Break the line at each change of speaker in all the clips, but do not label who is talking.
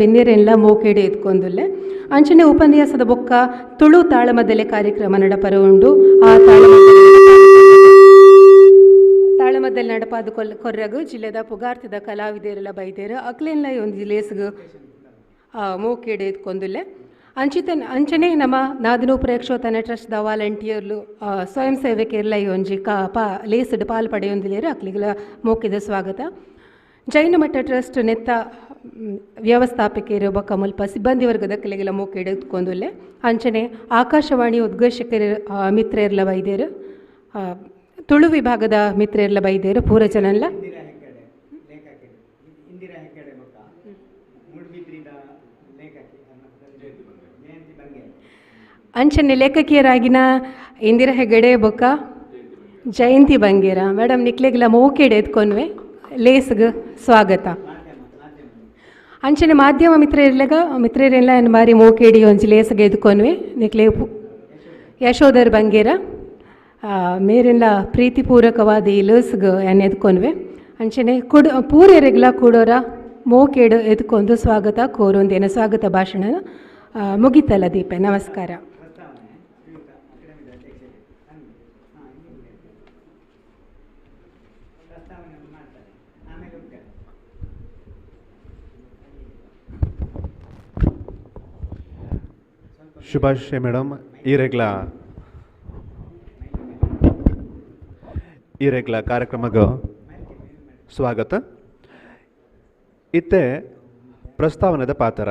ಬೆನ್ನೆರೆಲ್ಲ ಮೋಕೆಡೆ ಎತ್ಕೊಂದುಲ್ಲೆ. ಅಂಚನೆ ಉಪನ್ಯಾಸದ ಬೊಕ್ಕ ತುಳು ತಾಳಮದ್ದಲೆ ಕಾರ್ಯಕ್ರಮ ನಡಪರ ಉಂಡು. ಆ ತಾಳಮದ್ದಲೆ ನಡಪಾದ ಕೊರ್ರಗು ಜಿಲ್ಲೆದ ಪುಗಾರ್ತಿದ ಕಲಾವಿದರೆಲ್ಲ ಬೈದೇರು ಅಕ್ಲೆನ್ಲ ಒಂದು ಲೇಸ್ಗ್ ಮೋಕೆಡೆ ಎತ್ಕೊಂದುಲ್ಲೆ. ಅಂಚನೆ ನಮ್ಮ ನಾದಿನೋ ಪ್ರೇಕ್ಷೋತನ ಟ್ರಸ್ಟ್ ದ ವಾಲಂಟಿಯರ್ಲು ಸ್ವಯಂ ಸೇವಕಿಯರ್ಲ ಈ ಒಂಜಿ ಪಾ ಲೇಸ್ಡ್ ಪಾಲ್ ಪಡೆಯೊಂದಿಲ್ಲೇರು ಅಕ್ಲಿಗಳ ಮೋಕೆದ ಸ್ವಾಗತ. ಜೈನ ಮಠ ಟ್ರಸ್ಟ್ ನೆತ್ತ ವ್ಯವಸ್ಥಾಪಕರು ಬೊಕ್ಕ ಮುಲ್ಪ ಸಿಬ್ಬಂದಿ ವರ್ಗದ ಕಲೆಗೆಲ್ಲ ಮೋಕೆಡ್ ಎತ್ಕೊಂದುಲ್ಲೆ. ಅಂಚನೆ ಆಕಾಶವಾಣಿ ಉದ್ಘೋಷಕರ ಮಿತ್ರರ್ಲ ಬೈದೇರು, ತುಳು ವಿಭಾಗದ ಮಿತ್ರರ್ಲ ಬೈದೇರು ಪೂರ ಜನಲ್ಲ. ಅಂಚನೆ ಲೇಖಕಿಯರಾಗಿನ ಇಂದಿರಾ ಹೆಗಡೆ ಬೊಕ್ಕ ಜಯಂತಿ ಬಂಗೇರ ಮೇಡಮ್ ನಿಕ್ಲೆಗೆಲ್ಲ ಮೋಕೆಡ್ ಎತ್ಕೊನ್ವೆ ಲೇಸ್ಗ್ ಸ್ವಾಗತ. ಅಂಚನೆ ಮಾಧ್ಯಮ ಮಿತ್ರರೆಲ್ಲಗ ಮಿತ್ರರೆಲ್ಲ ಬಾರಿ ಮೋಕೇಡಿ ಒಂಜಿ ಲೇಸ್ಗೆ ಎದ್ಕೊನ್ವೆ ನಿಕ್ಲೆ ಯಶೋಧರ್ ಬಂಗೇರ ಮೇರೆಲ್ಲ ಪ್ರೀತಿಪೂರ್ವಕವಾದ ಈ ಲೇಸ್ಗ್ ಎನ್ ಎದ್ಕೊನ್ವೆ. ಅಂಚನೆ ಕೊಡು ಪೂರೆರೆಗ್ಲ ಕೂಡೋರ ಮೋಕೇಡು ಎದ್ಕೊಂಡು ಸ್ವಾಗತ ಕೋರೊಂದೇನ ಸ್ವಾಗತ ಭಾಷಣ ಮುಗಿತಲ್ಲ ದೀಪ. ನಮಸ್ಕಾರ.
ಶುಭಾಶಯ ಮೇಡಮ್. ಈ ರೆಗ್ಲ ಕಾರ್ಯಕ್ರಮಕ್ಕೆ ಸ್ವಾಗತ. ಇತ್ತೆ ಪ್ರಸ್ತಾವನದ ಪಾತ್ರ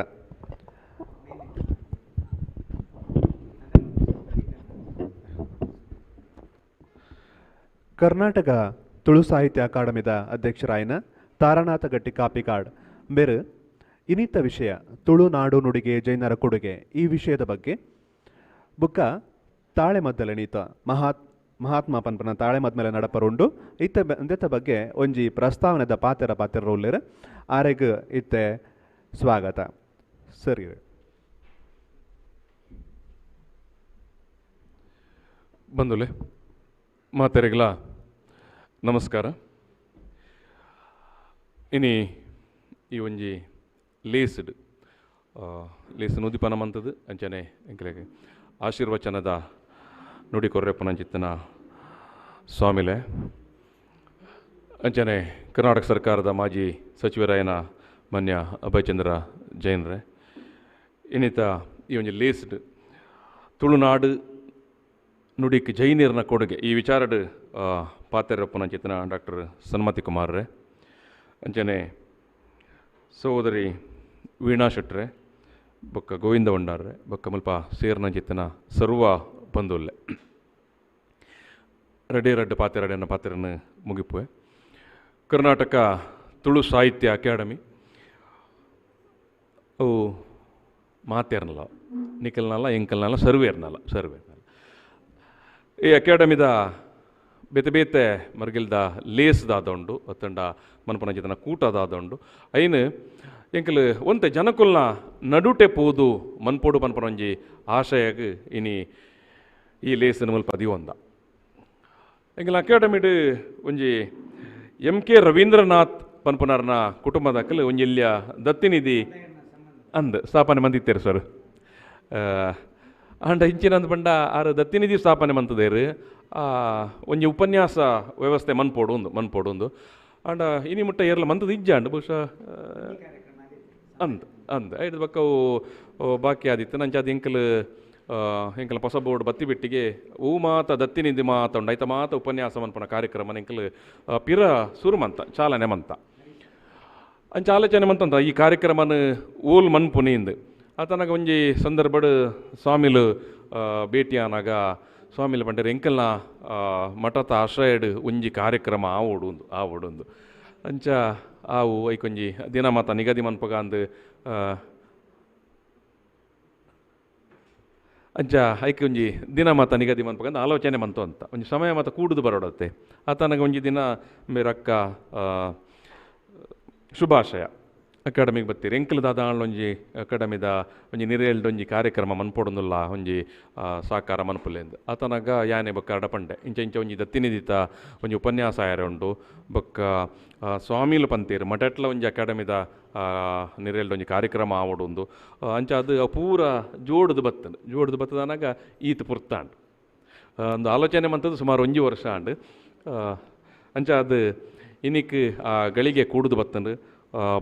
ಕರ್ನಾಟಕ ತುಳು ಸಾಹಿತ್ಯ ಅಕಾಡೆಮಿದ ಅಧ್ಯಕ್ಷರಾಯನ ತಾರನಾಥ ಗಟ್ಟಿ ಕಾಪಿಕಾಡ್ ಬೇರೆ ಇನ್ನಿತ ವಿಷಯ ತುಳುನಾಡು ನುಡಿಗೆ ಜೈನರ ಕೊಡುಗೆ ಈ ವಿಷಯದ ಬಗ್ಗೆ ಬುಕ್ಕ ತಾಳೆಮದ್ದಲೆ ನೀತ ಮಹಾತ್ಮ ಪನ್ಪನ ತಾಳೆಮದ್ಮೇಲೆ ನಡಪರುಂಡು ಇತ್ತ ಇಂದೆತ್ತ ಬಗ್ಗೆ ಒಂಜಿ ಪ್ರಸ್ತಾವನೆದ ಪಾತ್ರ ಪಾತ್ರ ಉಲ್ಲೇರು ಆರೆಗ್ ಇತ್ತೆ ಸ್ವಾಗತ. ಸರಿ
ಬಂಧುಲೆ ಮಾತೆರೆಗ್ಲ ನಮಸ್ಕಾರ. ಇನಿ ಈ ಒಂಜಿ ಲೇಸ್ಡ್ ಲೇಸ್ ನುದಿಪನ ಮಂತದ್ದು ಅಂಚನೆ ಎಂಕಲೆಗ್ ಆಶೀರ್ವಚನದ ನುಡಿ ಕೊರ್ರೆಪ್ಪನಂಚಿತ್ತನ ಸ್ವಾಮಿಲೆ ಅಂಚನೆ ಕರ್ನಾಟಕ ಸರ್ಕಾರದ ಮಾಜಿ ಸಚಿವರಾಯನ ಮಾನ್ಯ ಅಭಯಚಂದ್ರ ಜೈನ್ರೆ ಇನ್ನಿತ ಈ ಒಂಜಿ ಲೇಸ್ಡ್ ತುಳುನಾಡು ನುಡಿಕ್ ಜೈನೀರ್ನ ಕೊಡುಗೆ ಈ ವಿಚಾರಡ್ ಪಾತೆರಪ್ಪನಂಚಿತ್ತನ ಡಾಕ್ಟರ್ ಸನ್ಮತಿ ಕುಮಾರ್ರೆ ಅಂಚನೆ ಸಹೋದರಿ ವೀಣಾ ಶೆಟ್ರೆ ಬೊಕ್ಕ ಗೋವಿಂದ ಭಂಡಾರ್ರೆ ಬೊಕ್ಕ ಮುಲ್ಪ ಸೇರ್ನಂಚಿತ್ತನ ಸರ್ವ ಬಂಧುಲ್ಲೆ ರಡ್ಡೆ ರಡ್ಡು ಪಾತೆರಡೆನ ಪಾತೆರನ್ನು ಮುಗಿಪುವೆ. ಕರ್ನಾಟಕ ತುಳು ಸಾಹಿತ್ಯ ಅಕಾಡೆಮಿ ಅವು ಮಾತೇರ್ನಲ್ಲ ನಿಕಲ್ನಲ್ಲ ಎಂಕಲ್ನಲ್ಲ ಸರ್ವೇರ್ನಲ್ಲ ಸರ್ವೇರ್ನಲ್ಲ ಈ ಅಕಾಡೆಮಿದ ಬೇತೆ ಬೇತೆ ಮರ್ಗಿಲ್ದ ಲೇಸ್ದಾದ ಉಂಡು ಅತ್ತಂಡ ಮನ್ಪನಂಚಿತನ ಕೂಟದಾದ ಉಂಡು ಐನು ಎಂಕಲ್ ಒಂತೆ ಜನಕುಲ್ನ ನಡುಟೆ ಪೋದು ಮನ್ಪೋಡು ಪನ್ಪನೊಂಜಿ ಆಶಯಗ್ ಇನಿ ಈ ಲೇಸನ್ ಮುಲ್ಪ ದಿವೊಂದ. ಎಂಕಲ್ ಅಕಾಡೆಮಿಡ್ ಒಂಜಿ ಎಂ ಕೆ ರವೀಂದ್ರನಾಥ್ ಪನ್ಪನಾರ್ನ ಕುಟುಂಬದ ಒಂಜಿ ಇಲ್ಲಿಯ ದತ್ತಿನಿಧಿ ಅಂದ್ ಸ್ಥಾಪನೆ ಮಂದಿತ್ತೇರು ಸರ್. ಆಂಡ ಇಂಚಿನಂದು ಪಂಡ ಆರು ದತ್ತಿನಿಧಿ ಸ್ಥಾಪನೆ ಮಂತದೇರು ಒಂಜಿ ಉಪನ್ಯಾಸ ವ್ಯವಸ್ಥೆ ಮನ್ಪೋಡು ಒಂದು ಮನ್ಪೋಡು ಒಂದು ಆಂಡ ಇನಿ ಮುಟ್ಟ ಏರ್ಲ ಮಂತದ ಇಜ್ಜಾಂಡ್ ಬಹುಶಃ ಅಂದ್ ಅಂದ್ ಐದು ಬಕ್ಕ ಅವು ಬಾಕಿ ಆದಿತ್ತು ನಂಚ ಅದು ಎಂಕಲ್ ಎಂಕಲ್ ಹೊಸ ಬೋರ್ಡ್ ಬತ್ತಿ ಬಿಟ್ಟಿಗೆ ಹೂ ಮಾತ ದತ್ತಿನಿಧಿ ಮಾತ ಉಂಡು ಐತ ಮಾತ ಉಪನ್ಯಾಸ ಮನ್ಪುನ ಕಾರ್ಯಕ್ರಮ ಎಂಕಲ್ ಪಿರ ಸುರು ಮಂತ ಚಾಲನೆ ಮಂತ ಅಂಚ ಆಲೋಚನೆ ಮಂತಂತ ಈ ಕಾರ್ಯಕ್ರಮನ ಓಲ್ ಮನ್ಪುನಿಂದು ಆತನಾಗ ಒಂಜಿ ಸಂದರ್ಭಡ್ ಸ್ವಾಮಿಲು ಭೇಟಿ ಆನಾಗ ಸ್ವಾಮಿಲು ಪಂಡೇರು ಎಂಕಲ್ನ ಮಠತ ಆಶ್ರಯಡ್ ಒಂಜಿ ಕಾರ್ಯಕ್ರಮ ಆವೋಡು ಆವೋಡುಂದು ಅಂಚ ಆವು ಐಕೊಂಜಿ ದಿನ ಮಾತ ನಿಗದಿ ಮನ್ಪಗ ಅಂದು ಅಂಚ ಐಕೆ ಒಂಜಿ ದಿನ ಮಾತ ನಿಗದಿ ಮನ್ಪಗ ಅಂದು ಆಲೋಚನೆ ಮಂತು ಅಂತ ಒಂಜಿ ಸಮಯ ಮಾತ ಕೂಡುದು ಬರೋಡತ್ತೆ ಆತನಾಗ ಒಂಜಿ ದಿನ ಮೇರಕ್ಕ ಶುಭಾಶಯ ಅಕಾಡೆಮಿಗೆ ಬತ್ತೀರಿ ಎಂಕಲ್ದಾದ ಒಂಜಿ ಅಕಾಡೆಮಿದ ಒಂಜಿ ನಿರೇಲ್ಡ್ ಒಂಜಿ ಕಾರ್ಯಕ್ರಮ ಮನ್ಪೊಡೊಂದುಲ್ಲ ಒಂಜಿ ಸಾಕಾರ ಮನ್ಪುಲೆಂದು ಆತನಾಗ ಯಾನೆ ಬೊಕ್ಕ ಅಡಪಂಡೆ ಇಂಚ ಇಂಚ ಒಂಜಿ ದತ್ತಿನಿಧಿತ ಒಂಜಿ ಉಪನ್ಯಾಸ ಆಯರೆ ಉಂಡು ಬೊಕ್ಕ ಸ್ವಾಮಿಲು ಪಂತೇರು ಮಠಟ್ಲ ಒಂಜಿ ಅಕಾಡೆಮಿದ ನಿರೆಲ್ಡ್ ಒಂಜಿ ಕಾರ್ಯಕ್ರಮ ಆವೊಡೊಂದು ಅಂಚ ಅದು ಪೂರ ಜೋಡುದು ಬತ್ತಂಡು ಜೋಡುದು ಬತ್ತದನಾಗ ಈತ್ ಪುರ್ತಾಂಡ್ ಒಂದು ಆಲೋಚನೆ ಮಂತದ್ದು ಸುಮಾರು ಒಂಜಿ ವರ್ಷ ಆಂಡ್ ಅಂಚ ಅದು ಇನಿಕ್ ಆ ಗಳಿಗೆ ಕೂಡುದು ಬತ್ತಂಡು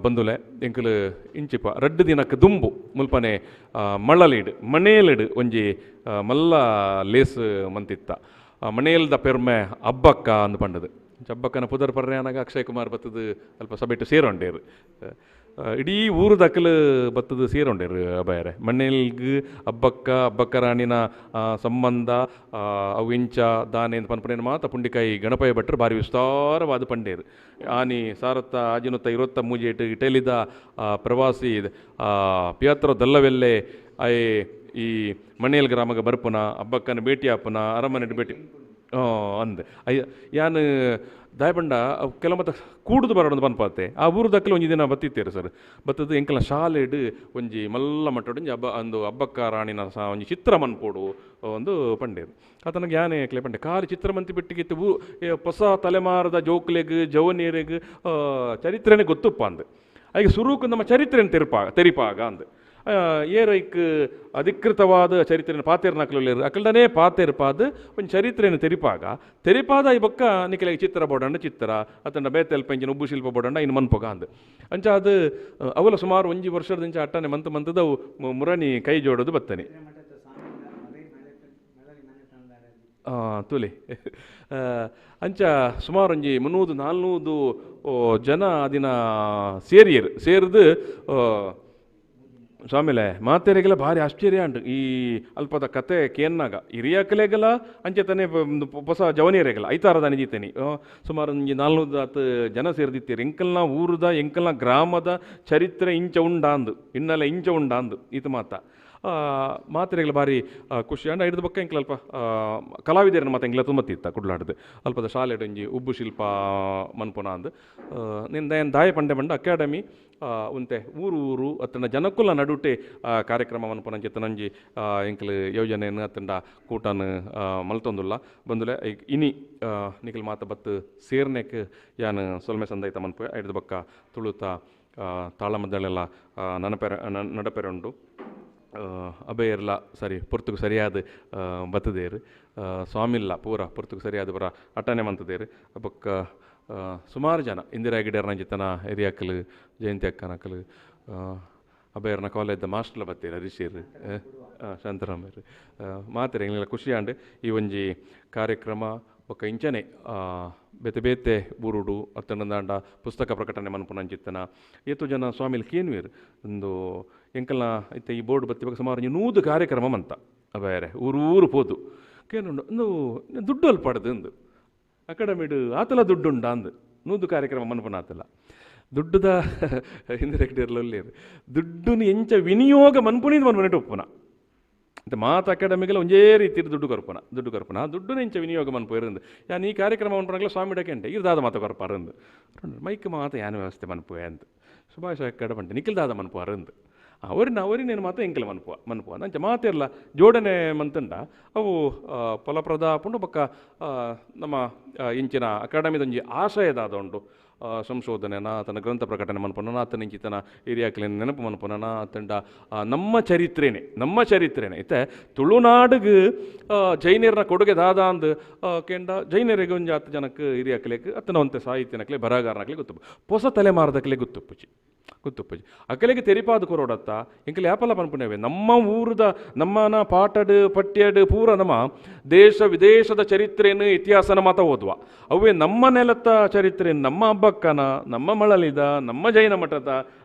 ಬಂದುಲೆ ಎಂಕುಲು ಇಂಚಿಪ ರಡ್ಡು ದಿನಕ್ಕೆ ದುಂಬು ಮುಲ್ಪನೆ ಮಳ್ಳಲಿಡ್ ಮಣೇಲಿಡ್ ಒಂಜಿ ಮಲ್ಲ ಲೇಸ್ ಮಂತಿತ್ತ ಮಣೇಲ್ದ ಪೆರ್ಮೆ ಅಬ್ಬಕ್ಕ ಅಂದು ಪಂಡದು ಅಬ್ಬಕ್ಕನ ಪುದರ್ ಪರ್ರೆ ಅನಾಗ ಅಕ್ಷಯ್ ಕುಮಾರ್ ಬತ್ತದು ಅಲ್ಪ ಸಬೆಟ್ಟು ಸೇರೊಂಡೇರು ಇಡೀ ಊರು ದಕ್ಕಲು ಬತ್ತದು ಸೇರೊಂಡೇರು ಅಬಾಯರೆ ಮಣ್ಣೇಲ್ಗ್ ಅಬ್ಬಕ್ಕ ಅಬ್ಬಕ್ಕ ರಾಣಿನ ಸಂಬಂಧ ಅವು ಇಂಚ ದಾನೆ ಪನ್ಪನೇನು ಮಾತ ಪುಂಡಿಕಾಯಿ ಗಣಪಯ್ಯ ಭಟ್ರು ಭಾರಿ ವಿಸ್ತಾರವಾದ ಪಂಡೇರು ಆನಿ ಸಾರತ್ತ ಆಜಿನುತ್ತ ಇರುವತ್ತ ಮೂಜೇಟು ಇಟಲಿದ ಪ್ರವಾಸಿ ಪಿಯತ್ರ ದಲ್ಲವೆಲ್ಲೆ ಅಯ್ ಈ ಮಣ್ಣೇಲ್ ಗ್ರಾಮಗ ಬರ್ಪುನ ಅಬ್ಬಕ್ಕನ ಭೇಟಿ ಆಪುನ ಅರಮನೆ ಭೇಟಿ ಅಂದ್ ಅಯ್ಯ ಯಾನ್ ದಾಯಪಂಡ ಕೆಲ ಮತ್ತ ಕೂಡುದು ಬರೋಣ ಪನ್ಪಾತೆ ಆ ಊರು ದಕ್ಕಲು ಒಂಜಿ ದಿನ ಬತ್ತಿತ್ತೇರು ಸರ್ ಬತ್ತದು ಎಂಕಲ್ನ ಶಾಲೆಡ್ ಒಂಜಿ ಮಲ್ಲ ಮಟ್ಟಡ್ ಒಂಜಿ ಹಬ್ಬ ಒಂದು ಅಬ್ಬಕ್ಕ ರಾಣಿನ ಸಹ ಒಂಜಿ ಚಿತ್ರ ಮನ್ಪೋಡು ಒಂದು ಪಂಡೇರು ಆತನಗೆ ಯಾನೆ ಕ್ಲೆ ಪಂಡೆ ಖಾಲಿ ಚಿತ್ರ ಮಂತಿ ಬಿಟ್ಟಿಗಿತ್ತು ಊ ಹೊಸ ತಲೆಮಾರದ ಜೋಕ್ಲೆಗ್ ಜವನೀರೆಗ್ ಚರಿತ್ರೆನೇ ಗೊತ್ತುಪ್ಪ ಅಂದ್ ಐಗೆ ಸುರುಕು ನಮ್ಮ ಚರಿತ್ರೆನ ತೆರಿಪಾಗ ಅಂದ್ ಏರೈಕ್ ಅಧಿಕೃತವಾದ ಚರಿತ್ರೆನ ಪಾತೇರ್ನಕ್ಲು ಅಕಲ್ಡನೇ ಪಾತೇರ್ ಪಾದ ಒಂದು ಚರಿತ್ರೆಯನ್ನು ತೆರಿಪಾಗ ತೆರಿಪಾದ ಈ ಬೊಕ್ಕ ನಿಕಲೆಗೆ ಚಿತ್ರ ಬೋಡಂಡ ಚಿತ್ರ ಅತಂಡ ಬೇತೆಲ್ಪ ಇಂಚಿನ ಉಬ್ಬು ಶಿಲ್ಪ ಬೋಡಂಡ ಇನ್ನು ಮನ್ಪೊಗ ಅಂದ್ ಅಂಚ ಅದು ಅವಲ ಸುಮಾರು ಒಂಜಿ ವರ್ಷದ ಇಂಚ ಅಟ್ಟನೆ ಮಂತ್ ಮಂತದ ಮುರಣಿ ಕೈ ಜೋಡೋದು ಬತ್ತನೆ ತುಲಿ ಅಂಚ ಸುಮಾರು ಒಂಜಿ 300 400 ಜನ ಅದಿನ ಸೇರಿಯರು ಸೇರಿದು ಸ್ವಾಮಿಲೆ ಮಾತೆರೆಗೆಲ್ಲ ಭಾರಿ ಆಶ್ಚರ್ಯ ಅಂಟು ಈ ಅಲ್ಪದ ಕತೆ ಕೇನ್ನಾಗ ಹಿರಿಯಕಲೆಗೆಲ್ಲ ಅಂಚೆ ತಾನೇ ಹೊಸ ಜವನಿಯರೆಗೆಲ್ಲ ಐತಾರದ ಅನಿಜಿತೇನೆ ಸುಮಾರು ಒಂಜಿ 400 ಜನ ಸೇರಿದಿತ್ತೀರಿ ಎಂಕಲ್ನ ಊರುದ ಎಂಕಲ್ನ ಗ್ರಾಮದ ಚರಿತ್ರೆ ಇಂಚ ಉಂಡಾಂದು ಇನ್ನೆಲ್ಲ ಇಂಚ ಉಂಡಾಂದು ಇದು ಮಾತ ಮಾತೆರೆಗೆಲ್ಲ ಭಾರಿ ಖುಷಿ ಅಂಡ್ ಐದು ಬೊಕ್ಕ ಎಂಕಲ್ ಅಲ್ಪ ಕಲಾವಿದರನ್ನ ಮಾತ ಎಂಕ್ಲ ತುಂಬ ತಿತ್ತ ಕುಡ್ಲಾಡ್ದು ಅಲ್ಪದ ಶಾಲೆಡ್ ಒಂಜಿ ಉಬ್ಬು ಶಿಲ್ಪ ಮನ್ಪುನ ಅಂದು ನಿನ್ನ ದಾಯ ಪಂಡೆ ಪಂಡ ಅಕಾಡೆಮಿ ಉಂತೆ ಊರು ಊರು ಅತ್ತಂಡ ಜನಕುಲ ನಡುಟೆ ಕಾರ್ಯಕ್ರಮ ಮನ್ಪುನ ಅಂಚೆತ್ತನಂಜಿ ಎಂಕಲ್ ಯೋಜನೆಯನ್ನು ಅತ್ತಂಡ ಕೂಟನ್ ಮಲ್ತೊಂದುಲ್ಲ ಬಂದುಲೆ ಇನಿ ನಿಖಲ್ ಮಾತ ಬತ್ತು ಸೇರ್ನೆಕ್ ಯಾನ್ ಸೊಲ್ಮೆ ಸಂದೈತ ಮನ್ಪು ಐದು ಬೊಕ್ಕ ತುಳುತ ತಾಳಮದ್ದಳೆಲ್ಲ ನನಪೆರ ನಡಪೆರುಂಡು ಅಬೆಯರ್ಲ ಸರಿ ಪೊರ್ತುಗು ಸರಿಯಾದ ಬತ್ತದೇರು ಸ್ವಾಮಿಲ್ಲ ಪೂರ ಪೊರ್ತುಗು ಸರಿಯಾದ ಪೂರ ಅಟ್ಟನೆ ಮಂತದೇರು ಬೊಕ್ಕ ಸುಮಾರು ಜನ ಇಂದಿರಾ ಗಿಡರ್ನ ಜಿತನ ಹಿರಿಯಕ್ಕಲು ಜಯಂತಿ ಅಕ್ಕನಕ್ಕಲು ಅಬೆಯರ್ನ ಕಾಲೇಜ್ದ ಮಾಸ್ಟರ್ಲ ಬತ್ತೀರ ಹರೀಶೇರು ಶಾಂತರಾಮರು ಮಾತೆರೆ ಎಂಗ್ಲೆಲ್ಲ ಖುಷಿಯಾಂಡ್ ಈ ಒಂಜಿ ಕಾರ್ಯಕ್ರಮ ಬೊಕ್ಕ ಇಂಚನೆ ಬೇತೆ ಬೇತೆ ಬೂರುಡು ಅತ್ತಂಡ ಪುಸ್ತಕ ಪ್ರಕಟಣೆ ಮನ್ಪುನಂಚಿತ್ತನ ಏತೋ ಜನ ಸ್ವಾಮಿಲ್ ಕೇನ್ವೇರು ಒಂದು ಎಂಕಲ್ನ ಇತ್ತೆ ಈ ಬೋರ್ಡ್ ಬತ್ತಿ ಬೊಕ್ಕ ಸುಮಾರು 100 ಕಾರ್ಯಕ್ರಮ ಮಂತ ಅಬೇರೆ ಊರೂರು ಪೋದು ಕೇನುಂಡು ಒಂದು ದುಡ್ಡು ಅಲ್ಪಾಡ್ದು ಅಂದು ಅಕಾಡೆಮಿಡು ಆತಲ ದುಡ್ಡುಂಡ ಅಂದು 100 ಕಾರ್ಯಕ್ರಮ ಮನ್ಪುನ ಆತಲ ದುಡ್ಡುದ ಹಿಂದೆ ದುಡ್ಡುನು ಎಂಚ ವಿನಿಯೋಗ ಮನ್ಪುನಿಂದ ಮನ್ಪುನಿಟ್ಟು ಒಪ್ಪುನ ಮತ್ತು ಮಾತು ಅಕಾಡೆಮಿಗೆಲ್ಲ ಒಂದೇ ರೀತಿ ದುಡ್ಡು ಕೊರ್ಪನ ದುಡ್ಡು ಕೊರ್ಪನ ಆ ದುಡ್ಡು ಎಂಚ ವಿನಿಯೋಗ ಮನ್ಪು ಇರಂದು ಯಾನ್ ಈ ಕಾರ್ಯಕ್ರಮ ಮನ್ಪುನಾಗಲ ಸ್ವಾಮಿ ಡಕೆಂಟೆ ಇರ್ದಾದ ಮಾತ ಕೊರ್ಪಾರಂದು ಮೈಕ್ ಮಾತ ಯಾನ್ ವ್ಯವಸ್ಥೆ ಮನ್ಪುವೆ ಅಂತ ಸುಭಾಷ್ ಕಡೆ ಪಂಟೆ ನಿಖಿಲ್ದಾದ ಮನ್ಪು ಅರಂದು ಅವರಿನ ಅವರಿನೇನು ಮಾತ ಎಂಕಲ ಮನ್ಪುವ ಮನ್ಪುವ ಅಂಚ ಮಾತಿರಲ್ಲ ಜೋಡಣೆ ಮಂತಂಡ ಅವು ಫಲಪ್ರದ ಪುಂಡು ಬೊಕ್ಕ ನಮ್ಮ ಇಂಚಿನ ಅಕಾಡೆಮಿದೊಂಜಿ ಆಶಯದಾದ ಉಂಡು ಸಂಶೋಧನೆನ ಆತನ ಗ್ರಂಥ ಪ್ರಕಟಣೆ ಮನ್ಪುನ ಆತನ ಇಂಚಿತನ ಹಿರಿಯಾಕ್ಲಿನ ನೆನಪು ಮನ್ಪುನ ಆತಂಡ ನಮ್ಮ ಚರಿತ್ರೆನೆ ನಮ್ಮ ಚರಿತ್ರೆನೆ ಇತ್ತೆ ತುಳುನಾಡಿಗೆ ಜೈನರ್ನ ಕೊಡುಗೆ ದಾದ ಅಂದ್ ಕೇಂಡ ಜೈನರಿಗೆ ಒಂಜಿ ಆತ ಜನಕ್ಕೆ ಹಿರಿಯಾಕ್ಲೇಕ್ ಅತ್ತನ ಒಂತೆ ಸಾಹಿತ್ಯನಕ್ಲೆ ಬರಹಗಾರನಕ್ಲೆ ಗೊತ್ತು ಹೊಸ ತಲೆಮಾರದಕ್ಲೆ ಗೊತ್ತುಪ್ಪುಜಿ ಗೊತ್ತುಪ್ಪುಜಿ ಅಕಲೆಗೆ ತೆರಿಪಾದ ಕೊರೋಡತ್ತ ಎಂಕಲೆ ಯಾಪಲ್ಲ ಪನ್ಪುನೇವೆ ನಮ್ಮ ಊರದ ನಮ್ಮನ ಪಾಠಡ್ ಪಠ್ಯಡ್ ಪೂರ ನಮ್ಮ ದೇಶ ವಿದೇಶದ ಚರಿತ್ರೆಯನ್ನು ಇತಿಹಾಸನ ಮಾತ ಓದುವ ಅವೇ ನಮ್ಮ ನೆಲತ್ತ ಚರಿತ್ರೆಯನ್ನು ನಮ್ಮ ಹಬ್ಬಕ್ಕನ ನಮ್ಮ ಮಳಲಿದ ನಮ್ಮ ಜೈನ ಮಠದ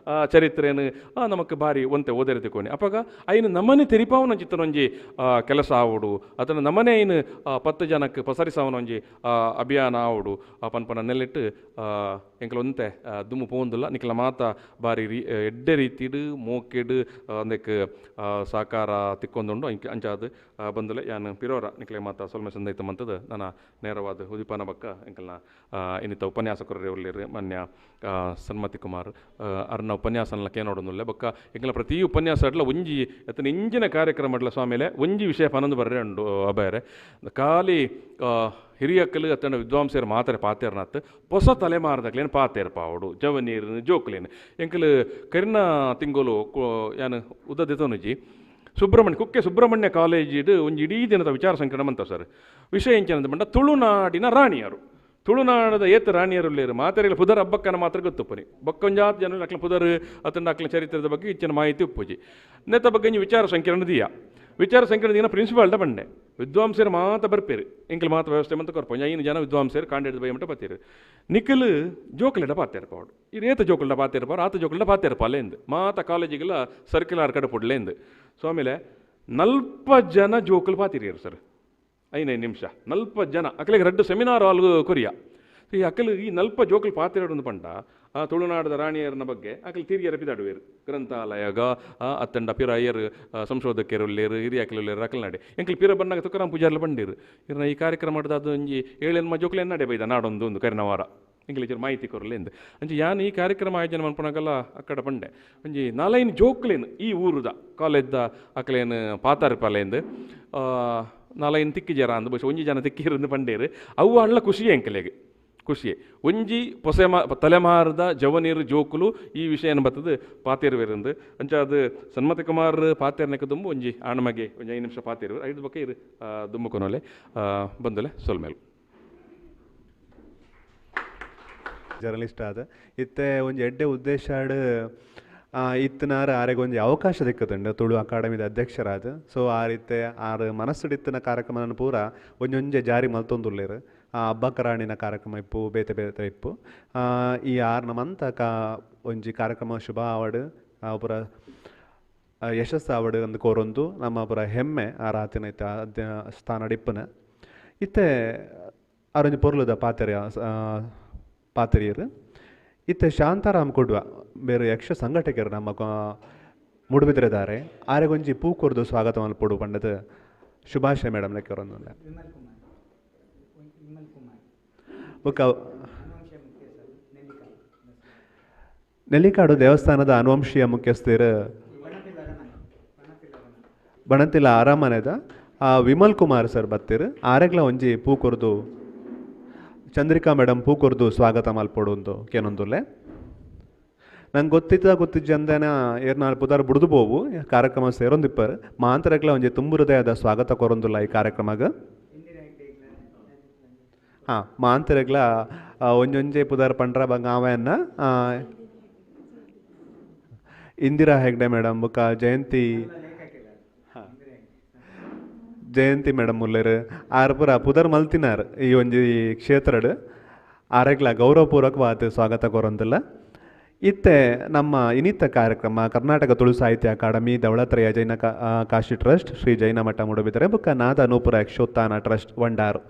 ಚರಿತ್ರೆಯನ್ನು ನಮಕ್ ಭಾರಿ ಒಂತೆ ಓದಿರತಿಕೋನಿ ಅಪಗ ಐನು ನಮ್ಮನೆ ತೆರಿಪಾವನ ಚಿತ್ತನೊಂಜಿ ಕೆಲಸ ಆವಡು ಅದನ್ನು ನಮ್ಮನೆ ಐನು 10 ಜನಕ್ಕೆ ಪಸರಿಸಾವನೊಂಜಿ ಅಭಿಯಾನ ಆವಡು ಪನ್ಪನ ನೆಲ್ಲಿಟ್ಟು ಎಂಕಲ ಒಂತೆ ದುಮ್ಮು ಪೋಂದುಲ್ಲ ನಿಕಲ ಮಾತ ಬಾರಿ ಎಡ್ಡೆ ರೀತಿಡು ಮೋಕೆಡು ಅಂದಕ್ಕೆ ಸಹಕಾರ ತಿಕ್ಕೊಂದುಂಡು ಅಂಚಾದ ಬಂದುಲೆ ಯಾನ್ ಪಿರೋರ ನಿಕಲೆ ಮಾತ ಸೊಲ್ಮೆ ಸಂದೈತ ಮಂತದ ನನ್ನ ನೇರವಾದ ಉದಿಪಾನ ಬಕ್ಕ ಎಂಕಲ್ನ ಇನ್ನಿತ ಉಪನ್ಯಾಸಕರು ಉಳ್ಳೇರು ಮಾನ್ಯ ಸನ್ಮತಿ ಕುಮಾರ್ ಅರ್ನವ್ ಉಪನ್ಯಾಸನ ಕೇನೋಡೊಂದುಲ್ಲೆ ಬೊಕ್ಕ ಎಂಕಲ್ನ ಪ್ರತಿ ಉಪನ್ಯಾಸ ಅಡ್ಲ ಒಂಜಿ ಅತ್ತನ ಇಂಜಿನ ಕಾರ್ಯಕ್ರಮ ಅಡ್ಲ ಸ್ವಾಮಿಲೆ ಒಂಜಿ ವಿಷಯ ಪನೊಂದು ಬರ್ರೆ ಉಂಡು ಅಬಯರೆ ಖಾಲಿ ಹಿರಿಯಕ್ಕಲು ಅತ್ತಂಡ ವಿದ್ವಾಂಸರು ಮಾತ್ರ ಪಾತೆರ್ನತ್ ಹೊಸ ತಲೆಮಾರದಕ್ಲೇನು ಪಾತೆರ್ ಪಾವಡು ಜವನೀರ್ ಜೋಕ್ಲೇನು ಎಂಕಲು ಕರಿನ ತಿಂಗಳು ಯಾನು ಉದ್ದದಿತನುಜಿ ಸುಬ್ರಹ್ಮಣ್ಯ ಕುಕ್ಕೆ ಸುಬ್ರಹ್ಮಣ್ಯ ಕಾಲೇಜಿಡು ಒಂಜಿ ಇಡೀ ದಿನದ ವಿಚಾರ ಸಂಕಿರಣ ಅಂತ ಸರ್. ವಿಷಯ ಎಂಚನಂತ ಪಂಡ ತುಳುನಾಡಿನ ರಾಣಿಯರು, ತುಳುನಾಡದ ಏತ ರಾಣಿಯರುಳ್ಳೇರು ಮಾತೆರೆಗಳ ಪುದರ್ ಹಬ್ಬಕ್ಕನ ಮಾತ್ರ ಗೊತ್ತುಪ್ಪನಿ ಬೊಕ್ಕೊಂಜಾತ್ ಜನ ಅಕ್ಲ ಪುದರ್ ಅತ್ತಂಡ ಅಕ್ಲ ಚರಿತ್ರದ ಬಗ್ಗೆ ಇಚ್ಚಿನ ಮಾಹಿತಿ ಉಪ್ಪುಜಿ ನೆತ್ತ ಬಗ್ಗೆ ಒಂಜಿ ವಿಚಾರ ಸಂಕಿರಣ ದಿಯ ವಿಚಾರ ಸಂಕಿರಣ ದಿನ ಪ್ರಿನ್ಸಿಪಾಲ್ಡ ಬಂಡೆ ವಿದ್ವಾಂಸರು ಮಾತ ಬರ್ಪೇರು ಎಂಕಲ್ ಮಾತ ವ್ಯವಸ್ಥೆ ಅಂತ ಕೊರ್ಪ ಐನು ಜನ ವಿದ್ವಾಂಸರು ಕಾಂಡೇಡ್ ಬೈ ಮಟ್ಟ ಬತ್ತೀರು ನಿಖಲ್ ಜೋಕುಲೆಡ ಪಾತೆರ್ಪಾಡು ಈ ರೇತ ಜೋಕುಲ್ಡ ಪಾತೆರ್ಪಾರು ಆತ ಜೋಕುಲ್ಡ ಪಾತೆರ್ಪ ಅಲ್ಲೇಂದು ಮಾತ ಕಾಲೇಜಿಗೆಲ್ಲ ಸರ್ಕ್ಯುಲರ್ ಕಡೆ ಪುಡ್ಲೇಂದು. ಸೊ ಆಮೇಲೆ ನಲ್ಪ ಜನ ಜೋಕುಲು ಪಾತಿರಿಯರು ಸರ್ 5 ನಿಮಿಷ ನಲ್ಪ ಜನ ಅಕಲಿಗೆ ರಡ್ಡು ಸೆಮಿನಾರ್ ಹಾಲ್ ಕೊರಿಯ. ಈ ಅಕಲು ಈ ನಲ್ಪ ಜೋಕುಲು ಪಾತಿರಡು ಪಂಡ ಆ ತುಳುನಾಡದ ರಾಣಿಯರನ ಬಗ್ಗೆ ಅಕಲು ತಿರಿಯರ ಪಿದಾಡುವೇರು ಗ್ರಂಥಾಲಯಗ ಅತ್ತಂಡ ಪಿರ ಅಯ್ಯರು ಸಂಶೋಧಕರು ಉಳ್ಳೇರು ಹಿರಿಯಾಕಲು ಅಕಲ್ ನಾಡೆ ಎಂಕಲ್ ಪಿರ ಬನ್ನಾಗ ತುಕರಾಮ್ ಪೂಜಾರ್ಲ ಬಂಡೀರು ಇರ್ನ ಈ ಕಾರ್ಯಕ್ರಮ ಮಾಡಿದ ಅದು ಒಂಜಿ ಏಳೆನ್ಮ ಜೋಕುಲು ನಡೆ ಬೈದ ನಾಡೊಂದು ಒಂದು ಕರಿನ ವಾರ ಇಂಗ್ಲೀಷರ್ ಮಾಹಿತಿ ಕೊರಲೇಂದು ಅಂಚೆ ಯಾನ್ ಈ ಕಾರ್ಯಕ್ರಮ ಆಯೋಜನೆ ಮನ್ಪುನಾಗಲ್ಲ ಅಕ್ಕಡ ಪಂಡೆ ಒಂಜಿ ನಾಲೈನ್ ಜೋಕ್ಲೇನು ಈ ಊರುದ ಕಾಲೇಜ್ದ ಅಕಲೇನು ಪಾತಾರಿಪಾಲೇಂದು ನಾಲೈನ್ ತಿಕ್ಕಿ ಜರ ಅಂದು ಬಹುಶಃ ಒಂಜಿ ಜನ ತಿಕ್ಕಿರಂದು ಪಂಡೇರು ಅವು ಅಣ್ಣ ಖುಷಿಯೇ ಎಂಕಲೆಗೆ ಖುಷಿಯೇ ಒಂಜಿ ಪೊಸೆ ತಲೆಮಾರದ ಜವನೀರು ಜೋಕುಲು ಈ ವಿಷಯನ ಬರ್ತದೆ ಪಾತೇರುವೆರಂದು ಅಂಚ ಅದು ಸನ್ಮತಿ ಕುಮಾರ್ ಪಾತೇರ್ನಕ್ಕೆ ದುಂಬು ಒಂಜಿ ಆಣಮಗೆ ಒಂಜಿ 5 ನಿಮಿಷ ಪಾತೇರು 5 ಬೊಕ್ಕ ಇರು ದುಂಬುಕೊನೋಲೆ ಬಂದಲೆ ಸೊಲ್ಮೇಲು
ಜರ್ನಲಿಸ್ಟ್ ಆದ ಇತ್ತೆ ಒಂಜಿ ಎಡ್ಡೆ ಉದ್ದೇಶ ಇತ್ತನಾರ ಆರೆಗೆ ಒಂಜಿ ಅವಕಾಶ ದಿಕ್ಕತುಂಡು ತುಳು ಅಕಾಡೆಮಿದ ಅಧ್ಯಕ್ಷರಾದ. ಸೊ ಆ ರೀತಿ ಆರು ಮನಸ್ಸುಡಿತ್ತಿನ ಕಾರ್ಯಕ್ರಮನ ಪೂರ ಒಂಜೊಂಜೆ ಜಾರಿ ಮಲ್ತೊಂದುಲ್ಲೇರು ಆ ಅಬ್ಬಕರಾಣಿನ ಕಾರ್ಯಕ್ರಮ ಇಪ್ಪು ಬೇತೆ ಬೇತೆ ಇಪ್ಪು ಈ ಆರು ನಮ್ಮಂತ ಒಂಜಿ ಕಾರ್ಯಕ್ರಮ ಶುಭ ಆವಡು ಪೂರ ಯಶಸ್ಸು ಆವಡು ಅಂದು ಕೋರೊಂದು ನಮ್ಮ ಪೂರ ಹೆಮ್ಮೆ ಆ ರಾತಿನ ಇತ್ತೆ ಸ್ಥಾನ ಇಪ್ಪನ ಇತ್ತೆ ಆರೊಂಜಿ ಪೊರ್ಲುದ ಪಾತೆರ ಪಾತೆರಿಯರು ಇತ್ತೆ ಶಾಂತಾರಾಮ್ ಕೊಡ್ವ ಬೇರೆ ಯಕ್ಷ ಸಂಘಟಕರು ನಮ್ಮ ಮೂಡುಬಿದಿರೆದಾರೆ ಆರೆಗೊಂಜಿ ಪೂ ಕೊರ್ದು ಸ್ವಾಗತ ಮಲ್ಪೊಡು ಪಂಡದ ಶುಭಾಶಯ ಮೇಡಮ್ ಲೆಕ್ಕರೊಂದು ಬೊಕ್ಕ ನೆಲ್ಲಿಕಾಡು ದೇವಸ್ಥಾನದ ಅನುವಂಶೀಯ ಮುಖ್ಯಸ್ಥರು ಬಣತಿಲ ಆರಾಮನೆದ ವಿಮಲ್ ಕುಮಾರ್ ಸರ್ ಬತ್ತೀರು ಆರೆಗ್ಲ ಒಂಜಿ ಪೂ ಕೊರ್ದು ಚಂದ್ರಿಕಾ ಮೇಡಮ್ ಪೂ ಕೊರ್ದು ಸ್ವಾಗತ ಮಲ್ಪೊಡು ಒಂದು ಕೇನೊಂದುಲ್ಲೆ. ನಂಗೆ ಗೊತ್ತಿದ್ದ ಗೊತ್ತಿಜ್ಜಂದೇನ ಏರ್ನ ಪುದಾರ್ ಬುಡ್ದು ಪೋವು ಕಾರ್ಯಕ್ರಮ ಸೇರೊಂದಿಪ್ಪರು ಮಾಂತರಗ್ಲ ಒಂಜಿ ತುಂಬು ಹೃದಯದ ಸ್ವಾಗತ ಕೊರೊಂದುಲ್ಲ ಈ ಕಾರ್ಯಕ್ರಮಗ. ಹಾಂ ಮಾಂತರಗ್ಲ ಒಂಜೊಂಜೆ ಪುದಾರ್ ಪಂಡ್ರ ಬಂಗಾವನ್ನ ಇಂದಿರಾ ಹೆಗ್ಡೆ ಮೇಡಮ್ ಬೊಕ್ಕ ಜಯಂತಿ ಜಯಂತಿ ಮೇಡಮ್ ಉಲ್ಲೇರು ಆರ್ ಪುರ ಪುದರ್ ಮಲ್ತಿನಾರ್ ಈ ಒಂಜಿ ಕ್ಷೇತ್ರಡ್ ಆರೆಗ್ಲ ಗೌರವಪೂರ್ವಕವಾದ ಸ್ವಾಗತ ಕೊರೊಂದುಲ್ಲ. ಇತ್ತೆ ನಮ್ಮ ಇನಿತ ಕಾರ್ಯಕ್ರಮ ಕರ್ನಾಟಕ ತುಳು ಸಾಹಿತ್ಯ ಅಕಾಡೆಮಿ ದೌಳತ್ರಯ ಜೈನ ಕಾಶಿ ಟ್ರಸ್ಟ್ ಶ್ರೀ ಜೈನ ಮಠ ಮೂಡುಬಿದರೆ ಬೊಕ್ಕ ನಾದ ನೂಪುರ ಯಕ್ಷೋತ್ಥಾನ ಟ್ರಸ್ಟ್ ವಂಡಾರು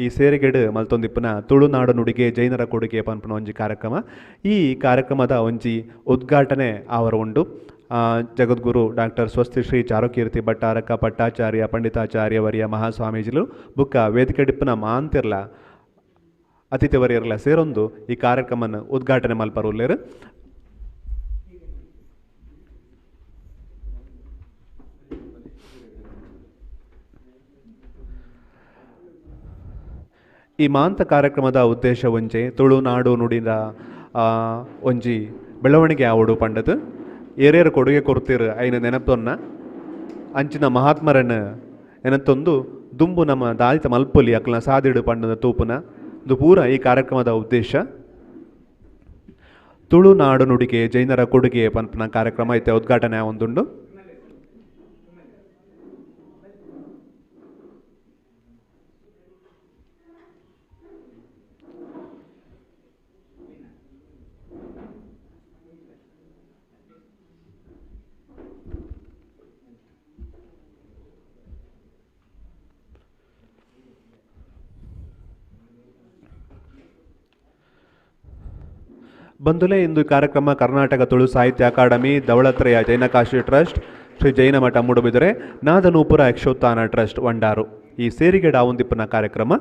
ಈ ಸೇರಿಗೆಡು ಮಲ್ತೊಂದಿಪ್ಪುನ ತುಳುನಾಡು ನುಡಿಗೆ ಜೈನರ ಕೊಡುಗೆ ಪನ್ಪುನ ಒಂಜಿ ಕಾರ್ಯಕ್ರಮ. ಈ ಕಾರ್ಯಕ್ರಮದ ಒಂಜಿ ಉದ್ಘಾಟನೆ ಆವರ ಉಂಡು. ಜಗದ್ಗುರು ಡಾಕ್ಟರ್ ಸ್ವಸ್ತಿ ಶ್ರೀ ಚಾರುಕೀರ್ತಿ ಭಟ್ಟಾರಕ ಪಟ್ಟಾಚಾರ್ಯ ಪಂಡಿತಾಚಾರ್ಯ ವರ್ಯ ಮಹಾಸ್ವಾಮೀಜಿಲು ಬುಕ್ಕ ವೇದಿಕೆ ಡಿಪ್ಪುನ ಮಾಂತಿರ್ಲ ಅತಿಥಿವರ್ಯರ್ಲ ಸೇರೊಂದು ಈ ಕಾರ್ಯಕ್ರಮನ ಉದ್ಘಾಟನೆ ಮಲ್ಪರುಲ್ಲೇರು. ಈ ಮಾಂತ ಕಾರ್ಯಕ್ರಮದ ಉದ್ದೇಶ ಒಂಜೆ ತುಳುನಾಡು ನುಡಿದ ಒಂಜಿ ಬೆಳವಣಿಗೆ ಆವಡು ಪಂಡದು ಏರೇರು ಕೊಡುಗೆ ಕೊಡ್ತೀರು ಐನ ನೆನಪೊನ್ನ ಅಂಚಿನ ಮಹಾತ್ಮರನ್ನು ನೆನತೊಂದು ದುಂಬು ನಮ್ಮ ದಾಳಿತ ಮಲ್ಪೊಲಿ ಅಕ್ಲನ ಸಾದಿಡು ಪಂಡದ ತೂಪುನ ಇದು ಪೂರ ಈ ಕಾರ್ಯಕ್ರಮದ ಉದ್ದೇಶ. ತುಳುನಾಡು ನುಡಿಗೆ ಜೈನರ ಕೊಡುಗೆ ಪನ್ಪುನ ಕಾರ್ಯಕ್ರಮ ಇತ್ತೆ ಉದ್ಘಾಟನೆ ಒಂದುಂಡು. ಬಂದುಲೆ ಇಂದು ಕಾರ್ಯಕ್ರಮ ಕರ್ನಾಟಕ ತುಳು ಸಾಹಿತ್ಯ ಅಕಾಡೆಮಿ ದೌಳತ್ರಯ ಜೈನ ಕಾಶಿ ಟ್ರಸ್ಟ್ ಶ್ರೀ ಜೈನ ಮಠ ಮೂಡುಬಿದರೆ ನಾದನೂಪುರ ಯಕ್ಷೋತ್ಥಾನ ಟ್ರಸ್ಟ್ ವಂಡಾರು ಈ ಸೇರಿಗೆ ಡಾವುಂದಿಪ್ಪನ ಕಾರ್ಯಕ್ರಮ.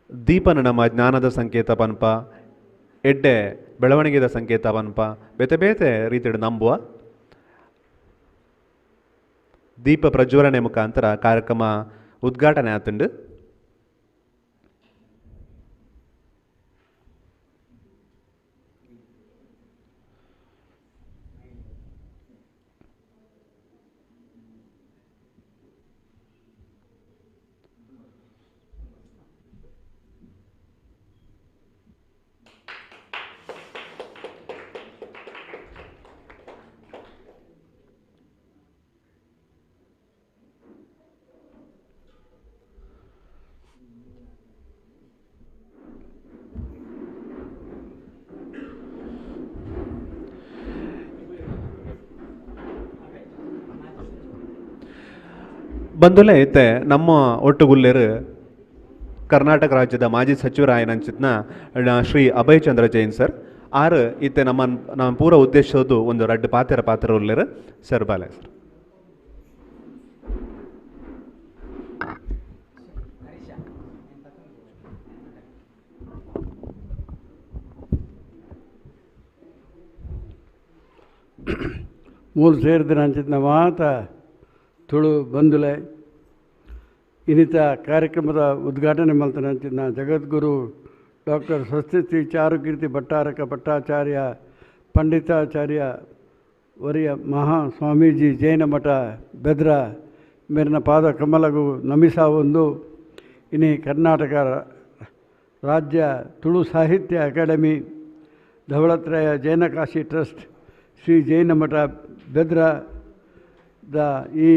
ದೀಪನ ನಮ್ಮ ಜ್ಞಾನದ ಸಂಕೇತ ಪನ್ಪ, ಎಡ್ಡೆ ಬೆಳವಣಿಗೆದ ಸಂಕೇತ ಪನ್ಪ, ಬೇತೆ ಬೇತೆ ರೀತಿಡ್ ನಂಬುವ. ದೀಪ ಪ್ರಜ್ವಲನೆ ಮುಖಾಂತರ ಕಾರ್ಯಕ್ರಮ ಉದ್ಘಾಟನೆ ಆತುಂಡು. ಬಂದುಲೆ ಐತೆ ನಮ್ಮ ಒಟ್ಟುಗುಲ್ಲೇರು ಕರ್ನಾಟಕ ರಾಜ್ಯದ ಮಾಜಿ ಸಚಿವರಾಯನಂಚಿತ್ನ ಶ್ರೀ ಅಭಯ್ ಚಂದ್ರ ಜೈನ್ ಸರ್ ಆರು ಇತ್ತೆ ನಮ್ಮ ನಮ್ಮ ಪೂರ ಉದ್ದೇಶದ್ದು ಒಂದು ರಡ್ಡು ಪಾತ್ರ ಪಾತ್ರ ಉಲ್ಲೇರು ಸರ್ ಬಾಲೆ ಸರ್.
ಮೂರು ಸೇರಿದ ಅಂಚಿತ್ನ ಮಾತ ತುಳು ಬಂದುಲೆ ಇನ್ನಿತ ಕಾರ್ಯಕ್ರಮದ ಉದ್ಘಾಟನೆ ಮಲ್ತನಂಚಿನ ಜಗದ್ಗುರು ಡಾಕ್ಟರ್ ಸ್ವಸ್ತಿ ಶ್ರೀ ಚಾರುಕೀರ್ತಿ ಭಟ್ಟಾರಕ ಭಟ್ಟಾಚಾರ್ಯ ಪಂಡಿತಾಚಾರ್ಯ ವರಿಯ ಮಹಾ ಸ್ವಾಮೀಜಿ ಜೈನ ಮಠ ಬೆದ್ರ ಮೇರಿನ ಪಾದ ಕಮಲಗು ನಮಿಸಾವೊಂದು ಇನಿ ಕರ್ನಾಟಕ ರಾಜ್ಯ ತುಳು ಸಾಹಿತ್ಯ academy ಧವಳತ್ರಯ ಜೈನಕಾಶಿ trust Shri Jain Math Bedra the ಈ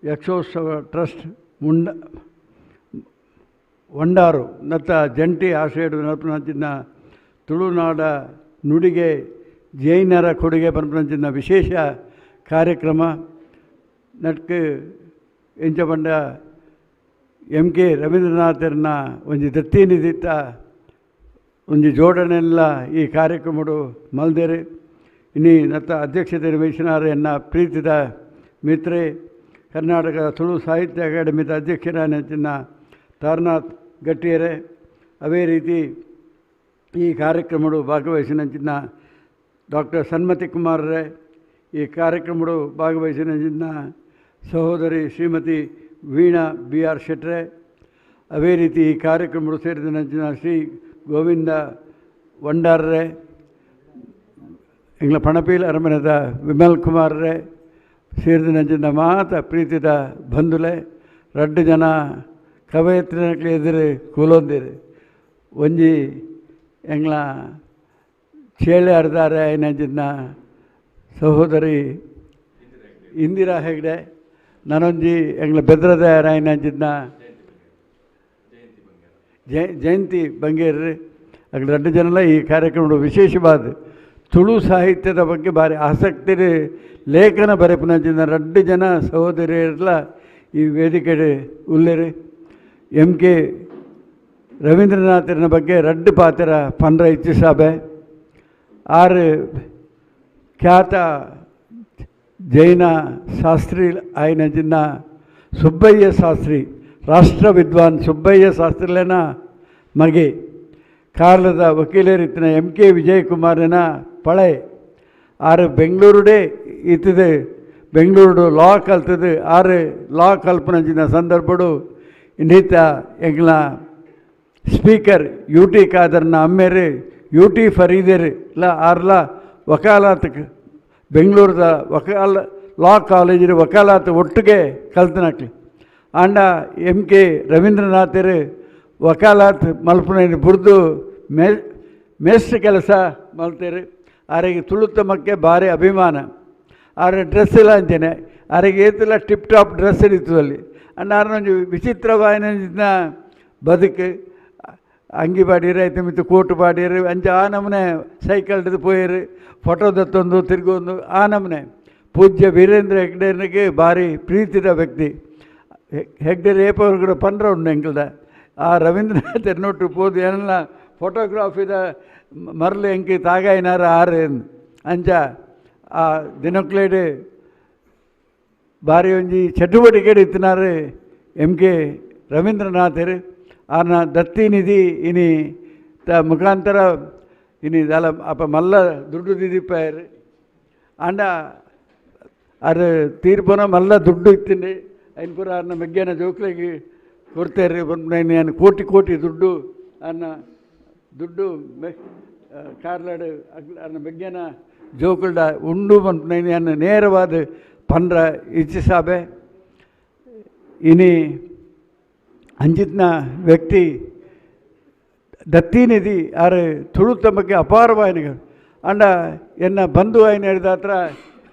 ಯಕ್ಷೋತ್ಸವ ಟ್ರಸ್ಟ್ ಮುಂಡ ವಂಡಾರು ನತ್ತ ಜಂಟಿ ಆಶ್ರಯಡು ನರಪನಂಚಿನ ತುಳುನಾಡ ನುಡಿಗೆ ಜೈನರ ಕೊಡುಗೆ ಪನ್ಪನಂಚಿನ ವಿಶೇಷ ಕಾರ್ಯಕ್ರಮ ನಟ್ಕು ಎಂಚ ಪಂಡ ಎಂ ಕೆ ರವೀಂದ್ರನಾಥರನ್ನ ಒಂಜಿ ದತ್ತಿನಿದಿತ್ತ ಒಂಜಿ ಜೋಡಣೆಲ್ಲ ಈ ಕಾರ್ಯಕ್ರಮಡು ಮಲ್ದೇರು. ಇನಿ ನತ್ತ ಅಧ್ಯಕ್ಷತೆ ವಹಿಸಿನಾರು ಎನ್ನ ಪ್ರೀತಿದ ಮಿತ್ರೆ ಕರ್ನಾಟಕ ತುಳು ಸಾಹಿತ್ಯ ಅಕಾಡೆಮಿದ ಅಧ್ಯಕ್ಷರಾದ ತಾರನಾಥ್ ಗಟ್ಟಿಯರೇ, ಅದೇ ರೀತಿ ಈ ಕಾರ್ಯಕ್ರಮಡು ಭಾಗವಹಿಸಿನಂಚಿನ ಡಾಕ್ಟರ್ ಸನ್ಮತಿ ಕುಮಾರರೇ, ಈ ಕಾರ್ಯಕ್ರಮಡು ಭಾಗವಹಿಸಿನಂಚಿನ ಸಹೋದರಿ ಶ್ರೀಮತಿ ವೀಣಾ ಬಿ ಆರ್ ಶೆಟ್ರೆ, ಅದೇ ರೀತಿ ಈ ಕಾರ್ಯಕ್ರಮಡು ಸೇರಿದ ಶ್ರೀ ಗೋವಿಂದ ವಂಡಾರರೇ, ಎಂಗ್ಲ ಪಣಪೀಲ್ ಅರಮನೆದ ವಿಮಲ್ ಕುಮಾರರೇ ಸೇರಿದ ಮಾತ ಪ್ರೀತಿದ ಬಂಧುಲೆ ರಡ್ಡು ಜನ ಕವಯತ್ರಿನಕ್ಲೆ ಎದುರು ಕೂಲೊಂದಿರು. ಒಂಜಿ ಎಂಗ್ಲ ಚೇಳೆ ಅರ್ದಾರೆ ಐನಂಚಿನ ಸಹೋದರಿ ಇಂದಿರಾ ಹೆಗ್ಡೆ, ನಾನೊಂಜಿ ಎಂಗ್ಲ ಬೆದ್ರದ ಐನಂಚಿನ ಜಯಂತಿ ಬಂಗೇರ್ರಿ. ಅక్కడ ರಡ್ಡು ಜನಲ ಈ ಕಾರ್ಯಕ್ರಮ ವಿಶೇಷವಾದ ತುಳು ಸಾಹಿತ್ಯದ ಬಗ್ಗೆ ಭಾರಿ ಆಸಕ್ತಿ ಲೇಖನ ಬರೆಪುನಂಚಿನ ರಡ್ಡು ಜನ ಸಹೋದರಿಯರೆಲ್ಲ ಈ ವೇದಿಕೆ ಉಲ್ಲೇರು. ಎಂ ಕೆ ರವೀಂದ್ರನಾಥರನ ಬಗ್ಗೆ ರಡ್ಡು ಪಾತ್ರ ಪನ್ರ ಇಚ್ಛಿಸಾಬೆ ಆರು ಖ್ಯಾತ ಜೈನ ಶಾಸ್ತ್ರಿ ಆಯ್ನಂಚಿನ ಸುಬ್ಬಯ್ಯ ಶಾಸ್ತ್ರಿ ರಾಷ್ಟ್ರ ವಿದ್ವಾನ್ ಸುಬ್ಬಯ್ಯ ಶಾಸ್ತ್ರಿಲೇನ ಮಗೆ ಕಾರ್ಲದ ವಕೀಲರಿತ್ತಿನ ಎಂ ಕೆ ವಿಜಯಕುಮಾರನ ಪಳೆ ಆರು ಬೆಂಗಳೂರುಡೇ ಇತ್ತಿದೆ ಬೆಂಗಳೂರು ಲಾ ಕಲ್ತದೆ ಆರು ಲಾ ಕಲ್ಪನಂಚಿನ ಸಂದರ್ಭಡು ಇನ್ನಿತ ಎಂಗ್ಲ speaker U T ಖಾದರ್ನ ಅಮ್ಮೇರು U T ಫರೀದೇರು ಇಲ್ಲ ಆರ್ಲ ವಕಾಲಾತ್ ಬೆಂಗಳೂರದ ವಕಾಲ ಲಾ ಕಾಲೇಜಿನ ವಕಾಲಾತ್ ಒಟ್ಟಿಗೆ ಕಲ್ತನಕ್ಲಿ. ಆಂಡ ಎಂ ಕೆ ರವೀಂದ್ರನಾಥರು ವಕಾಲಾತ್ ಮಲ್ಪನ ಬುರ್ದು ಮೇಸ್ಟ್ರ ಕೆಲಸ ಮಲ್ತೇರು. ಆರಿಗೆ ತುಳುತಮಕ್ಕೆ ಭಾರಿ ಅಭಿಮಾನ. ಆರೆ ಡ್ರೆಸ್ ಇಲ್ಲ ಅಂಚನೆ ಆರಿಗೆ ಏತಿಲ್ಲ tip top dress ಇರ್ತದಲ್ಲಿ. And ಆರನೊಂಜಿ ವಿಚಿತ್ರವಾಯಿನ ಬದುಕು ಅಂಗಿ ಬಾಡಿರು ಐತೆ ಮಿತ್ತು ಕೋಟು ಬಾಡಿರು ಅಂಚೆ ಆ ನಮೂನೆ ಸೈಕಲ್ ಹಿಡಿದು ಪೋಯಿರು ಫೋಟೋ ದತ್ತೊಂದು ತಿರುಗೊಂದು ಆ ನಮೂನೆ. ಪೂಜ್ಯ ವೀರೇಂದ್ರ ಹೆಗ್ಡೆನಿಗೆ ಭಾರಿ ಪ್ರೀತಿದ ವ್ಯಕ್ತಿ. ಹೆಗ್ಡೆರ್ ಏಪವ್ರು ಕೂಡ ಪನ್ರ ಉಂಡು ಎಂಕಲ್ದ ಆ ರವೀಂದ್ರನಾಥ್ ಎನ್ನೊಟ್ಟು ಪೋದು ಏನೆಲ್ಲ ಫೋಟೋಗ್ರಾಫಿದ ಮರಳು ಎಂಕಿ ತಾಗಾಯಿನಾರ ಆರು ಅಂಚ ಆ ದಿನಕ್ಲೇಡು ಭಾರಿ ಒಂಜಿ ಚಟುವಟಿಕೆ ಇತ್ತಿನಾರು ಎಂ ಕೆ ರವೀಂದ್ರನಾಥರು. ಆರ್ನ ದತ್ತಿನಿಧಿ ಇನಿ ತ ಮುಖಾಂತರ ಇನಿ ದಾಲ ಅಪ್ಪ ಮಲ್ಲ ದುಡ್ಡು ದಿದಿಪ್ಪಾಯರು. ಆಂಡ ಅದು ತೀರ್ಪುನ ಮಲ್ಲ ದುಡ್ಡು ಇತ್ತೀನಿ ಐನ್ ಪೂರ ಅನ್ನ ಮೆಗ್ಗೆನ ಜೋಕ್ಲೆಗ್ ಕೊಡ್ತೇರು ನಾನು ಕೋಟಿ ಕೋಟಿ ದುಡ್ಡು ಅನ್ನ ದುಡ್ಡು ಕಾರ್ಲಾಡು ಅನ್ನ ಮೆಗ್ಗೆನ ಜೋಕುಲ್ಡ ಉಂಡು ಪನ್ಪುನ ನೇರವಾದ ಪನ್ರ ಇಚ್ಛಿಸಾಬೆ. ಇನಿ ಅಂಜಿತ್ನ ವ್ಯಕ್ತಿ ದತ್ತಿನಿಧಿ ಆರು ತುಳುತ ಬಗ್ಗೆ ಅಪಾರವಾಯಿನ ಅಂಡ ಎನ್ನ ಬಂಧು ಆಯ್ನ ಹಿಡಿದ ಹತ್ರ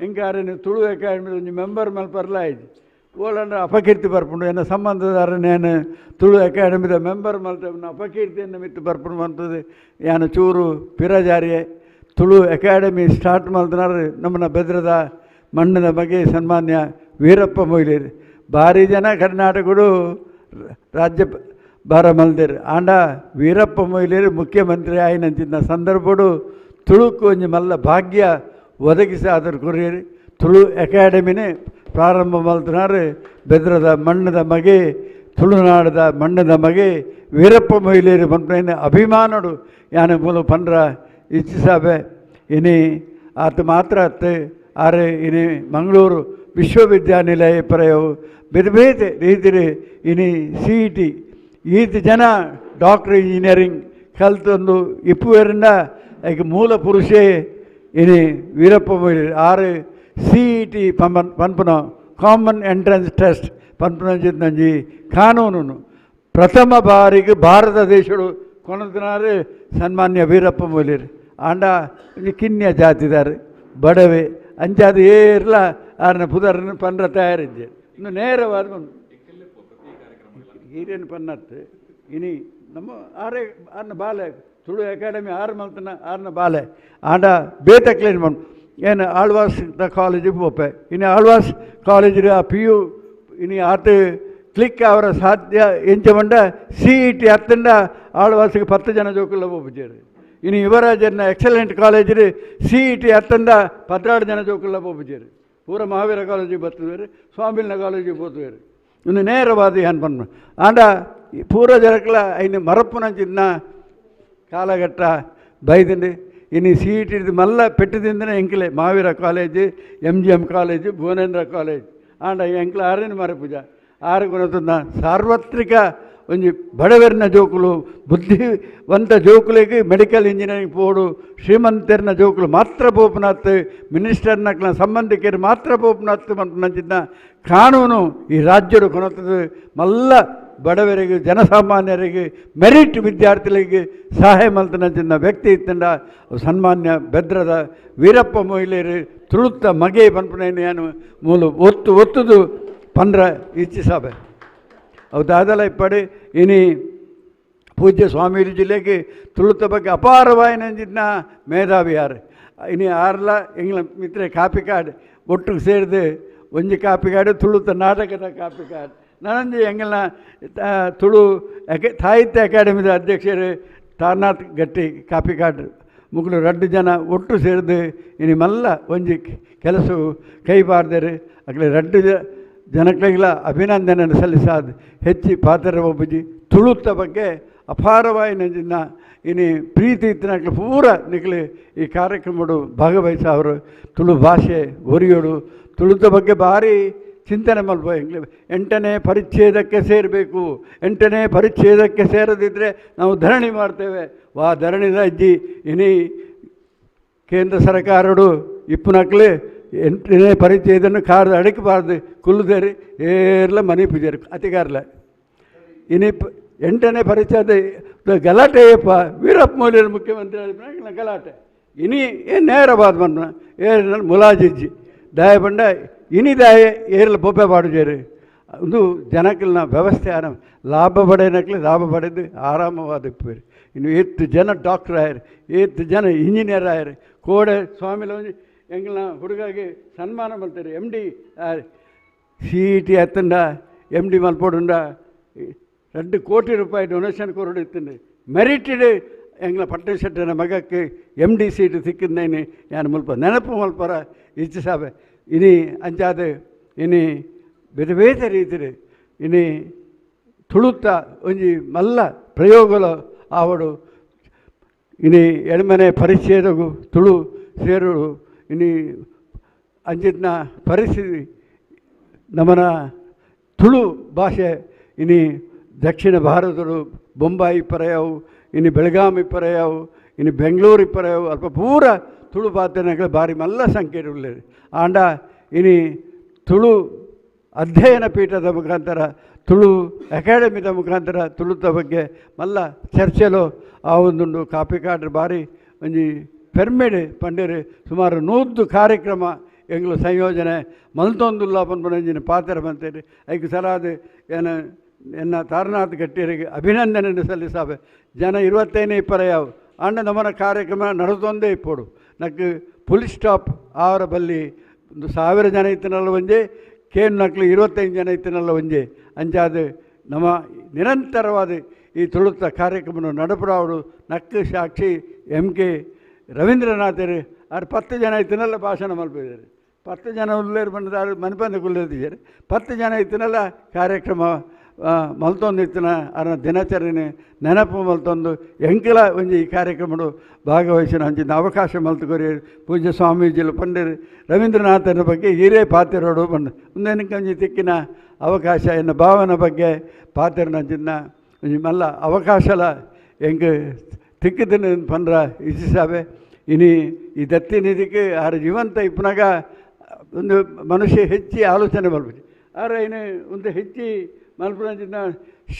ಹಿಂಗೆ ಆರನ್ನು ತುಳು ಅಕಾಡೆಮಿ ಒಂಜಿ ಮೆಂಬರ್ ಮಲ್ಪರ್ಲ ಆಯ್ತು ಓಲಂಡ ಅಪಕೀರ್ತಿ ಬರ್ಪುಂಡು ಎನ್ನ ಸಂಬಂಧದಾರ ನಾನು ತುಳು ಅಕಾಡೆಮಿದ ಮೆಂಬರ್ ಮಲ್ತ ಅಪಕೀರ್ತಿಯನ್ನು ಮಿತ್ತು ಬರ್ಪುಂಡು ಬಂತದ್ದು ಯಾನು ಚೂರು ಪಿರಜಾರಿಯೆ. ತುಳು ಅಕಾಡೆಮಿ ಸ್ಟಾರ್ಟ್ ಮಲ್ತನಾರು ನಮ್ಮನ್ನ ಬೆದ್ರದ ಮಣ್ಣಿನ ಬಗ್ಗೆ ಸನ್ಮಾನ್ಯ ವೀರಪ್ಪ ಮೊಯ್ಲಿರು. ಭಾರಿ ಜನ ಕರ್ನಾಟಕಡು ರಾಜ್ಯ ಭಾರ ಮಲ್ದೇರು ಆಂಡ ವೀರಪ್ಪ ಮೊಯ್ಲಿರು ಮುಖ್ಯಮಂತ್ರಿ ಆಯ್ನಂಚಿನ ಸಂದರ್ಭಡು ತುಳುಕು ಒಂಜಿ ಮಲ್ಲ ಭಾಗ್ಯ ಒದಗಿಸಿ ಆದರ್ ಕೊರಿಯರು. ತುಳು ಅಕಾಡೆಮಿನೇ ಪ್ರಾರಂಭ ಮಲ್ತನಾರು ಬೆದ್ರದ ಮಣ್ಣದ ಮಗೆ ತುಳುನಾಡದ ಮಣ್ಣದ ಮಗೆ ವೀರಪ್ಪ ಮೊಯ್ಲಿರು ಪನ್ಪುನ ಅಭಿಮಾನಡು ಯಾನು ಮೂಲ ಪನ್ರ ಇಚ್ಛಿಸಾಬೆ. ಇನಿ ಆತ ಮಾತ್ರ ಅತ್ತು ಆರೆ ಇನಿ ಮಂಗಳೂರು ವಿಶ್ವವಿದ್ಯಾನಿಲಯ ಪ್ರಯೋಗ ಬೇರೆ ಬೇರೆ ರೀತಿಲಿ ಇನಿ C E T ಈತ ಜನ ಡಾಕ್ಟರ್ ಇಂಜಿನಿಯರಿಂಗ್ ಕಲ್ತೊಂದು ಇಪ್ಪುವೆರಿಂದ ಐಕ್ ಮೂಲ ಪುರುಷೇ ಇನಿ ವೀರಪ್ಪ ಮೊಯ್ಲಿ. ಆರು C E T ಪನ್ಪುನ common entrance test ಪನ್ಪುನ ನಂಜಿ ಕಾನೂನು ಪ್ರಥಮ ಬಾರಿಗೆ ಭಾರತ ದೇಶಡು ಕೊನದಿನಾರು ಸನ್ಮಾನ್ಯ ವೀರಪ್ಪ ಮೊಯ್ಲಿರು. ಆಂಡ ಒಂಜಿ ಕಿನ್ಯ ಜಾತಿದಾರು ಬಡವೆ ಅಂಚಾದ ಏರ್ಲ ಆರ್ನ ಪುದರ್ನ ಪನ್ರ ತಯಾರಿದ್ದೆ ಇನ್ನು ನೇರವಾದ ಹೀರೇನು ಪನ್ನತ್ತು ಇನಿ ನಮ್ಮ ಆರೇ ಆರ್ನ ಬಾಲೆ ತುಳು ಅಕಾಡೆಮಿ ಆರು ಮಲ್ತನ ಆರ್ನ ಬಾಲೆ ಆಂಡ ಬೇತಕ್ಲೇನು ಮನ್ ಏನು ಆಳ್ವಾಸ್ the ಕಾಲೇಜಿಗೆ ಪೋಪೆ. ಇನ್ನು ಆಳ್ವಾಸ್ ಕಾಲೇಜಿಗೆ ಆ ಪಿ ಯು ಇನಿ ಆತ ಕ್ಲಿಕ್ ಅವರ ಸಾಧ್ಯ ಎಂಚ ಮಂಡ C E T ಅತ್ತಂಡ ಆಳ್ವಾಸಿಗೆ 10 ಜನ ಜೋಕುಲ್ಲ ಪೋಪುಜೇರು. ಇನ್ನು ಯುವರಾಜನ ಎಕ್ಸಲೆಂಟ್ ಕಾಲೇಜಿಗೆ C E T ಅತ್ತಂಡ 12 ಜನ ಜೋಕುಲ್ಲ ಪೋಪುಜೇರು. ಪೂರ ಮಹಾವೀರ ಕಾಲೇಜಿಗೆ ಬರ್ತುವೇರು, ಸ್ವಾಮಿನ ಕಾಲೇಜಿಗೆ ಪೋತುವೇರು. ಇನ್ನು ನೇರವಾದ ಏನು ಪನ್ಪ ಆಂಡ ಪೂರ ಜನಕ್ಲ ಐನು ಮರಪ್ಪುನಂಚಿನ ಕಾಲಘಟ್ಟ ಬೈದಿಂಡು. ಇನ್ನು C E T ಮಲ್ಲ ಪೆಟ್ಟದಿಂದನೇ ಎಂಕ್ಲೆ Mahaveera college, M G M college, Bhuvanendra college ಆಂಡ ಎಂಕ್ಲ ಆರೇನು ಮರಪೂಜ ಆರು ಗುಣತುಂದ ಸಾರ್ವತ್ರಿಕ ಒಂಜಿ ಬಡವೆರ್ನ ಜೋಕುಲು ಬುದ್ಧಿವಂತ ಜೋಕುಲಿಗೆ ಮೆಡಿಕಲ್ ಇಂಜಿನಿಯರಿಂಗ್ ಪೋಡು, ಶ್ರೀಮಂತೆರ್ನ ಜೋಕುಲು ಮಾತ್ರ ಪೋಪುನಾತ್, ಮಿನಿಸ್ಟರ್ನಕ್ಲ ಸಂಬಂಧಿಕರು ಮಾತ್ರ ಪೋಪುನಾತ್ ಪನ್ಪುನಂಚಿನ ಕಾನೂನು ಈ ರಾಜ್ಯಡು ಕೊನತದ ಮಲ್ಲ ಬಡವರಿಗೆ ಜನಸಾಮಾನ್ಯರಿಗೆ ಮೆರಿಟ್ ವಿದ್ಯಾರ್ಥಿಗಳಿಗೆ ಸಹಾಯ ಮಲ್ತನಂಚಿನ ವ್ಯಕ್ತಿ ಇತ್ತಂಡ ಸನ್ಮಾನ್ಯ ಬೆದ್ರದ ವೀರಪ್ಪ ಮೊಯ್ಲಿರು ತುಳುತ್ತ ಮಗೆ ಪನ್ಪುನ ಮೂಲ ಒತ್ತು ಒತ್ತುದು ಪನ್ರ ಇಚ್ಛಿಸಾಬೆ. ಅವು ದಾದಲ ಇಪ್ಪಡಿ ಇನಿ ಪೂಜ್ಯ ಸ್ವಾಮೀಜಿ ಜಿಲ್ಲೆಗೆ ತುಳುತ್ತ ಬಗ್ಗೆ ಅಪಾರವಾಯಿನಂಚಿನ ಮೇಧಾವಿ ಯಾರು ಇನಿ ಆರ್ಲ ಎಂಗ್ಲ ಮಿತ್ರೆ ಕಾಪಿಕಾಡ್ ಒಟ್ಟು ಸೇರಿದು ಒಂಜಿ ಕಾಪಿಕಾಡು ತುಳುತ್ತ ನಾಟಕದ ಕಾಪಿಕಾಡ್ ನಾನಂಜಿ ಎಂಗಲ್ನ ತುಳು ಸಾಹಿತ್ಯ ಅಕಾಡೆಮಿದ ಅಧ್ಯಕ್ಷರು ತಾರನಾಥ್ ಗಟ್ಟಿ ಕಾಪಿಕಾಡ್ ಮುಗುಲು 2 ಜನ ಒಟ್ಟು ಸೇರಿದು ಇನಿ ಮಲ್ಲ ಒಂಜಿ ಕೆಲಸ ಕೈ ಬಾರ್ದರು. ಅಗಲೆ 2 ಜನಕ್ಲೆಗ್ಲ ಅಭಿನಂದನೆ ಸಲ್ಲಿಸಾದ ಹೆಚ್ಚಿ ಪಾತ್ರ ಒಬ್ಬಜಿ ತುಳುತ್ತ ಬಗ್ಗೆ ಅಪಾರವಾಯಿನ ಇನಿ ಪ್ರೀತಿ ಇತ್ತಿನಕ್ಲು ಪೂರ ನಿಕ್ಲು ಈ ಕಾರ್ಯಕ್ರಮಡು ಭಾಗವಹಿಸ ಅವರು ತುಳು ಭಾಷೆ ಒರಿಯೋಡು ತುಳುತ್ತ ಬಗ್ಗೆ ಭಾರಿ ಚಿಂತನೆ ಮಲ್ಪ. 8ನೇ ಪರಿಚ್ಛೇದಕ್ಕೆ ಸೇರಬೇಕು, 8ನೇ ಪರಿಚ್ಛೇದಕ್ಕೆ ಸೇರದಿದ್ದರೆ ನಾವು ಧರಣಿ ಮಾಡ್ತೇವೆ. ವಾ ಧರಣಿದ ಅಜ್ಜಿ ಇನಿ ಕೇಂದ್ರ ಸರ್ಕಾರಡು ಇಪ್ಪುನಕ್ಲೆ 8ನೇ ಪರಿಚ್ಛೇದನ್ನು ಕಾರದ ಅಡಕಬಾರ್ದು ಕುಲ್ಲುದೇರಿ ಏರ್ಲ ಮನೆ ಪೂಜಾರಿ ಅತಿಗಾರ್ಲ ಇನಿ 8ನೇ ಪರಿಚ್ಛೇದ ಗಲಾಟೆಯಪ್ಪ ವೀರಪ್ಪ ಮೊಯ್ಲಿಯರು ಮುಖ್ಯಮಂತ್ರಿ ಆದ ಗಲಾಟೆ ಇನಿ ಏನು ನೇರವಾದ ಮನ್ನ ಏರ್ ಮುಲಾಜಿಜ್ಜಿ ದಾಯ ಬಂಡ ಇನಿ ದಾಯ ಏರ್ಲ ಬೊಬ್ಬೆ ಬಾಡುಜೇರು ಒಂದು ಜನಕ್ಕಲ್ನ ವ್ಯವಸ್ಥೆ ಆರಾಮ ಲಾಭ ಪಡೆಯನಕ್ಲೆ ಲಾಭ ಪಡೆದು ಆರಾಮವಾದ ಇಪ್ಪೇರು. ಇನ್ನು ಏತ್ತು ಜನ ಡಾಕ್ಟರ್ ಆಯರು, ಏತ್ತು ಜನ ಇಂಜಿನಿಯರ್ ಆಯರು, ಕೋಡೆ ಸ್ವಾಮಿಲ ಎಂಗ್ಲ ಹುಡುಗಾಗಿ ಸನ್ಮಾನ ಮಾಡ್ತಾರೆ M D C E T ಅತ್ತಂಡ M D ಮಲ್ಪೋಡುಂಡ 2 ಕೋಟಿ ರೂಪಾಯಿ ಡೊನೇಷನ್ ಕೊರಡು ಇತ್ತಂಡೆ ಮೆರಿಟೆಡ್ ಎಂಗ್ಲ ಪಟ್ಟಣ ಶೆಟ್ಟನ ಮಗಕ್ಕೆ M D seat ಸಿಕ್ಕಿದ್ದೇನೆ ಯಾನು ಮುಲ್ಪ ನೆನಪು ಮಲ್ಪರ ಇಚ್ಛಿಸಾಬೆ. ಇನಿ ಅಂಚಾದ ಇನಿ ಬೇರೆ ಬೇರೆ ರೀತಿಲಿ ಇನಿ ತುಳುತ್ತ ಒಂಜಿ ಮಲ್ಲ ಪ್ರಯೋಗಲ ಆವಡು ಇನಿ ಎಣ್ಮನೆ ಪರಿಚ್ಛೇದಗು ತುಳು ಸೇರುಡು ಇನಿ ಅಂಚಿನ ಪರಿಸ್ಥಿತಿ ನಮನ ತುಳು ಭಾಷೆ ಇನಿ ದಕ್ಷಿಣ ಭಾರತಡು ಬೊಂಬಾಯಿ ಪರಯಾವು ಇನಿ ಬೆಳಗಾವಿ ಪರಯಾವು ಇನಿ ಬೆಂಗಳೂರು ಪರಯಾವು ಅಲ್ಪ ಪೂರ ತುಳು ಪಾತ್ರನಗಳ ಭಾರಿ ಮಲ್ಲ ಸಂಖ್ಯೆ ಉಳ್ಳೇರು. ಆಂಡ ಇನಿ ತುಳು ಅಧ್ಯಯನ ಪೀಠದ ಮುಖಾಂತರ ತುಳು ಅಕಾಡೆಮಿದ ಮುಖಾಂತರ ತುಳುತ ಬಗ್ಗೆ ಮಲ್ಲ ಚರ್ಚೆಲು ಆ ಒಂದುಂಡು. ಕಾಪಿಕಾಡ್ರು ಭಾರಿ ಒಂಜಿ ಪೆರ್ಮೆಡ್ ಪಂಡೇರು ಸುಮಾರು 100 ಕಾರ್ಯಕ್ರಮ ಎಂಗ್ಲು ಸಂಯೋಜನೆ ಮಲ್ತೊಂದುಲ್ಲ ಪನ್ಪುನಂಚಿನ ಪಾತ್ರ ಬಂತೇರಿ. ಐಕ್ ಸರಾದ ಏನ ಎನ್ನ ತಾರನಾಥ್ ಗಟ್ಟಿಯರಿಗೆ ಅಭಿನಂದನೆ ಸಲ್ಲಿಸಾವೆ. ಜನ 25 ಇಪ್ಪರಯಾವು ಆಂಡ ನಮ್ಮನ ಕಾರ್ಯಕ್ರಮ ನಡೆದೊಂದೇ ಇಪ್ಪೋಡು ನಕ್ ಫುಲ್ ಸ್ಟಾಪ್ ಆವರ ಬಲ್ಲಿ 1000 ಜನ ಇತ್ತನಲ್ಲ ಒಂಜೆ ಕೇನ್ ನಕ್ಲು 25 ಜನ ಇತ್ತನಲ್ಲ ಒಂಜೆ ಅಂಚಾದ ನಮ್ಮ ನಿರಂತರವಾದ ಈ ತುಳುತ್ತ ಕಾರ್ಯಕ್ರಮ ನಡಪಡಾವಡು ನಕ್ಕು ಸಾಕ್ಷಿ ಎಂ ಕೆ ರವೀಂದ್ರನಾಥರು ಆರು 10 ಜನ ಇತ್ತನಲ್ಲ ಭಾಷಣ ಮಲ್ಪಿದ್ದಾರೆ. 10 ಜನ ಉಲ್ಲೇರು ಬಂದಾರು ಮನಪಂದ ಕುಲ್ಲೇರಿದ್ದಾರೆ. 10 ಜನ ಇತ್ತನಲ್ಲ ಕಾರ್ಯಕ್ರಮ ಮಲ್ತೊಂದು ಇತ್ತಿನ ಅರನ ದಿನಾಚರಣೆ ನೆನಪು ಮಲ್ತೊಂದು ಎಂಕಲ ಒಂಜಿ ಈ ಕಾರ್ಯಕ್ರಮಡು ಭಾಗವಹಿಸಿನ ಅಂಚಿನ ಅವಕಾಶ ಮಲ್ತುಕೊರಿ ಪೂಜ್ಯ ಸ್ವಾಮೀಜಿಲು ಪಂಡಿರು ರವೀಂದ್ರನಾಥನ ಬಗ್ಗೆ ಹೀರೇ ಪಾತಿರೋಡು ಬಂದು ಒಂದೇನಕ್ಕೆ ಒಂಜಿ ತಿಕ್ಕಿನ ಅವಕಾಶ ಎನ್ನ ಭಾವನ ಬಗ್ಗೆ ಪಾತಿರನ ಅಂಚಿನ ಒಂಜಿ ಮಲ್ಲ ಅವಕಾಶಲ ಎಂಕ್ ತಿಕ್ಕಿದಿನ ಪಂಡ್ರ ಇಚ್ಛಿಸಾವೆ. ಇನಿ ಈ ದತ್ತಿ ನಿಧಿಗೆ ಆರ ಜೀವಂತ ಇಪ್ಪನಾಗ ಒಂದು ಮನುಷ್ಯ ಹೆಚ್ಚಿ ಆಲೋಚನೆ ಮಲ್ಪುಜಿ ಆರ ಏನು ಒಂದು ಹೆಚ್ಚಿ ಮಲ್ಪುನಂಚಿನ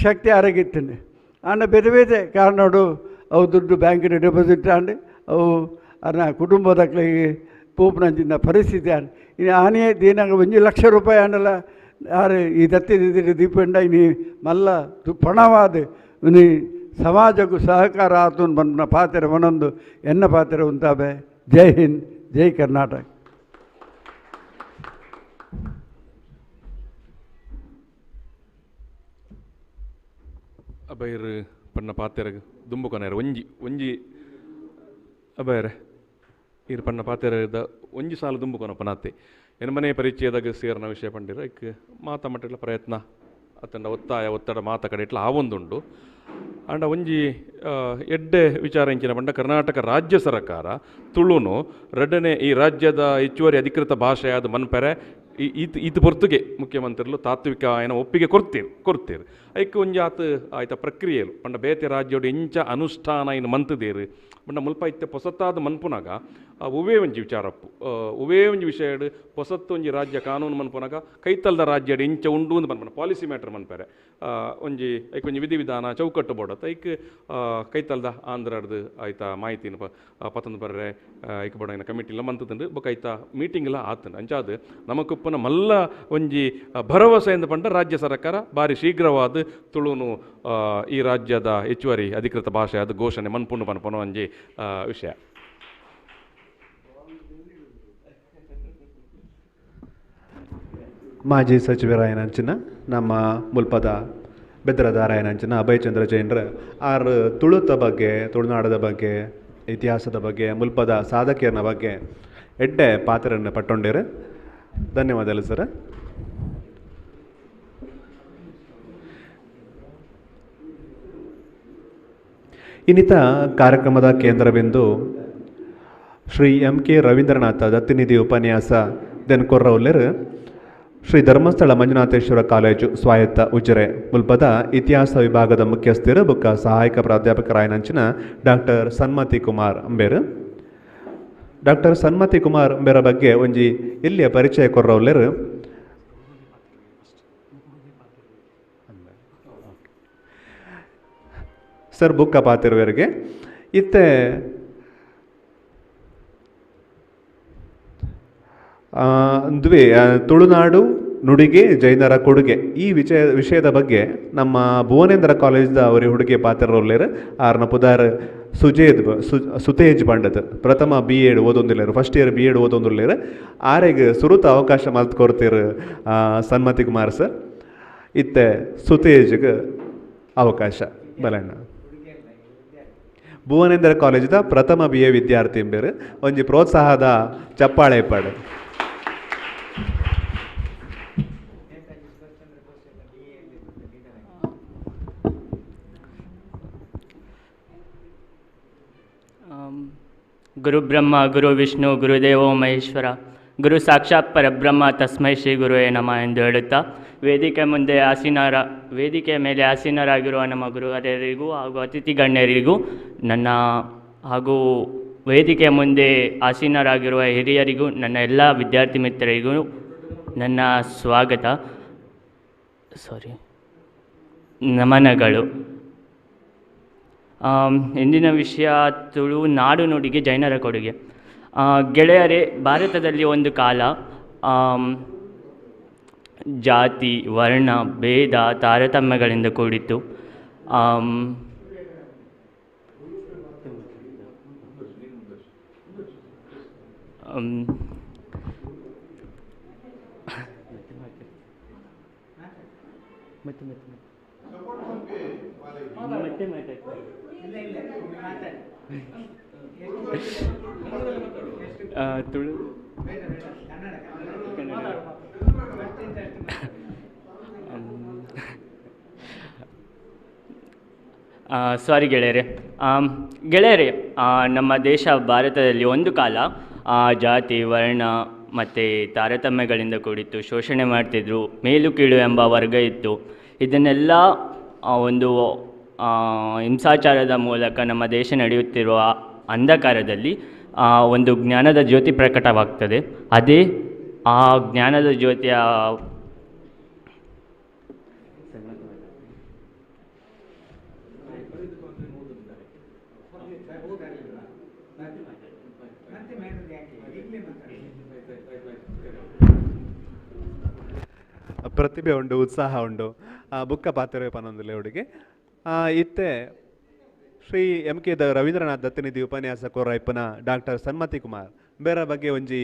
ಶಕ್ತಿ ಆರೋಗ್ಯ ಆಂಡ ಬೇರೆ ಬೇರೆ ಕಾರಣಡು ಅವು ದುಡ್ಡು ಬ್ಯಾಂಕಿನ ಡೆಪಾಸಿಟ್ ಆಂಡ್ ಅವು ಅರ್ನ ಕುಟುಂಬದಕ್ಲಿಗೆ ಪೋಪುನಂಚಿನ ಪರಿಸ್ಥಿತಿ ಆಂಡ್ ಇನ್ನು ಆನೆಯೇ ದಿನಾಗ 1 ಲಕ್ಷ ರೂಪಾಯಿ ಆಂಡಲ ಆರು ಈ ದತ್ತಿ ನಿಧಿ ದೀಪಂಡ ಇನಿ ಮಲ್ಲ ಪಣವಾದ ಇನಿ ಸಮಾಜಕ್ಕೂ ಸಹಕಾರ ಆತುನ್ ಬಂದ ಪಾತ್ರ ಒಂದೊಂದು ಎನ್ನ ಪಾತ್ರ ಉಂತಾವೆ. ಜೈ ಹಿಂದ್, ಜೈ ಕರ್ನಾಟಕ.
ಅಬೈರ್ ಪಣ್ಣ ಪಾತೆರಗ್ ದುಂಬುಕೊನೇರು ಒಂಜಿ ಒಂಜಿ ಅಬೈರೆ ಈರ್ ಪಣ್ಣ ಪಾತೆರದ ಒಂಜಿ ಸಾಲು ದುಂಬುಕೊನ ಪನಾತೆ ಎನ್ಮನೆ ಪರಿಚಯದಾಗ ಸೇರ್ನ ವಿಷಯ ಪಂಡಿರ ಐಕ್ ಮಾತ ಮಟ್ಟಿಲ ಪ್ರಯತ್ನ ಅತ್ತಂಡ ಒತ್ತಾಯ ಒತ್ತಡ ಮಾತ ಕಡೆ ಇಟ್ಲ ಆವೊಂದುಂಡು. ಆಂಡ ಒಂಜಿ ಎಡ್ಡೆ ವಿಚಾರ ಎಂಚಿನ ಪಂಡ ಕರ್ನಾಟಕ ರಾಜ್ಯ ಸರ್ಕಾರ ತುಳುನು ರಡ್ಡನೆ ಈ ರಾಜ್ಯದ ಹೆಚ್ಚುವರಿ ಅಧಿಕೃತ ಭಾಷೆಯಾದ ಮನ್ಪೆರೆ ಈತ ಈತ ಪೊರ್ತುಗೆ ಮುಖ್ಯಮಂತ್ರಿಲು ತಾತ್ವಿಕ ಏನ ಒಪ್ಪಿಗೆ ಕೊಡ್ತೀರು ಕೊಡ್ತೀರು ಐಕ್ ಒಂಜಿ ಆತ ಆಯ್ತ ಪ್ರಕ್ರಿಯೆಲು ಪಂಡ ಬೇತೆ ರಾಜ್ಯೋಡು ಎಂಚ ಅನುಷ್ಠಾನ ಇನ್ನು ಮಂತದೇರು ಪಂಡ ಮುಲ್ಪ ಇತ್ತೆ ಪೊಸತ್ತಾದ ಮನ್ಪುನಾಗ ಒವ್ವೇ ಒಂಜಿ ವಿಚಾರಪ್ಪು ಒವ್ವೇ ಒಂಜಿ ವಿಷಯಡು ಪೊಸತ್ತು ಒಂಜಿ ರಾಜ್ಯ ಕಾನೂನು ಮನ್ಪುನಾಗ ಕೈತಲ್ದ ರಾಜ್ಯಡು ಎಂಚ ಉಂಡು ಅಂತ ಮನ್ಪುನ ಪಾಲಿಸಿ ಮ್ಯಾಟ್ರ್ ಮನ್ಪೆರೆ ಒಂಜಿ ಐಕ್ ಒಂಜಿ ವಿಧಿವಿಧಾನ ಚೌಕಟ್ಟು ಬೋಡತ್ತ ಐಕ್ ಕೈತಲ್ದ ಆಂಧ್ರಡ್ದು ಆಯ್ತಾ ಮಾಹಿತಿನ ಪತ್ತೊಂದು ಬರ್ರೆ ಐಕ್ ಬೋಡ ಕಮಿಟಿಲ ಮಂತದಂಡು ಬೊಕ ಐತ ಮೀಟಿಂಗ್ಲ ಆತಂಡು. ಅಂಚಾದ ನಮಕುಪ್ಪನ ಮಲ್ಲ ಒಂಜಿ ಭರವಸೆಯಿಂದ ಪಂಡ ರಾಜ್ಯ ಸರ್ಕಾರ ಭಾರಿ ಶೀಘ್ರವಾದ ತುಳುನು ಈ ರಾಜ್ಯದ ಹೆಚ್ಚುವರಿ ಅಧಿಕೃತ ಭಾಷೆ ಅದು ಘೋಷಣೆ ಮನ್ಪುಂಡು ಪನ್ಪುನ ಒಂಜಿ ವಿಷಯ.
ಮಾಜಿ ಸಚಿವರಾಯನಂಚಿನ ನಮ್ಮ ಮುಲ್ಪದ ಬೆದ್ರದಾರಾಯನಂಚಿನ ಅಭಯಚಂದ್ರ ಜೈನರ ಆರ್ ತುಳುತ ಬಗ್ಗೆ, ತುಳುನಾಡದ ಬಗ್ಗೆ, ಇತಿಹಾಸದ ಬಗ್ಗೆ, ಮುಲ್ಪದ ಸಾಧಕಿಯರ ಬಗ್ಗೆ ಎಡ್ಡೆ ಪಾತ್ರವನ್ನು ಪಟ್ಟೊಂಡೇರು. ಧನ್ಯವಾದಗಳು ಸರ್. ಇನ್ನಿತ ಕಾರ್ಯಕ್ರಮದ ಕೇಂದ್ರಬಿಂದು ಶ್ರೀ ಎಂ ಕೆ ರವೀಂದ್ರನಾಥ ದತ್ತಿನಿಧಿ ಉಪನ್ಯಾಸ then ಕೊರ್ರೌಲ್ಯರು ಶ್ರೀ ಧರ್ಮಸ್ಥಳ ಮಂಜುನಾಥೇಶ್ವರ ಕಾಲೇಜು ಸ್ವಾಯತ್ತ ಉಜಿರೆ ಮುಲ್ಪದ ಇತಿಹಾಸ ವಿಭಾಗದ ಮುಖ್ಯಸ್ಥರು ಬುಕ್ಕ ಸಹಾಯಕ ಪ್ರಾಧ್ಯಾಪಕರಾಯನಂಚಿನ ಡಾಕ್ಟರ್ ಸನ್ಮತಿ ಕುಮಾರ್ ಅಂಬೇರು. ಡಾಕ್ಟರ್ ಸನ್ಮತಿ ಕುಮಾರ್ ಅಂಬೇರ ಬಗ್ಗೆ ಒಂಜಿ ಇಲ್ಲಿಯ ಪರಿಚಯ ಕೊರ್ರೌಲ್ಯರು. ಸರ್ ಬುಕ್ಕ ಪಾತಿರುವವರಿಗೆ ಇತ್ತೆ ದ್ವಿ ತುಳುನಾಡು ನುಡಿಗೆ ಜೈನರ ಕೊಡುಗೆ ಈ ವಿಷಯದ ಬಗ್ಗೆ ನಮ್ಮ ಭುವನೇಂದ್ರ ಕಾಲೇಜ್ದ ಅವರಿ ಹುಡುಗಿ ಪಾತ್ರರೊಲ್ಲೇರು ಆರ್ನ ಪುದಾರ್ ಸುಜೇದ್ ಸುತೇಜ್ ಬಂಡದ್ ಪ್ರಥಮ ಬಿ ಎಡ್ ಓದೊಂದಿಲ್ಲೇರು, first year B Ed ಓದೊಂದುಲ್ಲೇರು. ಆರೆಗ್ ಸುರುತ ಅವಕಾಶ ಮಲ್ತ್ ಕೊರ್ತೀರು ಸನ್ಮತಿ ಕುಮಾರ್ ಸರ್. ಇತ್ತೆ ಸುತೇಜ್ಗೆ ಅವಕಾಶ ಬಲಣ್ಣ. ಭುವನೇಂದ್ರ ಕಾಲೇಜ್ದ ಪ್ರಥಮ ಬಿ ಎ ವಿದ್ಯಾರ್ಥಿ ಎಂಬೇರು ಒಂಜಿ ಪ್ರೋತ್ಸಾಹದ ಚಪ್ಪಾಳೆ ಪಾಡು.
ಗುರು ಬ್ರಹ್ಮ ಗುರು ವಿಷ್ಣು ಗುರುದೇವೋ ಮಹೇಶ್ವರ ಗುರು ಸಾಕ್ಷಾತ್ ಪರಬ್ರಹ್ಮ ತಸ್ಮೈ ಶ್ರೀ ಗುರುವೇ ನಮಃ ಎಂದು ಹೇಳುತ್ತಾ ವೇದಿಕೆಯ ಮೇಲೆ ಆಸೀನರಾಗಿರುವ ನಮ್ಮ ಗುರುವರ್ಯರಿಗೂ ಹಾಗೂ ಅತಿಥಿ ಗಣ್ಯರಿಗೂ ನನ್ನ ಹಾಗೂ ವೇದಿಕೆಯ ಮುಂದೆ ಆಸೀನರಾಗಿರುವ ಹಿರಿಯರಿಗೂ ನನ್ನ ಎಲ್ಲ ವಿದ್ಯಾರ್ಥಿ ಮಿತ್ರರಿಗೂ ನನ್ನ ಸ್ವಾಗತ, ಸಾರಿ, ನಮನಗಳು. ಇಂದಿನ ವಿಷಯ ತುಳು ನಾಡು ನುಡಿಗೆ ಜೈನರ ಕೊಡುಗೆ. ಗೆಳೆಯರೇ, ಭಾರತದಲ್ಲಿ ಒಂದು ಕಾಲ ಜಾತಿ, ವರ್ಣ, ಭೇದ, ತಾರತಮ್ಯಗಳಿಂದ ಕೂಡಿತ್ತು. ತುಳು ಸಾರಿ ಗೆಳೆಯರೆ. ಗೆಳೆಯರೇ, ನಮ್ಮ ದೇಶ ಭಾರತದಲ್ಲಿ ಒಂದು ಕಾಲ ಜಾತಿ, ವರ್ಣ ಮತ್ತು ತಾರತಮ್ಯಗಳಿಂದ ಕೂಡಿತ್ತು. ಶೋಷಣೆ ಮಾಡ್ತಿದ್ದರು, ಮೇಲು ಕೀಳು ಎಂಬ ವರ್ಗ ಇತ್ತು. ಇದನ್ನೆಲ್ಲ ಒಂದು ಹಿಂಸಾಚಾರದ ಮೂಲಕ ನಮ್ಮ ದೇಶ ನಡೆಯುತ್ತಿರುವ ಅಂಧಕಾರದಲ್ಲಿ ಒಂದು ಜ್ಞಾನದ ಜ್ಯೋತಿ ಪ್ರಕಟವಾಗ್ತದೆ. ಅದೇ ಆ ಜ್ಞಾನದ ಜ್ಯೋತಿಯ
ಪ್ರತಿಭೆ ಉಂಡು, ಉತ್ಸಾಹ ಉಂಡು. ಬುಕ್ಕ ಪಾತ್ರ ಪನೊಂದುಲ್ಲೆ ಹುಡುಗಿ. ಇತ್ತೆ ಶ್ರೀ ಎಂ ಕೆ ರವೀಂದ್ರನಾಥ್ ದತ್ತನಿಧಿ ಉಪನ್ಯಾಸ ಕೋರೈಪನ ಡಾಕ್ಟರ್ ಸನ್ಮತಿ ಕುಮಾರ್ ಬೇರೆ ಬಗ್ಗೆ ಒಂಜಿ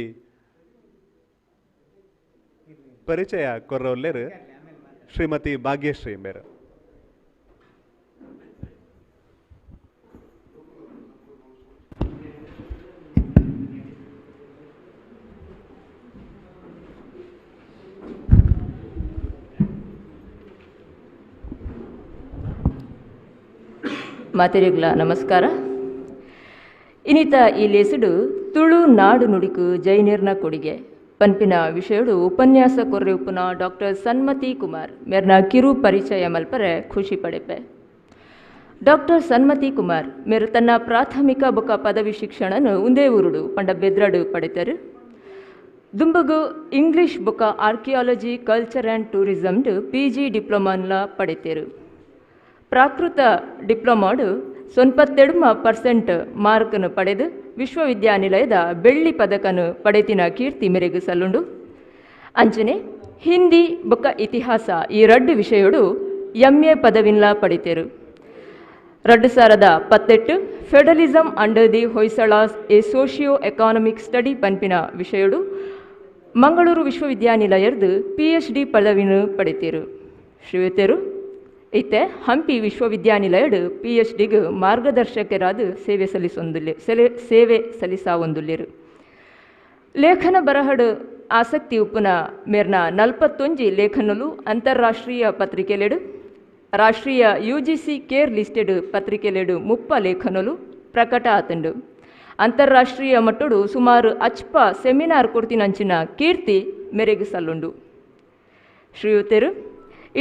ಪರಿಚಯ ಕೊರ್ರೊಲ್ಲೇರು ಶ್ರೀಮತಿ ಭಾಗ್ಯಶ್ರೀ ಬೇರೆ.
ಮಾತೆರಿಗ್ಲ ನಮಸ್ಕಾರ. ಇನ್ನಿತ ಈ ಲೇಸುಡು ತುಳು ನಾಡು ನುಡಿಕು ಜೈನೇರ್ನ ಕೊಡುಗೆ ಪನ್ಪಿನ ವಿಷಯಡು ಉಪನ್ಯಾಸ ಕೊರ್ರೆ ಉಪನ ಡಾಕ್ಟರ್ ಸನ್ಮತಿ ಕುಮಾರ್ ಮೇರ್ನ ಕಿರು ಪರಿಚಯ ಮಲ್ಪರೆ ಖುಷಿ ಪಡೆಪೆ. ಡಾಕ್ಟರ್ ಸನ್ಮತಿ ಕುಮಾರ್ ಮೇರು ತನ್ನ ಪ್ರಾಥಮಿಕ ಬೊಕ ಪದವಿ ಶಿಕ್ಷಣನು ಉಂದೇ ಊರುಡು ಪಂಡ ಬೆದ್ರಡು ಪಡೆತರು. ದುಂಬಗು ಇಂಗ್ಲಿಷ್ ಬೊಕ archaeology culture and ಟೂರಿಸಮ್ಡು P G ಡಿಪ್ಲೊಮಾನ್ಲ ಪಡೆತರು. ಪ್ರಾಕೃತ ಡಿಪ್ಲೊಮಾಡು 97% ಮಾರ್ಕನ್ನು ಪಡೆದು ವಿಶ್ವವಿದ್ಯಾನಿಲಯದ ಬೆಳ್ಳಿ ಪದಕನು ಪಡೆತಿನ ಕೀರ್ತಿ ಮೆರೆಗು ಸಲ್ಲುಂಡು. ಅಂಚನೆ ಹಿಂದಿ ಬೊಕ್ಕ ಇತಿಹಾಸ ಈ ರಡ್ಡು ವಿಷಯಡು M A ಪದವಿನ್ಲ ಪಡಿತೇರು. 2018 federalism under the Hoysalas a socio economic study ಪನ್ಪಿನ ವಿಷಯಡು ಮಂಗಳೂರು ವಿಶ್ವವಿದ್ಯಾನಿಲಯದ P H D ಪದವಿನ ಪಡಿತೇರು. ಶ್ರೀಯುತರು ಇತ್ತೆ ಹಂಪಿ ವಿಶ್ವವಿದ್ಯಾನಿಲಯಡು ಪಿ ಎಚ್ ಡಿಗೆ ಮಾರ್ಗದರ್ಶಕರಾದ ಸೇವೆ ಸಲ್ಲಿಸಾವೊಂದುಲ್ಲೆರು. ಲೇಖನ ಬರಹಡು ಆಸಕ್ತಿ ಉಪ್ಪುನ ಮೇರ್ನ 41 ಲೇಖನಲು ಅಂತಾರಾಷ್ಟ್ರೀಯ ಪತ್ರಿಕೆಲೆಡು, ರಾಷ್ಟ್ರೀಯ U G C care listed ಪತ್ರಿಕೆಲೆಡು 30 ಲೇಖನಲು ಪ್ರಕಟ ಆತಂಡು. ಅಂತಾರಾಷ್ಟ್ರೀಯ ಮಟ್ಟಡು ಸುಮಾರು ಅಚ್ಪ ಸೆಮಿನಾರ್ ಕೊಡ್ತಿನಂಚಿನ ಕೀರ್ತಿ ಮೆರೆಗು ಸಲ್ಲುಂಡು. ಶ್ರೀಯುತರು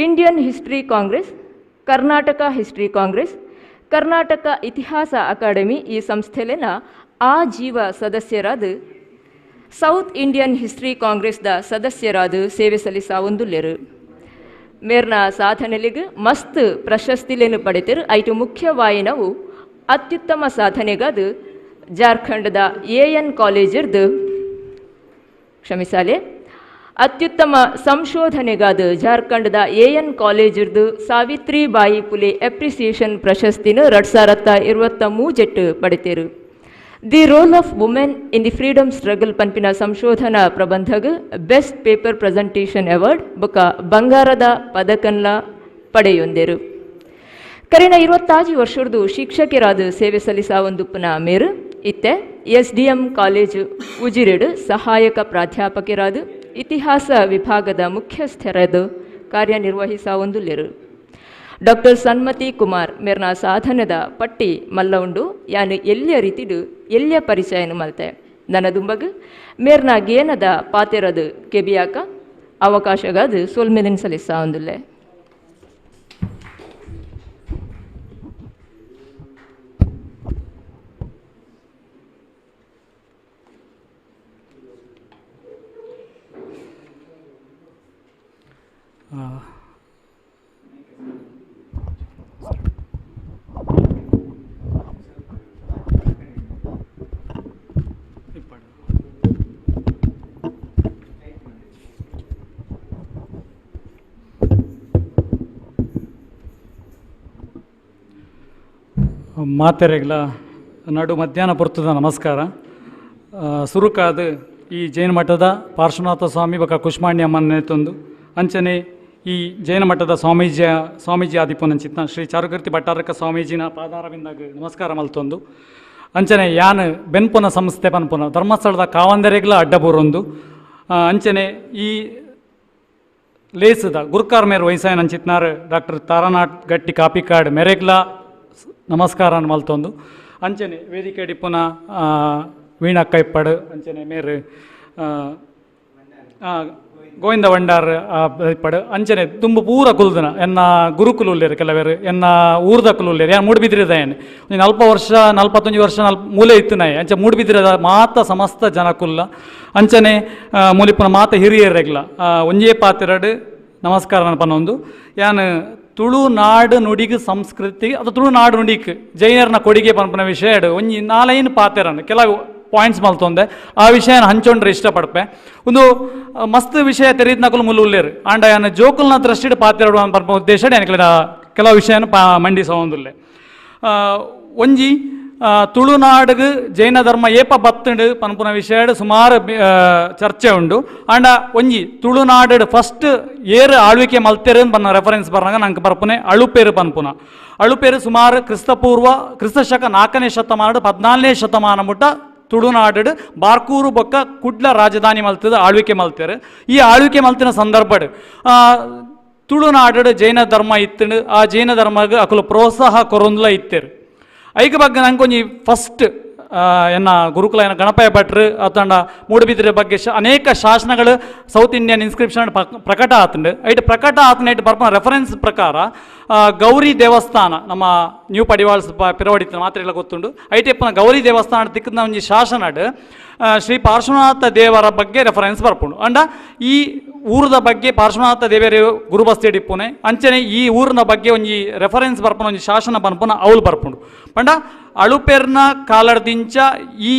Indian history congress, Karnataka history congress, Karnataka ಇತಿಹಾಸ ಅಕಾಡೆಮಿ ಈ ಸಂಸ್ಥೆಲೆನ ಆಜೀವ ಸದಸ್ಯರಾದ, south Indian history ಕಾಂಗ್ರೆಸ್ದ ಸದಸ್ಯರಾದ ಸೇವೆ ಸಲ್ಲಿಸಾವೊಂದುಲ್ಲೆರು. ಮೇರ್ನ ಸಾಧನೆಲಿಗೆ ಮಸ್ತ್ ಪ್ರಶಸ್ತಿಲೇನು ಪಡೆತರು. ಐಟು ಮುಖ್ಯವಾಯಿನವು ಅತ್ಯುತ್ತಮ ಸಾಧನೆಗಾದ ಜಾರ್ಖಂಡದ ಎ ಎನ್ ಕಾಲೇಜಿರ್ದು, ಕ್ಷಮಿಸಾಲೆ, ಅತ್ಯುತ್ತಮ ಸಂಶೋಧನೆಗಾದ ಜಾರ್ಖಂಡದ ಎ ಎನ್ ಕಾಲೇಜಿರ್ದು ಸಾವಿತ್ರಿಬಾಯಿ ಪುಲೆ ಅಪ್ರಿಸಿಯೇಷನ್ ಪ್ರಶಸ್ತಿನ 2023 ಪಡೆತೇರು. The role of women in the freedom struggle ಪನ್ಪಿನ ಸಂಶೋಧನಾ ಪ್ರಬಂಧಗ್ best paper presentation award ಬೊಕ ಬಂಗಾರದ ಪದಕನ್ಲ ಪಡೆಯೊಂದೆರು. ಕರಿನ 25 ವರ್ಷದ್ದು ಶಿಕ್ಷಕರಾದ ಸೇವೆ ಸಲ್ಲಿಸಾವೊಂದುಪ್ಪನ ಮೇರು ಇತ್ತೆ S D M college ಉಜಿರೆಡು ಸಹಾಯಕ ಪ್ರಾಧ್ಯಾಪಕರಾದ ಇತಿಹಾಸ ವಿಭಾಗದ ಮುಖ್ಯಸ್ಥರಾದ ಕಾರ್ಯನಿರ್ವಹಿಸಾವೊಂದುಲ್ಲೆರು. Doctor Sanmati Kumar ಮೇರ್ನ ಸಾಧನದ ಪಟ್ಟಿ ಮಲ್ಲ ಉಂಡು ಯಾನು ಎಲ್ಲಿಯ ರೀತಿಡು ಎಲ್ಲಿಯ ಪರಿಚಯನು ಮಲ್ತೆ ನನ್ನ ದುಂಬಗ್ ಮೇರ್ನ ಗೇನದ ಪಾತೆರದು ಕೆಬಿಯಾಕ ಅವಕಾಶಗಾದು ಸೋಲ್ಮೆಲಿನ್ ಸಲ್ಲಿಸ ಒಂದುಲ್ಲೆ.
ಮಾತೆರೆಗ್ಲ ನಡು ಮಧ್ಯಾಹ್ನ ಪೊರ್ತದ ನಮಸ್ಕಾರ. ಸುರುಕಾದ ಈ ಜೈನ ಮಠದ ಪಾರ್ಶ್ವನಾಥ ಸ್ವಾಮಿ ಬೊಕ ಕುಷ್ಮಾಂಡಿ ಅಮ್ಮನ ತಂದು ಅಂಚನೆ ಈ ಜೈನ ಮಠದ ಸ್ವಾಮೀಜಿ ಆದಿಪುನಂಚಿತ್ನ ಶ್ರೀ ಚಾರುಕೀರ್ತಿ ಭಟ್ಟಾರಕ ಸ್ವಾಮೀಜಿನ ಪಾದಾರವಿಂದಾಗ ನಮಸ್ಕಾರ ಮಲ್ತೊಂದು ಅಂಚನೆ ಯಾನ್ ಬೆನ್ಪುನ ಸಂಸ್ಥೆ ಪನ್ಪುನ ಧರ್ಮಸ್ಥಳದ ಕಾವಂದರೆಗ್ಲ ಅಡ್ಡಬೂರೊಂದು ಅಂಚನೆ ಈ ಲೇಸದ ಗುರುಕಾರ್ ಮೇರ್ ವಯಸ್ಸಾಯನ ಅಂಚಿತ್ನಾರ್ ಡಾಕ್ಟರ್ ತಾರಾನಾಥ್ ಗಟ್ಟಿ ಕಾಪಿಕಾಡ್ ಮೆರೆಗ್ಲ ನಮಸ್ಕಾರ ಮಲ್ತೊಂದು ಅಂಚನೆ ವೇದಿಕೆ ಡಿಪ್ಪುನ ವೀಣಾ ಕೈಪಡ್ ಅಂಚನೆ ಮೇರು ಗೋವಿಂದ ಭಂಡಾರ್ ಇಪ್ಪಡು ಅಂಚನೆ ತುಂಬು ಪೂರ ಕುಲ್ದನ ಎನ್ನ ಗುರುಕುಲು ಉಲ್ಲೇರು ಕೆಲವರು ಎನ್ನ ಊರ್ದಕುಲು ಉಲ್ಲೇರು ಯಾನ್ ಮೂಡುಬಿದ್ರಿದ ಏನು ನಲ್ಪ ವರ್ಷ 41 ವರ್ಷ ಮೂಲೆ ಇತ್ತು ನಾಯಿ ಅಂಚೆ ಮೂಡುಬಿದ್ರಿದ ಮಾತ ಸಮಸ್ತ ಜನಕುಲ್ಲ ಅಂಚನೆ ಮೂಲಿಪ್ಪನ ಮಾತ ಹಿರಿಯರೆಗ್ಲ ಒಂಜೇ ಪಾತೆರಡು ನಮಸ್ಕಾರ ಪನ್ನೊಂದು ಯಾನ್ ತುಳುನಾಡು ನುಡಿಗೆ ಸಂಸ್ಕೃತಿ ಅದು ತುಳುನಾಡು ನುಡಿಗೆ ಜೈನರ್ನ ಕೊಡುಗೆ ಪನ್ಪುನ ವಿಷಯ ಒಂಜಿ ನಾಲೈನ್ ಪಾತೆರನ್ನು ಕೆಲವು ಪಾಯಿಂಟ್ಸ್ ಮಲ್ತೊಂದೆ ಆ ವಿಷಯನ ಹಂಚೊಂಡ್ರೆ ಇಷ್ಟಪಡ್ಪೆ. ಒಂದು ಮಸ್ತ್ ವಿಷಯ ತೆರೀದ್ನಕುಲು ಮುಲ್ಲು ಉಲ್ಲೇರು ಆಂಡ ಯಾನ್ ಜೋಕುಲ್ನ ದೃಷ್ಟಿಡ್ ಪಾತೆರಡು ಪನ್ಪುನ ಉದ್ದೇಶ ಯಾನ್ ಕೆಲವು ವಿಷಯನ ಮಂಡಿಸೋಂದುಲ್ಲೆ. ಒಂಜಿ ತುಳುನಾಡಿಗೆ ಜೈನ ಧರ್ಮ ಏಪ ಬತ್ತುಂಡು ಪನ್ಪುನ ವಿಷಯ ಸುಮಾರು ಚರ್ಚೆ ಉಂಡು. ಆಂಡ ಒಂಜಿ ತುಳುನಾಡು ಫಸ್ಟ್ ಏರು ಆಳ್ವಿಕೆ ಮಲ್ತೇರು ಪನ್ನ ರೆಫರೆನ್ಸ್ ಬರ್ನಾಗ ನಂಗೆ ಬರ್ಪುನೆ ಅಳುಪೇರು ಪನ್ಪುನ. ಅಳುಪೇರು ಸುಮಾರು ಕ್ರಿಸ್ತಪೂರ್ವ ಕ್ರಿಸ್ತಶಕ 4ನೇ ಶತಮಾನ 14ನೇ ಶತಮಾನ ಮುಟ್ಟ ತುಳುನಾಡು ಬಾರ್ಕೂರು ಬೊಕ್ಕ ಕುಡ್ಲ ರಾಜಧಾನಿ ಮಲ್ತದ ಆಳ್ವಿಕೆ ಮಲ್ತೇರು. ಈ ಆಳ್ವಿಕೆ ಮಲ್ತಿನ ಸಂದರ್ಭಡ್ ತುಳುನಾಡು ಜೈನ ಧರ್ಮ ಇತ್ತುಂಡು. ಆ ಜೈನ ಧರ್ಮಗೆ ಅಕುಲು ಪ್ರೋತ್ಸಾಹ ಕೊರೊಂದ್ಲ ಇತ್ತೇರು. ಐಕ ಬಗ್ಗೆ ನಂಗೊಂಜಿ ಫಸ್ಟ್ ಎನ್ನ ಗುರುಕುಲ ಎನ್ನ ಗಣಪಯ್ಯ ಭಟ್ರು ಅತಂಡ ಮೂಡುಬಿದಿರೆ ಬಗ್ಗೆ ಅನೇಕ ಶಾಸನಗಳು south Indian inscription ಪ್ರಕಟ ಆತಂಡು. ಐಟ್ ಪ್ರಕಟ ಆತನ ಬರ್ಪನ ರೆಫರೆನ್ಸ್ ಪ್ರಕಾರ ಗೌರಿ ದೇವಸ್ಥಾನ ನಮ್ಮ ನ್ಯೂ ಪಡಿವಾಳ್ಸ್ ಪಿರವಡಿತ ಮಾತ್ರ ಎಲ್ಲ ಗೊತ್ತುಂಡು. ಐಟೆಪ್ಪನ ಗೌರಿ ದೇವಸ್ಥಾನ ತಿಕ್ಕದ ಒಂಜಿ ಶಾಸನಡ್ ಶ್ರೀ ಪಾರ್ಶ್ವನಾಥ ದೇವರ ಬಗ್ಗೆ ರೆಫರೆನ್ಸ್ ಬರ್ಪುಂಡು. ಅಂಡ ಈ ಊರದ ಬಗ್ಗೆ ಪಾರ್ಶ್ವನಾಥ ದೇವರ ಗುರುಬಸ್ತಿ ಇಪ್ಪುನೆ ಅಂಚನೆ ಈ ಊರಿನ ಬಗ್ಗೆ ಒಂಜಿ ರೆಫರೆನ್ಸ್ ಬರ್ಪುನ ಒಂಜಿ ಶಾಸನ ಪನ್ಪುನ ಅವಳು ಬರ್ಪುಂಡು. ಪಂಡ ಅಳುಪೆರ್ನ ಕಾಲರ್ದಿಂಚ ಈ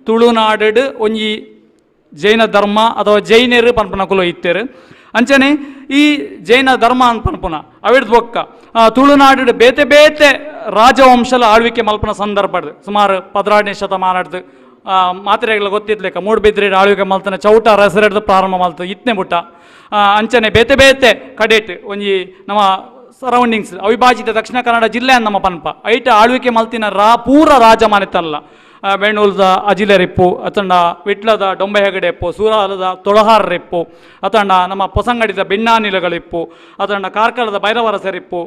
ತುಳುನಾಡು ಒಂಜಿ ಜೈನ ಧರ್ಮ ಅಥವಾ ಜೈನರು ಪನ್ಪುನಕುಲು ಇತ್ತೇರು. ಅಂಚನೆ ಈ ಜೈನ ಧರ್ಮ ಅಂತ ಪನ್ಪುನ ಅವಿಡ್ದು ಬೊಕ್ಕ ತುಳುನಾಡು ಬೇತೆ ಬೇತೆ ರಾಜವಂಶಲ ಆಳ್ವಿಕೆ ಮಲ್ಪನ ಸಂದರ್ಭ ಸುಮಾರು 12ನೇ ಶತಮಾನದ ಮಾತ್ರೆಗಳ ಗೊತ್ತಿದ್ಲೇಕ ಮೂಡುಬಿದ್ರೆ ಆಳ್ವಿಕೆ ಮಲ್ತನ ಚೌಟ ರಸರೆಡ್ದು ಪ್ರಾರಂಭ ಮಲ್ತ ಇತ್ನೆ ಬುಟ್ಟ ಅಂಚನೆ ಬೇತೆ ಬೇತೆ ಕಡೆಟ್ ಒಂಜಿ ನಮ್ಮ ಸರೌಂಡಿಂಗ್ಸ್ ಅವಿಭಾಜಿತ ದಕ್ಷಿಣ ಕನ್ನಡ ಜಿಲ್ಲೆ ನಮ್ಮ ಪನ್ಪ ಐಟ ಆಳ್ವಿಕೆ ಮಲ್ತಿನ ಪೂರ ರಾಜಮಾನಿತಲ್ಲ ವೇಣೂಲ್ದ ಅಜಿಲರಿಪ್ಪು ಅತಂಡ ವಿಟ್ಲದ ಡೊಂಬೆ ಹೆಗಡೆಪ್ಪು ಸೂರಾಲದ ತೊಳಹಾರರಿಪ್ಪು ಅತಂಡ ನಮ್ಮ ಹೊಸಂಗಡಿದ ಬೆಣ್ಣಾನಿಲಗಳಿಪ್ಪು ಅತಂಡ ಕಾರ್ಕಳದ ಭೈರವರಸರಿಪ್ಪು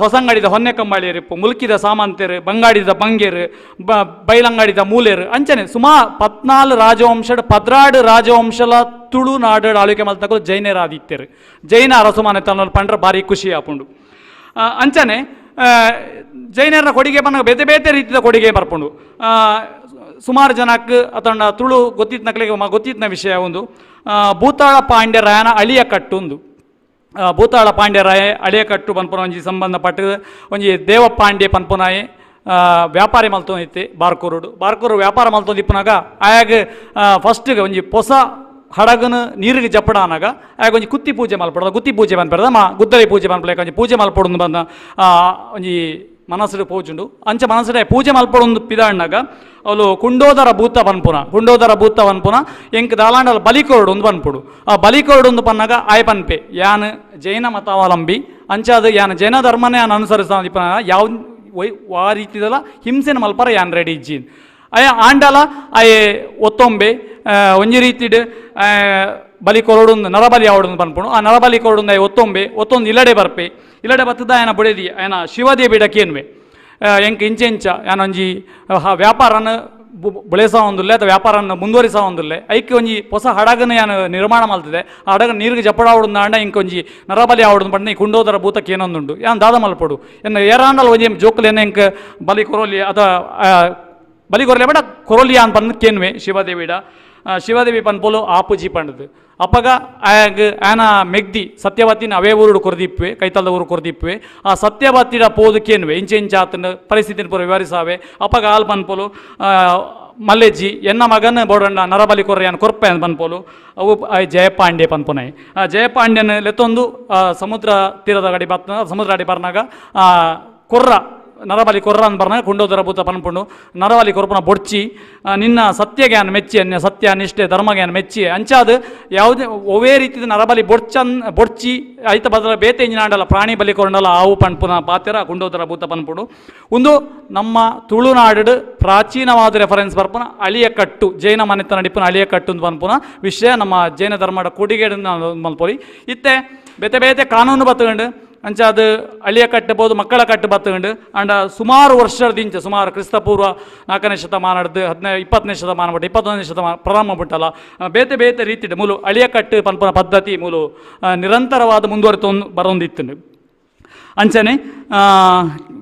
ಹೊಸಂಗಡಿದ ಹೊನ್ನೆಕಂಬಾಳಿಯರಿಪ್ಪು ಮುಲ್ಕಿದ ಸಾಮಂತರು ಬಂಗಾಡಿದ ಬಂಗೇರು ಬೈಲಂಗಾಡಿದ ಮೂಲೇರು ಅಂಚನೆ ಸುಮಾರು 14 ರಾಜವಂಶದ 12 ರಾಜವಂಶಲ ತುಳುನಾಡು ಆಳ್ವಿಕೆ ಮಲ್ತಕ್ಕೂ ಜೈನರಾದಿತ್ತರು. ಜೈನ ಅರಸುಮಾನೆ ತನ್ನ ಪಂಡ್ರೆ ಭಾರಿ ಖುಷಿ ಆಪುಂಡು. ಅಂಚನೆ ಜೈನರ ಕೊಡುಗೆ ಬಂದಾಗ ಬೇತೆ ಬೇತೆ ರೀತಿಯ ಕೊಡುಗೆ ಬರ್ಪುಂಡು. ಸುಮಾರು ಜನಕ್ಕೆ ಅತಂಡ ತುಳು ಗೊತ್ತಿದ್ನಕ್ಲಿಗೆ ಗೊತ್ತಿದ್ನ ವಿಷಯ ಒಂದು ಭೂತಾಳ ಪಾಂಡ್ಯರಾಯನ ಅಳಿಯ ಕಟ್ಟುಂದು. ಭೂತಾಳ ಪಾಂಡ್ಯರಾಯ ಅಳಿಯ ಕಟ್ಟು ಪನ್ಪುನ ಒಂಜಿ ಸಂಬಂಧಪಟ್ಟ ಒಂಜಿ ದೇವಪಾಂಡ್ಯ ಪನ್ಪುನಾಯಿ ವ್ಯಾಪಾರಿ ಮಲ್ತೊಂದಿತ್ತೆ ಬಾರ್ಕೂರುಡು. ಬಾರ್ಕೂರು ವ್ಯಾಪಾರ ಮಲ್ತೊಂದಿಪ್ಪುನಾಗ ಆಯಾಗ ಫಸ್ಟ್ಗೆ ಒಂಜಿ ಹೊಸ ಹಡಗನ ನೀರಿಗೆ ಜಪ್ಪಡ ಅನ್ನಾಗ ಆಗ ಒಂಜಿ ಕುತ್ತಿ ಪೂಜೆ ಮಲ್ಪಡೋದು ಗುತ್ತಿ ಪೂಜೆ ಪನ್ಪೆರ್ದ ಮಾ ಗುದ್ದಲಿ ಪೂಜೆ ಪನ್ಪಲೇಕ ಒಂಜಿ ಪೂಜೆ ಮಲ್ಪಡೊಂದು ಬಂದ ಒಂಜಿ ಮನಸ್ಸುಡು ಪೂಜುಂಡು. ಅಂಚ ಮನಸ್ಸುಡೆ ಪೂಜೆ ಮಲ್ಪಡೊಂದು ಪಿದಾಣ್ಣಾಗ ಅವಳು ಕುಂಡೋದರ ಭೂತ ಪನ್ಪುನ ಕುಂಡೋದರ ಭೂತ ಪನ್ಪುನ ಎಂಕ್ ದಾಲಾಂಡಲ ಬಲಿಕೋಡು ಒಂದು ಪನ್ಪುಡು. ಆ ಬಲಿಕೋಡು ಒಂದು ಪನ್ನಾಗ ಆಯ್ ಪನ್ಪೆ ಯಾನ್ ಜೈನ ಮತಾವಲಂಬಿ ಅಂಚಾದ ಯಾನ್ ಜೈನ ಧರ್ಮನೇ ಯಾನ್ ಅನುಸರಿಸ ಯಾವ ಆ ರೀತಿದಲ್ಲ ಹಿಂಸೆನ ಮಲ್ಪರ ಯಾನ್ ರೆಡಿ ಇಜ್ಜೀನ್ ಅಯ್ಯ ಆಂಡಲ ಅಯ್ಯೆ ಒತ್ತೊಂಬೆ ಒಂಜಿ ರೀತಿಡ್ ಬಲಿ ಕೊರೊಡುಂದು ನರಬಲಿ ಆವಡುಂದು ಪನ್ಪುಂಡು. ಆ ನರಬಲಿ ಕೊರೊಡುಂದು ಆಯ್ ಒತ್ತೊಂಬೆ ಒತ್ತೊಂದು ಇಲ್ಲಡೆ ಬರ್ಪೆ ಇಲ್ಲಡೆ ಬತ್ತದ ಆಯನ ಬುಡೆದಿ ಆಯನ ಶಿವದೇವಿಡ ಕೇನ್ವೆ ಎಂಕ್ ಇಂಚೆ ಇಂಚ ಯಾನೊಂಜಿ ವ್ಯಾಪಾರನ ಬುಳೆಸಾವೊಂದುಲ್ಲೆ ಅಥವಾ ವ್ಯಾಪಾರನ ಮುಂದುವರಿಸಾವೊಂದುಲ್ಲೆ ಐಕ್ ಒಂಜಿ ಹೊಸ ಹಡಗನ ಯಾನು ನಿರ್ಮಾಣ ಮಲ್ತದೆ ಆ ಹಡಗ ನೀರಿಗೆ ಜಪ್ಪಡಾವಡುಂದು ಆಂಡ ಇಂಕ್ ಒಂಜಿ ನರಬಲಿ ಆವಡುಂದು ಪಂಡ ಈ ಕುಂಡೋದರ ಭೂತಕ್ಕೆ ಏನೊಂದುಂಡು ಯಾನ್ ದಾದ ಮಲ್ಪೊಡು ಎನ್ನ ಏರಾಂಡಲ್ ಒಂಜಿ ಜೋಕುಲು ಎನ್ನ ಇಂಕ್ ಬಲಿ ಕೊರೋಲಿ ಅಥವಾ ಬಲಿ ಕೊರಲೆ ಬೇಡ ಕೊರೋಲಿ ಅಂತ ಪಂದ್ ಕೇನ್ವೆ ಶಿವದೇವಿಡ. ಶಿವದೇವಿ ಪನ್ಪೋಲು ಆಪುಜಿ ಪಂಡದು ಅಪಗ ಆಯಗ್ ಆನ ಮೆಗ್ದಿ ಸತ್ಯವತಿನ ಅವೇ ಊರುಡು ಕೊರ್ದಿಪ್ಪೆ ಕೈತಲ್ದ ಊರು ಕೊರ್ದಿಪ್ಪೆ ಆ ಸತ್ಯವತಿಡ ಪೋದು ಕೇನ್ವೆ ಇಂಚೆ ಇಂಚ ಆತನ ಪರಿಸ್ಥಿತಿನ ಪೂರ ವಿವರಿಸಾವೆ. ಅಪಗ ಆಲ್ ಪನ್ಪೋಲು ಮಲ್ಲೆಜ್ಜಿ ಎನ್ನ ಮಗನ ಬೋಡಣ್ಣ ನರಬಲಿ ಕೊರ್ರೆ ಕೊರ್ಪೆ ಅಂತ ಪನ್ಪೋಲು ಅವು ಜಯಪಾಂಡ್ಯ ಪನ್ಪುನೈ. ಆ ಜಯಪಾಂಡ್ಯನ ಲೆತ್ತೊಂದು ಸಮುದ್ರ ತೀರದ ಗಡಿ ಬತ್ತ ಸಮುದ್ರ ಅಡಿ ಬರ್ನಾಗ ಕೊರ್ರ ನರಬಲಿ ಕೊರ್ರ ಅಂತ ಬರ್ನಾಗ ಕುಂಡೋದರ ಭೂತ ಪನ್ಪುಂಡು ನರಬಲಿ ಕೊರ್ಪುನ ಬೊಡ್ಚಿ ನಿನ್ನ ಸತ್ಯಜ್ಞಾನ ಮೆಚ್ಚಿ ಅನ್ಯ ಸತ್ಯ ನಿಷ್ಠೆ ಧರ್ಮಜ್ಞಾನ ಮೆಚ್ಚಿ ಅಂಚಾದ ಯಾವುದೇ ಒವೇ ರೀತಿದ ನರಬಲಿ ಬೊಡ್ಚಿ ಐತ ಬದಲ ಬೇತೆ ಇಂಜಿನಾಂಡಲ ಪ್ರಾಣಿ ಬಲಿ ಕೊರಂಡಲ ಆವು ಪನ್ಪುನ ಪಾತೆರ ಕುಂಡೋದರ ಭೂತ ಪನ್ಪುಂಡು. ಒಂದು ನಮ್ಮ ತುಳುನಾಡು ಪ್ರಾಚೀನವಾದ ರೆಫರೆನ್ಸ್ ಬರ್ಪುನ ಅಳಿಯಕಟ್ಟು ಜೈನ ಮನೆತನ ನಡಿಪುನ ಅಳಿಯಕಟ್ಟು ಅಂತ ಪನ್ಪುನ ವಿಷಯ ನಮ್ಮ ಜೈನ ಧರ್ಮದ ಕೊಡುಗೆ ಮಲ್ಪೊಲಿ. ಇತ್ತೆ ಬೇತೆ ಬೇತೆ ಕಾನೂನು ಬತ್ತುಂಡು ಅಂಚ ಅದು ಅಳಿಯ ಕಟ್ಟಬೋದು ಮಕ್ಕಳ ಕಟ್ಟು ಬತ್ತುಂಡು ಅಂಡ ಸುಮಾರು ವರ್ಷದಿಂಚ ಸುಮಾರು ಕ್ರಿಸ್ತಪೂರ್ವ 4ನೇ ಶತಮಾನದ 15 20ನೇ ಶತಮಾನ ಬಿಟ್ಟು 21ನೇ ಶತಮಾನ ಪ್ರಾರಂಭ ಬಿಟ್ಟಲ್ಲ ಬೇತೆ ಬೇತೆ ರೀತಿಡ್ ಮೂಲು ಅಳಿಯ ಕಟ್ಟು ಪನ್ಪುನ ಪದ್ಧತಿ ಮೂಲು ನಿರಂತರವಾದ ಮುಂದುವರಿತು ಬರೊಂದಿತ್ತು. ಅಂಚನೆ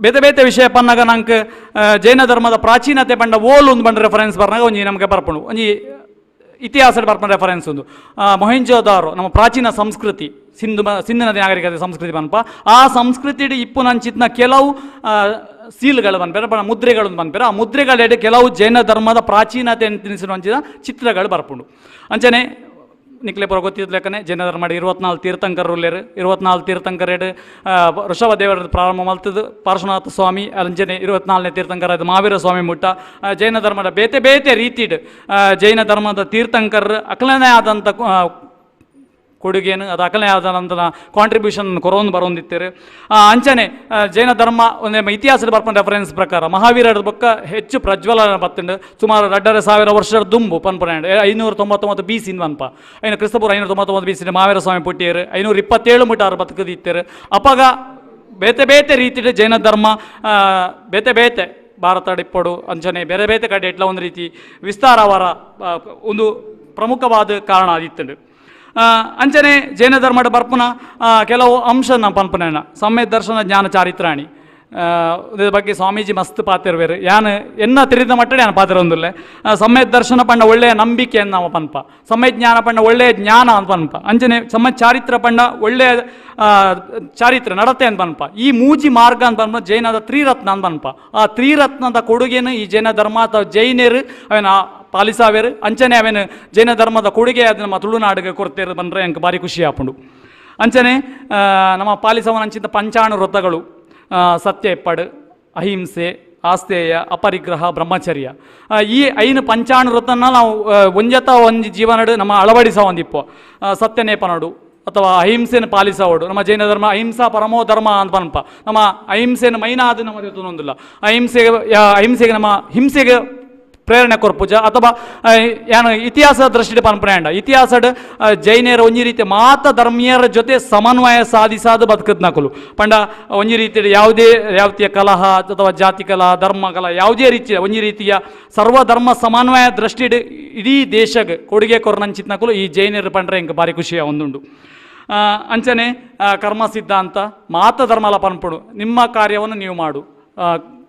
ಬೇತೆ ಬೇತೆ ವಿಷಯ ಪನ್ನಾಗ ನಂಗೆ ಜೈನ ಧರ್ಮದ ಪ್ರಾಚೀನತೆ ಪಂಡ ಓಲು ಒಂದು ಬಂಡ ರೆಫರೆನ್ಸ್ ಬರ್ನಾಗ ಒಂಜಿ ನಮಗೆ ಬರ್ಪುಂಡು ಒಂಜಿ ಇತಿಹಾಸ ಬರ್ಪುನ ರೆಫರೆನ್ಸ್ ಒಂದು ಮೊಹಿಂಜೋದಾರೋ ನಮ್ಮ ಪ್ರಾಚೀನ ಸಂಸ್ಕೃತಿ ಸಿಂಧು ನದಿ ನಾಗರಿಕತೆ ಸಂಸ್ಕೃತಿ ಪನ್ಪ ಆ ಸಂಸ್ಕೃತಿ ಇಪ್ಪುನಂಚಿತ್ನ ಕೆಲವು ಸೀಲ್ಗಳು ಪನ್ಪೆರ ಮುದ್ರೆಗಳು ಪನ್ಪೆರ ಆ ಮುದ್ರೆಗಳೆಡೆ ಕೆಲವು ಜೈನ ಧರ್ಮದ ಪ್ರಾಚೀನತೆ ತಿಳಿಸಿದ ಚಿತ್ರಗಳು ಬರ್ಪುಂಡು. ಅಂಚನೆ ನಿಕ್ಲೆ ಪುರ ಗೊತ್ತಿದ್ದ ಲೆಕ್ಕನೆ ಜೈನ ಧರ್ಮ 24 ತೀರ್ಥಂಕರರು ಉಲ್ಲೇರು 24 ತೀರ್ಥಂಕರೇಡು ಋಷಭ ದೇವರ ಪ್ರಾರಂಭ ಮಲ್ತದ್ದು ಪಾರ್ಶ್ವನಾಥ ಸ್ವಾಮಿ ಅಂಚನೆ 24ನೇ ತೀರ್ಥಂಕರ ಮಹಾವೀರ ಸ್ವಾಮಿ ಮುಟ್ಟ ಜೈನ ಧರ್ಮದ ಬೇತೆ ಬೇತೆ ರೀತಿಡ್ ಜೈನ ಧರ್ಮದ ತೀರ್ಥಂಕರ ಅಕಲನೇ ಆದಂಥ ಕೊಡುಗೆನು ಅದು ಅಕಲನೇ ಆದಂಥ ಕಾಂಟ್ರಿಬ್ಯೂಷನ್ ಕೊರೊಂದು ಬರೋಂದಿತ್ತೇರು. ಅಂಚನೆ ಜೈನ ಧರ್ಮ ಒಂದು ಇತಿಹಾಸದ ಬರ್ಪನ ರೆಫರೆನ್ಸ್ ಪ್ರಕಾರ ಮಹಾವೀರರ ಬೊಕ್ಕ ಹೆಚ್ಚು ಪ್ರಜ್ವಲ ಬತ್ತುಂಡು ಸುಮಾರು 2,500 ವರ್ಷದ ದುಂಬು ಪನ್ಪುನ 599 BC ಪನ್ಪ ಐನ ಕ್ರಿಸ್ತಪೂರ್ವ 599 BC Mahavir ಸ್ವಾಮಿ ಪುಟ್ಟಿಯರು 527 ಮುಟ್ಟ ಆರು ಬದುಕದಿತ್ತೇರು. ಅಪಗ ಬೇತೆ ಬೇತೆ ರೀತಿಯ ಜೈನ ಧರ್ಮ ಬೇತೆ ಬೇತೆ ಭಾರತ ಇಪ್ಪಡು ಅಂಚನೆ ಬೇರೆ ಬೇತೆ ಕಡೆ ಎಟ್ಲ ಒಂದು ರೀತಿ ವಿಸ್ತಾರವರ ಒಂದು ಪ್ರಮುಖವಾದ ಕಾರಣ ಆಗಿತ್ತುಂಡು. ಅಂಚನೆ ಜೈನ ಧರ್ಮದ ಬರ್ಪುನ ಕೆಲವು ಅಂಶ ನಮ್ಮ ಪನ್ಪುನ ಸಮ್ಯ ದರ್ಶನ ಜ್ಞಾನ ಚಾರಿತ್ರಾಣಿ ಇದ್ರ ಬಗ್ಗೆ ಸ್ವಾಮೀಜಿ ಮಸ್ತ್ ಪಾತಿರ್ವೇರು ಯಾನು ಎನ್ನ ತಿಳಿದ ಮಟ್ಟಡೆ ಯಾನು ಪಾತಿರೊಂದುಲ್ಲೆ. ಸಮ್ಯ ದರ್ಶನ ಪಂಡ ಒಳ್ಳೆಯ ನಂಬಿಕೆಯನ್ನು ನಾವು ಪನ್ಪ ಸಮ್ಯ ಜ್ಞಾನ ಪಂಡ ಒಳ್ಳೆಯ ಜ್ಞಾನ ಅಂತ ಪನ್ಪ ಅಂಚನೆ ಸಮ್ಯ ಚಾರಿತ್ರ ಪಂಡ ಒಳ್ಳೆಯ ಚಾರಿತ್ರ ನಡತೆ ಅಂತ ಪನ್ಪ ಈ ಮೂಜಿ ಮಾರ್ಗ ಅಂತ ಪನ್ಪ ಜೈನದ ತ್ರಿರತ್ನ ಅಂತ ಪನ್ಪ ಆ ತ್ರಿರತ್ನದ ಕೊಡುಗೆನು ಈ ಜೈನ ಧರ್ಮ ಅಥವಾ ಜೈನರು ಅವನ ಪಾಲಿಸಾವೇರು ಅಂಚನೆ ಅವೇನು ಜೈನ ಧರ್ಮದ ಕೊಡುಗೆ ಅದು ನಮ್ಮ ತುಳುನಾಡಿಗೆ ಕೊಡ್ತೇರು ಬಂದರೆ ಅಂಕ ಭಾರಿ ಖುಷಿ ಆಪುಂಡು. ಅಂಚನೆ ನಮ್ಮ ಪಾಲಿಸವನ ಅಂಚಿನ ಪಂಚಾಣು ವ್ರತಗಳು ಸತ್ಯ ಇಪ್ಪಡು ಅಹಿಂಸೆ ಆಸ್ತೇಯ ಅಪರಿಗ್ರಹ ಬ್ರಹ್ಮಚರ್ಯ ಈ ಐನು ಪಂಚಾಣು ವ್ರತನ ನಾವು ಒಂಜತ ಒಂಜಿ ಜೀವನಡು ನಮ್ಮ ಅಳವಡಿಸ ಒಂದಿಪ್ಪು ಸತ್ಯನೇ ಪನೋಡು ಅಥವಾ ಅಹಿಂಸೆಯನ್ನು ಪಾಲಿಸೋಡು ನಮ್ಮ ಜೈನ ಧರ್ಮ ಅಹಿಂಸಾ ಪರಮೋ ಧರ್ಮ ಅಂತ ಪನ್ಪ ನಮ್ಮ ಅಹಿಂಸೆಯನ್ನು ಮೈನಾದ ನಮ್ಮ ತೊಂದಿಲ್ಲ ಅಹಿಂಸೆಗೆ ನಮ್ಮ ಹಿಂಸೆಗೆ ಪ್ರೇರಣೆ ಕೊರ್ಪುಜ ಅಥವಾ ಏನು ಇತಿಹಾಸ ದೃಷ್ಟಿ ಪನ್ಪುನ ಇತಿಹಾಸಡ್ ಜೈನರ ಒಂಜಿ ರೀತಿ ಮಾತ ಧರ್ಮೀಯರ ಜೊತೆ ಸಮನ್ವಯ ಸಾಧಿಸಾದ ಬದುಕದ್ನಕುಲು ಪಂಡ ಒಂಜಿ ರೀತಿಯ ಯಾವುದೇ ಯಾವತಿಯ ಕಲಹ ಅಥವಾ ಜಾತಿ ಕಲಹ ಧರ್ಮ ಕಲಹ ಯಾವುದೇ ರೀತಿಯ ಒಂಜಿ ರೀತಿಯ ಸರ್ವಧರ್ಮ ಸಮನ್ವಯ ದೃಷ್ಟಿ ಇಡೀ ದೇಶಕ್ಕೆ ಕೊಡುಗೆ ಕೊರ್ನಂಚಿತ್ನಕುಲು ಈ ಜೈನರು ಪಂಡ್ರೆ ಇಂಕ ಭಾರಿ ಖುಷಿಯ ಒಂದುಂಡು. ಅಂಚನೆ ಕರ್ಮ ಸಿದ್ಧಾಂತ ಮಾತ ಧರ್ಮಲ ಪನ್ಪುಡು ನಿಮ್ಮ ಕಾರ್ಯವನ್ನು ನೀವು ಮಾಡು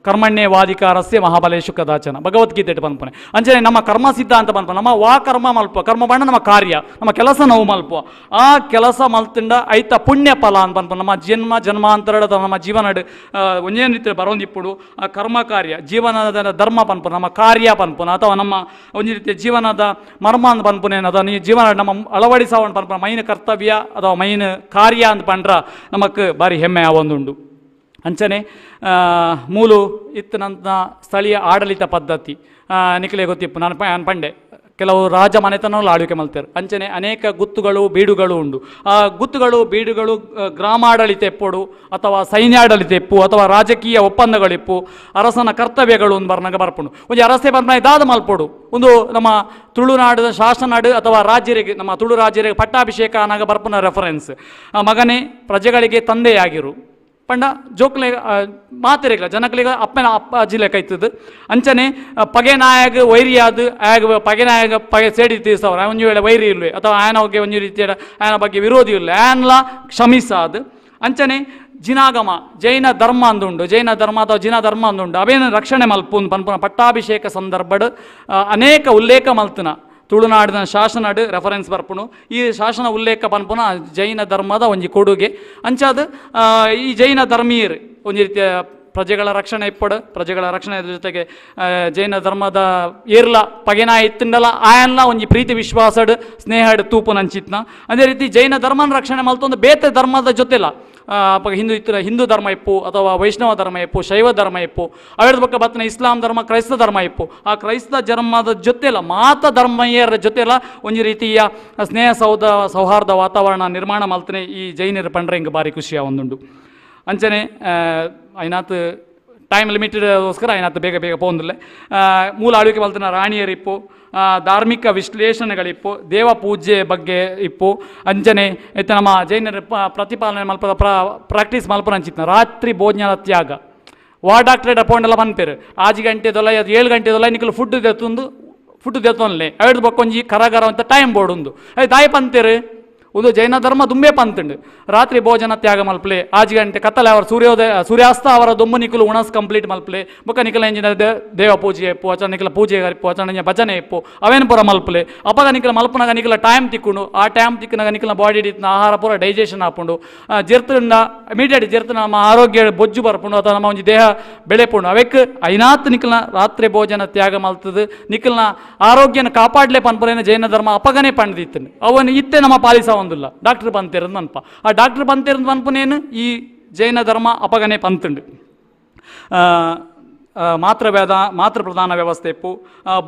ಕರ್ಮಣ್ಯವಾಧಿಕಾರಸ್ಯ ಮಹಾಬಲೇಶು ಕದಾಚನ ಭಗವದ್ಗೀತೆ ಪನ್ಪುನೆ. ಅಂಚನೆ ನಮ್ಮ ಕರ್ಮ ಸಿದ್ಧಾಂತ ಪನ್ಪ ನಮ್ಮ ವಾ ಕರ್ಮ ಮಲ್ಪ ಕರ್ಮ ಬಣ್ಣ ನಮ್ಮ ಕಾರ್ಯ ನಮ್ಮ ಕೆಲಸ ನಾವು ಮಲ್ಪ ಆ ಕೆಲಸ ಮಲ್ತಿಂಡ ಐತ ಪುಣ್ಯ ಫಲ ಅಂತ ಪನ್ಪ ನಮ್ಮ ಜನ್ಮ ಜನ್ಮಾಂತರದ ನಮ್ಮ ಜೀವನ ಒಂದೇ ರೀತಿ ಬರೋಂದಿಪ್ಪುಡು ಆ ಕರ್ಮ ಕಾರ್ಯ ಜೀವನದ ಧರ್ಮ ಪನ್ಪು ನಮ್ಮ ಕಾರ್ಯ ಪನ್ಪುನ ಅಥವಾ ನಮ್ಮ ಒಂಜಿ ರೀತಿಯ ಜೀವನದ ಮರ್ಮ ಅಂತ ಪನ್ಪುನೆ ಅಥವಾ ನೀ ಜೀವನ ನಮ್ಮ ಅಳವಡಿಸವನ್ ಪನ್ಪುನ ಮೈನ್ ಕರ್ತವ್ಯ ಅಥವಾ ಮೈನ್ ಕಾರ್ಯ ಅಂತ ಪಂಡ್ರ ನಮಕ್ ಭಾರಿ ಹೆಮ್ಮೆ ಒಂದುಂಡು. ಅಂಚನೆ ಮೂಲು ಇತ್ತನಂತ ಸ್ಥಳೀಯ ಆಡಳಿತ ಪದ್ಧತಿ ನಿಖಲೆ ಗೊತ್ತಿಪ್ಪು ನಾನು ಪಂಡೆ ಕೆಲವು ರಾಜ ಮನೆತನಗಳು ಆಳ್ವಿಕೆ ಮಲ್ತಾರೆ. ಅಂಚನೆ ಅನೇಕ ಗುತ್ತುಗಳು ಬೀಡುಗಳು ಉಂಡು. ಆ ಗುತ್ತುಗಳು ಬೀಡುಗಳು ಗ್ರಾಮಾಡಳಿತ ಎಪ್ಪೊಡು ಅಥವಾ ಸೈನ್ಯಾಡಳಿತ ಎಪ್ಪು ಅಥವಾ ರಾಜಕೀಯ ಒಪ್ಪಂದಗಳಿಪ್ಪು, ಅರಸನ ಕರ್ತವ್ಯಗಳು ಒಂದು ಬರ್ನಗ ಬರ್ಪುಂಡು. ಒಂಜಿ ಅರಸೆ ಬರ್ನ ದಾದ ಮಲ್ಪೊಡು ಒಂದು ನಮ್ಮ ತುಳುನಾಡಿದ ಶಾಸನಾಡು ಅಥವಾ ರಾಜ್ಯರಿಗೆ, ನಮ್ಮ ತುಳು ರಾಜ್ಯರಿಗೆ ಪಟ್ಟಾಭಿಷೇಕ ಅನಾಗ ಬರ್ಪುನ ರೆಫರೆನ್ಸ್. ಮಗನೇ ಪ್ರಜೆಗಳಿಗೆ ತಂದೆಯಾಗಿರು ಪಂಡ ಜೋಕ್ಲೆ ಮಾತೆರೆಗ್ಲ ಜನಕ್ಲೆಗ ಅಪ್ಪನ ಅಪ್ಪಾಜಿ ಲೆಕ್ಕ ಇತ್ತದು. ಅಂಚನೆ ಪಗೆ ನಾಯಗ ವೈರಿಯಾದ ಆಗ ಪಗೆ ನಾಯಗ ಪಗೆ ಸೇಡಿ ತೀರ್ಸವ್ರ ಒಂಜಿ ವೇಳೆ ವೈರಿ ಇಲ್ವೇ ಅಥವಾ ಆಯನ ಬಗ್ಗೆ ಒಂಜಿ ರೀತಿಯ ಆಯನ ಬಗ್ಗೆ ವಿರೋಧಿ ಇಲ್ಲ ಆಯನ್ಲ ಕ್ಷಮಿಸಾದ. ಅಂಚನೆ ಜಿನಾಗಮ ಜೈನ ಧರ್ಮ ಅಂದುಂಡು, ಜೈನ ಧರ್ಮ ಅಥವಾ ಜಿನ ಧರ್ಮ ಅಂದುಂಡು ಅವೇನು ರಕ್ಷಣೆ ಮಲ್ಪುನ್ ಪನ್ಪುನ ಪಟ್ಟಾಭಿಷೇಕ ಸಂದರ್ಭಡ್ ಅನೇಕ ಉಲ್ಲೇಖ ಮಲ್ತನ ತುಳುನಾಡಿನ ಶಾಸನಡು ರೆಫರೆನ್ಸ್ ಬರ್ಪುನು. ಈ ಶಾಸನ ಉಲ್ಲೇಖ ಪನ್ಪುನ ಜೈನ ಧರ್ಮದ ಒಂಜಿ ಕೊಡುಗೆ. ಅಂಚಾದ ಈ ಜೈನ ಧರ್ಮೀಯರು ಒಂಜಿ ರೀತಿಯ ಪ್ರಜೆಗಳ ರಕ್ಷಣೆ ಇಪ್ಪಡು, ಪ್ರಜೆಗಳ ರಕ್ಷಣೆ ಜೊತೆಗೆ ಜೈನ ಧರ್ಮದ ಏರ್ಲ ಪಗೆನ ಇತ್ತಂಡಲ ಆಯನ್ಲ ಒಂಜಿ ಪ್ರೀತಿ ವಿಶ್ವಾಸಡ್ ಸ್ನೇಹಡ್ ತೂಪುನಂಚಿತ್ನ. ಅದೇ ರೀತಿ ಜೈನ ಧರ್ಮನ ರಕ್ಷಣೆ ಮಲ್ತೊಂದು ಬೇತೆ ಧರ್ಮದ ಜೊತೆಲ ಅವಾಗ ಹಿಂದೂ ಇತ್ತಿನ ಹಿಂದೂ ಧರ್ಮ ಇಪ್ಪು ಅಥವಾ ವೈಷ್ಣವ ಧರ್ಮ ಇಪ್ಪು, ಶೈವ ಧರ್ಮ ಇಪ್ಪು, ಅವೆರಡು ಪಕ್ಕ ಬತ್ತನ ಇಸ್ಲಾಂ ಧರ್ಮ ಕ್ರೈಸ್ತ ಧರ್ಮ ಇಪ್ಪು. ಆ ಕ್ರೈಸ್ತ ಧರ್ಮದ ಜೊತೆಲ ಮಾತ ಧರ್ಮೀಯರ ಜೊತೆಲ ಒಂಜಿ ರೀತಿಯ ಸ್ನೇಹ ಸೌಹಾರ್ದ ವಾತಾವರಣ ನಿರ್ಮಾಣ ಮಲ್ತನೆ ಈ ಜೈನರ ಪಂಡ್ರೆ ಹಿಂಗೆ ಭಾರಿ ಖುಷಿಯ ಒಂದುಂಡು. ಅಂಚನೆ ಐನಾತ್ ಟೈಮ್ ಲಿಮಿಟೆಡ್ಗೋಸ್ಕರ ಐನಾತ್ ಬೇಗ ಬೇಗ ಪೋಂದಿಲ್ಲ. ಮೂಲ ಆಳ್ವಿಕೆ ಮಲ್ತನ ರಾಣಿಯರಿಪ್ಪು, ಧಾರ್ಮಿಕ ವಿಶ್ಲೇಷಣೆಗಳಿಪ್ಪು, ದೇವ ಪೂಜೆ ಬಗ್ಗೆ ಇಪ್ಪು. ಅಂಚನೆ ಇತ್ತ ನಮ್ಮ ಜೈನರ ಪ್ರತಿಪಾಲನೆ ಮಲ್ಪ ಪ್ರಾಕ್ಟೀಸ್ ಮಲ್ಪನ ಅಂಚಿತ್ನ ರಾತ್ರಿ ಭೋಜನ ತ್ಯಾಗ ವಾರ್ಡ್ ಡಾಕ್ಟ್ರೇಟ್ ಅಪೌಂಡೆಲ್ಲ ಪನ್ಪೇರು 5 ಗಂಟೆ ದೊಲ್ಲ 7 ಗಂಟೆ ದೊಲ್ಲ ನಿಕಲು ಫುಡ್ ದೆತ್ತೊಂದು ಫುಡ್ ದೆತ್ತೊನ್ಲೆ ಅವೆಡ್ದು ಬೊಕ್ಕೊಂಜಿ ಕರಗರ ಅಂತ ಟೈಮ್ ಬೋರ್ಡ್ ಉಂದು ಅಯ್ಯ ದಾಯಿ ಪಂತೇರು ಉಂದು ಜೈನ ಧರ್ಮ ದುಂಬೆ ಪಂತುಂಡು. ರಾತ್ರಿ ಭೋಜನ ತ್ಯಾಗ ಮಲ್ಪಲೆ 5 ಗಂಟೆ ಕತ್ತಲೆ ಅವರ ಸೂರ್ಯೋದಯ ಸೂರ್ಯಾಸ್ತ ಅವರ ದೊಂಬು ನಿಕಲು ಉಣಸ್ ಕಂಪ್ಲೀಟ್ ಮಲ್ಪಲೆ ಬೊಕ್ಕ ನಿಕಲ ಎಂಜಿನ ದೇವ ಪೂಜೆ ಇಪ್ಪು ಅಚ ನಿಕಲ ಪೂಜೆ ಇಪ್ಪು ಅಚ ಭಜನೆ ಇಪ್ಪು ಅವೇನು ಪೂರ ಮಲ್ಪಲೆ. ಅಪಗ ನಿಕಲ ಮಲ್ಪನಾಗ ನಿಕಲ ಟೈಮ್ ತಿಕ್ಕೊಂಡು ಆ ಟೈಮ್ ತಿಕ್ಕನಾಗ ನಿಕಲ ಬಾಡಿ ಇತ್ತಿನ ಆಹಾರ ಪೂರ ಡೈಜೆಷನ್ ಆಪುಂಡು. ಜರ್ತುಂಡ ಇಮಿಡಿಯೇಟ್ ಜರ್ತು ನಮ್ಮ ಆರೋಗ್ಯ ಬೊಜ್ಜು ಬರ್ಪುಂಡು ಅಥವಾ ನಮ್ಮ ಒಂಜಿ ದೇಹ ಬೆಳೆಪುಂಡು. ಅವೆಕ್ ಐನಾತ್ ನಿಕಲ್ನ ರಾತ್ರಿ ಭೋಜನ ತ್ಯಾಗ ಮಲ್ತದು ನಿಕಲ್ನ ಆರೋಗ್ಯನ ಕಾಪಾಡ್ಲೆ ಪನ್ಪುರೇನ ಜೈನ ಧರ್ಮ ಅಪಗನೆ ಪಂಡ್ದಿತ್ತು. ಅವನು ಇತ್ತೆ ನಮ್ಮ ಪಾಲಿಸ ಒಂದಿಲ್ಲ ಡಾಕ್ಟರ್ ಪಂತೇರಂದು ಅನ್ಪ ಆ ಡಾಕ್ಟರ್ ಪಂತೇರಂದು ಪನ್ಪುನೇನು ಈ ಜೈನ ಧರ್ಮ ಅಪಗನೆ ಪಂತುಂಡು. ಮಾತೃ ಪ್ರಧಾನ ವ್ಯವಸ್ಥೆ ಇಪ್ಪು,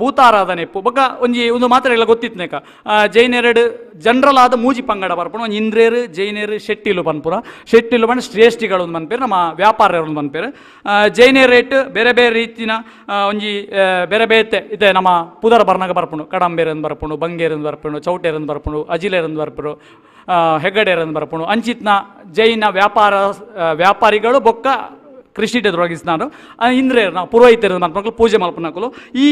ಭೂತಾರಾಧನೆ ಇಪ್ಪು. ಬೊಕ್ಕ ಒಂಜಿ ಒಂದು ಮಾತ್ರ ಎಲ್ಲ ಗೊತ್ತಿತ್ನೇಕ ಜೈನೆರಡು ಜನರಲ್ ಆದ ಮೂಜಿ ಪಂಗಡ ಬರ್ಪುಣ ಒಂಜಿ ಇಂದ್ರೇರು ಜೈನೇರು ಶೆಟ್ಟಿಲು ಪನ್ಪುರ. ಶೆಟ್ಟಿಲು ಪಂಡ ಶ್ರೇಷ್ಠಿಗಳು ಒಂದು ಪನ್ಪೇರು, ನಮ್ಮ ವ್ಯಾಪಾರರು ಒಂದು ಪನ್ಪೇರು. ಜೈನೇರೇಟ್ ಬೇರೆ ಬೇರೆ ರೀತಿನ ಒಂಜಿ ಬೇರೆ ಬೇತೆ ಇದೆ ನಮ್ಮ ಪುದರ ಬರ್ನಾಗ ಬರ್ಪುಂಡು. ಕಡಂಬೇರಂದು ಬರ್ಪುಂಡು, ಬಂಗೇರಂದು ಬರ್ಪುಂಡು, ಚೌಟೇರಂದು ಬರ್ಪುಂಡು, ಅಜಿಲೇರಂದು ಬರ್ಪುಂಡು, ಹೆಗ್ಗಡೇರಂದು ಬರ್ಪುಂಡು. ಅಂಚಿತ್ನ ಜೈನ ವ್ಯಾಪಾರಿಗಳು ಬೊಕ್ಕ ಕೃಷಿ ತೊಡಗಿಸ್ನಾರು ಇಂದ್ರೆ ನಾವು ಪುರೋಹಿತರು ಮಲ್ಪನಕುಲು ಪೂಜೆ ಮಲ್ಪನಕುಲು. ಈ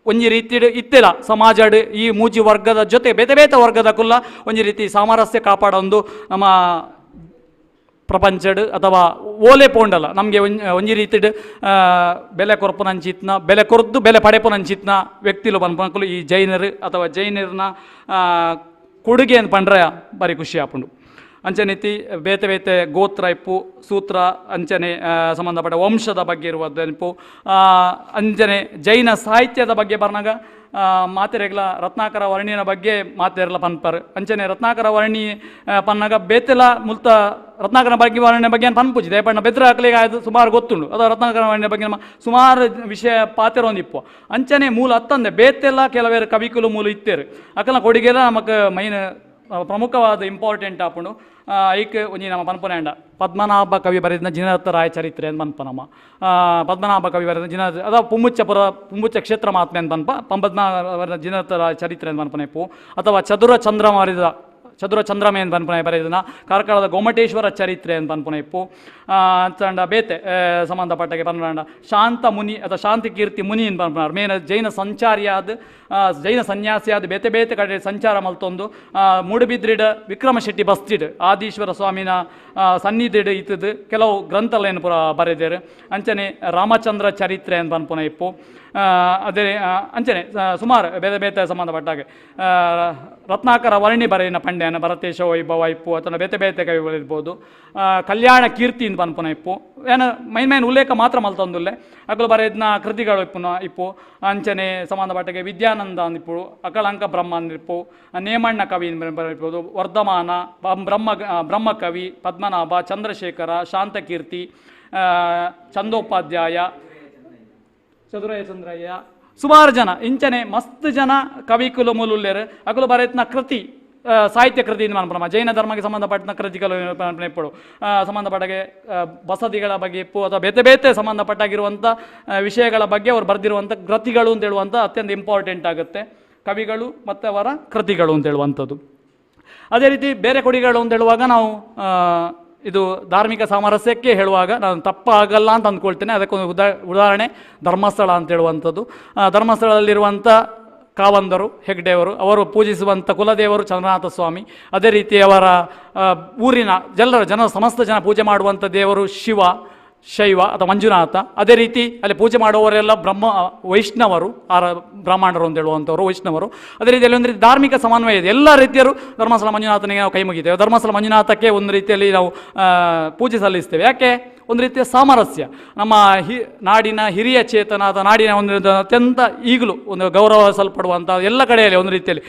ಒಂಜಿ ರೀತಿ ಇತ್ತೆಲ ಸಮಾಜಡ್ ಈ ಮೂಜಿ ವರ್ಗದ ಜೊತೆ ಬೇತೆ ಬೇತೆ ವರ್ಗದ ಕುಲ್ಲ ಒಂಜಿ ರೀತಿ ಸಾಮರಸ್ಯ ಕಾಪಾಡೊಂದು ನಮ್ಮ ಪ್ರಪಂಚಡ್ ಅಥವಾ ಓಲೆ ಪೋಂಡಲ್ಲ ನಮಗೆ ಒಂಜಿ ರೀತಿಡ್ ಬೆಲೆ ಕೊರ್ಪುನಂಚಿತ್ನ ಬೆಲೆ ಕೊರ್ದು ಬೆಲೆ ಪಡೆಪುನಂಚಿತ್ನ ವ್ಯಕ್ತಿಲು ಪನ್ಪನಕುಲು ಈ ಜೈನರು ಅಥವಾ ಜೈನರ್ನ ಕೊಡುಗೆ ಅಂತ ಪಂಡ್ರೆ ಬಾರಿ ಖುಷಿ ಆಪುಂಡು. ಅಂಚನೆ ಬೇತೆ ಬೇತೆ ಗೋತ್ರ ಇಪ್ಪು, ಸೂತ್ರ ಅಂಚನೆ ಸಂಬಂಧಪಟ್ಟ ವಂಶದ ಬಗ್ಗೆ ಇರುವ ನೆನಪು. ಅಂಚನೆ ಜೈನ ಸಾಹಿತ್ಯದ ಬಗ್ಗೆ ಬರ್ನಾಗ ಮಾತೆರೆಗ್ಲ ರತ್ನಾಕರ ವರ್ಣಿನ ಬಗ್ಗೆ ಮಾತೆರ್ಲ ಪನ್ಪರ್. ಅಂಚನೆ ರತ್ನಾಕರ ವರ್ಣಿ ಪನ್ನಾಗ ಬೇತೆಲ ಮುಲ್ತ ರತ್ನಾಕರ ಬಗ್ಗೆ ವರ್ಣನೆ ಬಗ್ಗೆ ಪನ್ಪುಜಿ ದಯಪಣ್ಣ ಬೆದ್ರ ಹಾಕ್ಲಿಗೆ ಅದು ಸುಮಾರು ಗೊತ್ತುಂಡು. ಅದು ರತ್ನಾಕರ ವರ್ಣಿನ ಬಗ್ಗೆ ನಮ್ಮ ಸುಮಾರು ವಿಷಯ ಪಾತೆರೊಂದಿಪ್ಪು. ಅಂಚನೆ ಮೂಲ ಅತ್ತಂದೆ ಬೇತೆಲ್ಲ ಕೆಲವೇರು ಕವಿಕುಲು ಮೂಲ ಇತ್ತೇರು ಅಕಲ್ನ ಕೊಡುಗೆಲ್ಲ ನಮಕ್ ಮೈನ್ ಪ್ರಮುಖವಾದ ಇಂಪಾರ್ಟೆಂಟ್ ಆಪುಂಡು. ಐಕ್ ಒಂಜಿ ನಮ್ಮ ಪನ್ಪುನ ಪದ್ಮನಾಭ ಕವಿ ಬರೆದ ಜಿನದತ್ತರಾಯ ಚರಿತ್ರೆ ಅಂತ ಪನ್ಪ ನಮ್ಮ ಪದ್ಮನಾಭ ಕವಿ ಬರೆದ ಜಿನ ಅದ ಪುಂಬುಚ್ಚಪುರ ಪುಂಬುಚ್ಚ ಕ್ಷೇತ್ರ ಮಹಾತ್ಮೆ ಅಂತ ಪನ್ಪ ಪದ್ಮನಾಭ ಬರೆದ ಜಿನದತ್ತರಾಯ ಚರಿತ್ರೆ ಅಂತ ಪನ್ಪನೆಪ್ಪು. ಅಥವಾ ಚದುರ ಚಂದ್ರ ಮಾರಿದ ಚದುರ ಚಂದ್ರಮೆ ಅಂತ ಪನ್ಪುನ ಬರೆದನ ಕಾರ್ಕಳದ ಗೊಮ್ಮಟೇಶ್ವರ ಚರಿತ್ರೆ ಅಂತ ಪನ್ಪುನ ಇಪ್ಪು. ಚಂಡ ಬೇತೆ ಸಂಬಂಧಪಟ್ಟಗೆ ಪನ್ಪುನ ಶಾಂತ ಮುನಿ ಅಥವಾ ಶಾಂತಿ ಕೀರ್ತಿ ಮುನಿ ಅಂತ ಪನ್ಪುನಾರ್ ಮೇನ ಜೈನ ಸಂಚಾರಿಯಾದ ಜೈನ ಸನ್ಯಾಸಿಯಾದ ಬೇತೆ ಬೇತೆ ಕಡೆ ಸಂಚಾರ ಮಲ್ತೊಂದು ಮೂಡುಬಿದ್ರಿಡ ವಿಕ್ರಮ ಶೆಟ್ಟಿ ಬಸ್ತಿಡ್ ಆದೀಶ್ವರ ಸ್ವಾಮಿನ ಸನ್ನಿಧಿಡ್ ಇತ್ತದು ಕೆಲವು ಗ್ರಂಥಲೇನು ಪೂರ ಬರೆದೇರು. ಅಂಚನೆ ರಾಮಚಂದ್ರ ಚರಿತ್ರೆ ಅಂತ ಪನ್ಪುನ ಇಪ್ಪು. ಅದೇ ಅಂಚನೆ ಸುಮಾರು ಬೇರೆ ಬೇತೆ ಸಂಬಂಧಪಟ್ಟಾಗೆ ರತ್ನಾಕರ ವರ್ಣಿ ಬರೆಯಿನ ಪಂಡ್ಯನ ಭರತೇಶ ವೈಭವ ಇಪ್ಪು ಅಥವಾ ಬೇತೆ ಬೇತೆ ಕವಿಗಳು ಇರ್ಬೋದು. ಕಲ್ಯಾಣ ಕೀರ್ತಿ ಅಂತ ಪನ್ಪುನ ಇಪ್ಪು. ಏನು ಮೈನ್ ಮೈನ್ ಉಲ್ಲೇಖ ಮಾತ್ರ ಮಲ್ತೊಂದುಲ್ಲೆ ಅಕಲು ಬರೆಯದ್ನ ಕೃತಿಗಳು ಇಪ್ಪುನ ಇಪ್ಪು. ಅಂಚನೆ ಸಂಬಂಧಪಟ್ಟಾಗೆ ವಿದ್ಯಾನಂದ ಅಂದಿಪ್ಪು, ಅಕಳಂಕ ಬ್ರಹ್ಮ ಅಂದಿಪ್ಪು, ನೇಮಣ್ಣ ಕವಿ ಇರ್ಬೋದು, ವರ್ಧಮಾನ ಬ್ರಹ್ಮಕವಿ, ಪದ್ಮನಾಭ, ಚಂದ್ರಶೇಖರ, ಶಾಂತಕೀರ್ತಿ, ಚಂದೋಪಾಧ್ಯಾಯ, ಚದುರಯ್ಯ ಚಂದ್ರಯ್ಯ, ಸುಮಾರು ಜನ ಇಂಚನೆ ಮಸ್ತ್ ಜನ ಕವಿಕುಲು ಮೂಲುಲ್ಲೇರು ಅಕುಲು ಬರೆತ್ನ ಕೃತಿ ಸಾಹಿತ್ಯ ಕೃತಿ ಮನ್ಪುನ ಜೈನ ಧರ್ಮಕ್ಕೆ ಸಂಬಂಧಪಟ್ಟ ಕೃತಿಗಳು ಇಪ್ಪಡು ಸಂಬಂಧಪಟ್ಟಾಗೆ ಬಸದಿಗಳ ಬಗ್ಗೆ ಇಪ್ಪು ಅಥವಾ ಬೇತೆ ಬೇತೆ ಸಂಬಂಧಪಟ್ಟಾಗಿರುವಂಥ ವಿಷಯಗಳ ಬಗ್ಗೆ ಅವರು ಬರೆದಿರುವಂಥ ಕೃತಿಗಳು ಅಂತ ಹೇಳುವಂಥ ಅತ್ಯಂತ ಇಂಪಾರ್ಟೆಂಟ್ ಆಗುತ್ತೆ ಕವಿಗಳು ಮತ್ತು ಅವರ ಕೃತಿಗಳು ಅಂತ ಹೇಳುವಂಥದ್ದು. ಅದೇ ರೀತಿ ಬೇರೆ ಕೊಡುಗೆಗಳು ಅಂತ ಹೇಳುವಾಗ ನಾವು ಇದು ಧಾರ್ಮಿಕ ಸಾಮರಸ್ಯಕ್ಕೆ ಹೇಳುವಾಗ ನಾನು ತಪ್ಪಾಗಲ್ಲ ಅಂತ ಅಂದ್ಕೊಳ್ತೇನೆ. ಅದಕ್ಕೊಂದು ಉದಾಹರಣೆ ಧರ್ಮಸ್ಥಳ ಅಂತ ಹೇಳುವಂಥದ್ದು. ಧರ್ಮಸ್ಥಳದಲ್ಲಿರುವಂಥ ಕಾವಂದರು ಹೆಗ್ಡೆಯವರು ಅವರು ಪೂಜಿಸುವಂಥ ಕುಲದೇವರು ಚಂದ್ರನಾಥ ಸ್ವಾಮಿ. ಅದೇ ರೀತಿ ಅವರ ಊರಿನ ಎಲ್ಲರ ಜನ ಸಮಸ್ತ ಜನ ಪೂಜೆ ಮಾಡುವಂಥ ದೇವರು ಶಿವ, ಶೈವ ಅಥವಾ ಮಂಜುನಾಥ. ಅದೇ ರೀತಿ ಅಲ್ಲಿ ಪೂಜೆ ಮಾಡುವವರೆಲ್ಲ ಬ್ರಹ್ಮ ವೈಷ್ಣವರು, ಆರ ಬ್ರಾಹ್ಮಣರು ಅಂತ ಹೇಳುವಂಥವ್ರು ವೈಷ್ಣವರು. ಅದೇ ರೀತಿಯಲ್ಲಿ ಒಂದು ರೀತಿ ಧಾರ್ಮಿಕ ಸಮನ್ವಯ ಇದೆ. ಎಲ್ಲ ರೀತಿಯರು ಧರ್ಮಸ್ಥಳ ಮಂಜುನಾಥನಿಗೆ ನಾವು ಕೈ ಮುಗಿತೇವೆ. ಧರ್ಮಸ್ಥಳ ಮಂಜುನಾಥಕ್ಕೆ ಒಂದು ರೀತಿಯಲ್ಲಿ ನಾವು ಪೂಜೆ ಸಲ್ಲಿಸ್ತೇವೆ. ಯಾಕೆ? ಒಂದು ರೀತಿಯ ಸಾಮರಸ್ಯ ನಮ್ಮ ನಾಡಿನ ಹಿರಿಯ ಚೇತನ ಅಥವಾ ನಾಡಿನ ಒಂದು ಅತ್ಯಂತ ಈಗಲೂ ಒಂದು ಗೌರವಿಸಲ್ಪಡುವಂಥ ಎಲ್ಲ ಕಡೆಯಲ್ಲಿ ಒಂದು ರೀತಿಯಲ್ಲಿ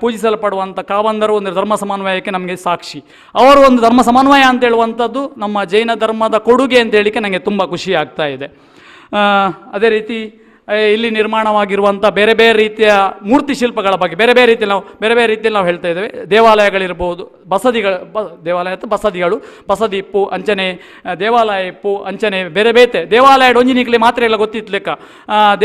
ಪೂಜಿಸಲ್ಪಡುವಂಥ ಕಾವಂದರು ಒಂದು ಧರ್ಮ ಸಮನ್ವಯಕ್ಕೆ ನಮಗೆ ಸಾಕ್ಷಿ. ಅವರು ಒಂದು ಧರ್ಮ ಸಮನ್ವಯ ಅಂತ ಹೇಳುವಂಥದ್ದು ನಮ್ಮ ಜೈನ ಧರ್ಮದ ಕೊಡುಗೆ ಅಂತ ಹೇಳಲಿಕ್ಕೆ ನನಗೆ ತುಂಬ ಖುಷಿ ಆಗ್ತಾ ಇದೆ. ಅದೇ ರೀತಿ ಇಲ್ಲಿ ನಿರ್ಮಾಣವಾಗಿರುವಂಥ ಬೇರೆ ಬೇರೆ ರೀತಿಯ ಮೂರ್ತಿ ಶಿಲ್ಪಗಳ ಬಗ್ಗೆ ಬೇರೆ ಬೇರೆ ರೀತಿಯಲ್ಲಿ ನಾವು ಬೇರೆ ಬೇರೆ ರೀತಿಯಲ್ಲಿ ನಾವು ಹೇಳ್ತಾ ಇದ್ದೇವೆ. ದೇವಾಲಯಗಳಿರ್ಬೋದು, ಬಸದಿಗಳು, ದೇವಾಲಯ ಅಥವಾ ಬಸದಿಗಳು, ಬಸದಿ ಇಪ್ಪು ಅಂಚನೆ ದೇವಾಲಯ ಇಪ್ಪು ಅಂಚನೆ ಬೇರೆ ಬೇತೆ ದೇವಾಲಯ ಡೊಂಜಿನಿಕ್ಲಿ ಮಾತ್ರ ಎಲ್ಲ ಗೊತ್ತಿತ್ತು ಲೆಕ್ಕ.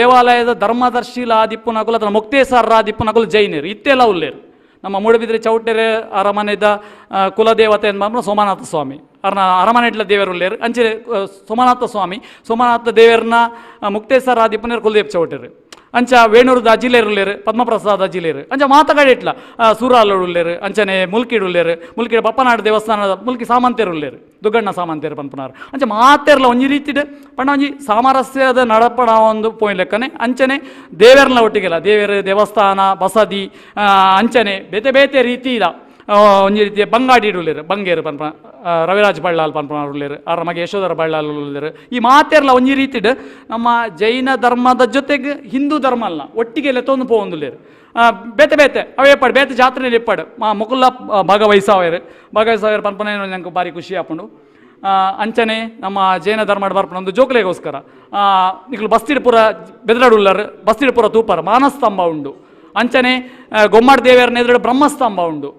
ದೇವಾಲಯದ ಧರ್ಮದರ್ಶಿಲಾದಿಪ್ಪುನಕುಲು ಅಥವಾ ಮೊಕ್ತೇಸರ್ರಾದಿಪ್ಪುನಕುಲು ಜೈನರು ಇತ್ತೆಲ್ಲ ಉಲ್ಲೇರು. ನಮ್ಮ ಮೂಡಬಿದ್ರೆ ಚೌಟೆರೆ ಅರಮನೆದ ಕುಲದೇವತೆ ಎಂಬ ಸೋಮನಾಥ ಸ್ವಾಮಿ ಅರ್ನ ಅರಮನೆ ಇಡ್ಲ ದೇವರು ಉಲ್ಲೇರು. ಅಂಚೆ ಸೋಮನಾಥ ಸ್ವಾಮಿ ಸೋಮನಾಥ ದೇವರನ್ನ ಮುಕ್ತೇಸರ ಆದಿಪ್ಪನೇರು ಕುಲದೇವ್ ಚೌಟೆರು. ಅಂಚ ವೇಣೂರದ ಅಜಿಲೇರು ಉಲ್ಲೇರು, ಪದ್ಮಪ್ರಸಾದ ಅಜಿಲೇರು. ಅಂಚ ಮಾತಗಡೆ ಇಟ್ಲ ಸೂರಾಲೋಡು ಉಲ್ಲೇರು, ಅಂಚನೆ ಮುಲ್ಕಿಡು ಉಲ್ಲೇರು, ಮುಲ್ಕಿಡು ಬಪ್ಪನಾಡು ದೇವಸ್ಥಾನದ ಮುಲ್ಕಿ ಸಾಮಂತೇರು ಉಲ್ಲೇರು, ದುಗ್ಗಣ್ಣ ಸಾಮಂತೇರು ಪನ್ಪನಾರು. ಅಂಚ ಮಾತೇರ್ಲ ಒಂಜಿ ರೀತಿಡ್ ಪಂಡ ಒಂಜಿ ಸಾಮರಸ್ಯದ ನಡಪಡ ಒಂದು ಪೋಯಿನ್ ಲೆಕ್ಕನೆ. ಅಂಚನೆ ದೇವೆರ್ನ ಒಟ್ಟಿಗೆಲ್ಲ ದೇವೇರು ದೇವಸ್ಥಾನ ಬಸದಿ ಅಂಚನೆ ಬೇತೆ ಬೇತೆ ರೀತಿ ಇದ ಒಂಜಿ ರೀತಿಯ ಬಂಗಾಡಿ ಉಲ್ಲೇರು, ಬಂಗೇರು ಪನ್ಪ ರವಿರಾಜ್ ಬಳ್ಳಾಲ್ ಪನ್ಪನಾರ್ ಉಲ್ಲೇರು, ಅವರ ಮಗೆ ಯಶೋಧರ ಬಳ್ಳಾಲ್ ಉಲ್ಲೇರು. ಈ ಮಾತೆರ್ಲ ಒಂಜಿ ರೀತಿಡ್ ನಮ್ಮ ಜೈನ ಧರ್ಮದ ಜೊತೆಗೆ ಹಿಂದೂ ಧರ್ಮ ಅಲ್ಲ ಒಟ್ಟಿಗೆ ಲೆತ್ತೊಂದು ಪೋವೊಂದುಲ್ಲೇರು. ಬೇತೆ ಬೇತೆ ಅವೇ ಇಪ್ಪಾಡು ಬೇತೆ ಜಾತ್ರೆಯಲ್ಲಿ ಇಪ್ಪಾಡು ಮುಕುಲ್ಲ ಭಾಗವಹಿಸಾವೇರು ಭಾಗವಹಿಸಾವೇರು ಪನ್ಪನೇ ನಂಗೆ ಭಾರಿ ಖುಷಿ ಆಪುಂಡು. ಅಂಚನೆ ನಮ್ಮ ಜೈನ ಧರ್ಮ ಬರ್ಪಣ ಒಂದು ಜೋಕ್ಲೆಗೋಸ್ಕರ ನಿಕ್ಲು ಬಸ್ತಿಡ್ ಪೂರ ಬೆದರಾಡು ಉಲ್ಲರು, ಬಸ್ತಿಡ್ ಪೂರ ತೂಪರ್ ಮಾನಸ್ತಂಭ ಉಂಡು. ಅಂಚನೆ ಗೊಮ್ಮಡ್ ದೇವರನ್ನ ಎದುರು ಬ್ರಹ್ಮಸ್ತಂಭ ಉಂಡು.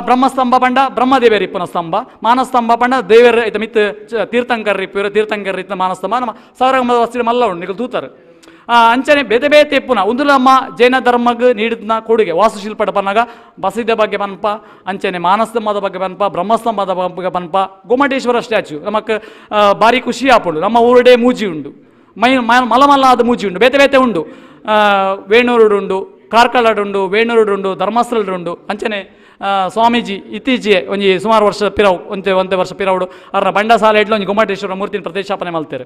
ಬ್ರಹ್ಮಸ್ತಂಭ ಪಂಡ ಬ್ರಹ್ಮದೇವರ ಇಪ್ಪನ ಸ್ತಂಭ, ಮಾನಸ್ತಂಭ ಪಂಡ ದೇವರ ಐತ ಮಿತ್ ತೀರ್ಥಂಕರ್ ಇಪ್ಪರು, ತೀರ್ಥಂಕರ್ ಇತ್ತ ಮಾನಸ್ತಂಭ ನಮ್ಮ ಸಾವಿರ ವಸ್ತಿ ಮಲ್ಲ ಉಂಡು ನಿಕಲ್ ತೂತಾರೆ. ಅಂಚನೆ ಬೇತೆ ಬೇತೆ ಇಪ್ಪುನ ಒಂದು ನಮ್ಮ ಜೈನ ಧರ್ಮಗ್ ನೀಡಿದ್ನ ಕೊಡುಗೆ ವಾಸ್ತುಶಿಲ್ಪದ ಪನ್ನಗ ಬಸದಿಯ ಬಗ್ಗೆ ಪನ್ಪ, ಅಂಚನೆ ಮಾನಸ್ತಂಭದ ಬಗ್ಗೆ ಪನ್ಪ, ಬ್ರಹ್ಮಸ್ತಂಭದ ಬಗ್ಗೆ ಪನ್ಪ, ಗೊಮ್ಮಟೇಶ್ವರ ಸ್ಟ್ಯಾಚ್ಯೂ ನಮಕ್ ಭಾರಿ ಖುಷಿ ಆಪುಂಡು. ನಮ್ಮ ಊರುಡೆ ಮೂಜಿ ಉಂಡು, ಮೈ ಮಲ ಮಲ್ಲಾದ ಮೂಜಿ ಉಂಡು, ಬೇತೆ ಬೇತೆ ಉಂಡು, ವೇಣೂರುಡು ಉಂಡು, ಕಾರ್ಕಳಡುಂಡು, ವೇಣೂರುಡುಂಡು, ಧರ್ಮಸ್ಥಳಡುಂಡು. ಅಂಚನೆ ಸ್ವಾಮೀಜಿ ಇತ್ತೀಚೆಗೆ ಒಂಜಿ ಸುಮಾರು ವರ್ಷ ಪಿರವು ಒಂತೆ ಒಂತೆ ವರ್ಷ ಪಿರವುಡು ಅರ್ನ ಬಂಡಸಾಲೆ ಇಡ್ಲ ಒಂಜಿ ಗೊಮ್ಮಟೇಶ್ವರ ಮೂರ್ತಿನ ಪ್ರತಿಷ್ಠಾಪನೆ ಮಲ್ತೇರು.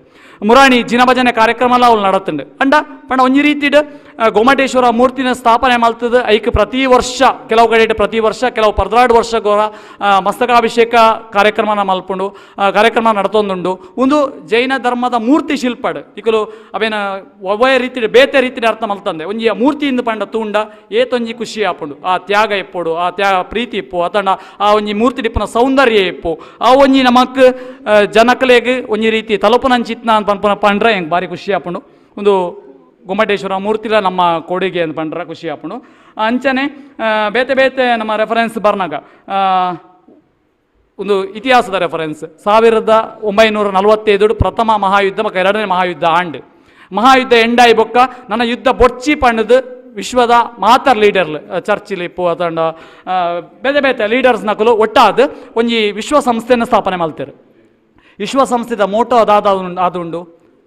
ಮುರಾಣಿ ಜಿನಭಜನೆ ಕಾರ್ಯಕ್ರಮ ಎಲ್ಲ ಅವ್ಲು ನಡತ್ತುಂಡು. ಅಂಡ ಪಂಡ ಒಂಜಿ ರೀತಿಡ್ ಗೊಮ್ಮಟೇಶ್ವರ ಮೂರ್ತಿನ ಸ್ಥಾಪನೆ ಮಲ್ತದ ಐಕ್ ಪ್ರತಿ ವರ್ಷ ಕೆಲವು ಕಡೆ ಪ್ರತಿ ವರ್ಷ ಕೆಲವು ಪದ್ರಾಡು ವರ್ಷ ಗೋರ ಮಸ್ತಕಾಭಿಷೇಕ ಕಾರ್ಯಕ್ರಮನ ಮಲ್ಪುಂಡು, ಕಾರ್ಯಕ್ರಮ ನಡತೊಂದುಂಡು. ಒಂದು ಜೈನ ಧರ್ಮದ ಮೂರ್ತಿ ಶಿಲ್ಪಡ್ ಇಕಲು ಅವೇನ ಒವ್ವೇ ರೀತಿಡ್ ಬೇತೆ ರೀತಿಡ್ ಅರ್ಥ ಮಲ್ತಂದೆ ಒಂಜಿ ಆ ಮೂರ್ತಿಯಿಂದ ಪಂಡ ತೂಂಡ ಏತೊಂಜಿ ಖುಷಿ ಆಪುಂಡು. ಆ ತ್ಯಾಗ ಇಪ್ಪುಡು, ಆ ತ್ಯಾಗ ಪ್ರೀತಿ ಇಪ್ಪು, ಅತಂಡ ಆ ಒಂಜಿ ಮೂರ್ತಿ ಇಪ್ಪುನ ಸೌಂದರ್ಯ ಇಪ್ಪು, ಆ ಒಂಜಿ ನಮಕ್ ಜನಕಲೆಗ್ ಒಂಜಿ ರೀತಿ ತಲುಪುನಂಚಿತ್ನ ಅಂತ ಪನ್ಪುನ ಪಂಡ್ರೆ ಎಂಕ್ ಭಾರಿ ಖುಷಿ ಆಪುಂಡು. ಒಂದು ಗೊಮ್ಮಟೇಶ್ವರ ಮೂರ್ತಿಲ ನಮ್ಮ ಕೊಡುಗೆ ಅಂತ ಪಂಡ್ರೆ ಖುಷಿ ಆಪುಂಡು. ಅಂಚನೆ ಬೇತೆ ಬೇತೆ ನಮ್ಮ ರೆಫರೆನ್ಸ್ ಬರ್ನಾಗ ಒಂದು ಇತಿಹಾಸದ ರೆಫರೆನ್ಸ್ 1945 ಪ್ರಥಮ ಮಹಾಯುದ್ಧ ಮತ್ತು ಎರಡನೇ ಮಹಾಯುದ್ಧ ಆಂಡ್ ಮಹಾಯುದ್ಧ ಎಂಡಾಯಿ ಬೊಕ್ಕ ನನ್ನ ಯುದ್ಧ ಬೊಚ್ಚಿ ಪಂಡದು ವಿಶ್ವದ ಮಾತರ್ ಲೀಡರ್ ಚರ್ಚಿಲ್ ಇಪ್ಪು ಅತಂಡ ಬೇತೆ ಬೇತೆ ಲೀಡರ್ಸ್ ನಕಲು ಒಟ್ಟಾದ ಒಂಜಿ ವಿಶ್ವಸಂಸ್ಥೆಯನ್ನು ಸ್ಥಾಪನೆ ಮಲ್ತೇರು. ವಿಶ್ವಸಂಸ್ಥೆದ ಮೋಟೋ ಅದಾದ ಅದುಂಡು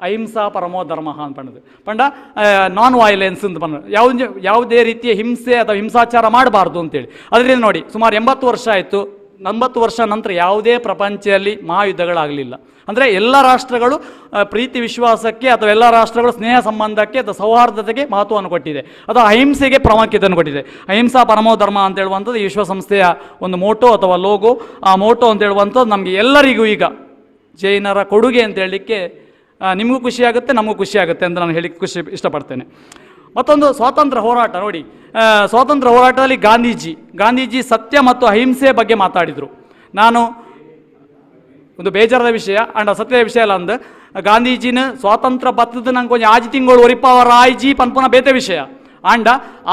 ಅಹಿಂಸಾ ಪರಮೋ ಧರ್ಮ ಅಂತ ಪಂಡದು ಪಂಡ ನಾನ್ ವೈಲೆನ್ಸ್ ಅಂತ ಪಂಡ ಯಾವುದೇ ರೀತಿಯ ಹಿಂಸೆ ಅಥವಾ ಹಿಂಸಾಚಾರ ಮಾಡಬಾರ್ದು ಅಂತೇಳಿ. ಅದರಿಂದ ನೋಡಿ ಸುಮಾರು 80 ವರ್ಷ ಆಯಿತು, 80 ವರ್ಷ ನಂತರ ಯಾವುದೇ ಪ್ರಪಂಚದಲ್ಲಿ ಮಹಾಯುದ್ಧಗಳಾಗಲಿಲ್ಲ. ಅಂದರೆ ಎಲ್ಲ ರಾಷ್ಟ್ರಗಳು ಪ್ರೀತಿ ವಿಶ್ವಾಸಕ್ಕೆ ಅಥವಾ ಎಲ್ಲ ರಾಷ್ಟ್ರಗಳು ಸ್ನೇಹ ಸಂಬಂಧಕ್ಕೆ ಅಥವಾ ಸೌಹಾರ್ದತೆಗೆ ಮಹತ್ವವನ್ನು ಕೊಟ್ಟಿದೆ ಅಥವಾ ಅಹಿಂಸೆಗೆ ಪ್ರಾಮುಖ್ಯತೆಯನ್ನು ಕೊಟ್ಟಿದೆ. ಅಹಿಂಸಾ ಪರಮೋ ಧರ್ಮ ಅಂತ ಹೇಳುವಂಥದ್ದು ಈ ವಿಶ್ವಸಂಸ್ಥೆಯ ಒಂದು ಮೋಟೋ ಅಥವಾ ಲೋಗೋ. ಆ ಮೋಟೋ ಅಂತ ಹೇಳುವಂಥದ್ದು ನಮಗೆ ಎಲ್ಲರಿಗೂ ಈಗ ಜೈನರ ಕೊಡುಗೆ ಅಂತ ಹೇಳಲಿಕ್ಕೆ ನಿಮಗೂ ಖುಷಿಯಾಗುತ್ತೆ, ನಮಗೂ ಖುಷಿಯಾಗುತ್ತೆ ಅಂತ ನಾನು ಹೇಳಿಕ್ಕೆ ಖುಷಿ ಇಷ್ಟಪಡ್ತೇನೆ. ಮತ್ತೊಂದು ಸ್ವಾತಂತ್ರ್ಯ ಹೋರಾಟ ನೋಡಿ, ಸ್ವಾತಂತ್ರ್ಯ ಹೋರಾಟದಲ್ಲಿ ಗಾಂಧೀಜಿ ಸತ್ಯ ಮತ್ತು ಅಹಿಂಸೆಯ ಬಗ್ಗೆ ಮಾತಾಡಿದರು. ನಾನು ಒಂದು ಬೇಜಾರದ ವಿಷಯ ಅಂಡ ಸತ್ಯದ ವಿಷಯ ಅಲ್ಲ ಅಂದ್ ಗಾಂಧೀಜಿನ ಸ್ವಾತಂತ್ರ್ಯ ಬತ್ತದ ನಂಗೆ ಒಂಜಿ ಆಜಿ ತಿಂಗಳು ಒರಿಪಾವರ ಆಯ್ಜಿ ಪನ್ಪುನ ಬೇತೆ ವಿಷಯ. ಆಂಡ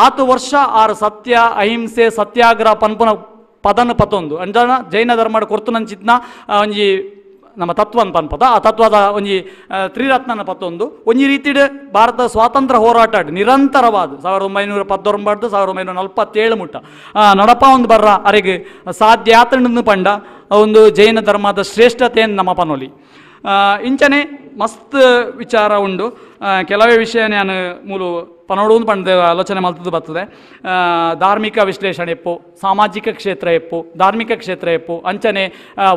ಆತು ವರ್ಷ ಆರು ಸತ್ಯ ಅಹಿಂಸೆ ಸತ್ಯಾಗ್ರಹ ಪನ್ಪುನ ಪದನ ಪತೊಂದು ಅಂಜನ ಜೈನ ಧರ್ಮಡ್ ಕೊರ್ತುನಂಚಿತ್ನ ಒಂಜಿ ನಮ್ಮ ತತ್ವ ಪನ್ಪದ ಆ ತತ್ವದ ಒಂಜಿ ತ್ರಿರತ್ನನ ಪತ್ತೊಂದು ಒಂಜಿ ರೀತಿಡ್ ಭಾರತ ಸ್ವಾತಂತ್ರ್ಯ ಹೋರಾಟ ನಿರಂತರವಾದ 1919 1947 ಮುಟ್ಟ ನಡಪ ಒಂದು ಬರ್ರ ಅರೆಗೆ ಸಾಧ್ಯ ಆತಂಡು ಪಂಡ ಒಂದು ಜೈನ ಧರ್ಮದ ಶ್ರೇಷ್ಠತೆಯನ್ನು ನಮ್ಮ ಪನೋಲಿ. ಇಂಚನೆ ಮಸ್ತ್ ವಿಚಾರ ಉಂಡು. ಕೆಲವೇ ವಿಷಯ ನಾನು ಮೂಲು ಪನೋಡು ಪಂಡ ಆಲೋಚನೆ ಮಲ್ತದ್ದು ಬರ್ತದೆ. ಧಾರ್ಮಿಕ ವಿಶ್ಲೇಷಣೆ ಎಪ್ಪು, ಸಾಮಾಜಿಕ ಕ್ಷೇತ್ರ ಎಪ್ಪು, ಧಾರ್ಮಿಕ ಕ್ಷೇತ್ರ ಎಪ್ಪು, ಅಂಚನೆ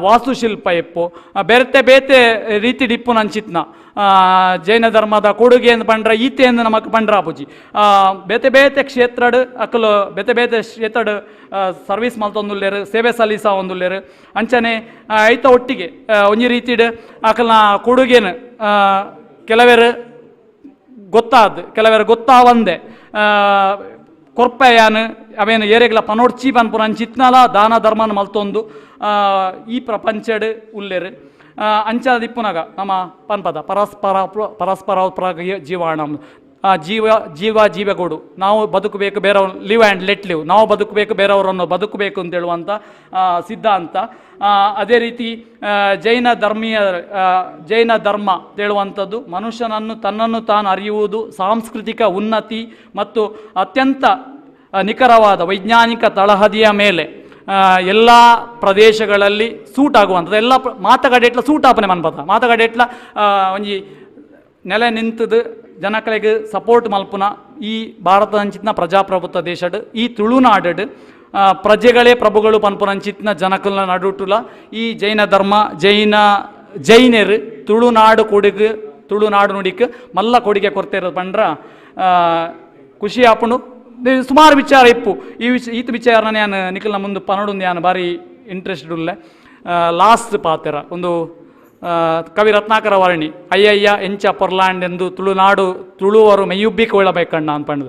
ವಾಸ್ತುಶಿಲ್ಪ ಎಪ್ಪು, ಬೇರೆ ಬೇತೆ ರೀತಿ ಡಿಪ್ಪು ನಂಚಿತ್ನ ಜೈನ ಧರ್ಮದ ಕೊಡುಗೆ ಎಂದು ಪಂಡ್ರ ಈತೆಯನ್ನು ನಮಕ್ ಪಂಡ್ರಾಪುಜಿ. ಬೇತೆ ಬೇತೆ ಕ್ಷೇತ್ರಡ್ ಅಕಲು ಬೇತೆ ಬೇತೆ ಕ್ಷೇತ್ರಡ್ ಸರ್ವಿಸ್ ಮಲ್ತೊಂದುಲ್ಲೇರು, ಸೇವೆ ಸಲ್ಲಿಸ ಒಂದುಲ್ಲೇರು. ಅಂಚನೆ ಐತ ಒಟ್ಟಿಗೆ ಒಂಜಿ ರೀತಿಡ್ ಅಕಲ್ನ ಕೊಡುಗೆನು ಕೆಲವೇರು ಗೊತ್ತಾದ್ ಕೆಲವೇರು ಗೊತ್ತಾವಂದೆ ಕೊರ್ಪೆಯಾನು ಅವೇನು ಏರೆಗ್ಲ ಪನೋಡ್ಚಿ ಪನ್ಪುನ ಅಂಚಿತ್ನಲ ದಾನ ಧರ್ಮನ ಮಲ್ತೊಂದು ಈ ಪ್ರಪಂಚಡ್ ಉಲ್ಲೇರು. ಅಂಚಾದ ಇಪ್ಪುನಗ ನಮ್ಮ ಪನ್ಪದ ಪರಸ್ಪರ ಪರಸ್ಪರ ಜೀವಾಣ ಜೀವ ಜೀವ ಜೀವಗೋಡು ನಾವು ಬದುಕಬೇಕು ಬೇರೆಯವ್ರ live and let live, ನಾವು ಬದುಕಬೇಕು ಬೇರೆಯವರನ್ನು ಬದುಕಬೇಕು ಅಂತೇಳುವಂಥ ಸಿದ್ಧಾಂತ. ಅದೇ ರೀತಿ ಜೈನ ಧರ್ಮೀಯ ಜೈನ ಧರ್ಮ ಹೇಳುವಂಥದ್ದು ಮನುಷ್ಯನನ್ನು ತನ್ನನ್ನು ತಾನು ಅರಿಯುವುದು, ಸಾಂಸ್ಕೃತಿಕ ಉನ್ನತಿ ಮತ್ತು ಅತ್ಯಂತ ನಿಖರವಾದ ವೈಜ್ಞಾನಿಕ ತಳಹದಿಯ ಮೇಲೆ ಎಲ್ಲ ಪ್ರದೇಶಗಳಲ್ಲಿ ಸೂಟ್ ಆಗುವಂಥದ್ದು, ಎಲ್ಲ ಮಾತುಗಡೆ ಸೂಟ್ ಆಪನೆ ಮನ್ಪದ ಮಾತುಗಡೆ ಎಟ್ಲ ಒಂಜಿ ನೆಲೆ ನಿಂತದ್ದು ಜನಕಲೆಗ್ ಸಪೋರ್ಟ್ ಮಲ್ಪುನ ಈ ಭಾರತದ ಅಂಚಿತ್ನ ಪ್ರಜಾಪ್ರಭುತ್ವ ದೇಶಡ್ ಈ ತುಳುನಾಡು ಪ್ರಜೆಗಳೇ ಪ್ರಭುಗಳು ಪನ್ಪುನ ಅಂಚಿತ್ನ ಜನಕಲ್ನ ನಡುಟುಲ ಈ ಜೈನ ಧರ್ಮ ಜೈನ ಜೈನರು ತುಳುನಾಡು ಕೊಡುಗು ತುಳುನಾಡು ನುಡಿಕ್ ಮಲ್ಲ ಕೊಡುಗೆ ಕೊಡ್ತಿರೋದು ಪಂಡ್ರ ಖುಷಿ ಆಪುಂಡು. ಸುಮಾರು ವಿಚಾರ ಇಪ್ಪು ಈ ವಿಷ ಈತ ವಿಚಾರನ ನಾನು ನಿಖಲ್ನ ಮುಂದೆ ಪನಡು ನಾನು ಭಾರಿ ಇಂಟ್ರೆಸ್ಟೆಡ್ ಉಲ್ಲೆ. ಲಾಸ್ಟ್ ಪಾತೆರ ಒಂದು ಕವಿ ರತ್ನಾಕರ ವರ್ಣಿ ಅಯ್ಯಯ್ಯ ಎಂಚ ಪೊರ್ಲಾಂಡ್ ಎಂದು ತುಳುನಾಡು ತುಳುವರು ಮೆಯ್ಯುಬ್ಬಿಕೊಳ್ಳಬೇಕಣ್ಣ ಅನ್ಪಂಡು.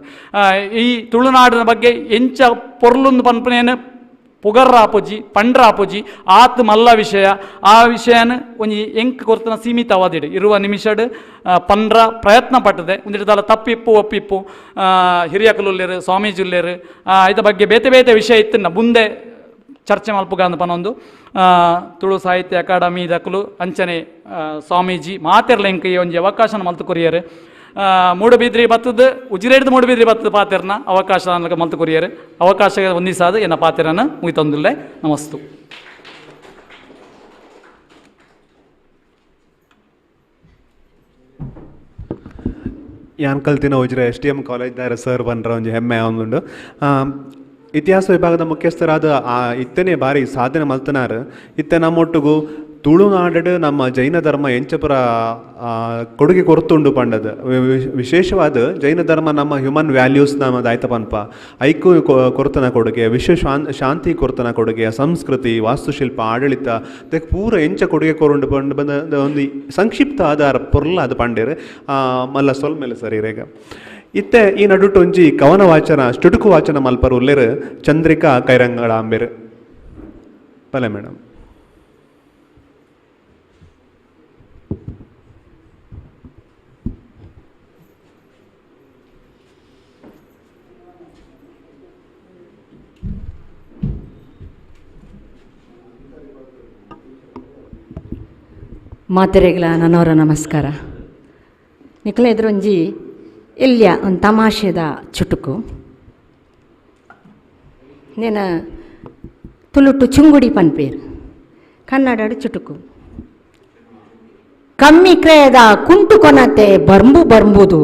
ಈ ತುಳುನಾಡಿನ ಬಗ್ಗೆ ಎಂಚ ಪೊರ್ಲುಂದು ಪನ್ಪನೇನು ಪುಗರ್ರಾಪುಜಿ ಪಂಡ್ರಾಪುಜಿ ಆತ್ ಮಲ್ಲ ವಿಷಯ. ಆ ವಿಷಯನ ಒಂಜಿ ಎಂಕ್ ಕೊರ್ತನ ಸೀಮಿತವಾದಿಡು ಇರುವ ನಿಮಿಷಡ್ ಪಂಡ್ರ ಪ್ರಯತ್ನ ಪಟ್ಟದೆ ಒಂದಿಡ್ದಲ್ಲ ತಪ್ಪಿಪ್ಪು ಒಪ್ಪಿಪ್ಪು ಹಿರಿಯಕಲುಲ್ಲೇರು ಸ್ವಾಮೀಜುಲ್ಲೇರು ಇದ ಬಗ್ಗೆ ಬೇತೆ ಬೇತೆ ವಿಷಯ ಇತ್ತು ಮುಂದೆ ಚರ್ಚೆ ಮಲ್ಪುಗ ಅಂದ್ ಪನೊಂದು ತುಳು ಸಾಹಿತ್ಯ ಅಕಾಡೆಮಿ ದಕಲು ಅಂಚನೆ ಸ್ವಾಮೀಜಿ ಮಾತೆರ್ಲ ಎಂಕ್ ಈ ಒಂಜಿ ಅವಕಾಶನ ಮಲ್ತು ಕೊರಿಯರು. ಮೂಡುಬಿದ್ರಿ ಬತ್ತದ ಉಜಿರೇಡ್ದು ಮೂಡುಬಿದ್ರಿ ಬತ್ತದ ಪಾತೆರ್ನ ಅವಕಾಶ ಮಲ್ತು ಕೊರಿಯರು. ಅವಕಾಶ ಒಂದಿಸಾದ ಎನ್ನ ಪಾತೆರನ ಮುಗಿತೊಂದುಲ್ಲೆ. ನಮಸ್ತು.
ಯಾನ್ ಕಲ್ತಿನ Ujire S D M ಕಾಲೇಜ್ದಾರ sir ಬಂದ್ರ ಒಂಜಿ ಹೆಮ್ಮೆ ಒಂದುಂಡು. ಇತಿಹಾಸ ವಿಭಾಗದ ಮುಖ್ಯಸ್ಥರಾದ ಆ ಇತ್ತನೇ ಬಾರಿ ಸಾಧನೆ ಮಲ್ತನಾರ್ ಇತ್ತೆ ನಮ್ಮೊಟ್ಟುಗು ತುಳುನಾಡು ನಮ್ಮ ಜೈನ ಧರ್ಮ ಎಂಚಪುರ ಕೊಡುಗೆ ಕೊರತುಂಡು ಪಂಡದ ವಿಶೇಷವಾದ ಜೈನ ಧರ್ಮ ನಮ್ಮ ಹ್ಯೂಮನ್ ವ್ಯಾಲ್ಯೂಸ್ ನಮ್ಮ ದಾಯ್ತ ಪನ್ಪ ಐಕು ಕೊರತನ ಕೊಡುಗೆ, ವಿಶ್ವ ಶಾಂತಿ ಕೊರತನ ಕೊಡುಗೆ, ಸಂಸ್ಕೃತಿ, ವಾಸ್ತುಶಿಲ್ಪ, ಆಡಳಿತ ಅದಕ್ಕೆ ಪೂರ ಎಂಚ ಕೊಡುಗೆ ಕೊರುಂಡು ಪಂಡ ಬಂದ ಒಂದು ಸಂಕ್ಷಿಪ್ತ ಆಧಾರ ಪೊರ್ಲ ಅದು ಪಂಡೇರು ಮಲ್ಲ ಸೊಲ್ಮೇಲೆ ಸರಿ ರೇಗ. ಇತ್ತೆ ಈ ನಡುಟು ಒಂಜಿ ಕವನ ವಾಚನ ಚುಟುಕು ವಾಚನ ಮಲ್ಪರು ಉಲ್ಲೇರು ಚಂದ್ರಿಕಾ ಕೈರಂಗಳಾಂಬೇರು. ಬಲೆ ಮೇಡಮ್.
ಮಾತೆರೆಗಳ ನನ್ನವರ ನಮಸ್ಕಾರ. ನಿಖಲ ಎದುರೊಂಜಿ ಎಲ್ಯ ಒಂದು ತಮಾಷೆದ ಚುಟುಕು. ನೇನ ತುಳುಟು ಚುಂಗುಡಿ ಪನ್ಪೇರು, ಕನ್ನಡ ಚುಟುಕು. ಕಮ್ಮಿ ಕ್ರಯದ ಕುಂಟು ಕೊನತೆ ಬರ್ಂಬು ಬರ್ಂಬುದು,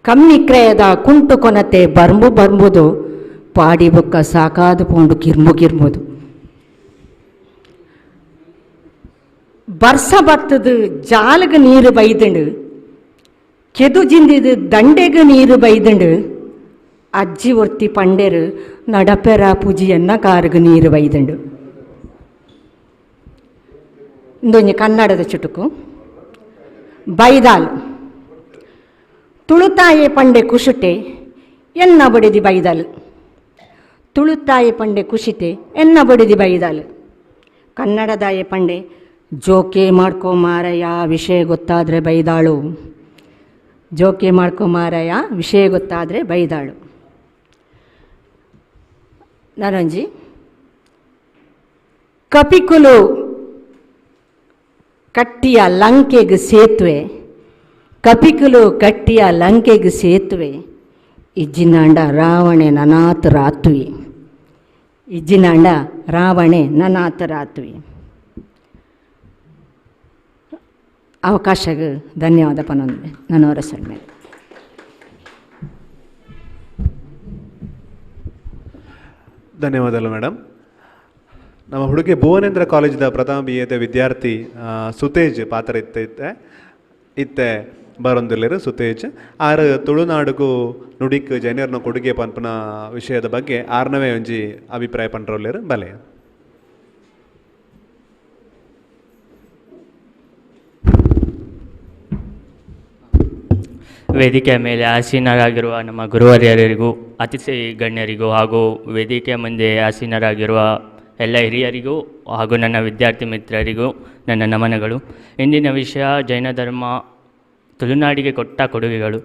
ಕಮ್ಮಿ ಕ್ರಯದ ಕುಂಟು ಕೊನತೆ ಬರ್ಂಬು ಬರ್ಂಬುದು, ಪಾಡಿ ಬೊಕ್ಕ ಸಾಕಾದ ಪೋಂಡು ಕಿರ್ಮು ಕಿರ್ಮುದು. ಬರ್ಸ ಬರ್ತದು ಜಾಲಗ ನೀರು ಬೈದಂಡು, ಕೆದು ಜಿಂದಿದು ದಂಡೆಗೆ ನೀರು ಬೈದಂಡು, ಅಜ್ಜಿ ಒರ್ತಿ ಪಂಡೆರು ನಡಪೆರ ಪೂಜಿಯನ್ನ ಕಾರುಗ ನೀರು ಬೈದಂಡು. ಇಂದೊಂಜಿ ಕನ್ನಡದ ಚುಟುಕು. ಬೈದಾಲ್ ತುಳುತಾಯೆ ಪಂಡೆ ಕುಶುಟೆ ಎನ್ನ ಬಡಿದಿ ಬೈದಾಲ್, ತುಳುತಾಯೆ ಪಂಡೆ ಕುಶಿತೆ ಎನ್ನ ಬಡಿದಿ ಬೈದಾಲ್. ಕನ್ನಡದಾಯೆ ಪಂಡೆ, ಜೋಕೆ ಮಾಡ್ಕೋ ಮಾರಯ್ಯ ವಿಷಯ ಗೊತ್ತಾದರೆ ಬೈದಾಳು, ಜೋಕೆ ಮಾಡ್ಕೋ ಮಾರಯ್ಯ ವಿಷಯ ಗೊತ್ತಾದರೆ ಬೈದಾಳು. ನಾನೊಂಜಿ ಕಪಿಕುಲು ಕಟ್ಟಿಯ ಲಂಕೆಗೆ ಸೇತುವೆ, ಕಪಿಕುಲು ಕಟ್ಟಿಯ ಲಂಕೆಗೆ ಸೇತುವೆ, ಇಜ್ಜಿನಾಂಡ ರಾವಣೆ ನನಾತ ರಾತ್ವಿ, ಇಜ್ಜಿನಾಂಡ ರಾವಣೆ ನನಾತ ರಾತ್ವಿ. ಅವಕಾಶಗೆ ಧನ್ಯವಾದ ಪನೊಂದು ನನ್ನವರ ಸೊಲ್ಮೆ.
ಧನ್ಯವಾದಗಳು ಮೇಡಮ್. ನಮ್ಮ ಹುಡುಗಿ ಭುವನೇಂದ್ರ ಕಾಲೇಜಿದ ಪ್ರಥಮ ಬಿ ಎದ ವಿದ್ಯಾರ್ಥಿ ಸುತೇಜ್ ಪಾತ್ರ ಇತ್ತೆ ಇತ್ತೆ ಬರೊಂದಿಲ್ಲೇರು ಸುತೇಜ್ ಆರು ತುಳುನಾಡುಗು ನುಡಿಕ್ ಜೈನರ್ನ ಕೊಡುಗೆ ಪನ್ಪನ ವಿಷಯದ ಬಗ್ಗೆ ಆರ್ನವೇ ಒಂಜಿ ಅಭಿಪ್ರಾಯ ಪಂಡ್ರೊಲ್ಲೇರು ಬಲೆ.
ವೇದಿಕೆಯ ಮೇಲೆ ಆಸೀನರಾಗಿರುವ ನಮ್ಮ ಗುರುವರ್ಯರಿಗೂ ಅತಿಥಿ ಗಣ್ಯರಿಗೂ ಹಾಗೂ ವೇದಿಕೆಯ ಮುಂದೆ ಆಸೀನರಾಗಿರುವ ಎಲ್ಲ ಹಿರಿಯರಿಗೂ ಹಾಗೂ ನನ್ನ ವಿದ್ಯಾರ್ಥಿ ಮಿತ್ರರಿಗೂ ನನ್ನ ನಮನಗಳು. ಇಂದಿನ ವಿಷಯ ಜೈನ ಧರ್ಮ ತುಳುನಾಡಿಗೆ ಕೊಟ್ಟ ಕೊಡುಗೆಗಳು.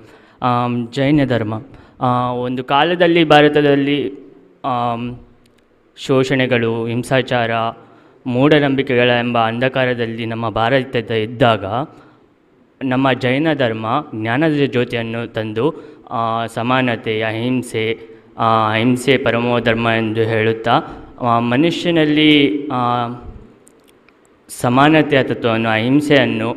ಜೈನ ಧರ್ಮ ಒಂದು ಕಾಲದಲ್ಲಿ ಭಾರತದಲ್ಲಿ ಶೋಷಣೆಗಳು, ಹಿಂಸಾಚಾರ, ಮೂಢನಂಬಿಕೆಗಳ ಎಂಬ ಅಂಧಕಾರದಲ್ಲಿ ನಮ್ಮ ಭಾರತದ ಇದ್ದಾಗ ನಮ್ಮ ಜೈನ ಧರ್ಮ ಜ್ಞಾನದ ಜ್ಯೋತಿಯನ್ನು ತಂದು ಸಮಾನತೆ, ಅಹಿಂಸೆ, ಅಹಿಂಸೆ ಪರಮೋ ಧರ್ಮ ಎಂದು ಹೇಳುತ್ತಾ ಮನುಷ್ಯನಲ್ಲಿ ಸಮಾನತೆಯ ತತ್ವವನ್ನು, ಅಹಿಂಸೆಯನ್ನು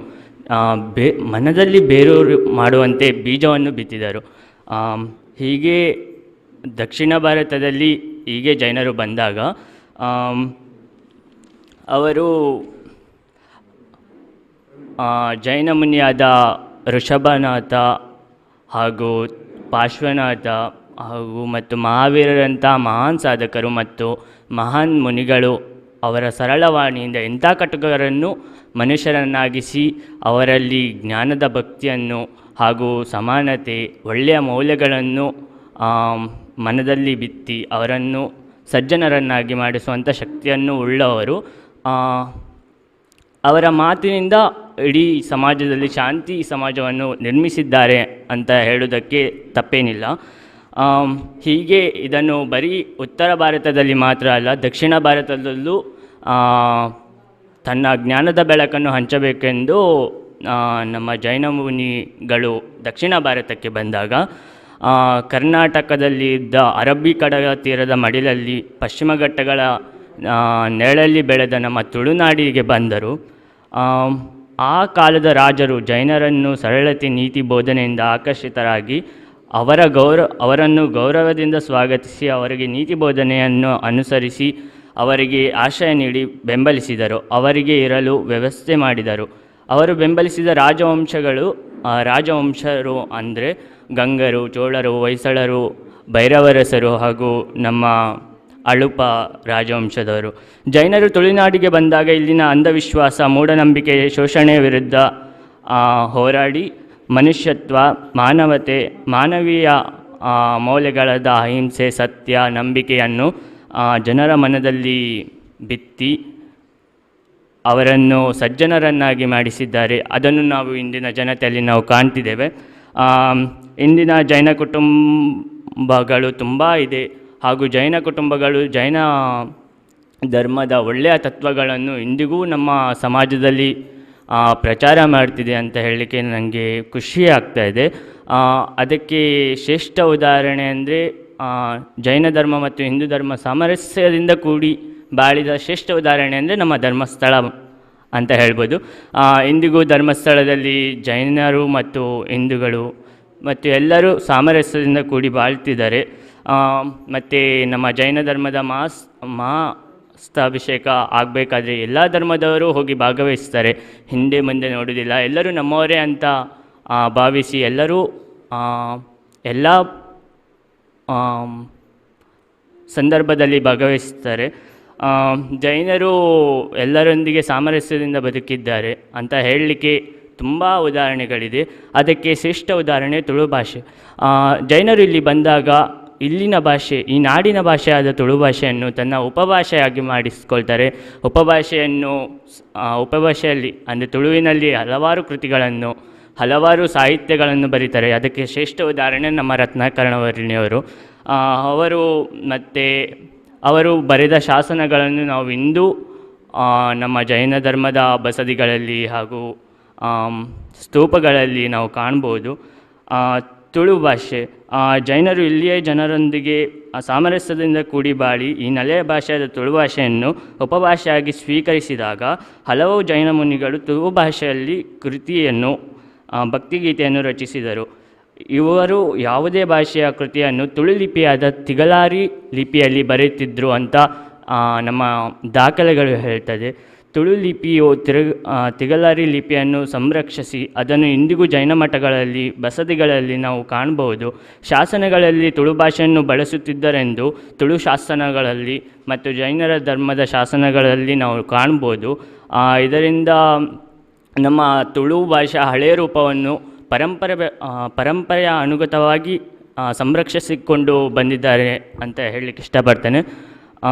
ಮನದಲ್ಲಿ ಬೇರೂರು ಮಾಡುವಂತೆ ಬೀಜವನ್ನು ಬಿತ್ತಿದರು. ಹೀಗೆ ದಕ್ಷಿಣ ಭಾರತದಲ್ಲಿ ಹೀಗೆ ಜೈನರು ಬಂದಾಗ ಅವರು ಜೈನ ಮುನಿಯಾದ ಋಷಭನಾಥ ಹಾಗೂ ಪಾರ್ಶ್ವನಾಥ ಹಾಗೂ ಮತ್ತು ಮಹಾವೀರರಂಥ ಮಹಾನ್ ಸಾಧಕರು ಮತ್ತು ಮಹಾನ್ ಮುನಿಗಳು ಅವರ ಸರಳವಾಣಿಯಿಂದ ಎಂಥ ಕಟುಕರನ್ನು ಮನುಷ್ಯರನ್ನಾಗಿಸಿ ಅವರಲ್ಲಿ ಜ್ಞಾನದ ಭಕ್ತಿಯನ್ನು ಹಾಗೂ ಸಮಾನತೆ, ಒಳ್ಳೆಯ ಮೌಲ್ಯಗಳನ್ನು ಮನದಲ್ಲಿ ಬಿತ್ತಿ ಅವರನ್ನು ಸಜ್ಜನರನ್ನಾಗಿ ಮಾಡಿಸುವಂಥ ಶಕ್ತಿಯನ್ನು ಉಳ್ಳವರು. ಅವರ ಮಾತಿನಿಂದ ಇಡೀ ಸಮಾಜದಲ್ಲಿ ಶಾಂತಿ ಸಮಾಜವನ್ನು ನಿರ್ಮಿಸಿದ್ದಾರೆ ಅಂತ ಹೇಳುವುದಕ್ಕೆ ತಪ್ಪೇನಿಲ್ಲ. ಹೀಗೆ ಇದನ್ನು ಬರೀ ಉತ್ತರ ಭಾರತದಲ್ಲಿ ಮಾತ್ರ ಅಲ್ಲ, ದಕ್ಷಿಣ ಭಾರತದಲ್ಲೂ ತನ್ನ ಜ್ಞಾನದ ಬೆಳಕನ್ನು ಹಂಚಬೇಕೆಂದು ನಮ್ಮ ಜೈನ ಮುನಿಗಳು ದಕ್ಷಿಣ ಭಾರತಕ್ಕೆ ಬಂದಾಗ ಕರ್ನಾಟಕದಲ್ಲಿ ಇದ್ದ ಅರಬ್ಬಿ ಕಡಲ ತೀರದ ಮಡಿಲಲ್ಲಿ ಪಶ್ಚಿಮ ಘಟ್ಟಗಳ ನೆರಳಲ್ಲಿ ಬೆಳೆದ ನಮ್ಮ ತುಳುನಾಡಿಗೆ ಬಂದರು. ಆ ಕಾಲದ ರಾಜರು ಜೈನರನ್ನು ಸರಳತೆ, ನೀತಿ ಬೋಧನೆಯಿಂದ ಆಕರ್ಷಿತರಾಗಿ ಅವರನ್ನು ಗೌರವದಿಂದ ಸ್ವಾಗತಿಸಿ ಅವರಿಗೆ ನೀತಿ ಬೋಧನೆಯನ್ನು ಅನುಸರಿಸಿ ಅವರಿಗೆ ಆಶ್ರಯ ನೀಡಿ ಬೆಂಬಲಿಸಿದರು. ಅವರಿಗೆ ಇರಲು ವ್ಯವಸ್ಥೆ ಮಾಡಿದರು. ಅವರು ಬೆಂಬಲಿಸಿದ ರಾಜವಂಶರು ಅಂದರೆ ಗಂಗರು, ಚೋಳರು, ಹೊಯ್ಸಳರು, ಭೈರವರಸರು ಹಾಗೂ ನಮ್ಮ ಅಳುಪ ರಾಜವಂಶದವರು. ಜೈನರು ತುಳುನಾಡಿಗೆ ಬಂದಾಗ ಇಲ್ಲಿನ ಅಂಧವಿಶ್ವಾಸ, ಮೂಢನಂಬಿಕೆ, ಶೋಷಣೆಯ ವಿರುದ್ಧ ಹೋರಾಡಿ ಮನುಷ್ಯತ್ವ, ಮಾನವತೆ, ಮಾನವೀಯ ಮೌಲ್ಯಗಳಾದ ಅಹಿಂಸೆ, ಸತ್ಯ, ನಂಬಿಕೆಯನ್ನು ಜನರ ಮನದಲ್ಲಿ ಬಿತ್ತಿ ಅವರನ್ನು ಸಜ್ಜನರನ್ನಾಗಿ ಮಾಡಿಸಿದ್ದಾರೆ. ಅದನ್ನು ನಾವು ಇಂದಿನ ಜನತೆಯಲ್ಲಿ ನಾವು ಕಾಣ್ತಿದ್ದೇವೆ. ಇಂದಿನ ಜೈನ ಕುಟುಂಬಗಳು ತುಂಬ ಇದೆ ಹಾಗೂ ಜೈನ ಕುಟುಂಬಗಳು ಜೈನ ಧರ್ಮದ ಒಳ್ಳೆಯ ತತ್ವಗಳನ್ನು ಇಂದಿಗೂ ನಮ್ಮ ಸಮಾಜದಲ್ಲಿ ಪ್ರಚಾರ ಮಾಡ್ತಿದೆ ಅಂತ ಹೇಳಲಿಕ್ಕೆ ನನಗೆ ಖುಷಿ ಆಗ್ತಾಯಿದೆ. ಅದಕ್ಕೆ ಶ್ರೇಷ್ಠ ಉದಾಹರಣೆ ಅಂದರೆ ಜೈನ ಧರ್ಮ ಮತ್ತು ಹಿಂದೂ ಧರ್ಮ ಸಾಮರಸ್ಯದಿಂದ ಕೂಡಿ ಬಾಳಿದ ಶ್ರೇಷ್ಠ ಉದಾಹರಣೆ ಅಂದರೆ ನಮ್ಮ ಧರ್ಮಸ್ಥಳ ಅಂತ ಹೇಳ್ಬೋದು. ಇಂದಿಗೂ ಧರ್ಮಸ್ಥಳದಲ್ಲಿ ಜೈನರು ಮತ್ತು ಹಿಂದೂಗಳು ಮತ್ತು ಎಲ್ಲರೂ ಸಾಮರಸ್ಯದಿಂದ ಕೂಡಿ ಬಾಳ್ತಿದ್ದಾರೆ. ಮತ್ತು ನಮ್ಮ ಜೈನ ಧರ್ಮದ ಮಾಸಾಭಿಷೇಕ ಆಗಬೇಕಾದ್ರೆ ಎಲ್ಲ ಧರ್ಮದವರು ಹೋಗಿ ಭಾಗವಹಿಸ್ತಾರೆ, ಹಿಂದೆ ಮುಂದೆ ನೋಡೋದಿಲ್ಲ, ಎಲ್ಲರೂ ನಮ್ಮವರೇ ಅಂತ ಭಾವಿಸಿ ಎಲ್ಲರೂ ಎಲ್ಲ ಸಂದರ್ಭದಲ್ಲಿ ಭಾಗವಹಿಸ್ತಾರೆ. ಜೈನರು ಎಲ್ಲರೊಂದಿಗೆ ಸಾಮರಸ್ಯದಿಂದ ಬದುಕಿದ್ದಾರೆ ಅಂತ ಹೇಳಲಿಕ್ಕೆ ತುಂಬ ಉದಾಹರಣೆಗಳಿದೆ. ಅದಕ್ಕೆ ಶ್ರೇಷ್ಠ ಉದಾಹರಣೆ ತುಳು ಭಾಷೆ. ಜೈನರು ಇಲ್ಲಿ ಬಂದಾಗ ಇಲ್ಲಿನ ಭಾಷೆ, ಈ ನಾಡಿನ ಭಾಷೆಯಾದ ತುಳು ಭಾಷೆಯನ್ನು ತನ್ನ ಉಪಭಾಷೆಯಾಗಿ ಮಾಡಿಸಿಕೊಳ್ತಾರೆ. ಉಪಭಾಷೆಯನ್ನು ಉಪಭಾಷೆಯಲ್ಲಿ ಅಂದರೆ ತುಳುವಿನಲ್ಲಿ ಹಲವಾರು ಕೃತಿಗಳನ್ನು, ಹಲವಾರು ಸಾಹಿತ್ಯಗಳನ್ನು ಬರೀತಾರೆ. ಅದಕ್ಕೆ ಶ್ರೇಷ್ಠ ಉದಾಹರಣೆ ನಮ್ಮ ರತ್ನಾಕರವರ್ಣಿಯವರು. ಅವರು ಮತ್ತು ಅವರು ಬರೆದ ಶಾಸನಗಳನ್ನು ನಾವು ಇಂದೂ ನಮ್ಮ ಜೈನ ಧರ್ಮದ ಬಸದಿಗಳಲ್ಲಿ ಹಾಗೂ ಸ್ತೂಪಗಳಲ್ಲಿ ನಾವು ಕಾಣ್ಬೋದು. ತುಳು ಭಾಷೆ, ಜೈನರು ಇಲ್ಲಿಯ ಜನರೊಂದಿಗೆ ಸಾಮರಸ್ಯದಿಂದ ಕೂಡಿ ಬಾಳಿ ಈ ನೆಲೆಯ ಭಾಷೆಯಾದ ತುಳು ಭಾಷೆಯನ್ನು ಉಪಭಾಷೆಯಾಗಿ ಸ್ವೀಕರಿಸಿದಾಗ ಹಲವು ಜೈನ ಮುನಿಗಳು ತುಳು ಭಾಷೆಯಲ್ಲಿ ಕೃತಿಯನ್ನು, ಭಕ್ತಿಗೀತೆಯನ್ನು ರಚಿಸಿದರು. ಇವರು ಯಾವುದೇ ಭಾಷೆಯ ಕೃತಿಯನ್ನು ತುಳು ಲಿಪಿಯಾದ ತಿಗಳಾರಿ ಲಿಪಿಯಲ್ಲಿ ಬರೆಯುತ್ತಿದ್ದರು ಅಂತ ನಮ್ಮ ದಾಖಲೆಗಳು ಹೇಳ್ತದೆ. ತುಳು ಲಿಪಿಯು ತಿಗಳಾರಿ ಲಿಪಿಯನ್ನು ಸಂರಕ್ಷಿಸಿ ಅದನ್ನು ಇಂದಿಗೂ ಜೈನ ಮಠಗಳಲ್ಲಿ, ಬಸದಿಗಳಲ್ಲಿ ನಾವು ಕಾಣ್ಬೋದು. ಶಾಸನಗಳಲ್ಲಿ ತುಳು ಭಾಷೆಯನ್ನು ಬಳಸುತ್ತಿದ್ದರೆಂದು ತುಳು ಶಾಸನಗಳಲ್ಲಿ ಮತ್ತು ಜೈನರ ಧರ್ಮದ ಶಾಸನಗಳಲ್ಲಿ ನಾವು ಕಾಣ್ಬೋದು. ಇದರಿಂದ ನಮ್ಮ ತುಳು ಭಾಷೆಯ ಹಳೆಯ ರೂಪವನ್ನು ಪರಂಪರೆಯ ಅನುಗತವಾಗಿ ಸಂರಕ್ಷಿಸಿಕೊಂಡು ಬಂದಿದ್ದಾರೆ ಅಂತ ಹೇಳಲಿಕ್ಕೆ ಇಷ್ಟಪಡ್ತೇನೆ.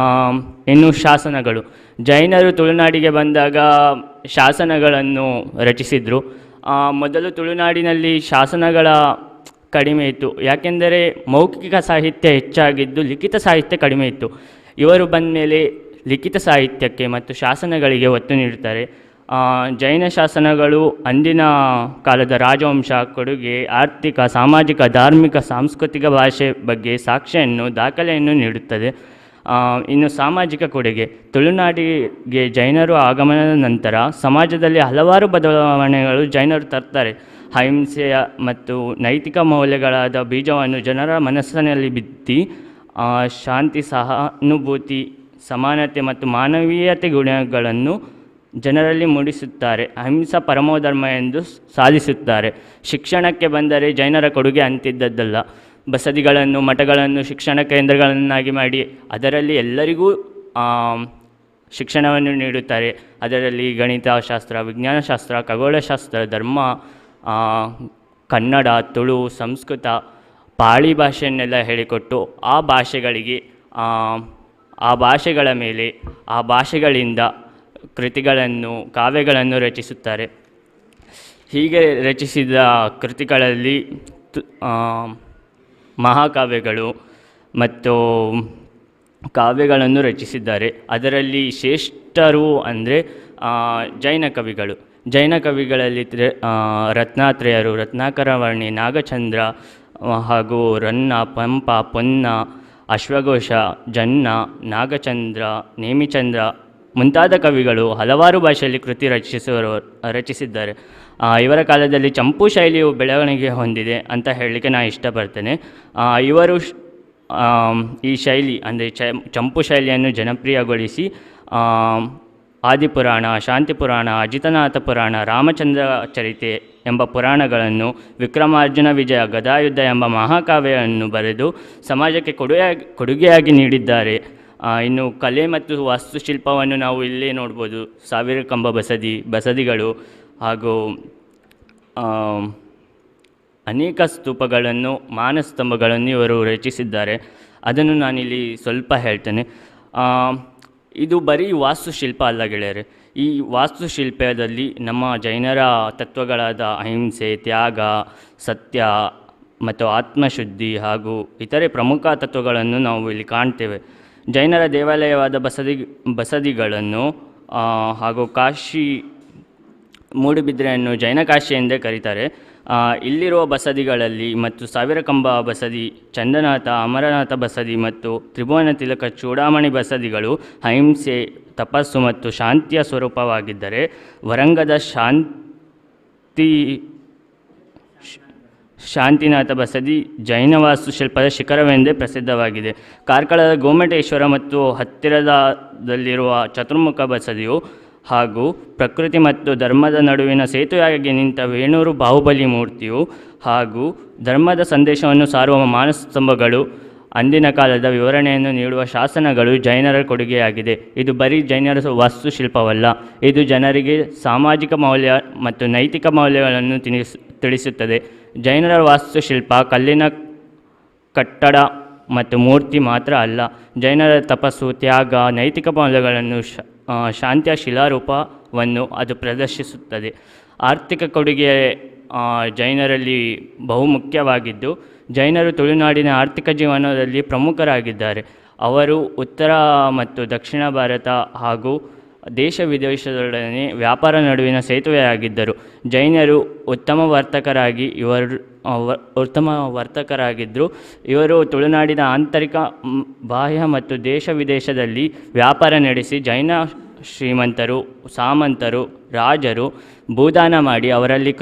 ಇನ್ನು ಶಾಸನಗಳು, ಜೈನರು ತುಳುನಾಡಿಗೆ ಬಂದಾಗ ಶಾಸನಗಳನ್ನು ರಚಿಸಿದರು. ಮೊದಲು ತುಳುನಾಡಿನಲ್ಲಿ ಶಾಸನಗಳ ಕಡಿಮೆ ಇತ್ತು, ಯಾಕೆಂದರೆ ಮೌಖಿಕ ಸಾಹಿತ್ಯ ಹೆಚ್ಚಾಗಿದ್ದು ಲಿಖಿತ ಸಾಹಿತ್ಯ ಕಡಿಮೆ ಇತ್ತು. ಇವರು ಬಂದ ಮೇಲೆ ಲಿಖಿತ ಸಾಹಿತ್ಯಕ್ಕೆ ಮತ್ತು ಶಾಸನಗಳಿಗೆ ಒತ್ತು ನೀಡುತ್ತಾರೆ. ಜೈನ ಶಾಸನಗಳು ಅಂದಿನ ಕಾಲದ ರಾಜವಂಶ, ಕೊಡುಗೆ, ಆರ್ಥಿಕ, ಸಾಮಾಜಿಕ, ಧಾರ್ಮಿಕ, ಸಾಂಸ್ಕೃತಿಕ ಭಾಷೆ ಬಗ್ಗೆ ಸಾಕ್ಷ್ಯನ್ನು, ದಾಖಲೆಯನ್ನು ನೀಡುತ್ತದೆ. ಇನ್ನು ಸಾಮಾಜಿಕ ಕೊಡುಗೆ, ತುಳುನಾಡಿಗೆ ಜೈನರು ಆಗಮನದ ನಂತರ ಸಮಾಜದಲ್ಲಿ ಹಲವಾರು ಬದಲಾವಣೆಗಳು ಜೈನರು ತರ್ತಾರೆ. ಅಹಿಂಸೆಯ ಮತ್ತು ನೈತಿಕ ಮೌಲ್ಯಗಳಾದ ಬೀಜವನ್ನು ಜನರ ಮನಸ್ಸಿನಲ್ಲಿ ಬಿತ್ತಿ ಶಾಂತಿ, ಸಹಾನುಭೂತಿ, ಸಮಾನತೆ ಮತ್ತು ಮಾನವೀಯತೆ ಗುಣಗಳನ್ನು ಜನರಲ್ಲಿ ಮೂಡಿಸುತ್ತಾರೆ. ಅಹಿಂಸಾ ಪರಮೋಧರ್ಮ ಎಂದು ಸಾಧಿಸುತ್ತಾರೆ. ಶಿಕ್ಷಣಕ್ಕೆ ಬಂದರೆ ಜೈನರ ಕೊಡುಗೆ ಅಂತಿದ್ದದ್ದಲ್ಲ. ಬಸದಿಗಳನ್ನು, ಮಠಗಳನ್ನು ಶಿಕ್ಷಣ ಕೇಂದ್ರಗಳನ್ನಾಗಿ ಮಾಡಿ ಅದರಲ್ಲಿ ಎಲ್ಲರಿಗೂ ಶಿಕ್ಷಣವನ್ನು ನೀಡುತ್ತಾರೆ. ಅದರಲ್ಲಿ ಗಣಿತಶಾಸ್ತ್ರ, ವಿಜ್ಞಾನಶಾಸ್ತ್ರ, ಖಗೋಳಶಾಸ್ತ್ರ, ಧರ್ಮ, ಕನ್ನಡ, ತುಳು, ಸಂಸ್ಕೃತ, ಪಾಳಿ ಭಾಷೆಯನ್ನೆಲ್ಲ ಹೇಳಿಕೊಟ್ಟು ಆ ಭಾಷೆಗಳಿಗೆ, ಆ ಭಾಷೆಗಳ ಮೇಲೆ, ಆ ಭಾಷೆಗಳಿಂದ ಕೃತಿಗಳನ್ನು, ಕಾವ್ಯಗಳನ್ನು ರಚಿಸುತ್ತಾರೆ. ಹೀಗೆ ರಚಿಸಿದ ಕೃತಿಗಳಲ್ಲಿ ಮಹಾಕಾವ್ಯಗಳು ಮತ್ತು ಕಾವ್ಯಗಳನ್ನು ರಚಿಸಿದ್ದಾರೆ. ಅದರಲ್ಲಿ ಶ್ರೇಷ್ಠರು ಅಂದರೆ ಜೈನ ಕವಿಗಳು. ಜೈನ ಕವಿಗಳಲ್ಲಿ ರತ್ನಾತ್ರೇಯರು, ರತ್ನಾಕರವರ್ಣಿ, ನಾಗಚಂದ್ರ ಹಾಗೂ ರನ್ನ, ಪಂಪ, ಪೊನ್ನ, ಅಶ್ವಘೋಷ, ಜನ್ನ, ನಾಗಚಂದ್ರ, ನೇಮಿಚಂದ್ರ ಮುಂತಾದ ಕವಿಗಳು ಹಲವಾರು ಭಾಷೆಯಲ್ಲಿ ಕೃತಿ ರಚಿಸಿದ್ದಾರೆ. ಇವರ ಕಾಲದಲ್ಲಿ ಚಂಪು ಶೈಲಿಯು ಬೆಳವಣಿಗೆ ಹೊಂದಿದೆ ಅಂತ ಹೇಳಲಿಕ್ಕೆ ನಾನು ಇಷ್ಟಪಡ್ತೇನೆ. ಇವರು ಈ ಶೈಲಿ ಅಂದರೆ ಚಂಪು ಶೈಲಿಯನ್ನು ಜನಪ್ರಿಯಗೊಳಿಸಿ ಆದಿಪುರಾಣ, ಶಾಂತಿಪುರಾಣ, ಅಜಿತನಾಥ ಪುರಾಣ, ರಾಮಚಂದ್ರ ಚರಿತೆ ಎಂಬ ಪುರಾಣಗಳನ್ನು, ವಿಕ್ರಮಾರ್ಜುನ ವಿಜಯ, ಗದಾಯುದ್ಧ ಎಂಬ ಮಹಾಕಾವ್ಯವನ್ನು ಬರೆದು ಸಮಾಜಕ್ಕೆ ಕೊಡುಗೆಯಾಗಿ ನೀಡಿದ್ದಾರೆ. ಇನ್ನು ಕಲೆ ಮತ್ತು ವಾಸ್ತುಶಿಲ್ಪವನ್ನು ನಾವು ಇಲ್ಲೇ ನೋಡ್ಬೋದು. ಸಾವಿರ ಕಂಬ ಬಸದಿಗಳು ಹಾಗೂ ಅನೇಕ ಸ್ತೂಪಗಳನ್ನು, ಮಾನಸ್ತಂಭಗಳನ್ನು ಇವರು ರಚಿಸಿದ್ದಾರೆ. ಅದನ್ನು ನಾನಿಲ್ಲಿ ಸ್ವಲ್ಪ ಹೇಳ್ತೇನೆ. ಇದು ಬರೀ ವಾಸ್ತುಶಿಲ್ಪ ಅಲ್ಲ ಗೆಳೆಯರೆ. ಈ ವಾಸ್ತುಶಿಲ್ಪದಲ್ಲಿ ನಮ್ಮ ಜೈನರ ತತ್ವಗಳಾದ ಅಹಿಂಸೆ, ತ್ಯಾಗ, ಸತ್ಯ ಮತ್ತು ಆತ್ಮಶುದ್ಧಿ ಹಾಗೂ ಇತರೆ ಪ್ರಮುಖ ತತ್ವಗಳನ್ನು ನಾವು ಇಲ್ಲಿ ಕಾಣ್ತೇವೆ. ಜೈನರ ದೇವಾಲಯವಾದ ಬಸದಿಗಳನ್ನು ಹಾಗೂ ಕಾಶಿ ಮೂಡುಬಿದ್ರೆಯನ್ನು ಜೈನ ಕಾಶಿ ಎಂದೇ ಕರೀತಾರೆ. ಇಲ್ಲಿರುವ ಬಸದಿಗಳಲ್ಲಿ ಮತ್ತು ಸಾವಿರ ಕಂಬ ಬಸದಿ, ಚಂದನಾಥ, ಅಮರನಾಥ ಬಸದಿ ಮತ್ತು ತ್ರಿಭುವನ ತಿಲಕ ಚೂಡಾಮಣಿ ಬಸದಿಗಳು ಅಹಿಂಸೆ, ತಪಸ್ಸು ಮತ್ತು ಶಾಂತಿಯ ಸ್ವರೂಪವಾಗಿದ್ದರೆ, ವರಂಗದ ಶಾಂತಿನಾಥ ಬಸದಿ ಜೈನ ವಾಸ್ತುಶಿಲ್ಪದ ಶಿಖರವೆಂದೇ ಪ್ರಸಿದ್ಧವಾಗಿದೆ. ಕಾರ್ಕಳದ ಗೋಮಟೇಶ್ವರ ಮತ್ತು ಹತ್ತಿರದಲ್ಲಿರುವ ಚತುರ್ಮುಖ ಬಸದಿಯು ಹಾಗೂ ಪ್ರಕೃತಿ ಮತ್ತು ಧರ್ಮದ ನಡುವಿನ ಸೇತುವೆಯಾಗಿ ನಿಂತ ವೇಣೂರು ಬಾಹುಬಲಿ ಮೂರ್ತಿಯು ಹಾಗೂ ಧರ್ಮದ ಸಂದೇಶವನ್ನು ಸಾರುವ ಮಾನಸ್ತಂಭಗಳು, ಅಂದಿನ ಕಾಲದ ವಿವರಣೆಯನ್ನು ನೀಡುವ ಶಾಸನಗಳು ಜೈನರ ಕೊಡುಗೆಯಾಗಿದೆ. ಇದು ಬರೀ ಜೈನರ ವಾಸ್ತುಶಿಲ್ಪವಲ್ಲ, ಇದು ಜನರಿಗೆ ಸಾಮಾಜಿಕ ಮೌಲ್ಯ ಮತ್ತು ನೈತಿಕ ಮೌಲ್ಯಗಳನ್ನು ತಿಳಿಸುತ್ತದೆ. ಜೈನರ ವಾಸ್ತುಶಿಲ್ಪ ಕಲ್ಲಿನ ಕಟ್ಟಡ ಮತ್ತು ಮೂರ್ತಿ ಮಾತ್ರ ಅಲ್ಲ, ಜೈನರ ತಪಸ್ಸು, ತ್ಯಾಗ, ನೈತಿಕ ಮೌಲ್ಯಗಳನ್ನು, ಶಾಂತಿಯ ಶಿಲಾರೂಪವನ್ನು ಅದು ಪ್ರದರ್ಶಿಸುತ್ತದೆ. ಆರ್ಥಿಕ ಕೊಡುಗೆ ಜೈನರಲ್ಲಿ ಬಹುಮುಖ್ಯವಾಗಿದ್ದು, ಜೈನರು ತುಳುನಾಡಿನ ಆರ್ಥಿಕ ಜೀವನದಲ್ಲಿ ಪ್ರಮುಖರಾಗಿದ್ದಾರೆ. ಅವರು ಉತ್ತರ ಮತ್ತು ದಕ್ಷಿಣ ಭಾರತ ಹಾಗೂ ದೇಶ ವಿದೇಶದೊಡನೆ ವ್ಯಾಪಾರ ನಡುವಿನ ಸೇತುವೆಯಾಗಿದ್ದರು. ಜೈನರು ಉತ್ತಮ ವರ್ತಕರಾಗಿ ಇವರು ಉತ್ತಮ ವರ್ತಕರಾಗಿದ್ದರು. ಇವರು ತುಳುನಾಡಿನ ಆಂತರಿಕ, ಬಾಹ್ಯ ಮತ್ತು ದೇಶ ವಿದೇಶದಲ್ಲಿ ವ್ಯಾಪಾರ ನಡೆಸಿ ಜೈನ ಶ್ರೀಮಂತರು, ಸಾಮಂತರು, ರಾಜರು ಭೂದಾನ ಮಾಡಿ ಅವರಲ್ಲಿ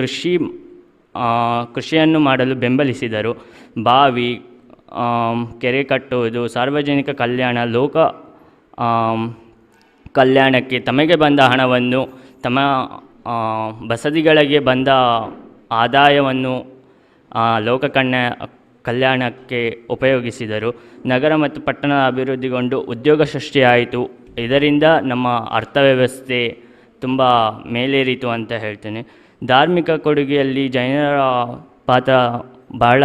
ಕೃಷಿಯನ್ನು ಮಾಡಲು ಬೆಂಬಲಿಸಿದರು. ಬಾವಿ, ಕೆರೆ ಕಟ್ಟುವುದು, ಸಾರ್ವಜನಿಕ ಕಲ್ಯಾಣ, ಲೋಕ ಕಲ್ಯಾಣಕ್ಕೆ ತಮಗೆ ಬಂದ ಹಣವನ್ನು, ತಮ್ಮ ಬಸದಿಗಳಿಗೆ ಬಂದ ಆದಾಯವನ್ನು ಲೋಕ ಕಲ್ಯಾಣಕ್ಕೆ ಉಪಯೋಗಿಸಿದರು. ನಗರ ಮತ್ತು ಪಟ್ಟಣ ಅಭಿವೃದ್ಧಿಗೊಂಡು ಉದ್ಯೋಗ ಸೃಷ್ಟಿಯಾಯಿತು. ಇದರಿಂದ ನಮ್ಮ ಅರ್ಥವ್ಯವಸ್ಥೆ ತುಂಬ ಮೇಲೇರಿತು ಅಂತ ಹೇಳ್ತೇನೆ. ಧಾರ್ಮಿಕ ಕೊಡುಗೆಯಲ್ಲಿ ಜೈನರ ಪಾತ್ರ ಭಾಳ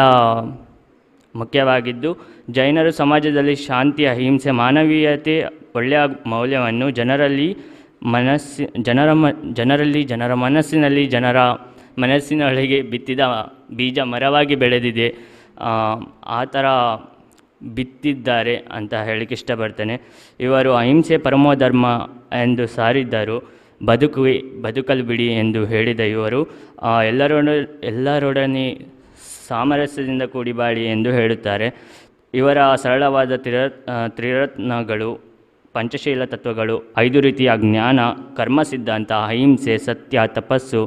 ಮುಖ್ಯವಾಗಿದ್ದು, ಜೈನರು ಸಮಾಜದಲ್ಲಿ ಶಾಂತಿ, ಅಹಿಂಸೆ, ಮಾನವೀಯತೆ, ಒಳ್ಳೆಯ ಮೌಲ್ಯವನ್ನು ಜನರಲ್ಲಿ ಜನರಲ್ಲಿ ಜನರ ಮನಸ್ಸಿನಲ್ಲಿ ಜನರ ಮನಸ್ಸಿನೊಳಗೆ ಬಿತ್ತಿದ ಬೀಜ ಮರವಾಗಿ ಬೆಳೆದಿದೆ. ಆ ಥರ ಬಿತ್ತಿದ್ದಾರೆ ಅಂತ ಹೇಳಲಿಕ್ಕೆ ಇಷ್ಟಪಡ್ತೇನೆ. ಇವರು ಅಹಿಂಸೆ ಪರಮೋ ಧರ್ಮ ಎಂದು ಸಾರಿದ್ದರು. ಬದುಕಲು ಬಿಡಿ ಎಂದು ಹೇಳಿದ ಇವರು ಎಲ್ಲರೊಡನೆ ಸಾಮರಸ್ಯದಿಂದ ಕೂಡಿ ಬಾಳಿ ಎಂದು ಹೇಳುತ್ತಾರೆ. ಇವರ ಸರಳವಾದ ತ್ರಿರತ್ನಗಳು, ಪಂಚಶೀಲ ತತ್ವಗಳು, 5 ರೀತಿಯ ಜ್ಞಾನ, ಕರ್ಮ ಸಿದ್ಧಾಂತ, ಅಹಿಂಸೆ, ಸತ್ಯ, ತಪಸ್ಸು,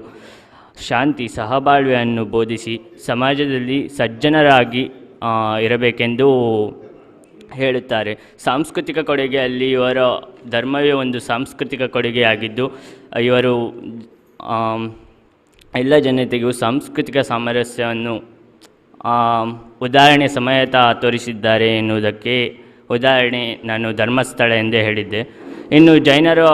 ಶಾಂತಿ, ಸಹಬಾಳ್ವೆಯನ್ನು ಬೋಧಿಸಿ ಸಮಾಜದಲ್ಲಿ ಸಜ್ಜನರಾಗಿ ಇರಬೇಕೆಂದು ಹೇಳುತ್ತಾರೆ. ಸಾಂಸ್ಕೃತಿಕ ಕೊಡುಗೆಯಲ್ಲಿ ಇವರ ಧರ್ಮವೇ ಒಂದು ಸಾಂಸ್ಕೃತಿಕ ಕೊಡುಗೆಯಾಗಿದ್ದು, ಇವರು ಎಲ್ಲ ಜನತೆಗೂ ಸಾಂಸ್ಕೃತಿಕ ಸಾಮರಸ್ಯವನ್ನು ಉದಾಹರಣೆ ಸಮೇತ ತೋರಿಸಿದ್ದಾರೆ ಎನ್ನುವುದಕ್ಕೆ ಉದಾಹರಣೆ ನಾನು ಧರ್ಮಸ್ಥಳ ಎಂದೇ ಹೇಳಿದ್ದೆ. ಇನ್ನು ಜೈನರು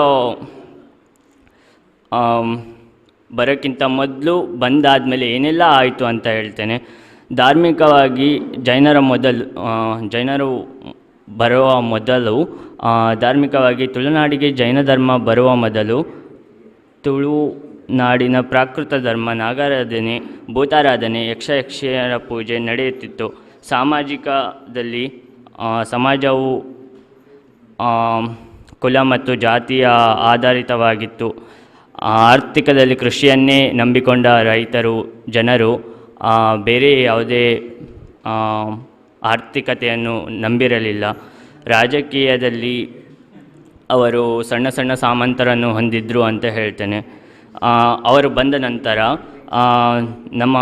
ಬರೋಕ್ಕಿಂತ ಮೊದಲು, ಬಂದಾದಮೇಲೆ ಏನೆಲ್ಲ ಆಯಿತು ಅಂತ ಹೇಳ್ತೇನೆ. ಧಾರ್ಮಿಕವಾಗಿ ಜೈನರು ಬರುವ ಮೊದಲು, ಧಾರ್ಮಿಕವಾಗಿ ತುಳುನಾಡಿಗೆ ಜೈನ ಧರ್ಮ ಬರುವ ಮೊದಲು ತುಳುನಾಡಿನ ಪ್ರಾಕೃತ ಧರ್ಮ, ನಾಗಾರಾಧನೆ, ಭೂತಾರಾಧನೆ, ಯಕ್ಷ ಯಕ್ಷಿಯರ ಪೂಜೆ ನಡೆಯುತ್ತಿತ್ತು. ಸಾಮಾಜಿಕದಲ್ಲಿ ಸಮಾಜವು ಕುಲ ಮತ್ತು ಜಾತಿಯ ಆಧಾರಿತವಾಗಿತ್ತು. ಆರ್ಥಿಕದಲ್ಲಿ ಕೃಷಿಯನ್ನೇ ನಂಬಿಕೊಂಡ ರೈತರು, ಜನರು ಬೇರೆ ಯಾವುದೇ ಆರ್ಥಿಕತೆಯನ್ನು ನಂಬಿರಲಿಲ್ಲ. ರಾಜಕೀಯದಲ್ಲಿ ಅವರು ಸಣ್ಣ ಸಣ್ಣ ಸಾಮಂತರನ್ನು ಹೊಂದಿದ್ದರು ಅಂತ ಹೇಳ್ತೇನೆ. ಅವರು ಬಂದ ನಂತರ ನಮ್ಮ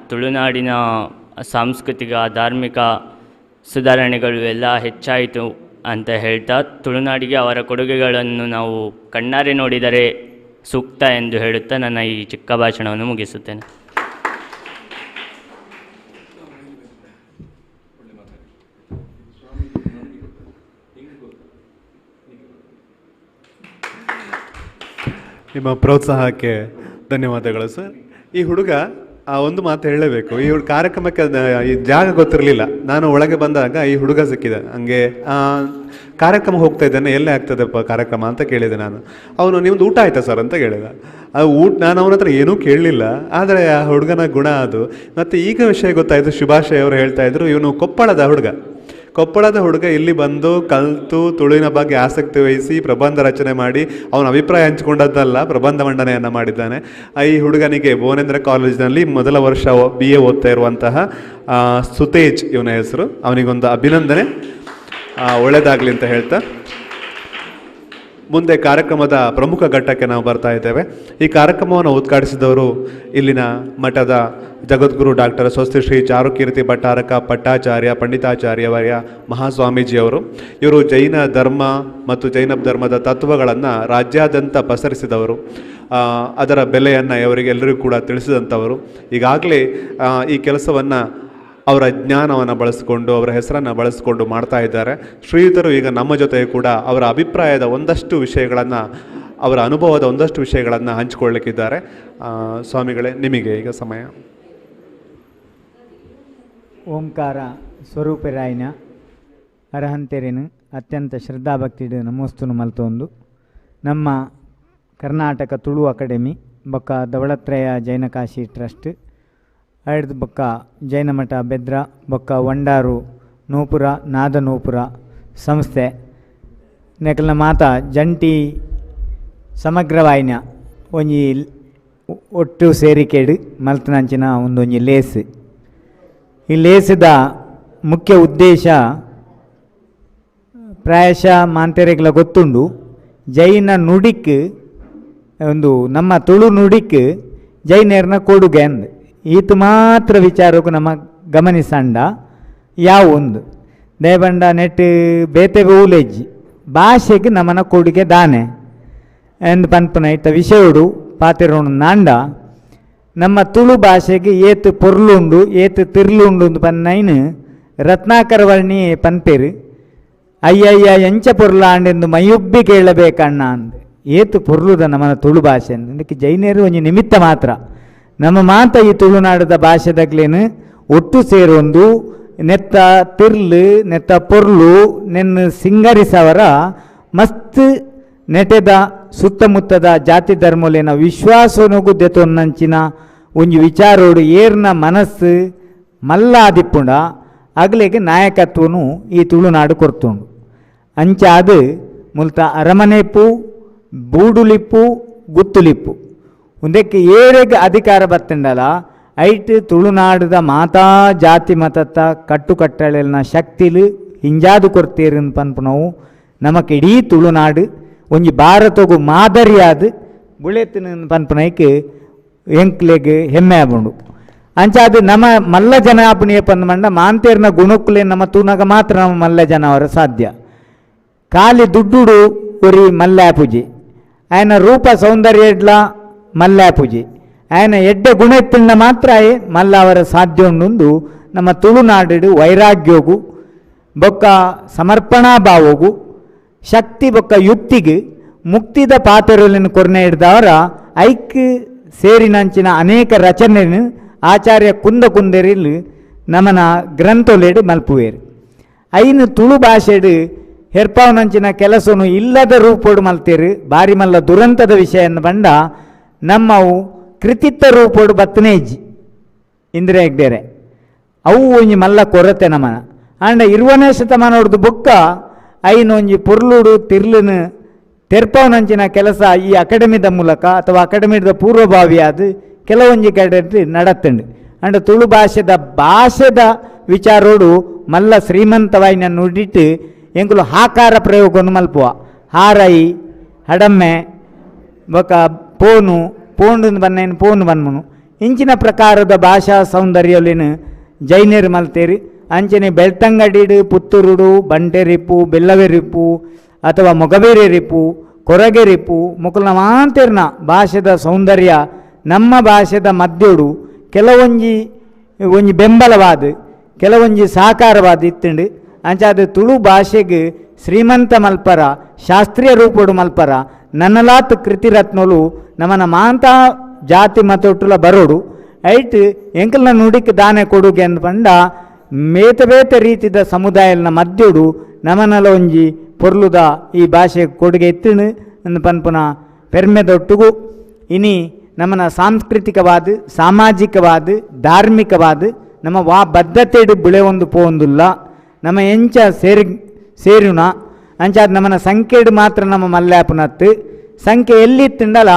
ತುಳುನಾಡಿನ ಸಾಂಸ್ಕೃತಿಕ, ಧಾರ್ಮಿಕ ಸುಧಾರಣೆಗಳು ಎಲ್ಲ ಹೆಚ್ಚಾಯಿತು ಅಂತ ಹೇಳ್ತಾ, ತುಳುನಾಡಿಗೆ ಅವರ ಕೊಡುಗೆಗಳನ್ನು ನಾವು ಕಣ್ಣಾರೆ ನೋಡಿದರೆ ಸೂಕ್ತ ಎಂದು ಹೇಳುತ್ತಾ ನನ್ನ ಈ ಚಿಕ್ಕ ಭಾಷಣವನ್ನು ಮುಗಿಸುತ್ತೇನೆ.
ನಿಮ್ಮ ಪ್ರೋತ್ಸಾಹಕ್ಕೆ ಧನ್ಯವಾದಗಳು ಸರ್. ಈ ಹುಡುಗ ಆ ಒಂದು ಮಾತು ಹೇಳಲೇಬೇಕು. ಈ ಕಾರ್ಯಕ್ರಮಕ್ಕೆ ಈ ಜಾಗ ಗೊತ್ತಿರಲಿಲ್ಲ. ನಾನು ಒಳಗೆ ಬಂದಾಗ ಈ ಹುಡುಗ ಸಿಕ್ಕಿದ. ಹಂಗೆ ಕಾರ್ಯಕ್ರಮ ಹೋಗ್ತಾ ಇದ್ದಾನೆ, ಎಲ್ಲೇ ಆಗ್ತದಪ್ಪ ಕಾರ್ಯಕ್ರಮ ಅಂತ ಕೇಳಿದೆ ನಾನು. ಅವನು ನಿಮ್ಮದು ಊಟ ಆಯಿತಾ ಸರ್ ಅಂತ ಕೇಳಿದ. ಆ ಊಟ ನಾನು ಅವನ ಹತ್ರ ಏನೂ ಕೇಳಲಿಲ್ಲ, ಆದರೆ ಆ ಹುಡುಗನ ಗುಣ ಅದು. ಮತ್ತು ಈಗ ವಿಷಯ ಗೊತ್ತಾಯಿತು, ಶುಭಾಶಯ ಅವರು ಹೇಳ್ತಾಯಿದ್ರು, ಇವನು ಕೊಪ್ಪಳದ ಹುಡುಗ. ಕೊಪ್ಪಳದ ಹುಡುಗ ಇಲ್ಲಿ ಬಂದು ಕಲಿತು ತುಳುವಿನ ಬಗ್ಗೆ ಆಸಕ್ತಿ ವಹಿಸಿ ಪ್ರಬಂಧ ರಚನೆ ಮಾಡಿ ಅವನ ಅಭಿಪ್ರಾಯ ಹಂಚಿಕೊಂಡದ್ದಲ್ಲ, ಪ್ರಬಂಧ ಮಂಡನೆಯನ್ನು ಮಾಡಿದ್ದಾನೆ. ಈ ಹುಡುಗನಿಗೆ ಭುವನೇಂದ್ರ ಕಾಲೇಜಿನಲ್ಲಿ ಮೊದಲ ವರ್ಷ BA ಓದ್ತಾ ಇರುವಂತಹ ಸುತೇಜ್ ಇವನ ಹೆಸರು. ಅವನಿಗೊಂದು ಅಭಿನಂದನೆ, ಒಳ್ಳೆಯದಾಗಲಿ ಅಂತ ಹೇಳ್ತಾ ಮುಂದೆ ಕಾರ್ಯಕ್ರಮದ ಪ್ರಮುಖ ಘಟ್ಟಕ್ಕೆ ನಾವು ಬರ್ತಾ ಇದ್ದೇವೆ. ಈ ಕಾರ್ಯಕ್ರಮವನ್ನು ಉದ್ಘಾಟಿಸಿದವರು ಇಲ್ಲಿನ ಮಠದ ಜಗದ್ಗುರು ಡಾಕ್ಟರ್ ಸ್ವಸ್ತಿ ಶ್ರೀ ಚಾರುಕೀರ್ತಿ ಭಟ್ಟಾರಕ ಪಟ್ಟಾಚಾರ್ಯ ಪಂಡಿತಾಚಾರ್ಯವರ್ಯ ಮಹಾಸ್ವಾಮೀಜಿಯವರು. ಇವರು ಜೈನ ಧರ್ಮ ಮತ್ತು ಜೈನ ಧರ್ಮದ ತತ್ವಗಳನ್ನು ರಾಜ್ಯಾದ್ಯಂತ ಪಸರಿಸಿದವರು. ಅದರ ಬೆಲೆಯನ್ನು ಇವರಿಗೆ ಎಲ್ಲರಿಗೂ ಕೂಡ ತಿಳಿಸಿದಂಥವರು. ಈಗಾಗಲೇ ಈ ಕೆಲಸವನ್ನು ಅವರ ಜ್ಞಾನವನ್ನು ಬಳಸಿಕೊಂಡು, ಅವರ ಹೆಸರನ್ನು ಬಳಸಿಕೊಂಡು ಮಾಡ್ತಾ ಇದ್ದಾರೆ. ಶ್ರೀಯುತರು ಈಗ ನಮ್ಮ ಜೊತೆ ಕೂಡ ಅವರ ಅಭಿಪ್ರಾಯದ ಒಂದಷ್ಟು ವಿಷಯಗಳನ್ನು, ಅವರ ಅನುಭವದ ಒಂದಷ್ಟು ವಿಷಯಗಳನ್ನು ಹಂಚಿಕೊಳ್ಳಲಿಕ್ಕಿದ್ದಾರೆ. ಸ್ವಾಮಿಗಳೇ, ನಿಮಗೆ ಈಗ ಸಮಯ.
ಓಂಕಾರ ಸ್ವರೂಪರಾಯನ ಅರಹಂತೆರೇನು ಅತ್ಯಂತ ಶ್ರದ್ಧಾಭಕ್ತಿಡು ನಮೋಸ್ತುನು ಮಲ್ತೊಂದು ನಮ್ಮ ಕರ್ನಾಟಕ ತುಳು ಅಕಾಡೆಮಿ ಬೊಕ್ಕ ದವಳತ್ರಯ ಜೈನಕಾಶಿ ಟ್ರಸ್ಟ್ ಐಡ್ದು ಬೊಕ್ಕ ಜೈನಮಠ ಬೆದ್ರ ಬೊಕ್ಕ ವಂಡಾರು ನೂಪುರ ನಾದನೂಪುರ ಸಂಸ್ಥೆ ನೆಕಲ್ನ ಮಾತಾ ಜಂಟಿ ಸಮಗ್ರವಾಯಿನ ಒಂಜಿ ಒಟ್ಟು ಸೇರಿಕೆಡು ಮಲ್ತನಂಚಿನ ಒಂದೊಂಜಿ ಲೇಸ್. ಈ ಲೇಸದ ಮುಖ್ಯ ಉದ್ದೇಶ ಪ್ರಾಯಶಃ ಮಾಂತೆರೆಗ್ಲ ಗೊತ್ತುಂಡು, ಜೈನ ನುಡಿಕ್ ಒಂದು ನಮ್ಮ ತುಳು ನುಡಿಕ್ ಜೈನರ್ನ ಕೊಡುಗೆ ಅಂದ್ ಈತ ಮಾತ್ರ ವಿಚಾರಕ್ಕೂ ನಮ್ಮ ಗಮನಿಸಂಡ ಯಾವ ಒಂದು ದೇಬಂಡ ನೆಟ್ ಬೇತೆ ಊಲೆಜ್ಜಿ ಭಾಷೆಗೆ ನಮ್ಮನ ಕೊಡುಗೆ ದಾನೆ ಎಂದು ಪನ್ಪುನ ಇತ್ತ ವಿಷಯೋಡು ಪಾತಿರೋಣ ನಾಂಡ ನಮ್ಮ ತುಳು ಭಾಷೆಗೆ ಏತು ಪೊರ್ಲುಂಡು ಏತು ತಿರ್ಲುಂಡು ಅಂದ್ ಪನ್ನೈನ್ ರತ್ನಾಕರವರ್ಣಿ ಪನ್ಪೇರು. ಅಯ್ಯಯ್ಯ ಎಂಚ ಪೊರ್ಲಾಂಡೆಂದು ಮೈಯುಬ್ಬಿ ಕೇಳಬೇಕಣ್ಣ ಅಂದ್ ಏತು ಪೊರ್ಲುದ ನಮ್ಮನ ತುಳು ಭಾಷೆ ಅಂದ್. ಇದಕ್ಕೆ ಜೈನರು ಒಂಜಿ ನಿಮಿತ್ತ ಮಾತ್ರ ನಮ್ಮ ಮಾತ ಈ ತುಳುನಾಡದ ಭಾಷೆದಾಗ್ಲೇನು ಒಟ್ಟು ಸೇರೊಂದು ನೆತ್ತ ತಿರ್ಲು ನೆತ್ತ ಪೊರ್ಲು ನೆನ್ನು ಸಿಂಗರಿಸವರ ಮಸ್ತ್ ನೆಟೆದ ಸುತ್ತಮುತ್ತದ ಜಾತಿ ಧರ್ಮಲೇನ ವಿಶ್ವಾಸನಗು ದೆತೊನ್ನಂಚಿನ ಒಂಜಿ ವಿಚಾರೋಡು ಏರ್ನ ಮನಸ್ಸು ಮಲ್ಲಾದಿಪ್ಪುಂಡ ಅಗ್ಲೆಗೆ ನಾಯಕತ್ವನು ಈ ತುಳುನಾಡು ಕೊರ್ತುಂಡು. ಅಂಚಾದ ಮುಲ್ತ ಅರಮನೆಪು ಬೂಡುಲಿಪ್ಪು ಗುತ್ತುಲಿಪ್ಪು ಒಂದಕ್ಕೆ ಏರೆಗೆ ಅಧಿಕಾರ ಬತ್ತಂಡಲ ಐಟ್ ತುಳುನಾಡದ ಮಾತಾ ಜಾತಿ ಮತತ್ತ ಕಟ್ಟುಕಟ್ಟಳೆಲ್ನ ಶಕ್ತಿಲು ಹಿಂಜಾದು ಕೊರ್ತೀರು ಪನ್ಪುನವು ನಮಕ್ ಇಡೀ ತುಳುನಾಡು ಒಂಜಿ ಭಾರತಗು ಮಾದರಿಯಾದ ಬುಳೆತಿನ ಪನ್ಪುನೈಕ್ ಎಂಕ್ಲೆಗ್ ಹೆಮ್ಮೆ ಆಪುಂಡು. ಅಂಚಾದ ನಮ್ಮ ಮಲ್ಲ ಜನ ಆಪುಣಿಯ ಪಂದ್ ಮಂಡ ಮಾಂತೇರ್ನ ಗುಣಕ್ಕುಲೆ ನಮ್ಮ ತೂನಗ ಮಾತ್ರ ನಮ್ಮ ಮಲ್ಲ ಜನ ಅವರ ಸಾಧ್ಯ. ಖಾಲಿ ದುಡ್ಡುಡು ಒರಿ ಮಲ್ಲ ಪೂಜೆ ಆಯನ ರೂಪ ಸೌಂದರ್ಯ ಎಡ್ಲ ಮಲ್ಲ ಪೂಜೆ ಆಯನ ಎಡ್ಡೆ ಗುಣ ಇತ್ತಿಂಡ ಮಾತ್ರ ಆಯೆ ಮಲ್ಲ ಅವರ ಸಾಧ್ಯ ಉಂಡು. ನಮ್ಮ ತುಳುನಾಡು ವೈರಾಗ್ಯೋಗು ಬೊಕ್ಕ ಸಮರ್ಪಣಾ ಭಾವೋಗು ಶಕ್ತಿ ಬೊಕ್ಕ ಯುಕ್ತಿಗೆ ಮುಕ್ತಿದ ಪಾತ್ರಗಳನ್ನು ಕೊರ್ನೆ ಹಿಡ್ದವರ ಐಕ್ ಸೇರಿನಂಚಿನ ಅನೇಕ ರಚನೆಯನ್ನು ಆಚಾರ್ಯ ಕುಂದ ಕುಂದರಿಲ್ ನಮನ ಗ್ರಂಥೊಲೆಡು ಮಲ್ಪುವೇರು. ಐನು ತುಳು ಭಾಷೆಡು ಹೆರ್ಪಾವನಂಚಿನ ಕೆಲಸನು ಇಲ್ಲದ ರೂಪೋಡು ಮಲ್ತೇರು. ಬಾರಿ ಮಲ್ಲ ದುರಂತದ ವಿಷಯವನ್ನು ಬಂಡ ನಮ್ಮವು ಕೃತಿತ್ವ ರೂಪೋಡು ಬತ್ತನೇ ಇಜ್ಜಿ ಇಂದಿರಾ ಹೆಗ್ಡೇರೆ ಅವು ಒಂಜಿ ಮಲ್ಲ ಕೊರತೆ ನಮನ. ಆಂಡ 20ನೇ ಶತಮಾನೋಡ್ದು ಬೊಕ್ಕ ಐನು ಒಂಜಿ ಪೊರ್ಲುಡು ತಿರ್ಲುನು ತೆರ್ಪವನಂಚಿನ ಕೆಲಸ ಈ ಅಕಾಡೆಮಿದ ಮೂಲಕ ಅಥವಾ ಅಕಾಡೆಮಿದ ಪೂರ್ವಭಾವಿಯಾದ ಕೆಲವೊಂಜಿ ಕಡೆ ನಡತ್ತಂಡು. ಅಂಡ ತುಳು ಭಾಷೆದ ಭಾಷೆದ ವಿಚಾರೋಡು ಮಲ್ಲ ಶ್ರೀಮಂತವಾಯಿನ ನುಡಿಟ್ಟು ಎಂಕುಲು ಹಾಕಾರ ಪ್ರಯೋಗವನ್ನು ಮಲ್ಪುವ ಹಾರೈ ಹಡಮ್ಮೆ ಬೊಕ ಪೋನು ಪೋಂಡು ಬನ್ನೇನು ಪೋನು ಬನ್ಮುನು ಇಂಚಿನ ಪ್ರಕಾರದ ಭಾಷಾ ಸೌಂದರ್ಯಲಿನ ಜೈನರು ಮಲ್ತೇರು. ಅಂಚನೆ ಬೆಳ್ತಂಗಡಿಡು ಪುತ್ತೂರುಡು ಬಂಟೆರಿಪ್ಪು ಬೆಲ್ಲವೆರಿಪ್ಪು ಅಥವಾ ಮೊಗವೇರಿಪ್ಪು ಕೊರಗೆರಿಪ್ಪು ಮುಕುಲ್ನ ಮಾಂತೇರ್ನ ಭಾಷೆದ ಸೌಂದರ್ಯ ನಮ್ಮ ಭಾಷೆದ ಮಧ್ಯೋಡು ಕೆಲವೊಂಜಿ ಒಂಜಿ ಬೆಂಬಲವಾದ ಕೆಲವೊಂಜಿ ಸಹಕಾರವಾದ ಇತ್ತಂಡು. ಅಂಚಾದ ತುಳು ಭಾಷೆಗೆ ಶ್ರೀಮಂತ ಮಲ್ಪರ ಶಾಸ್ತ್ರೀಯ ರೂಪೋಡು ಮಲ್ಪರ ನನ್ನಲಾತ್ ಕೃತಿರತ್ನೋಲು ನಮ್ಮನ ಮಾಂತಾ ಜಾತಿ ಮತೊಟ್ಟುಲ ಬರೋಡು ಐಟ್ ಎಂಕಲ್ನ ನುಡಿಕ್ ದಾನೆ ಕೊಡುಗೆ ಅಂದ್ ಪಂಡ ಮೇತ ಬೇತೆ ರೀತಿದ ಸಮುದಾಯನ ಮಧ್ಯೋಡು ನಮನಲ ಒಂಜಿ ಪೊರ್ಲುದ ಈ ಭಾಷೆ ಕೊಡುಗೆ ಇತ್ತಿನ ಅಂದ್ ಪನ್ಪುನ ಪೆರ್ಮೆದೊಟ್ಟುಗು ಇನಿ ನಮ್ಮನ ಸಾಂಸ್ಕೃತಿಕವಾದ ಸಾಮಾಜಿಕವಾದ ಧಾರ್ಮಿಕವಾದ ನಮ್ಮ ವಾ ಬದ್ಧತೆಡು ಬುಳೆ ಒಂದು ಪೋಂದುಲ್ಲ ನಮ್ಮ ಎಂಚ ಸೇರುನ ಅಂಚಾದ ನಮ್ಮನ ಸಂಖ್ಯೆಡು ಮಾತ್ರ ನಮ್ಮ ಮಲ್ಲಾಪುನತ್ತು ಸಂಖ್ಯೆ ಎಲ್ಲಿ ತಿಂಡಲ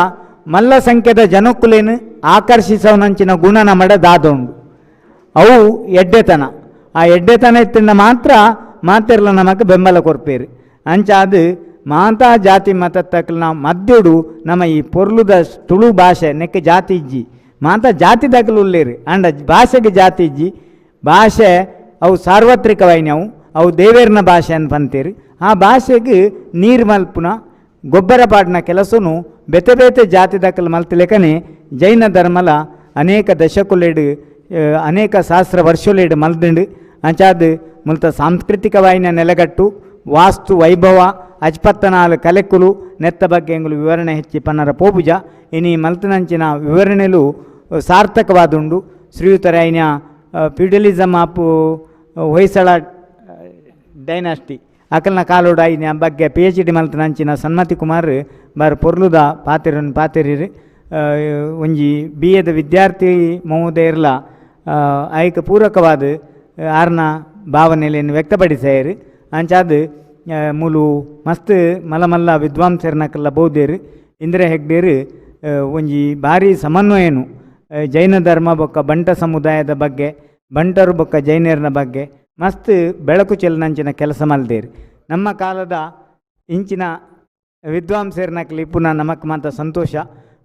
ಮಲ್ಲ ಸಂಖ್ಯೆದ ಜನಕ್ಕುಲೇನು ಆಕರ್ಷಿಸವನಂಚಿನ ಗುಣ ನಮ್ಮಡ ದಾದೋಂಡು ಅವು ಎಡ್ಡೆತನ. ಆ ಎಡ್ಡೆತನ ಇತ್ತಿಂಡ ಮಾತ್ರ ಮಾತಿರ್ಲ ನಮಕ್ ಬೆಂಬಲ ಕೊರ್ಪೇರು. ಅಂಚಾದ ಮಾತಾ ಜಾತಿ ಮತತ್ತಕ್ಲ ಮಧ್ಯೋಡು ನಮ್ಮ ಈ ಪೊರ್ಲುದ ತುಳು ಭಾಷೆ ನೆಕ್ಕೆ ಜಾತಿ ಇಜ್ಜಿ ಮಾತಾ ಜಾತಿ ದಕ್ಕಲು ಉಲ್ಲೇರು ಅಂಡ ಭಾಷೆಗೆ ಜಾತಿ ಇಜ್ಜಿ ಭಾಷೆ ಅವು ಸಾರ್ವತ್ರಿಕವಾಯಿನವು ಅವು ಅವು ದೇವೇರ್ನ ಭಾಷೆ ಅಂತ ಅಂತೀರಿ. ಆ ಭಾಷೆಗೆ ನೀರು ಮಲ್ಪುನ ಗೊಬ್ಬರ ಪಾಡಿನ ಕೆಲಸನು ಬೇತೆ ಬೇತೆ ಜಾತಿ ದಕ್ಕಲು ಮಲ್ತಲೇಕನೆ ಜೈನ ಧರ್ಮಲ ಅನೇಕ ದಶಕುಲೆಡು ಅನೇಕ ಸಹಸ್ರ ವರ್ಷುಲೆಡು ಮಲ್ದಿಂಡು. ಅಂಚಾದ ಮುಲ್ತ ಸಾಂಸ್ಕೃತಿಕವಾಯಿನ ನೆಲೆಗಟ್ಟು ವಾಸ್ತು ವೈಭವ ಅಜ್ಪತ್ತನಾಲ್ ಕಲೆಕುಲು ನೆತ್ತ ಬಗ್ಗೆ ಎಂಗುಲು ವಿವರಣೆ ಹೆಚ್ಚಿ ಪನ್ನರ ಪೋಪುಜ ಇನಿ ಮಲ್ತನಂಚಿನ ವಿವರಣೆಲು ಸಾರ್ಥಕವಾದುಂಡು. ಶ್ರೀಯುತರಾಯಿನ ಫ್ಯೂಡಲಿಸಮ್ ಆಪ್ ಹೊಯ್ಸಳ ಡೈನಾಸ್ಟಿ ಅಕಲ್ನ ಕಾಲೋಡು ಐನ ಬಗ್ಗೆ PhD ಮಲ್ತನಂಚಿನ ಸನ್ಮತಿ ಕುಮಾರ್ ಬಾರ್ ಪೊರ್ಲುದ ಪಾತೆರನ್ ಪಾತೆರಿರು ಒಂಜಿ ಬಿ ಎದ ವಿದ್ಯಾರ್ಥಿ ಮಹೋದಯರ್ಲ ಐಕ್ ಪೂರಕವಾದ ಆರ್ನ ಭಾವನೆಯನ್ನು ವ್ಯಕ್ತಪಡಿಸಾಯರು. ಅಂಚಾದ ಮೂಲು ಮಸ್ತ್ ಮಲ್ಲ ಮಲ್ಲ ವಿದ್ವಾಂಸರ್ನಕಲ್ಲ ಬೌದ್ಧರು ಇಂದಿರಾ ಹೆಗ್ಡೇರು ಒಂಜಿ ಭಾರಿ ಸಮನ್ವಯನು ಜೈನ ಧರ್ಮ ಬೊಕ್ಕ ಬಂಟ ಸಮುದಾಯದ ಬಗ್ಗೆ ಬಂಟರು ಬೊಕ್ಕ ಜೈನರ್ನ ಬಗ್ಗೆ ಮಸ್ತ್ ಬೆಳಕು ಚೆಲ್ಲನಂಚಿನ ಕೆಲಸ ಮಲ್ದೇರು. ನಮ್ಮ ಕಾಲದ ಇಂಚಿನ ವಿದ್ವಾಂಸರ್ನಕಲಿ ಪುನಃ ನಮಕ್ ಮಾತ ಸಂತೋಷ.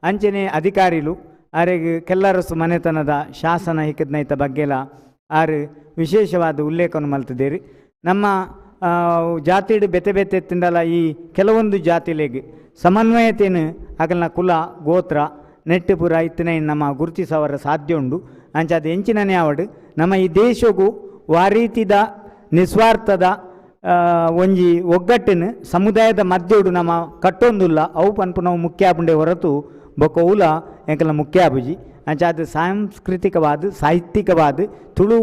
ಅಂಚನೆ ಅಧಿಕಾರಿಲು ಆರೆಗ್ ಕೆಲ್ಲರಸು ಮನೆತನದ ಶಾಸನ ಹಿಕ್ಕದ್ನೈತ ಬಗ್ಗೆಲ ಆರು ವಿಶೇಷವಾದ ಉಲ್ಲೇಖವನ್ನು ಮಲ್ತಿದ್ದೇರಿ. ನಮ್ಮ ಜಾತಿಡು ಬೆತೆ ಬೆತೆ ತಿಂದಲ ಈ ಕೆಲವೊಂದು ಜಾತಿಲೆಗ್ ಸಮನ್ವಯತೆಯನ್ನು ಅಗಲ್ನ ಕುಲ ಗೋತ್ರ ನೆಟ್ಟು ಪೂರ ಇತ್ತನೆ ನಮ್ಮ ಗುರುತಿಸವರ ಸಾಧ್ಯ ಉಂಡು. ಅಂಚಾದ ಎಂಚಿನನೇ ಆವಡು ನಮ್ಮ ಈ ದೇಶಗೂ ವಾರೀತಿದ ನಿಸ್ವಾರ್ಥದ ಒಂಜಿ ಒಗ್ಗಟ್ಟಿನ ಸಮುದಾಯದ ಮಧ್ಯಡು ನಮ್ಮ ಕಟ್ಟೊಂದುಲ್ಲ ಅವು ಪನ್ಪು ನಾವು ಮುಖ್ಯ ಆಪುಂಡೆ ಹೊರತು ಬೊಕ್ಕ ಉಲ ಎಂಕಲ್ನ ಮುಖ್ಯ ಆಪುಜಿ. ಅಂಚಾದ ಸಾಂಸ್ಕೃತಿಕವಾದ ಸಾಹಿತ್ಯಿಕವಾದ ತುಳು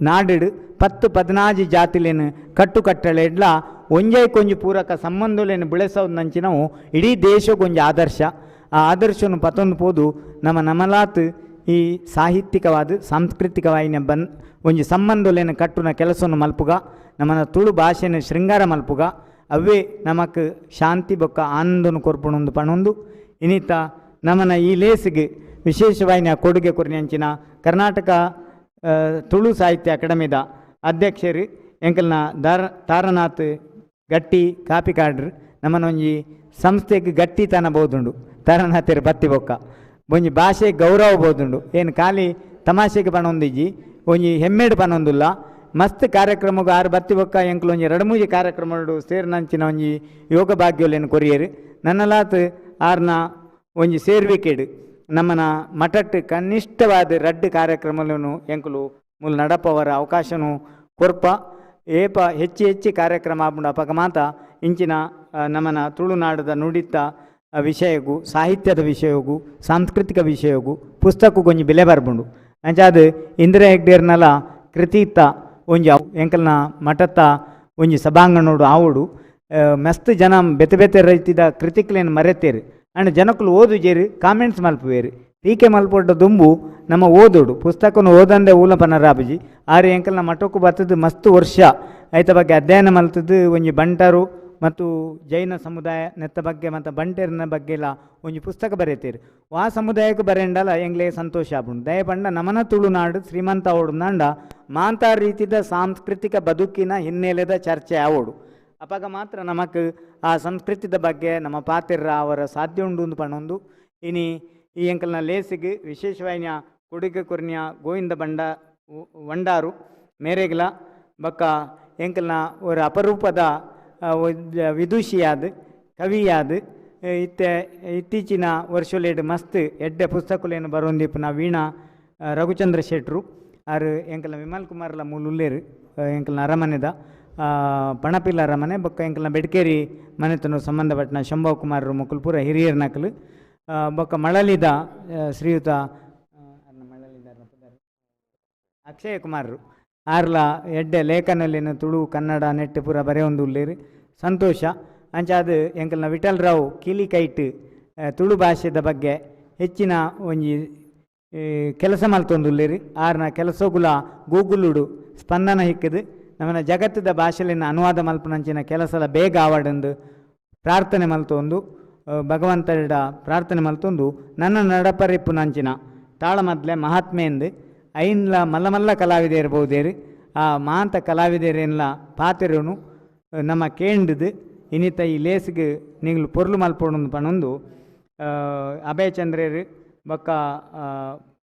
ನಾಡು 10 14 ಜಾತಿಲೇನು ಕಟ್ಟುಕಟ್ಟಳೆಡ್ಲ ಒಂಜೈ ಕೊಂಜಿ ಪೂರಕ ಸಂಬಂಧಲೇನು ಬೆಳೆಸೋದಂಚಿನವು ಇಡೀ ದೇಶಕ್ಕೊಂಜಿ ಆದರ್ಶ. ಆ ಆದರ್ಶವನ್ನು ಪತ್ತೊಂದು ಪೋದು ನಮ್ಮ ನಮಲಾತ್ ಈ ಸಾಹಿತ್ಯಿಕವಾದ ಸಾಂಸ್ಕೃತಿಕವಾಯಿನ ಬನ್ ಒಂಜಿ ಸಂಬಂಧಲೇನು ಕಟ್ಟುನ ಕೆಲಸವನ್ನು ಮಲ್ಪುಗ ನಮ್ಮನ ತುಳು ಭಾಷೆನ ಶೃಂಗಾರ ಮಲ್ಪುಗ ಅವೇ ನಮಕ್ ಶಾಂತಿ ಬೊಕ್ಕ ಆನಂದನು ಕೊರ್ಪುಣೊಂದು ಪಣೊಂದು ಇನ್ನಿತ ನಮ್ಮನ ಈ ಲೇಸಿಗೆ ವಿಶೇಷವಾಯಿನ ಕೊಡುಗೆ ಕೊರಿನಂಚಿನ ಕರ್ನಾಟಕ ತುಳು ಸಾಹಿತ್ಯ ಅಕಾಡೆಮಿದ ಅಧ್ಯಕ್ಷರು ಎಂಕಲ್ನ ತಾರನಾಥ್ ಗಟ್ಟಿ ಕಾಪಿಕಾಡ್ರು ನಮ್ಮನೊಂಜಿ ಸಂಸ್ಥೆಗೆ ಗಟ್ಟಿತನ ಬೋದುಂಡು ತಾರನಾಥರು ಬತ್ತಿ ಬೊಕ್ಕ ಒಂಜಿ ಭಾಷೆ ಗೌರವ ಬೋದುಂಡು ಏನು ಖಾಲಿ ತಮಾಷೆಗೆ ಪಣೊಂದಿಜ್ಜಿ ಒಂಜಿ ಹೆಮ್ಮೆಡು ಪಣೊಂದುಲ್ಲ ಮಸ್ತ್ ಕಾರ್ಯಕ್ರಮಕ್ಕೆ ಆರು ಬತ್ತಿ ಬೊಕ್ಕ ಎಂಕಲ್ ಒಂಜಿ 2 3 ಕಾರ್ಯಕ್ರಮಗಳು ಸೇರಿನಂಚಿನ ಒಂಜಿ ಯೋಗ ಭಾಗ್ಯೋಲೇನು ಕೊರಿಯರು. ನನ್ನಲಾತ್ ಆರ್ನ ಒಂಜಿ ಸೇರ್ವಿಕೆಡು ನಮ್ಮನ ಮಠಟ್ಟು ಕನಿಷ್ಠವಾದ 2 ಕಾರ್ಯಕ್ರಮಗಳನ್ನು ಎಂಕುಲು ಮೂಲ ನಡಪವರ ಅವಕಾಶನು ಕೊರ್ಪ ಏಪ ಹೆಚ್ಚು ಹೆಚ್ಚು ಕಾರ್ಯಕ್ರಮ ಆಪುಂಡು ಅಪಗ ಮಾತ ಇಂಚಿನ ನಮ್ಮನ ತುಳುನಾಡದ ನುಡಿತ ವಿಷಯಗೂ ಸಾಹಿತ್ಯದ ವಿಷಯಗೂ ಸಾಂಸ್ಕೃತಿಕ ವಿಷಯಗೂ ಪುಸ್ತಕಕ್ಕೂ ಒಂಜಿ ಬೆಲೆ ಬರ್ಬುಂಡು. ಅಂಚಾದ ಇಂದಿರಾ ಹೆಗ್ಡೇರ್ನಲ ಕೃತಿತ್ತ ಒಂಜಿ ಎಂಕಲ್ನ ಮಠತ್ತ ಒಂಜಿ ಸಭಾಂಗಣೋಡು ಆವೋಡು ಮಸ್ತ್ ಜನ ಬೆತೆ ಬೆತೆ ರೈತಿದ ಕೃತಿಕ್ಲೇನು ಮರೆತೇರು ಅಂಡ್ ಜನಕ್ಕಲು ಓದುಜೇರು ಕಾಮೆಂಟ್ಸ್ ಮಲ್ಪುವೇರು ಟೀಕೆ ಮಲ್ಪೊಡ್ಡ ದುಂಬು ನಮ್ಮ ಓದೋಡು ಪುಸ್ತಕನು ಓದಂದೆ ಊಲ ಪನರಾಬುಜಿ ಆರು ಎಂಕಲ್ನ ಮಠಕ್ಕೂ ಬರ್ತದ್ದು ಮಸ್ತ್ ವರ್ಷ ಐತ ಬಗ್ಗೆ ಅಧ್ಯಯನ ಮಲ್ತದ್ದು ಒಂಜಿ ಬಂಟರು ಮತ್ತು ಜೈನ ಸಮುದಾಯ ನೆತ್ತ ಬಗ್ಗೆ ಮತ್ತು ಬಂಟೆರ್ನ ಬಗ್ಗೆ ಎಲ್ಲ ಒಂಜಿ ಪುಸ್ತಕ ಬರೆತೀರು. ಆ ಸಮುದಾಯಕ್ಕೆ ಬರೆಂಡಲ ಎಂಗ್ಲೇ ಸಂತೋಷ ಆಪುಂಡು. ದಯಪಂಡ ನಮನ ತುಳುನಾಡು ಶ್ರೀಮಂತ ಓಡುಂದಾಂಡ ಮಾಂತ ರೀತಿದ ಸಾಂಸ್ಕೃತಿಕ ಬದುಕಿನ ಹಿನ್ನೆಲೆದ ಚರ್ಚೆ ಆವೋಡು ಅಪಾಗ ಮಾತ್ರ ನಮಕ್ ಆ ಸಂಸ್ಕೃತಿದ ಬಗ್ಗೆ ನಮ್ಮ ಪಾತಿರ್ರ ಅವರ ಸಾಧ್ಯ ಉಂಡು ಅಂದ್ ಪಣೊಂದು ಇನಿ ಈ ಎಂಕಲ್ನ ಲೇಸಿಗೆ ವಿಶೇಷವಾಯಿನ ಕೊಡುಗೆ ಕೊರ್ನಿಯ ಗೋವಿಂದ ಬಂಡ ವಂಡಾರು ಮೇರೆಗ್ಲ ಬಕ್ಕ ಎಂಕಲ್ನ ஒரு ಅಪರೂಪದ ವಿದುಷಿಯಾದ ಕವಿಯಾದ ಇತ್ತೆ ಇತ್ತೀಚಿನ ವರ್ಷಲೇಡು ಮಸ್ತ್ ಎಡ್ಡೆ ಪುಸ್ತಕಲೇನು ಬರೋಂದಿಪ್ಪುನ ವೀಣಾ ರಘುಚಂದ್ರ ಶೆಟ್ರು ಆರು ಎಂಕಲ್ನ ವಿಮಲ್ ಕುಮಾರ್ಲ ಮೂಲುಲ್ಲೇರು ಎಂಕಲ್ನ ಅರಮನೆದ ಪಣಪಿಲ್ಲ ಅರಮನೆ ಬೊಕ್ಕ ಎಂಕಲ್ನ ಬೆಡ್ಕೇರಿ ಮನೆತನ ಸಂಬಂಧಪಟ್ಟನ ಶಂಭವ ಕುಮಾರ್ ಮುಕುಲ್ಪುರ ಹಿರಿಯರ್ ನಕಲು ಬೊಕ್ಕ ಮಳಲಿದ ಶ್ರೀಯುತ ಅಕ್ಷಯ ಕುಮಾರರು ಆರ್ಲ ಎಡ್ಡೆ ಲೇಖನಲ್ಲಿನ ತುಳು ಕನ್ನಡ ನೆಟ್ಟು ಪೂರ ಬರೆಯೊಂದು ಉಲ್ಲೇರು ಸಂತೋಷ. ಅಂಚಾದ ಎಂಕಲ್ನ ವಿಠಲ್ ರಾವ್ ಕೀಲಿಕೈಟ್ ತುಳು ಭಾಷೆದ ಬಗ್ಗೆ ಹೆಚ್ಚಿನ ಒಂಜಿ ಕೆಲಸ ಮಲ್ತೊಂದುಲ್ಲೇರು. ಆರ್ನ ಕೆಲಸಗುಲ ಗೂಗುಲುಡು ಸ್ಪಂದನ ಹಿಕ್ಕದು ನಮ್ಮನ ಜಗತ್ತದ ಭಾಷೆಲಿನ ಅನುವಾದ ಮಲ್ಪನಂಚಿನ ಕೆಲಸಲ ಬೇಗ ಆವಡೆಂದು ಪ್ರಾರ್ಥನೆ ಮಲ್ತೊಂದು ಭಗವಂತಡ ಪ್ರಾರ್ಥನೆ ಮಲ್ತೊಂದು ನನ್ನ ನಡಪರಿಪ್ಪುನಂಚಿನ ತಾಳಮದ್ಲೆ ಮಹಾತ್ಮೆಂದು ಐನ್ಲ ಮಲ್ಲ ಮಲ್ಲ ಕಲಾವಿದೆ ಇರ್ಬಹುದೇರು ಆ ಮಾಂತ ಕಲಾವಿದರೇನ್ಲ ಪಾತಿರುನು ನಮ್ಮ ಕೇಂದ್ರದು ಇನ್ನಿತ ಈ ಲೇಸ್ಗೆ ನೀವು ಪೊರ್ಲು ಮಲ್ಪೊಡು ಪಣೊಂದು ಅಭಯಚಂದ್ರರು ಬೊಕ್ಕ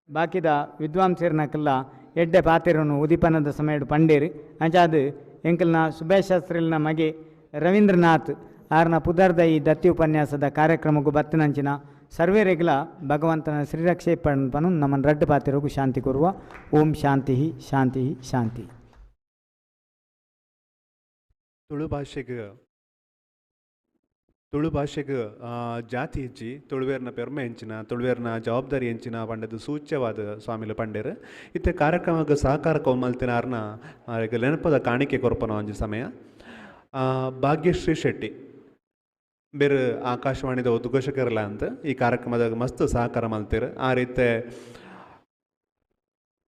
ಬಾಕಿದ ವಿದ್ವಾಂಸರ್ನಕ್ಕೆಲ್ಲ ಎಡ್ಡೆ ಪಾತಿರನು ಉದಿಪನದ ಸಮಯಡು ಪಂಡೇರು. ಅಂಚಾದ ಎಂಕಲ್ನ ಸುಭಾಷ್ ಶಾಸ್ತ್ರಿಲ್ನ ಮಗೆ ರವೀಂದ್ರನಾಥ್ ಆರ್ನ ಪುದರ್ದ ಈ ದತ್ತಿ ಉಪನ್ಯಾಸದ ಕಾರ್ಯಕ್ರಮಕ್ಕೂ ಬತ್ತಿನಂಚಿನ ಸರ್ವೇರೆಗ್ಲ ಭಗವಂತನ ಶ್ರೀರಕ್ಷೆ ಪಣು ನಮ್ಮನ್ನು ರಡ್ಡು ಪಾತಿರೋಗು ಶಾಂತಿ ಕೊರುವ. ಓಂ ಶಾಂತಿ ಶಾಂತಿ ಶಾಂತಿ.
ತುಳು ಭಾಷೆಗೆ ಜಾತಿ ಹೆಚ್ಚಿ ತುಳುವೇರ್ನ ಪೆರ್ಮೆ ಹೆಂಚಿನ ತುಳುವೇರ್ನ ಜವಾಬ್ದಾರಿ ಹೆಂಚಿನ ಪಂಡದು ಸೂಚ್ಯವಾದ ಸ್ವಾಮಿಲು ಪಂಡೇರು. ಇತ್ತೆ ಕಾರ್ಯಕ್ರಮಕ್ಕೆ ಸಹಕಾರ ಕೋಮಲ್ತಿನ ಆರ್ನ ನೆನಪದ ಕಾಣಿಕೆ ಕೊರ್ಪನ ಒಂಜಿ ಸಮಯ. ಭಾಗ್ಯಶ್ರೀ ಶೆಟ್ಟಿ ಬೇರೆ ಆಕಾಶವಾಣಿದ ಉದ್ಘೋಷಕರಲ್ಲ ಅಂತ ಈ ಕಾರ್ಯಕ್ರಮದಾಗ ಮಸ್ತ್ ಸಹಕಾರ ಮಲ್ತೀರು. ಆ ರೀತಿ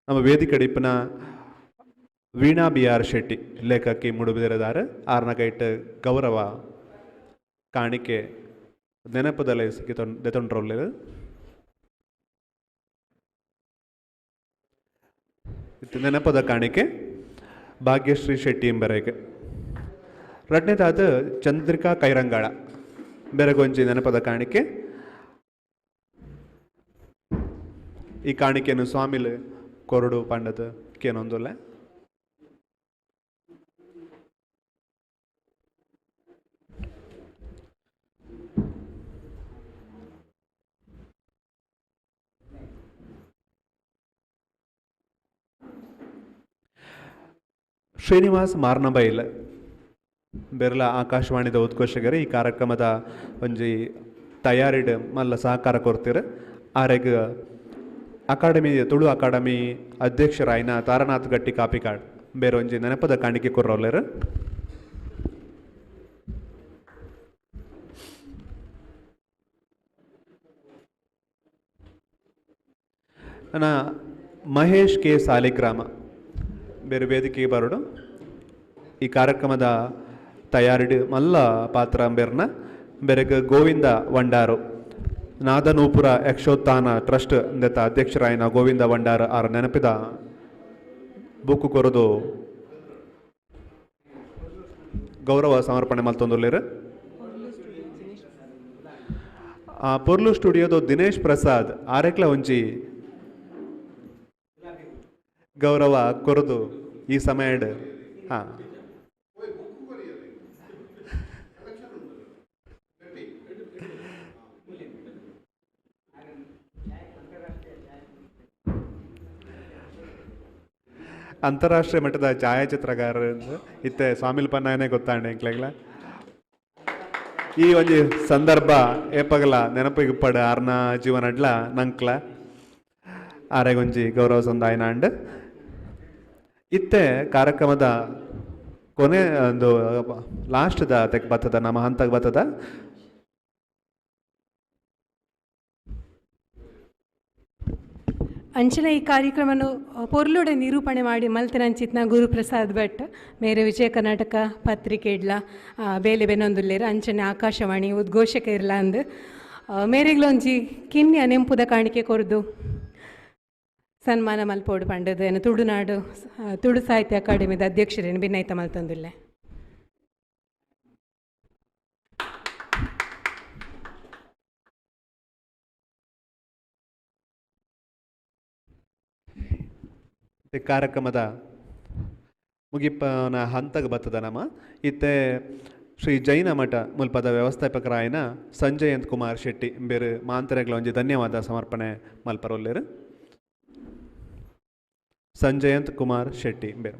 ನಮ್ಮ ವೇದಿಕೆ ಡಿಪ್ಪನ ವೀಣಾ ಬಿ ಆರ್ ಶೆಟ್ಟಿ ಲೇಖಕಿ ಮೂಡುಬಿದಿರೆದಾರ ಆರ್ನ ಕೈಟ್ ಗೌರವ ಕಾಣಿಕೆ ನೆನಪದಲ್ಲೇ ಸಿಕ್ಕಿ ದೆತೊಂಡ್ರೊಲ್ಲೇರು. ನೆನಪದ ಕಾಣಿಕೆ ಭಾಗ್ಯಶ್ರೀ ಶೆಟ್ಟಿ ಎಂಬರೆಗೆ. ರಡ್ನೇದಾದ ಚಂದ್ರಿಕಾ ಕೈರಂಗಾಳ ಬೆರಗೊಂಜಿ ನೆನಪದ ಕಾಣಿಕೆ. ಈ ಕಾಣಿಕೆಯನ್ನು ಸ್ವಾಮಿಲು ಕೊರಡು ಪಂಡದ ಕೇನೊಂದುಲ್ಲ. ಶ್ರೀನಿವಾಸ್ ಮಾರ್ನಬೈಲ್ ಬೆರ್ಲ ಆಕಾಶವಾಣಿದ ಉದ್ಘೋಷಕರು ಈ ಕಾರ್ಯಕ್ರಮದ ಒಂಜಿ ತಯಾರಿಡ್ ಮಲ್ಲ ಸಹಕಾರ ಕೊರ್ತೀರು. ಆರೆಗ್ ಅಕಾಡೆಮಿ ತುಳು ಅಕಾಡೆಮಿ ಅಧ್ಯಕ್ಷರಾಯಿನ ತಾರನಾಥ್ ಗಟ್ಟಿ ಕಾಪಿಕಾಡ್ ಬೇರೆ ಒಂಜಿ ನೆನಪದ ಕಾಣಿಕೆ ಕೊರ್ರೋಲ್ಲೇರು. ನನ್ನ ಮಹೇಶ್ ಕೆ ಸಾಲಿಗ್ರಾಮ ಬೇರೆ ವೇದಿಕೆಗೆ ಬರೋಡು. ಈ ಕಾರ್ಯಕ್ರಮದ ತಯಾರಿಡ್ ಮಲ್ಲ ಪಾತ್ರ ಬೇರ್ನ ಬೆರಗ ಗೋವಿಂದ ವಂಡಾರು ನಾದನೂಪುರ ಯಕ್ಷೋತ್ಥಾನ ಟ್ರಸ್ಟ್ ಅಂದೆತ ಅಧ್ಯಕ್ಷರಾಯಿನ ಗೋವಿಂದ ವಂಡಾರು ಆರ್ ನೆನಪಿದ ಬುಕ್ಕು ಕೊರದು ಗೌರವ ಸಮರ್ಪಣೆ ಮಲ್ತೊಂದುಲ್ಲೇರು. ಆ ಪೊರ್ಲು ಸ್ಟುಡಿಯೋದ ದಿನೇಶ್ ಪ್ರಸಾದ್ ಆರೆಕ್ಲ ಒಂಜಿ ಗೌರವ ಕೊರದು ಈ ಸಮಯಡ್. ಹಾಂ, ಅಂತಾರಾಷ್ಟ್ರೀಯ ಮಟ್ಟದ ಛಾಯಾಚಿತ್ರಗಾರ ಇತ್ತೆ ಸ್ವಾಮಿಲ್ ಪನ್ನಾಯನೇ ಗೊತ್ತಾಂಡೆ ಎಂಕ್ಲೆಗ್ಲ. ಈ ಒಂಜಿ ಸಂದರ್ಭ ಏಪಗಲ ನೆನಪಿಗೆ ಪಡ ಆರ್ನ ಜೀವನಡ್ಲ ನಂಕ್ಲ ಆರೆಗೊಂಜಿ ಗೌರವ ಸಂದಾಯನ ಅಂಡ್. ಇತ್ತೆ ಕಾರ್ಯಕ್ರಮದ ಕೊನೆ ಒಂದು ಲಾಸ್ಟ್ದ ತೆಕ್ ಬತ್ತದ ನಮ್ಮ ಹಂತಕ್ಕೆ ಬತ್ತದ.
ಅಂಚನೆ ಈ ಕಾರ್ಯಕ್ರಮನು ಪೊರ್ಲುಡೆ ನಿರೂಪಣೆ ಮಾಡಿ ಮಲ್ತಿನಂಚಿತ್ನ ಗುರುಪ್ರಸಾದ್ ಭಟ್ ಮೇರೆ ವಿಜಯ ಕರ್ನಾಟಕ ಪತ್ರಿಕೆ ಇಡ್ಲ ಬೇಲೆ ಬೆನೊಂದುಲ್ಲೇರು ಅಂಚನೆ ಆಕಾಶವಾಣಿ ಉದ್ಘೋಷಕ ಇರ್ಲ ಅಂದು ಮೇರೆಗ್ಲೊಂಜಿ ಕಿನ್ಯ ನೆಂಪುದ ಕಾಣಿಕೆ ಕೊರ್ದು ಸನ್ಮಾನ ಮಲ್ಪೋಡು ಪಂಡದು ಏನು ತುಳುನಾಡು ತುಳು ಸಾಹಿತ್ಯ ಅಕಾಡೆಮಿದ ಅಧ್ಯಕ್ಷರೇನು ಬಿನ್ನೈತ ಮಲ್ತೊಂದುಲ್ಲೆ.
ಕಾರ್ಯಕ್ರಮದ ಮುಗಿಪನ ಹಂತಕ್ಕೆ ಬತ್ತದ ನಮ್ಮ ಇತ್ತೆ ಶ್ರೀ ಜೈನ ಮಠ ಮುಲ್ಪದ ವ್ಯವಸ್ಥಾಪಕರಾಯನ ಸಂಜಯಂತ್ ಕುಮಾರ್ ಶೆಟ್ಟಿ ಬೇರೆ ಮಾಂತರಗಳ ಒಂಜಿ ಧನ್ಯವಾದ ಸಮರ್ಪಣೆ ಮಲ್ಪರೊಲ್ಲೇರು. ಸಂಜಯಂತ್ ಕುಮಾರ್ ಶೆಟ್ಟಿ ಬೇರೆ.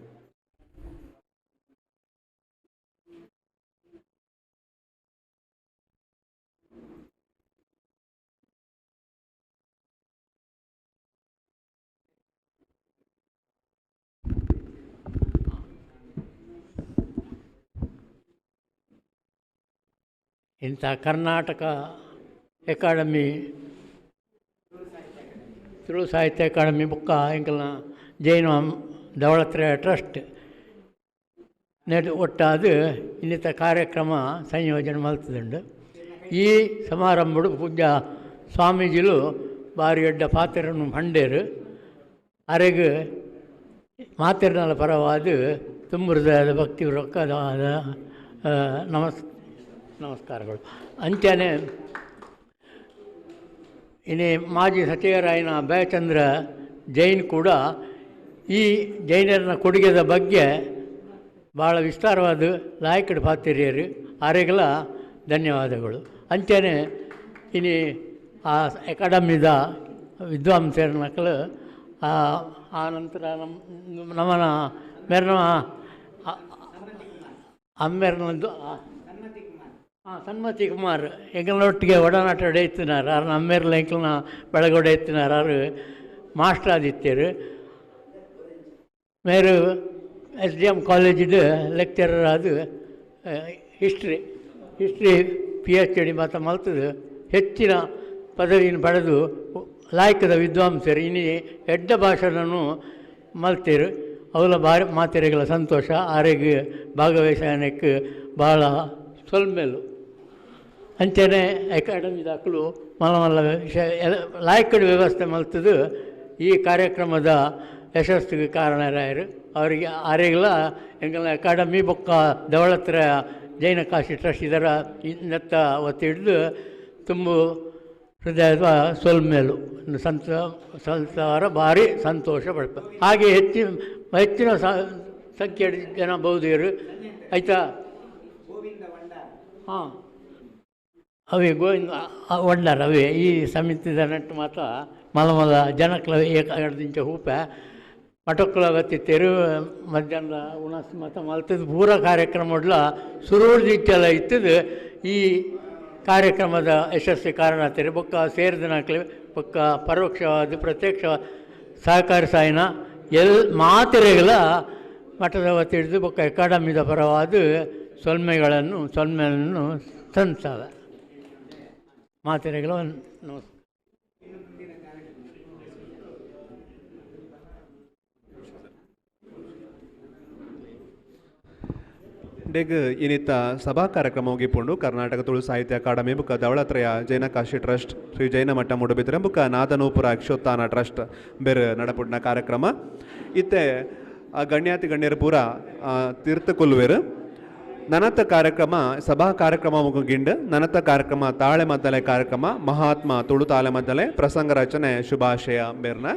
ಇಂಥ ಕರ್ನಾಟಕ ಅಕಾಡೆಮಿ ತುಳು ಸಾಹಿತ್ಯ ಅಕಾಡೆಮಿ ಬುಕ್ಕ ಎಂಕಲ್ನ ಜೈನ ದೌಳತ್ರೆಯ ಟ್ರಸ್ಟ್ ನೆಡ್ ಒಟ್ಟಾದ ಇನ್ನಿತ ಕಾರ್ಯಕ್ರಮ ಸಂಯೋಜನೆ ಮಲ್ತದುಂಡು. ಈ ಸಮಾರಂಭಡು ಪೂಜ್ಯ ಸ್ವಾಮೀಜಿಲು ಬಾರಿ ಎಡ್ಡ ಪಾತ್ರನು ಪಂಡೇರು ಅರೆಗ್ ಮಾತೆರ್ನಲ ಪರವಾದ ತುಂಬ ಹೃದಯದ ಭಕ್ತಿ ರೊಕ್ಕದ ನಮಸ್ಕಾರಗಳು. ಅಂಚನೆ ಇನ್ನೇ ಮಾಜಿ ಸಚಿವರಾಯನ ಅಭಯಚಂದ್ರ ಜೈನ್ ಕೂಡ ಈ ಜೈನರನ ಕೊಡುಗೆದ ಬಗ್ಗೆ ಭಾಳ ವಿಸ್ತಾರವಾದ ಲಾಯಕಡು ಪಾತಿರಿಯರು ಆರೆಗಳ ಧನ್ಯವಾದಗಳು. ಅಂಚನೆ ಇನಿ ಆ ಅಕಾಡೆಮಿದ ವಿದ್ವಾಂಸರ ಮಕ್ಕಳು ಆ ನಂತರ ನಮ್ಮ ನಮ್ಮನ ಮೆರ್ನ ಅಮ್ಮೆರ್ನದ್ದು ಹಾಂ ಸನ್ಮತಿ ಕುಮಾರ್ ಎಂಗಳೊಟ್ಟಿಗೆ ಒಡನಾಟ ಹೊಡೆಯುತ್ತಿನಾರು ಆರು ನಮ್ಮೆರ್ಲ ಎಂಕಲ್ನ ಬೆಳಗೊಡೆ ಎತ್ತಿನಾರು ಆರು ಮಾಸ್ಟರ್ ಆದಿತ್ಯರು ಮೇರು ಎಸ್ ಡಿ ಎಮ್ ಕಾಲೇಜಿದು ಲೆಕ್ಚರರ್ ಅದು ಹಿಸ್ಟ್ರಿ ಹಿಸ್ಟ್ರಿ PhD ಮಾತ ಮಲ್ತದು ಹೆಚ್ಚಿನ ಪದವಿಯನ್ನು ಪಡೆದು ಲಾಯಕದ ವಿದ್ವಾಂಸರು ಇನಿ ಎಡ್ಡ ಭಾಷಣನು ಮಲ್ತೇರು. ಅವಲ ಬಾರಿ ಮಾತೆರೆಗಳ ಸಂತೋಷ ಆರೆಗ್ ಭಾಗವಹಿಸಕ್ಕೆ ಭಾಳ ಸೊಲ್ಮೆಲು. ಅಂಚನೆ ಅಕಾಡೆಮಿ ದಾಖಲು ಮಲ್ಲ ಮಲ್ಲ ವಿಷಯ ಲಾಯಕಡ ವ್ಯವಸ್ಥೆ ಮಲ್ತದು ಈ ಕಾರ್ಯಕ್ರಮದ ಯಶಸ್ಸಿಗೆ ಕಾರಣರಾಯರು. ಅವರಿಗೆ ಆರೆಗಳ ಎಂಗಲ ಅಕಾಡೆಮಿ ಬೊಕ್ಕ ದವಳತ್ರ ಜೈನ ಕಾಶಿ ಟ್ರಸ್ಟ್ ಇದರ ನೆತ್ತ ಒತ್ತಿ ಹಿಡಿದು ತುಂಬ ಹೃದಯದ ಸೊಲ್ಮೇಲು ಸಂಸಾರ ಭಾರಿ ಸಂತೋಷ ಪಡ್ಪ. ಹಾಗೆ ಹೆಚ್ಚಿನ ಸಂಖ್ಯೆ ಜನ ಬೌದ್ಧರು ಆಯಿತಾ. ಹಾಂ, ಅವೇ ಗೋವಿಂದ ವಂಡಾರ್ ಅವೇ ಈ ಸಮಿತಿದ ನಟ್ಟು ಮಾತ್ರ ಮಲ ಮಲ ಜನಕ್ಲ ಏಕ ಹೂಪ ಮಠಕ್ಕುಲ ಬತ್ತಿತ್ತೇರು ಮಧ್ಯಾಹ್ನದ ಉಣಸ್ ಮತ ಮಲ್ತದ್ದು ಪೂರ ಕಾರ್ಯಕ್ರಮ ಸುರುಡ್ದಿಟ್ಟೆಲ್ಲ ಇತ್ತದು. ಈ ಕಾರ್ಯಕ್ರಮದ ಯಶಸ್ವಿ ಕಾರಣ ಆಗ್ತಾರೆ. ಬೊಕ್ಕ ಸೇರಿದನಾಕ್ಲೆ ಬೊಕ್ಕ ಪರೋಕ್ಷವಾದ ಪ್ರತ್ಯಕ್ಷ ಸಹಕಾರ ಸಾಯಿನ ಎಲ್ ಮಾತೆರೆಗಳ ಮಠದ ವತಿ ಹಿಡಿದು ಬೊಕ್ಕ ಅಕಾಡೆಮಿದ ಪರವಾದ ಸೊಲ್ಮೆಯನ್ನು ಸಂಸಾವ ಮಾತೆರೆಗಳ ನಮಸ್ಕಾರ.
ಡೆಗ್ ಇನ್ನಿತ್ತ ಸಭಾ ಕಾರ್ಯಕ್ರಮ ಮುಗಿಪುಂಡು. ಕರ್ನಾಟಕ ತುಳು ಸಾಹಿತ್ಯ ಅಕಾಡೆಮಿ ಬುಕ್ಕ ದವಳತ್ರಯ ಜೈನ ಕಾಶಿ ಟ್ರಸ್ಟ್ ಶ್ರೀ ಜೈನ ಮಠ ಮೂಡುಬಿದ್ರೆ ಬುಕ್ಕ ನಾದನೂಪುರ ಅಕ್ಷೋತ್ಥಾನ ಟ್ರಸ್ಟ್ ಬೇರೆ ನಡಪುಡ್ನ ಕಾರ್ಯಕ್ರಮ. ಇತ್ತೆ ಗಣ್ಯಾತಿ ಗಣ್ಯರು ಪೂರ ತೀರ್ಥ ಕೊಲ್ಲುವೆರು. ನನತ ಕಾರ್ಯಕ್ರಮ ಸಭಾ ಕಾರ್ಯಕ್ರಮ ಮುಗಿಂಡು ನನತ ಕಾರ್ಯಕ್ರಮ ತಾಳೆ ಮದ್ದಲೆ ಕಾರ್ಯಕ್ರಮ ಮಹಾತ್ಮ ತುಳು ತಾಳೆ ಮದ್ದಲೆ ಪ್ರಸಂಗ ರಚನೆ ಶುಭಾಶಯ ಬೇರ್ನ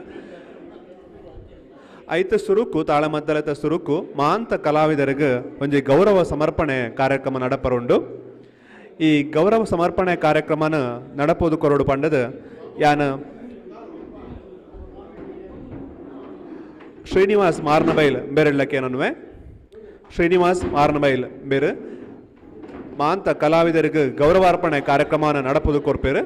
ಐತ ಸುರುಕು ತಾಳಮದ್ದಲತ ಸುರುಕು ಮಾಂತ ಕಲಾವಿದರಿಗೆ ಒಂಜಿ ಗೌರವ ಸಮರ್ಪಣೆ ಕಾರ್ಯಕ್ರಮ ನಡಪರುಂಡು. ಈ ಗೌರವ ಸಮರ್ಪಣೆ ಕಾರ್ಯಕ್ರಮನ ನಡಪೋದು ಕೊರಡು ಪಂಡದ ಯಾನ ಶ್ರೀನಿವಾಸ್ ಮಾರ್ನಬೈಲ್ ಬೇರೆಳ್ಳಕ್ಕೇನನ್ವೆ ಶ್ರೀನಿವಾಸ್ ಮಾರ್ನಬೈಲ್ ಬೇರೆ ಮಾಂತ ಕಲಾವಿದರಿಗೆ ಗೌರವಾರ್ಪಣೆ ಕಾರ್ಯಕ್ರಮನ ನಡಪೋದು ಕೊರ್ಪೇರು.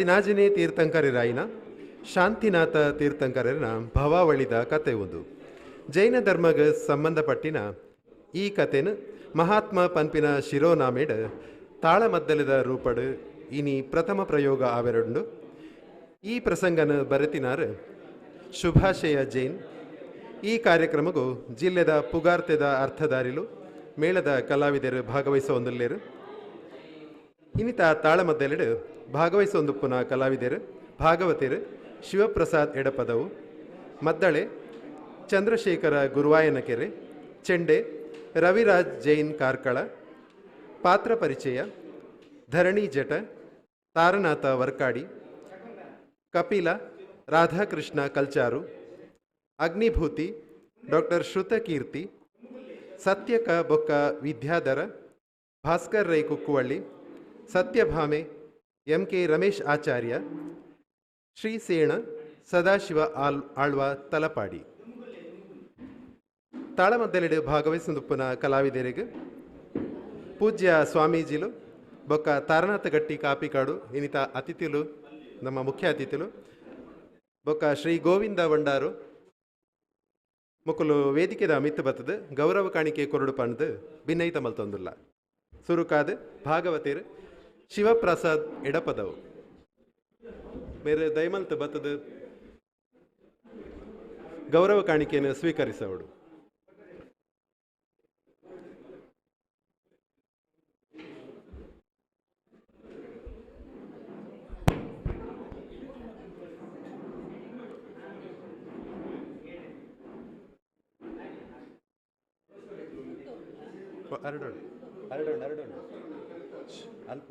16ನೇ ತೀರ್ಥಂಕರರಾಯಿನ ಶಾಂತಿನಾಥ ತೀರ್ಥಂಕರನ ಭವಾವಳಿದ ಕತೆ ಒಂದು. ಜೈನ ಧರ್ಮಗ್ ಸಂಬಂಧಪಟ್ಟಿನ ಈ ಕತೆನು ಮಹಾತ್ಮ ಪನ್ಪಿನ ಶಿರೋನಾಮೆಡ್ ತಾಳಮದ್ದಲೆದ ರೂಪಡು ಇನಿ ಪ್ರಥಮ ಪ್ರಯೋಗ ಆವೆರುಂಡು. ಈ ಪ್ರಸಂಗನ ಬರೆತಿನಾರು ಶುಭಾಶಯ ಜೈನ್. ಈ ಕಾರ್ಯಕ್ರಮಗೂ ಜಿಲ್ಲೆದ ಪುಗಾರ್ತೆದ ಅರ್ಥಧಾರಿಲು ಮೇಳದ ಕಲಾವಿದರು ಭಾಗವಹಿಸುವಂದುಲ್ಲೇರು. ಇನ್ನಿತ ತಾಳಮದ್ದಲೆಡು ಭಾಗವಹಿಸುವಂದುಪ್ಪುನ ಕಲಾವಿದರು ಭಾಗವತರು ಶಿವಪ್ರಸಾದ್ ಎಡಪದವು, ಮದ್ದಳೆ ಚಂದ್ರಶೇಖರ ಗುರುವಾಯನಕೆರೆ, ಚೆಂಡೆ ರವಿರಾಜ್ ಜೈನ್ ಕಾರ್ಕಳ, ಪಾತ್ರ ಪರಿಚಯ ಧರಣಿ ಜಟ ತಾರನಾಥ ವರ್ಕಾಡಿ, ಕಪಿಲ ರಾಧಾಕೃಷ್ಣ ಕಲ್ಚಾರು, ಅಗ್ನಿಭೂತಿ ಡಾಕ್ಟರ್ ಶ್ರುತಕೀರ್ತಿ, ಸತ್ಯಕ ಬೊಕ್ಕ ವಿದ್ಯಾಧರ ಭಾಸ್ಕರ್ ರೈ ಕುಕ್ಕುವಳ್ಳಿ, ಸತ್ಯಭಾಮೆ ಎಂ ಕೆ ರಮೇಶ್ ಆಚಾರ್ಯ, ಶ್ರೀಸೇಣ ಸದಾಶಿವ ಆಳ್ವ ತಲಪಾಡಿ. ತಾಳಮದ್ದಲೆಡು ಭಾಗವಹಿಸುಪ್ಪುನ ಕಲಾವಿದರಿಗೆ ಪೂಜ್ಯ ಸ್ವಾಮೀಜಿಲು ಬೊಕ್ಕ ತಾರನಾಥ ಗಟ್ಟಿ ಕಾಪಿಕಾಡು ಇನ್ನಿತ ಅತಿಥಿಲು ನಮ್ಮ ಮುಖ್ಯ ಅತಿಥಿಲು ಬೊಕ್ಕ ಶ್ರೀ ಗೋವಿಂದ ಬಂಡಾರು ಮುಕುಲು ವೇದಿಕೆದ ಮಿತ್ತು ಬತ್ತದ ಗೌರವ ಕಾಣಿಕೆ ಕೊರಡು ಪಂಡ್ದು ಭಿನ್ನೈತ ಮಲ್ತೊಂದುಲ್ಲ. ಸುರುಕಾದ ಭಾಗವತೇರು ಶಿವಪ್ರಸಾದ್ ಎಡಪದವು ಮೇರೆ ದಯಮಲ್ತ ಬತ್ತದ ಗೌರವ ಕಾಣಿಕೆಯನ್ನು ಸ್ವೀಕರಿಸವಡು. ಅರಡೋಣ ಅರಡೋಣ ಅರಡೋಣ ಅಲ್ಪ.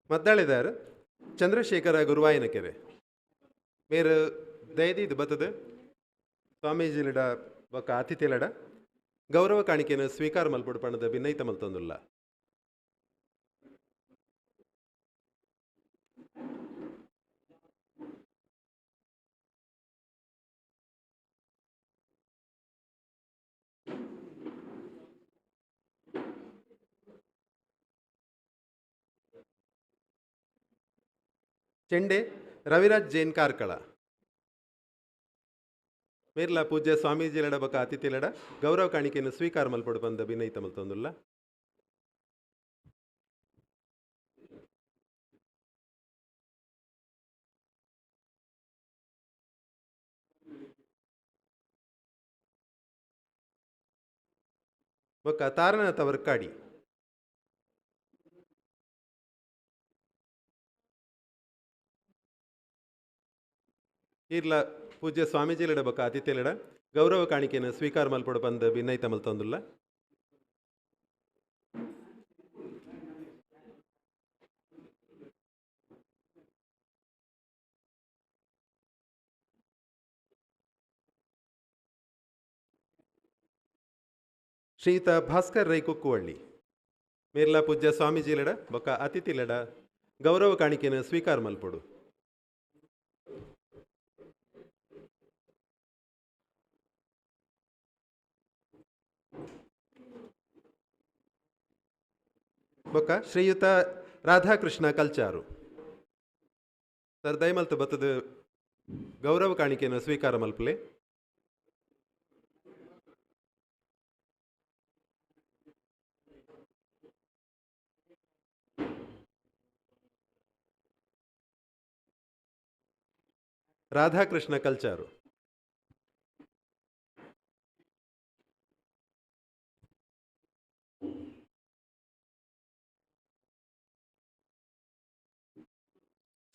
ಮದ್ದಾಳಿದಾರ ಚಂದ್ರಶೇಖರ ಗುರುವಾಯನಕೆರೆ ಮೇರು ದಯದೀದ್ ಬತ್ತದ ಸ್ವಾಮೀಜಿಲಡ ಬೊಕ್ಕ ಅತಿಥಿಲಡ ಗೌರವ ಕಾಣಿಕೆಯನ್ನು ಸ್ವೀಕಾರ ಮಲ್ಪಡು ಪಣದ ಭಿನ್ನೈತ ಮಲ್ತೊಂದುಲ್ಲ. ಚೆಂಡೆ ರವಿರಾಜ್ ಜೈನ್ ಕಾರ್ಕಳ ಮೇರ್ಲಾ ಪೂಜ್ಯ ಸ್ವಾಮೀಜಿಲಡ ಬೊಕ್ಕ ಅತಿಥಿಲಡ ಗೌರವ ಕಾಣಿಕೆಯನ್ನು ಸ್ವೀಕಾರ ಮಲ್ಪಡು ಬಂದ ಭಿನ್ನೈತ ಮಲ್ತೊಂದುಲ್ಲ. ಬೊಕ್ಕ ತಾರನಾಥ ವರ್ಕಾಡಿ ಈರ್ಲ ಪೂಜ್ಯ ಸ್ವಾಮೀಜಿಲಡ ಬೊಕ್ಕ ಅತಿಥಿಲಡ ಗೌರವ ಕಾಣಿಕೆಯನ್ನು ಸ್ವೀಕಾರ ಮಲ್ಪಡು ಬಂದ ಭಿನ್ನೈತ ಮಲ್ತೊಂದುಲ್ಲ. ಶ್ರೀಯುತ ಭಾಸ್ಕರ್ ರೈ ಕುಕ್ಕುವಳ್ಳಿ ಮೇರ್ಲಾ ಪೂಜ್ಯ ಸ್ವಾಮೀಜಿಲಡ ಬೊಕ್ಕ ಅತಿಥಿಲಡ ಗೌರವ ಕಾಣಿಕೆಯನ್ನು ಸ್ವೀಕಾರ ಮಲ್ಪಡು. ಬೊಕ್ಕ ಶ್ರೀಯುತ ರಾಧಾಕೃಷ್ಣ ಕಲ್ಚಾರು ಸರ್ ದಯಮಲ್ತ ಬತ್ತದ ಗೌರವ ಕಾಣಿಕೆಯನ್ನು ಸ್ವೀಕಾರ ಮಲ್ಪಲೆ. ರಾಧಾಕೃಷ್ಣ ಕಲ್ಚಾರು.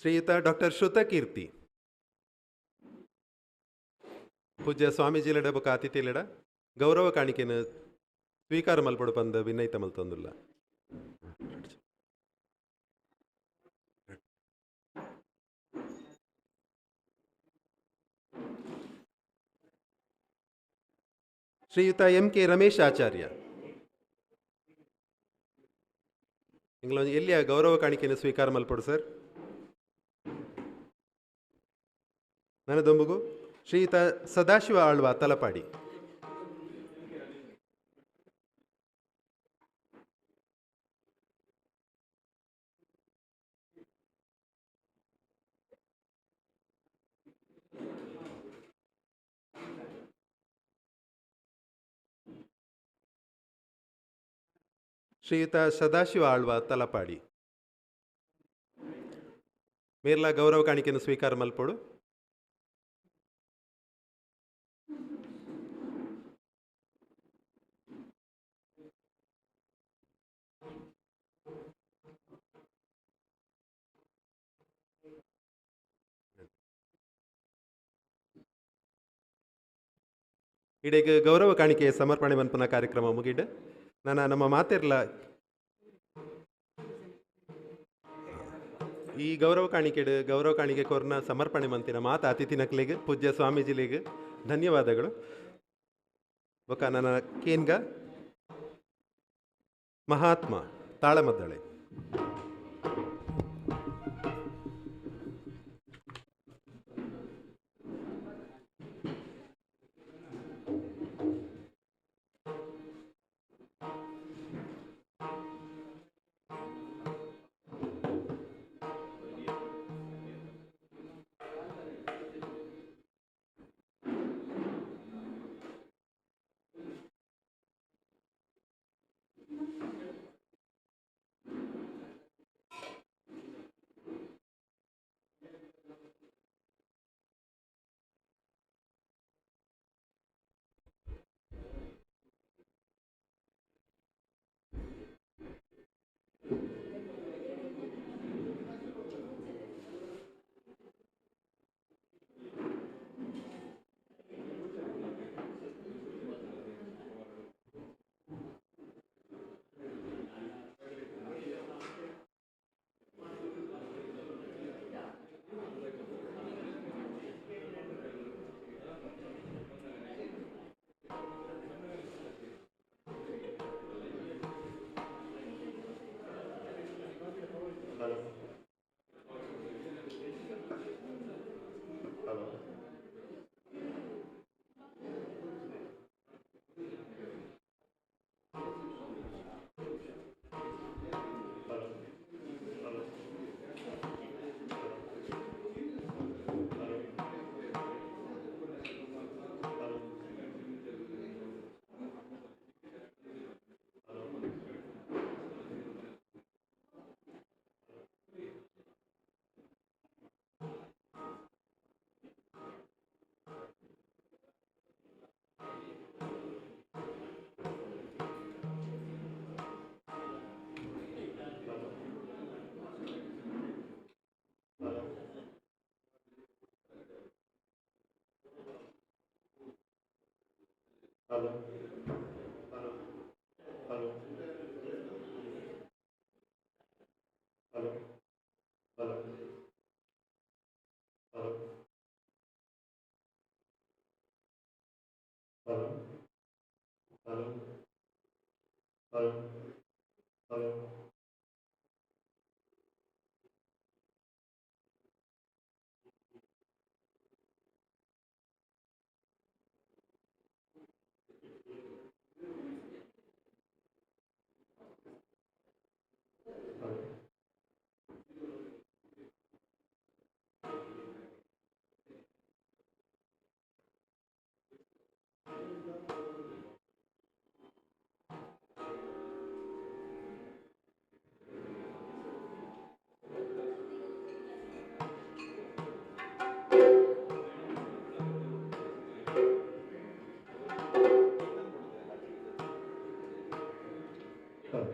ಶ್ರೀಯುತ ಡಾಕ್ಟರ್ ಶ್ರುತಕೀರ್ತಿ ಪೂಜ್ಯ ಸ್ವಾಮೀಜಿಲಡ ಬೊಕ್ಕ ಅತಿಥಿಲಡ ಗೌರವ ಕಾಣಿಕೆಯನ್ನು ಸ್ವೀಕಾರ ಮಲ್ಪಡು ಪಂದ ವಿನೈತ ಮಲ್ತೊಂದುಲ್ಲ. ಶ್ರೀಯುತ ಎಂ ಕೆ ರಮೇಶ್ ಆಚಾರ್ಯ ಎಲ್ಲಿಯ ಗೌರವ ಕಾಣಿಕೆಯನ್ನು ಸ್ವೀಕಾರ ಮಲ್ಪಡು ಸರ್. ನನದೊಂಬುಗು ಶ್ರೀಯುತ ಸದಾಶಿವ ಆಳ್ವ ತಲಪಾಡಿ. ಶ್ರೀಯುತ ಸದಾಶಿವ ಆಳ್ವ ತಲಪಾಡಿ ಮೇರ್ಲಾ ಗೌರವ ಕಾಣಿಕೆಯನ್ನು ಸ್ವೀಕಾರ ಮಲ್ಪೋಡು. ಇಡೀಗ ಗೌರವ ಕಾಣಿಕೆ ಸಮರ್ಪಣೆ ಮನ್ಪುನ ಕಾರ್ಯಕ್ರಮ ಮುಗಿಡ್ ನಾನು ನಮ್ಮ ಮಾತಿರ್ಲ ಈ ಗೌರವ ಕಾಣಿಕೆಡು ಗೌರವ ಕಾಣಿಕೆ ಕೋರ್ನ ಸಮರ್ಪಣೆ ಮಂತಿನ ಮಾತ ಅತಿಥಿ ನಕ್ಲಿಗೆ ಪೂಜ್ಯ ಸ್ವಾಮೀಜಿಲಿಗೆ ಧನ್ಯವಾದಗಳು. ಬೊಕ ನನ್ನ ಕೇನ್ಗ Mahatma Talamaddale.
Hello. Hello. Hello. Hello. Hello. Hello. Hello. Hello. Hello. Hello.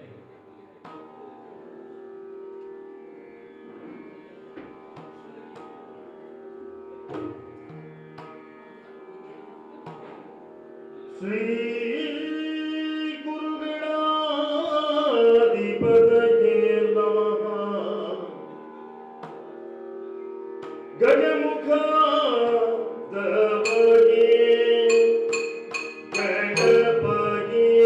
Shri ಗುರುಗಣಾಧಿಪತಯೇ ನಮಃ. ಗಜಮುಖ ದವಯೇ ಗಣಪಯೇ.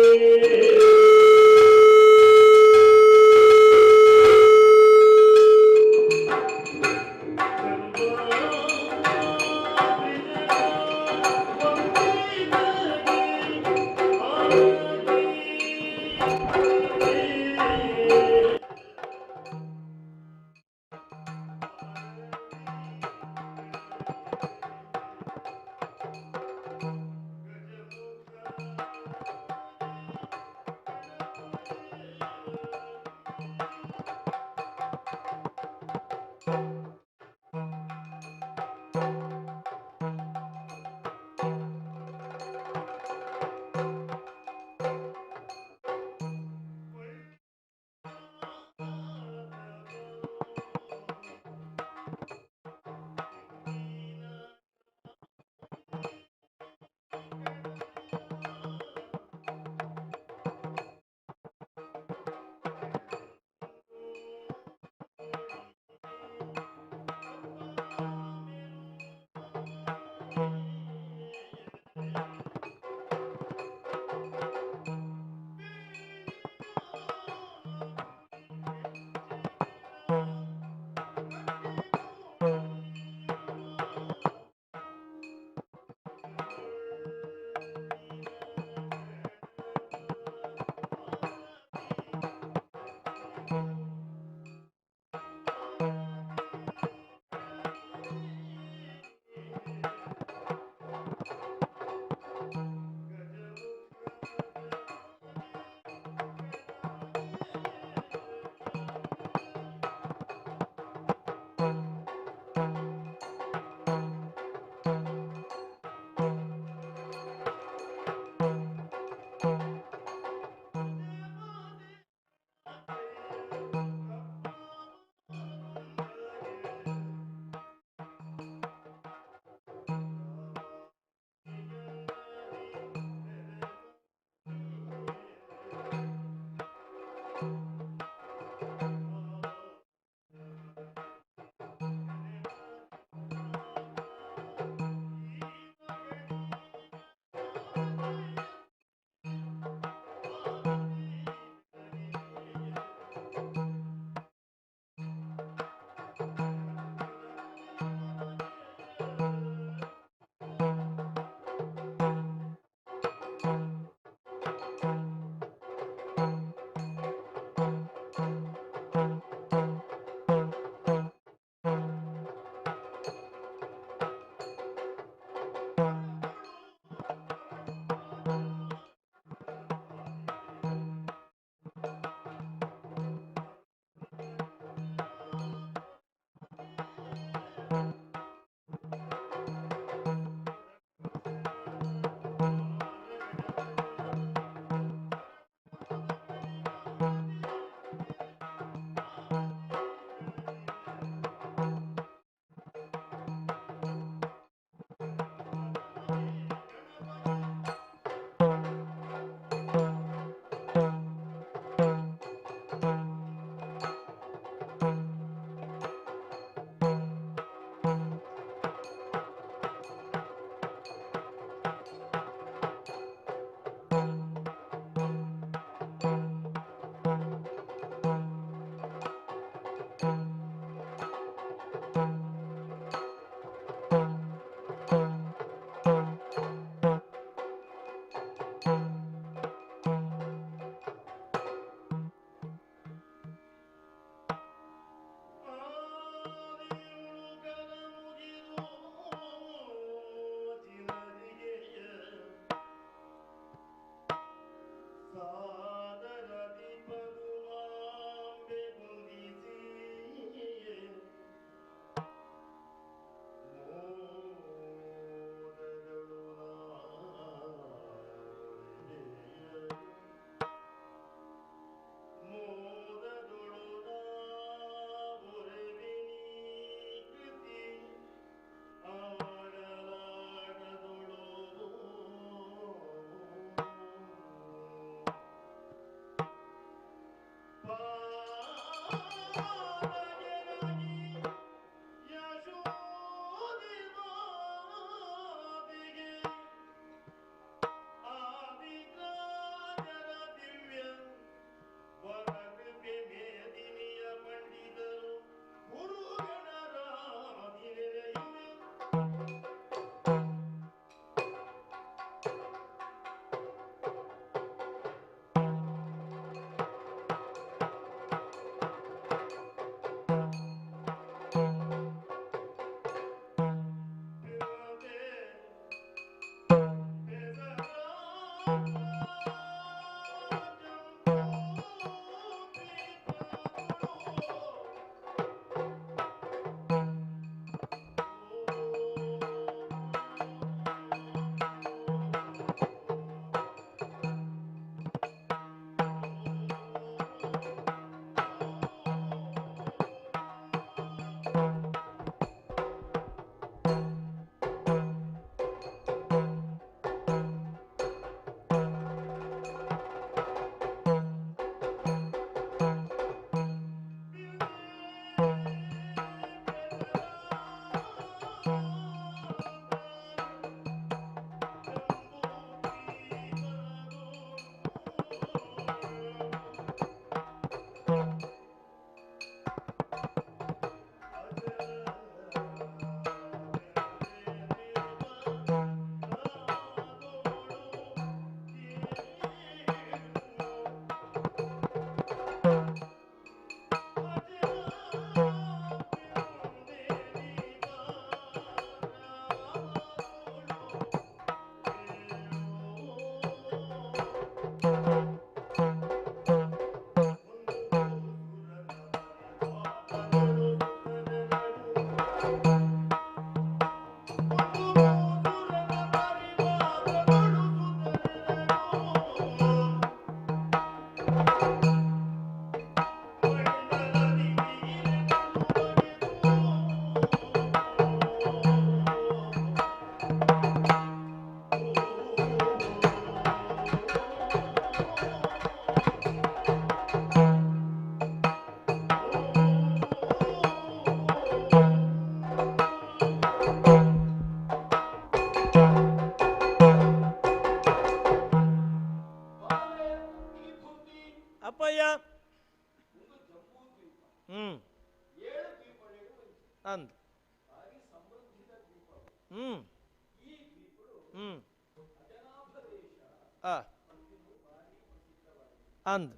ಅಂದ್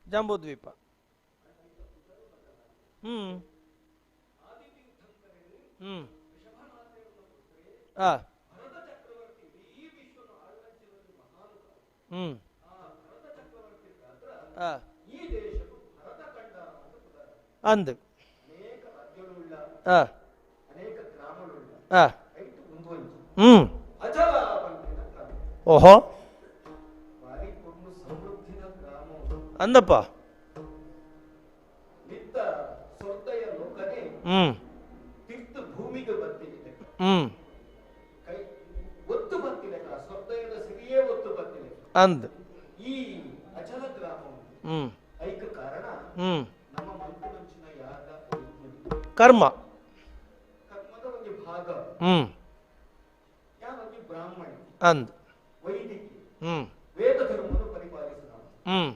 ಜಂಬೂದ್ವೀಪ. ಹ್ಮ್ ಹ್ಮ್ ಆ ಹ್ಮ್ ಆ ಅಂದ್ ಆ ಆ ಹ್ಮ್ ಓಹೋ ಅಂದಪ್ಪ. ಹ್ಮ್ ಹ್ಮ್ ಅಂದ್ ಹ್ಮ್ ಹ್ಮ್ ಕರ್ಮ ಹ್ಮ್ ಅಂದ್ ಹ್ಮ್ ಹ್ಮ್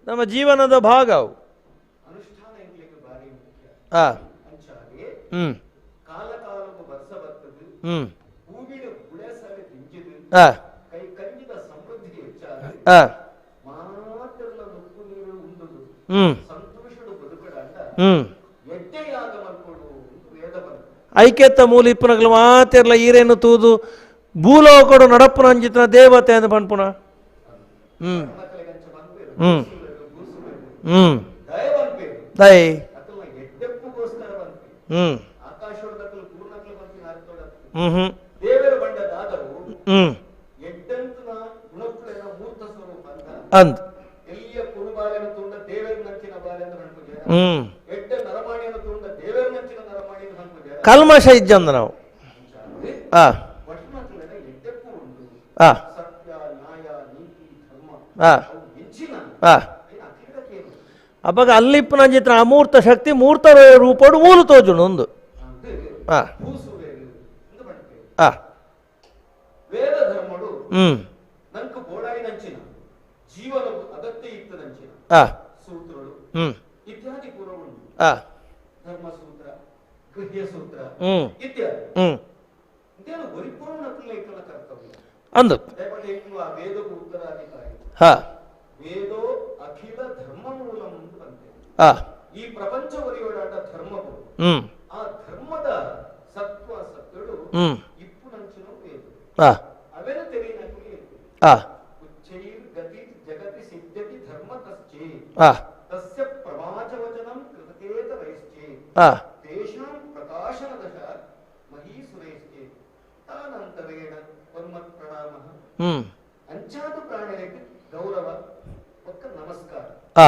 ನಮ್ಮ ಜೀವನದ ಭಾಗ ಅವು. ಆ ಹ್ಮ್ ಹ್ಮ್ ಆ ಆ ಹ್ಮ್ ಹ್ಮ್ ಐಕ್ಯತ ಮೂಲ ಇಪ್ಪನಗಲು ಮಾತಿರ್ಲ ಈರೇನು ತೂದು ಭೂಲೋಕಡು ನಡಪ್ಪುನ ಅಂಜಿತನ ದೇವತೆ ಅಂದ ಪನ್ಪುನ. ಹ್ಮ್ ಹ್ಮ್ ಹ್ಮ್ ದಯ ಹ್ಮ್ ಹ್ಮ್ ಹ್ಮ್ ಹ್ಮ್ ಅಂದ್ ಹ್ಮ್ ಕಲ್ಮಶ ಇಜ್ಜಂದ ನಾವು. ಆ ಆ ಆ ಆ ಅವಾಗ ಅಲ್ಲಿಪ್ಪನ ಚಿತ್ರ ಅಮೂರ್ತ ಶಕ್ತಿ ಮೂರ್ತ ರೂಪಡು ಮೂಲ ತೋಜುನು ಒಂದು. ಆ ಆ ಹ್ಮ್ ಆ ಹ್ಮ್ ಆ ಹ್ಮ್ ಹ್ಮ್ ಅಂದು ಹಾ ಆ
ಈ ಪ್ರಪಂಚ ಒರಿಯೋಡಾಟ ಧರ್ಮವು
ಹ್ಮ್
ಆ ಧರ್ಮದ ಸತ್ವ ಸತ್ಯಡು
ಹ್ಮ್
ಇಪ್ಪುನಂಚಿನ ವೇದ
ಆ
ಅವೆನ ತೆರಿನಕುಲಿ
ಆ
ಉಚ್ಚೈರ್ ಗತಿ ಜಗತಿ ಸಿದ್ಧತಿ ಧರ್ಮ ತಶ್ಚೇ
ಆ
ತಸ್ಯ ಪ್ರವಾಚವಚನಂ ಕೃತಕೇತ ವೈಶ್ಚೇ
ಆ
ತೇಷಾಂ ಪ್ರಕಾಶನ ದಶ ಮಹೀಸುರೈಶ್ಚೇ ತಾನಂತರೇಣ ಪರ್ಮತ್ ಪ್ರಣಾಮಃ.
ಹ್ಮ್
ಅಂಚ
ಆ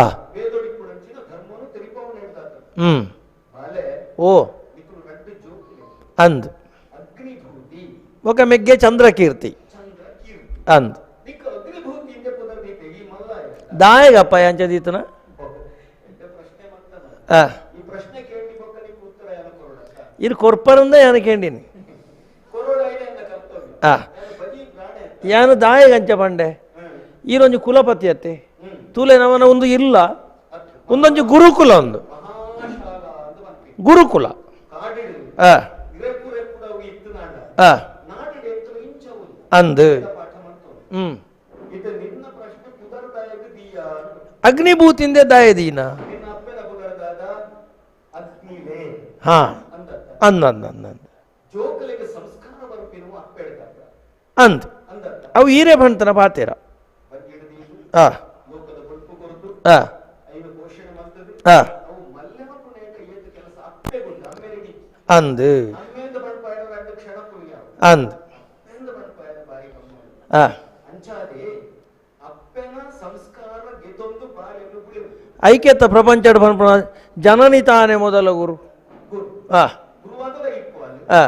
ಓ ಅಂದ್ ಒಕ ಮೆಗ್ಗೆ ಚಂದ್ರಕೀರ್ತಿ ಅಂದ್ ದಾಯಗಪ್ಪ ಯಾಂಚದೀತನ ಇದು ಕೊರ್ಪರಂದ ಯಾನ ಕೇಂಡಿನಿ ಯಾನು ದಾಯಗಂಚ ಪಂಡೆ ಈರೊಂಜಿ ಕುಲಪತಿ ಅತ್ತೆ ತೂಲೆ ನವನ ಒಂದು ಇಲ್ಲ ಒಂದೊಂಜಿ ಗುರುಕುಲ ಒಂದು ಗುರುಕುಲ ಅಂದು ಅಗ್ನಿಭೂತಿಂದೆ ದಾಯದೀನ ಹಾ ಅಂದ ಅಂದ ಅಂದ ಅಂದ ಅವು ಈರೇ ಬಂತನ ಪಾತೇರ ಆ ಆ ಆ ಅಂದ್ ಅಂದ್ ಆ ಐಕ್ಯತ ಪ್ರಪಂಚ ಜನನಿ ತಾನೇ ಮೊದಲ ಗುರು ಆ ಆ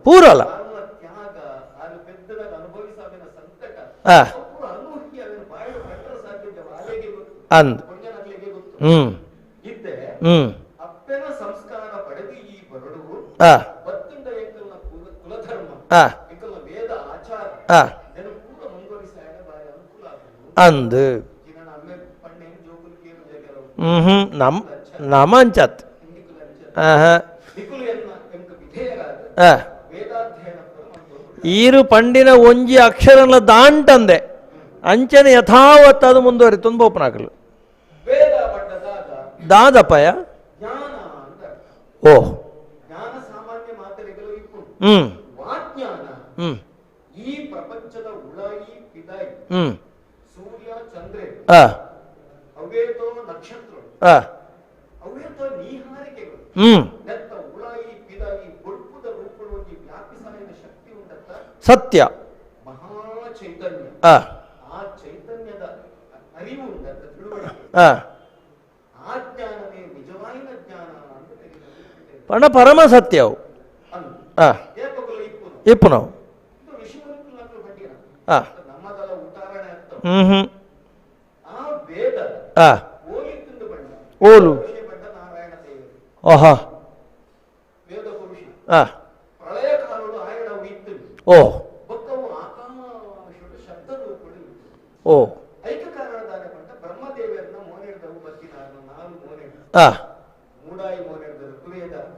ಪೂರಲ್ಲ ಆ ಅಂದ್ ಹ್ಮ್ ಹ್ಮ್ ಆ ಆ ಆ ಅಂದ್ ಹ್ಮ್ ನಮ್ ನಮ ಅಂಚತ್ ಈರು ಪಂಡಿನ ಒಂಜಿ ಅಕ್ಷರನ ದಾಂಟಂದೆ ಅಂಚನೆ ಯಥಾವತ್ ಅದು ಮುಂದುವರಿತು ಬೋಪನಾಕಲು ದಾದಪ್ಪಯ ಓ ಹ್ಮ್ ಹ್ಮ್
ಈ ಪ್ರಪಂಚದ ಉಳಾಯಿ ಪಿದಾಯಿ
ಹ್ಮ್
ಸೂರ್ಯ ಚಂದ್ರೆ
ಆ
ಅವೇತೋ ನಕ್ಷತ್ರ
ಆ
ಅವೇತೋ ನೀಹಾರಿಕೆಗಳು
ಹ್ಮ್
ನೆತ್ತ ಉಳಾಯಿ ಪಿದಾಯಿ ಬೊಳ್ಪುದ ರೂಪವಾಗಿ ವ್ಯಾಪಿಸಾಯಿನ ಶಕ್ತಿ ಉಂಟತ್ತ
ಸತ್ಯ
ಮಹಾ ಚೈತನ್ಯ
ಆ
ಆ ಚೈತನ್ಯದ ಅರಿವು ಉಂಟತ್ತ ತಿಳುವಳಿಕೆ
ಆ
ಆ ಜ್ಞಾನವೇ ನಿಜವಾದ ಜ್ಞಾನ ಅಂತ ತೆಗೆದು
ಪಣ ಪರಮ ಸತ್ಯವು ಆ ಇಪ್ಪು ನಾವು ಆ ಹ್ಮ್ ಹ್ಮ್ ಆ ಓಲು ಓಹಾ ಆ ಓ ಓ ಆ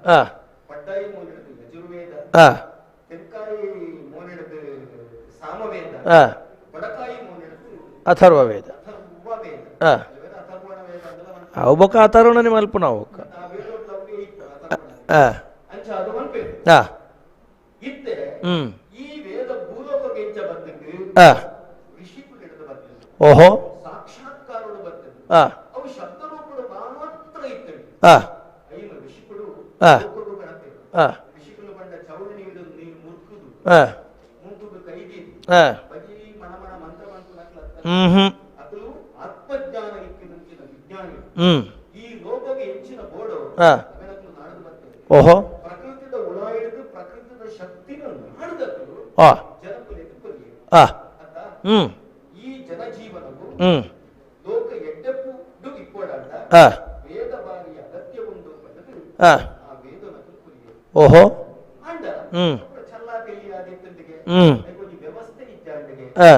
ಆ ಆ ಆ ಅಥರ್ವವೇದ ಆ ಅವು ಬೊಕ್ಕ ಅಥರ್ವಣನೆ ಮಲ್ಪ ನಾವು ಬೊಕ್ಕ ಆ ಆ ಹ್ಮ್ ಆ ಓಹೋ ಆ ಆ ಆ ಆ ಆ ಆ ಹ್ಮ್ ಹ್ಮ್ ಹ್ಮ್ ಆ ಓಹೋ ಆ ಆ ಹ್ಮ್ ಹ್ಮ್ ಆ ಆ ಓಹೋ ಹ್ಮ್ ಹ್ಮ್ ಆ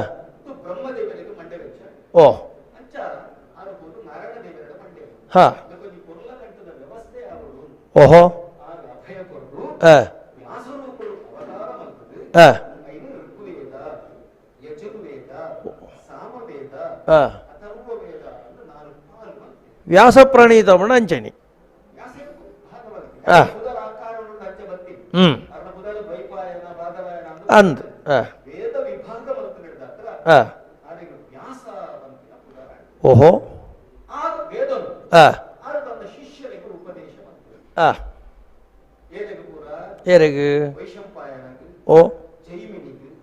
ಓ ಹಾ ಓಹೋ ಆ ಆ ಆ ವ್ಯಾಸ ಪ್ರಣೀತ ಅಂಚನಿ ಆ ಹ್ಮ್ ಅಂದ್ ಆ ಆ ಓಹೋ ಆ ಆ ಏರೆಗ್ ಓ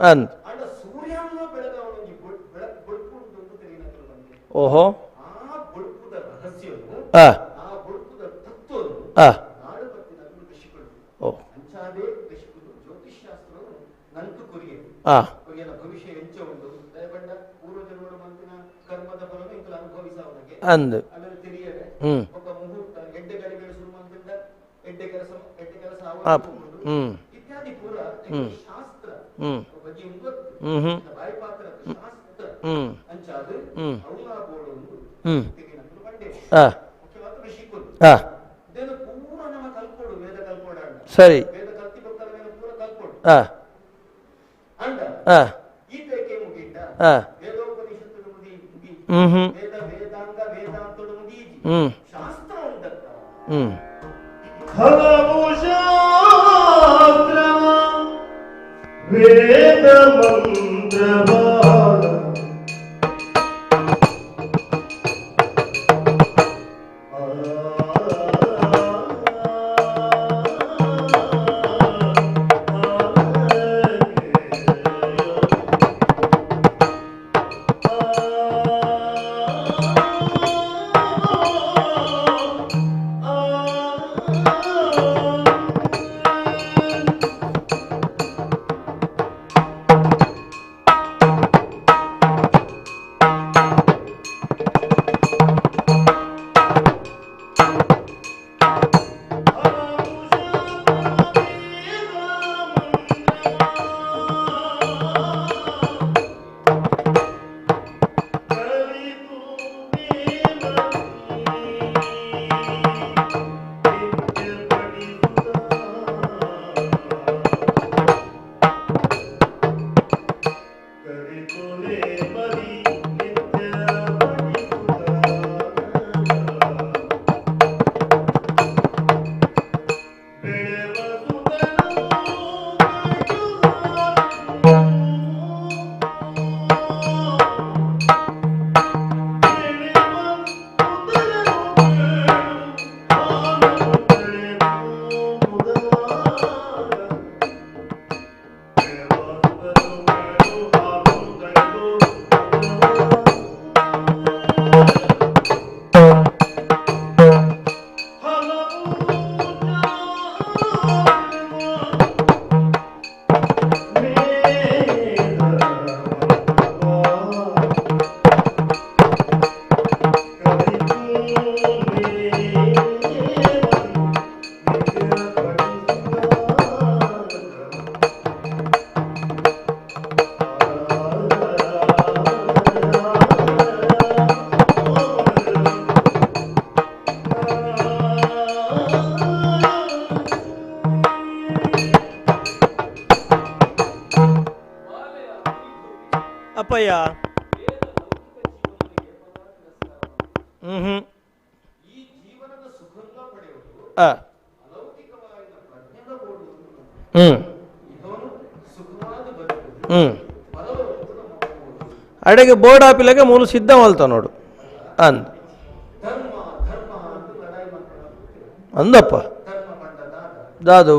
ಅಂದ್ ಓಹೋ ಆ ಆ ಓ ಆ ಅಂದ್ ಹ್ಮ್ ಹ್ಮ್ ಹ್ಮ್ ಹ್ಮ್ ಹ್ಮ್ ಹ್ಮ್ ಹ್ಮ್ ಹ್ಮ್ ಹ್ಮ್ ಆ ಆ ಸರಿ ಆ ಆ ಆ ಹ್ಮ್ ಹ್ಮ್ ಹ್ಮ್ ಹ್ಮ್
ಹಲವು ಶಾಸ್ತ್ರ ವೇದ ಮಂತ್ರವ
ಅಪ್ಪಯ್ಯ ಹ್ಮ್ ಹ್ಮ್ ಆ ಹ್ಮ್ ಹ್ಮ್ ಅಡೆಗೆ ಬೋರ್ಡ್ ಆಪಿಲಾಗೆ ಮೂಲ ಸಿದ್ಧ ಮಲ್ತ ನೋಡು ಅಂದ್ ಅಂದಪ್ಪ ದಾದು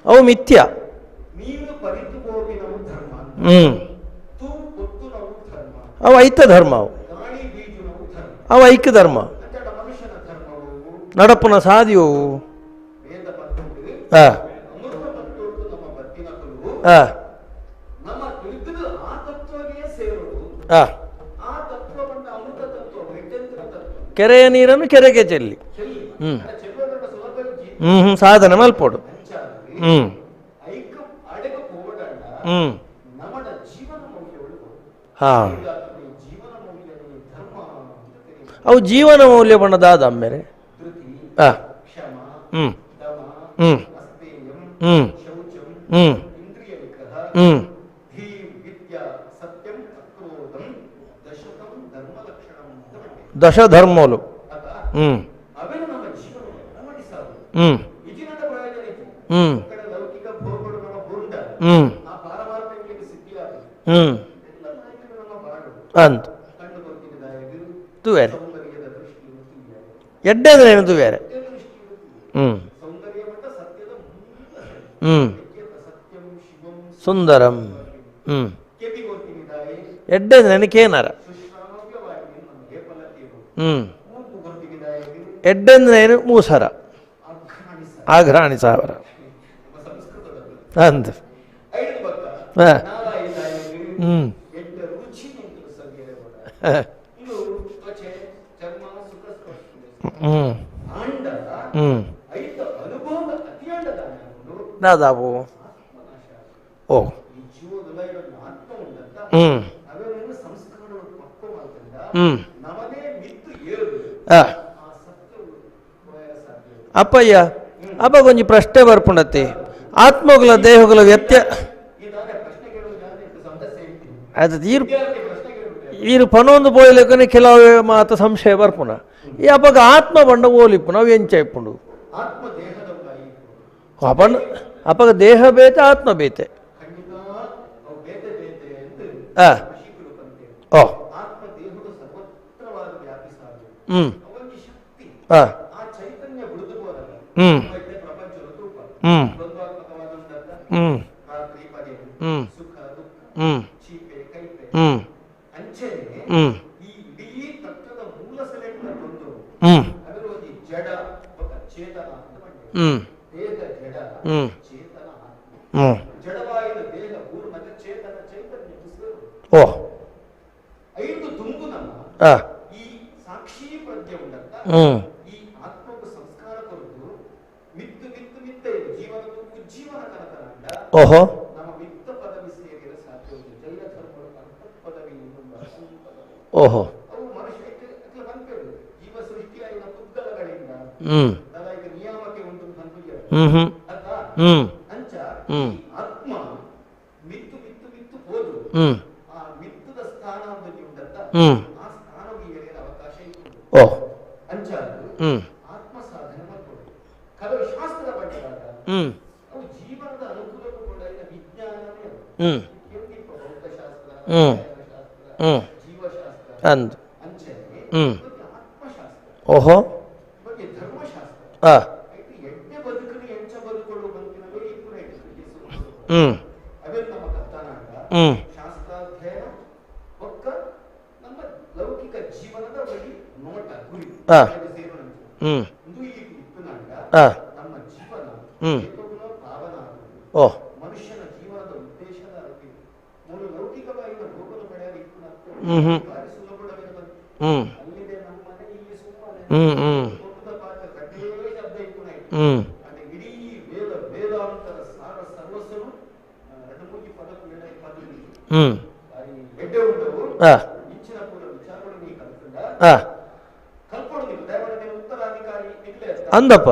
ಅವು ಮಿಥ್ಯ ಹ್ಮ್ ಅವು ಐತ ಧರ್ಮ ಅವು ಅವು ಐಕ್ಯ ಧರ್ಮ ನಡಪುನ ಸಾದಿಯವು ಆ ಆ ಆ ಕೆರೆಯ ನೀರನ್ನು ಕೆರೆಗೆ ಚೆಲ್ಲಿ ಹ್ಮ್ ಹ್ಮ್ ಹ್ಮ್ ಸಾಧನೆ ಮಲ್ಪೋಡು ಹ್ಮ್ ಹ್ಮ್ ಹಾ ಅವು ಜೀವನ ಮೌಲ್ಯ ಬಣ್ಣದಾದ ಆಮೇಲೆ ಆ ಹ್ಮ್ ಹ್ಮ್ ಹ್ಮ್ ಹ್ಮ್ ಹ್ಮ್ ದಶಧರ್ಮೋಲು ಹ್ಮ್ ಹ್ಮ್ ಹ್ಮ್ ಹ್ಮ್ ಹ್ಮ್ ಅಂತ ತೂವೇರೆ ಎಡ್ಡೆ ಅಂದ್ರೆ ಏನು ತೂವೇರೆ. ಹ್ಮ್ Sundaram. ಎಡ್ಡೆ ನನಕೇನಾರ. ಎಡ್ಡೆಂದ್ರೆ ಮೂಸರ ಆಘ್ರಾಣಿ ಸಾವಿರ ಅಂದ. ಹ್ಞೂ ಹ್ಞೂ ಹ್ಞೂ ದಾದಾವು. ಓ ಹ್ಞೂ ಹ್ಞೂ ಹಾಂ. ಅಪ್ಪಯ್ಯ ಅಪ್ಪ ಕೊಂಚ ಪ್ರಶ್ನೆ ಬರ್ಪುಂಡತ್ತಿ ಆತ್ಮಗಳ ದೇಹಗಳ ವ್ಯತ್ಯ ಅದು ಈರು ಈರು ಪನೊಂದು ಪೋಯ್ಲೆಕ್ಕನೆ ಕೆಲವು ಮಾತು ಸಂಶಯ ಬರ್ಪುಣ. ಈ ಅಪ್ಪಗ ಆತ್ಮ ಬಂಡ ಓಲಿಪ್ಪು ನಾವು ಎಂಚ ಇಪ್ಪುಂಡು ಅಪನ ಅಪ್ಪಗ ದೇಹ ಬೇತೆ ಆತ್ಮ ಬೇತೆ. ಹಾಂ ಓ ಹ್ಞೂ ಹಾಂ ಹ್ಞೂ ಹ್ಞೂ ಹ್ಞೂ ಹ್ಞೂ ಹ್ಞೂ ಹ್ಞೂ ಹ್ಞೂ ಹ್ಞೂ ಹ್ಞೂ ಹ್ಞೂ ಹ್ಞೂ ಓ ಹಾಂ ಹ್ಞೂ ಓಹೋ ಓಹೋ ಹ್ಞೂ ಹ್ಞೂ ಹ್ಞೂ ಹ್ಞೂ ಹ್ಞೂ ಹ್ಞೂ ಹ್ಞೂ ಓ ಹ್ಞೂ ಹ್ಞೂ ಹ್ಞೂ ಹ್ಞೂ ಹ್ಞೂ ಅಂದು ಹ್ಞೂ ಓಹೋ ಹಾಂ ಹ್ಞೂ ಹ್ಞೂ ಹಾಂ ಹ್ಞೂ ಹಾಂ ಹ್ಞೂ ಓ ಹ್ಞೂ ಹ್ಞೂ ಹ್ಞೂ ಹ್ಞೂ ಹ್ಞೂ ಹ್ಞೂ ಹ್ಞೂ ಹಾಂ ಹಾಂ ಅಂದಪ್ಪ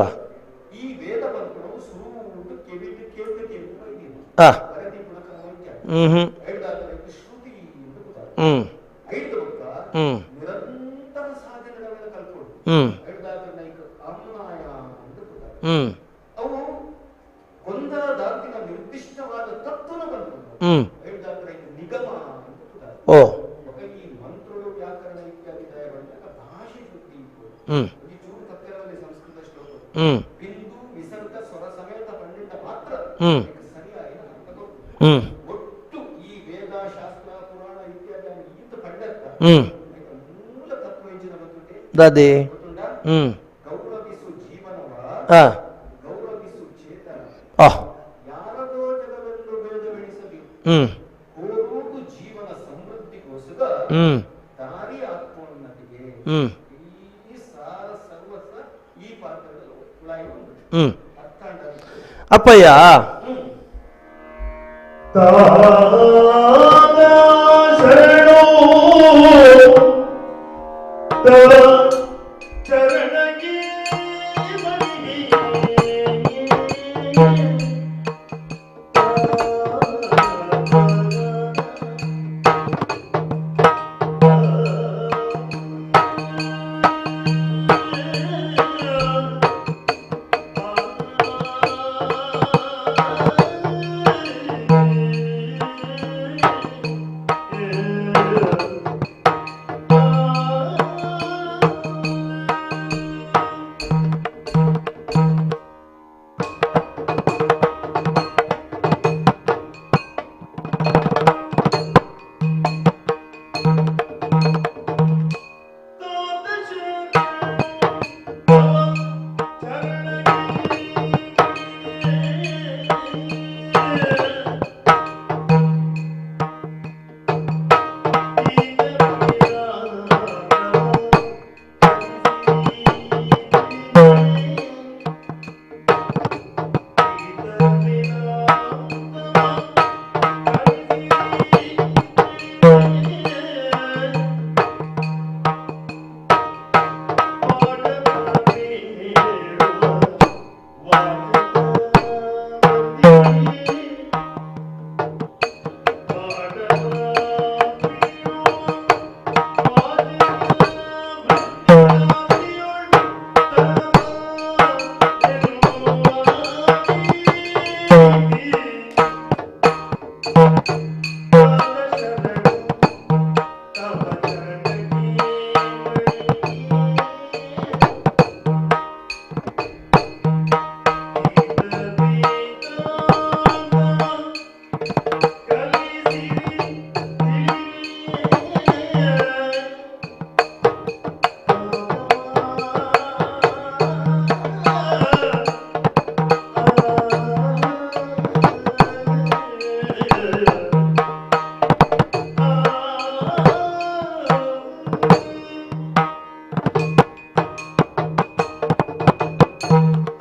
ಹಾಂ ಹ್ಞೂ ಹ್ಞೂ ಹ್ಞೂ ಹ್ಞೂ ಹ್ಞೂ ಹ್ಞೂ ಹ್ಞೂ ಓ ಹ್ಞೂ ಹ್ಞೂ ಹ್ಞೂ ಹ್ಞೂ ಹ್ಞೂ ದಾದಿ ಹ್ಞೂ ಹಾಂ ಆ ಹ್ಞೂ ಹ್ಞೂ ಹ್ಞೂ ಹ್ಞೂ ಅಪ್ಪಯ್ಯ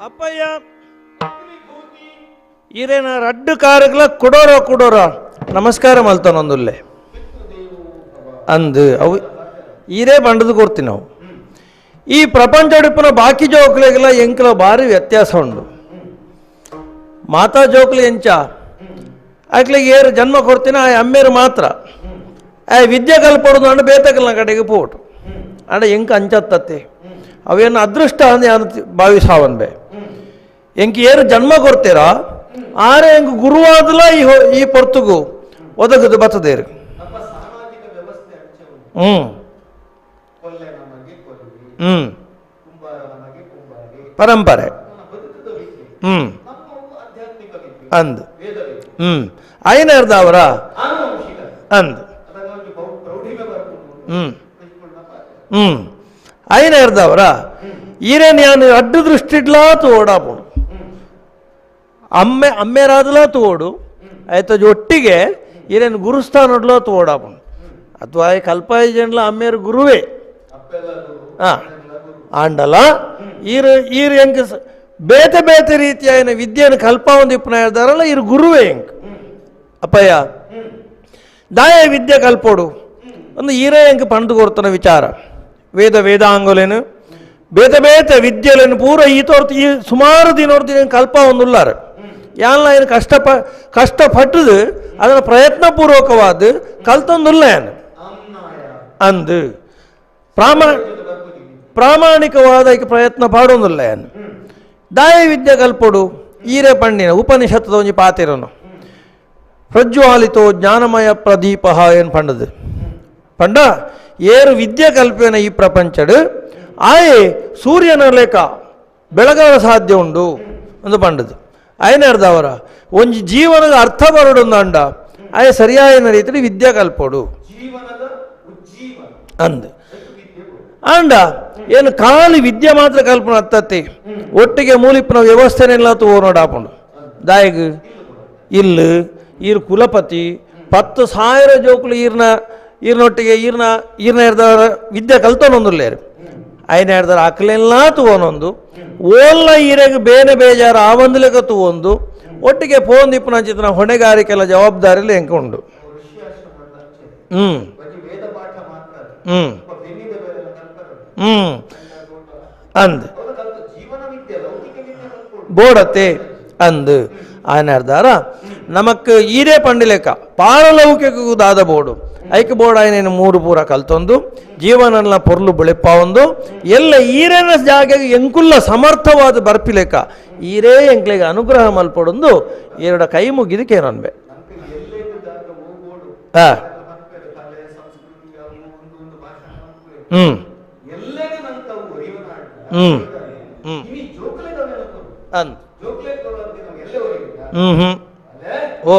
ಅಪ್ಪಯ್ಯ ಈರೇನ ರಡ್ಡು ಕಾರುಗಳ ಕುಡೋರೋ ಕುಡೋರೋ ನಮಸ್ಕಾರ ಮಲ್ತಾನೊಂದುಲ್ಲೆ ಅಂದು ಅವು ಈರೇ ಬಂಡದು ಕೊಡ್ತೀವಿ ನಾವು. ಈ ಪ್ರಪಂಚಡಿಪ್ಪನ ಬಾಕಿ ಜೋಕ್ಲೆಗೆಲ್ಲ ಎಂಕಲ ಭಾರಿ ವ್ಯತ್ಯಾಸ ಉಂಡು. ಮಾತಾ ಜೋಕ್ಲು ಎಂಚ ಆಕ್ಲಿಗೆ ಏರು ಜನ್ಮ ಕೊಡ್ತೀನ ಆ ಅಮ್ಮೇರು ಮಾತ್ರ ಆ ವಿದ್ಯೆ ಕಲ್ಪಡೋದು ಅಂಡ್ ಬೇತಕಲ್ನ ಕಡೆಗೆ ಪೋಟು ಅಂಡ ಎಂಕ ಅಂಚತ್ತತ್ತೆ ಅವೇನು ಅದೃಷ್ಟ ಅಂದು ಯಾರು ಭಾವಿಸಾವನ್ ಬೇ. ಎಂಕ ಏರು ಜನ್ಮ ಕೊಡ್ತೀರಾ ಆರೆ ಎಂಕ್ ಗುರುವಾದಲ ಈ ಪೊರ್ತುಗು ಒದಗದು ಬತ್ತದೇರು. ಹ್ಞೂ ಹ್ಞೂ ಪರಂಪರೆ ಹ್ಞೂ ಅಂದ್ ಹ್ಞೂ ಐನರ್ದವರ ಅಂದ್ ಹ್ಞೂ ಹ್ಞೂ ಐನರ್ದವರ ಈರೇನು ಯಾನು ಅಡ್ಡು ದೃಷ್ಟಿಡ್ಲಾ ತೋಡಾಪೋಡು ಅಮ್ಮೆ ಅಮ್ಮೇರಾದಲಾ ತೋಡು ಆಯ್ತು ಒಟ್ಟಿಗೆ ಈರೇನು ಗುರುಸ್ಥಾನಡ್ಲೋ ತೋಡಾಪೋಡು ಅಥವಾ ಕಲ್ಪಾಯಿ ಜನಲ ಅಮ್ಮೇರು ಗುರುವೇ ಹಾಂ ಆಂಡಲ ಈರು ಈರು ಎಂಕ್ ಬೇತೆ ಬೇತೆ ರೀತಿಯ ವಿದ್ಯೆಯನ್ನು ಕಲ್ಪಾವಂದು ಇಪ್ಪನ ಹೇಳ್ದಾರಲ್ಲ ಇರು ಗುರುವೇ ಎಂಕ್ ಅಪ್ಪಯ್ಯ ದಾಯ ವಿದ್ಯೆ ಕಲ್ಪೋಡು ಒಂದು ಈರೇ ಎಂಕ್ ಪಂಡು ಕೊಡ್ತಾನ ವಿಚಾರ ವೇದ ವೇದಾಂಗುಲೇನು ಬೇತೆ ಬೇತೆ ವಿದ್ಯೆಲೇನು ಪೂರ ಈ ತೋರ್ತು ಈ ಸುಮಾರು ದಿನೋರ್ತು ಕಲ್ಪ ಒಂದುಲ್ಲಾರ ಯಾನ್ಲ ಏನು ಕಷ್ಟಪಟ್ಟದು ಅದನ್ನು ಪ್ರಯತ್ನಪೂರ್ವಕವಾದ ಕಲ್ತೊಂದುಲ್ಲ ಏನು ಅಂದು ಪ್ರಾಮಾಣಿಕವಾದ ಈಗ ಪ್ರಯತ್ನ ಪಾಡೊಂದುಲ್ಲ ಏನು ದಾಯ ವಿದ್ಯೆ ಕಲ್ಪೊಡು ಈರೆ ಪಣ್ಣಿನ ಉಪನಿಷತ್ತದ ಒಂಜಿ ಪಾತಿರನು ಪ್ರಜ್ವಾಲಿತೋ ಜ್ಞಾನಮಯ ಪ್ರದೀಪ ಏನು ಪಂಡದು ಪಂಡ ಏರು ವಿದ್ಯೆ ಕಲ್ಪೇನ ಈ ಪ್ರಪಂಚಡು ಆಯೆ ಸೂರ್ಯನ ಲೇಖ ಬೆಳಗಾವ ಸಾಧ್ಯ ಉಂಡು ಒಂದು ಪಂಡದು ಆಯನರ್ದವರ ಒಂಜಿ ಜೀವನದ ಅರ್ಥ ಬರಡು ಅಂಡ ಆಯೆ ಸರಿಯಾದ ರೀತಿಯಲ್ಲಿ ವಿದ್ಯೆ ಕಲ್ಪೊಡು ಅಂದ್ ಅಂಡ ಏನು ಖಾಲಿ ವಿದ್ಯೆ ಮಾತ್ರ ಕಲ್ಪನೆ ಹತ್ತತ್ತಿ ಒಟ್ಟಿಗೆ ಮೂಲಿಪ್ಪನ ವ್ಯವಸ್ಥೆನೆಲ್ಲ ತೋ ನೋಡಾಪುಂಡು ದಾಯಗ್ ಇಲ್ಲು ಈರ್ ಕುಲಪತಿ 10,000 ಜೋಕುಲು ಈರ್ನ ಈರ್ನೊಟ್ಟಿಗೆ ಈರ್ನ ಈರ್ನ ಇರ್ದವರ ವಿದ್ಯೆ ಕಲ್ತೊನೊಂದುಲ್ಲೇರು ಆಯ್ನ ಹಿಡ್ದಾರ ಅಕ್ಲೆಲ್ಲ ತೂವನೊಂದು ಓಲ್ಲ ಈರೆಗ್ ಬೇನೆ ಬೇಜಾರು ಆವಂದ್ಲೆಕ ತೂವೊಂದು ಒಟ್ಟಿಗೆ ಫೋನ್ ದಿಪ್ಪನ ಚಿತ್ರ ಹೊಣೆಗಾರಿಕೆಲ್ಲ ಜವಾಬ್ದಾರಿಲಿ ಎಂಕ ಉಂಡು. ಹ್ಞೂ ಹ್ಞೂ ಹ್ಞೂ ಅಂದ್ ಬೋಡತೆ ಅಂದು ಆಯ್ನಾರ್ದಾರ ನಮಕ್ ಈರೇ ಪಂಡಿಲೆಕ್ಕ ಪಾರಲೌಕಿಕ ದಾದ ಬೋಡು ಐಕ್ ಬೋರ್ಡ್ ಆಯ್ನೇನು ಮೂರು ಪೂರ ಕಲ್ತೊಂದು ಜೀವನಲ್ಲ ಪೊರ್ಲು ಬೆಳೆಪಾವೊಂದು ಎಲ್ಲ ಈರೇನ ಜಾಗೆಗೆ ಎಂಕುಲ್ಲ ಸಮರ್ಥವಾದ ಬರ್ಪಿಲೆಕ್ಕ ಈರೇ ಎಂಕ್ಲೆಗೆ ಅನುಗ್ರಹ ಮಲ್ಪಡೊಂದು ಎರಡ ಕೈ ಮುಗಿದಕ್ಕೇನನ್ಬೆ. ಹಾಂ ಹ್ಞೂ ಹ್ಞೂ ಹ್ಞೂ ಅಂದ್ ಹ್ಞೂ ಹ್ಞೂ ಓ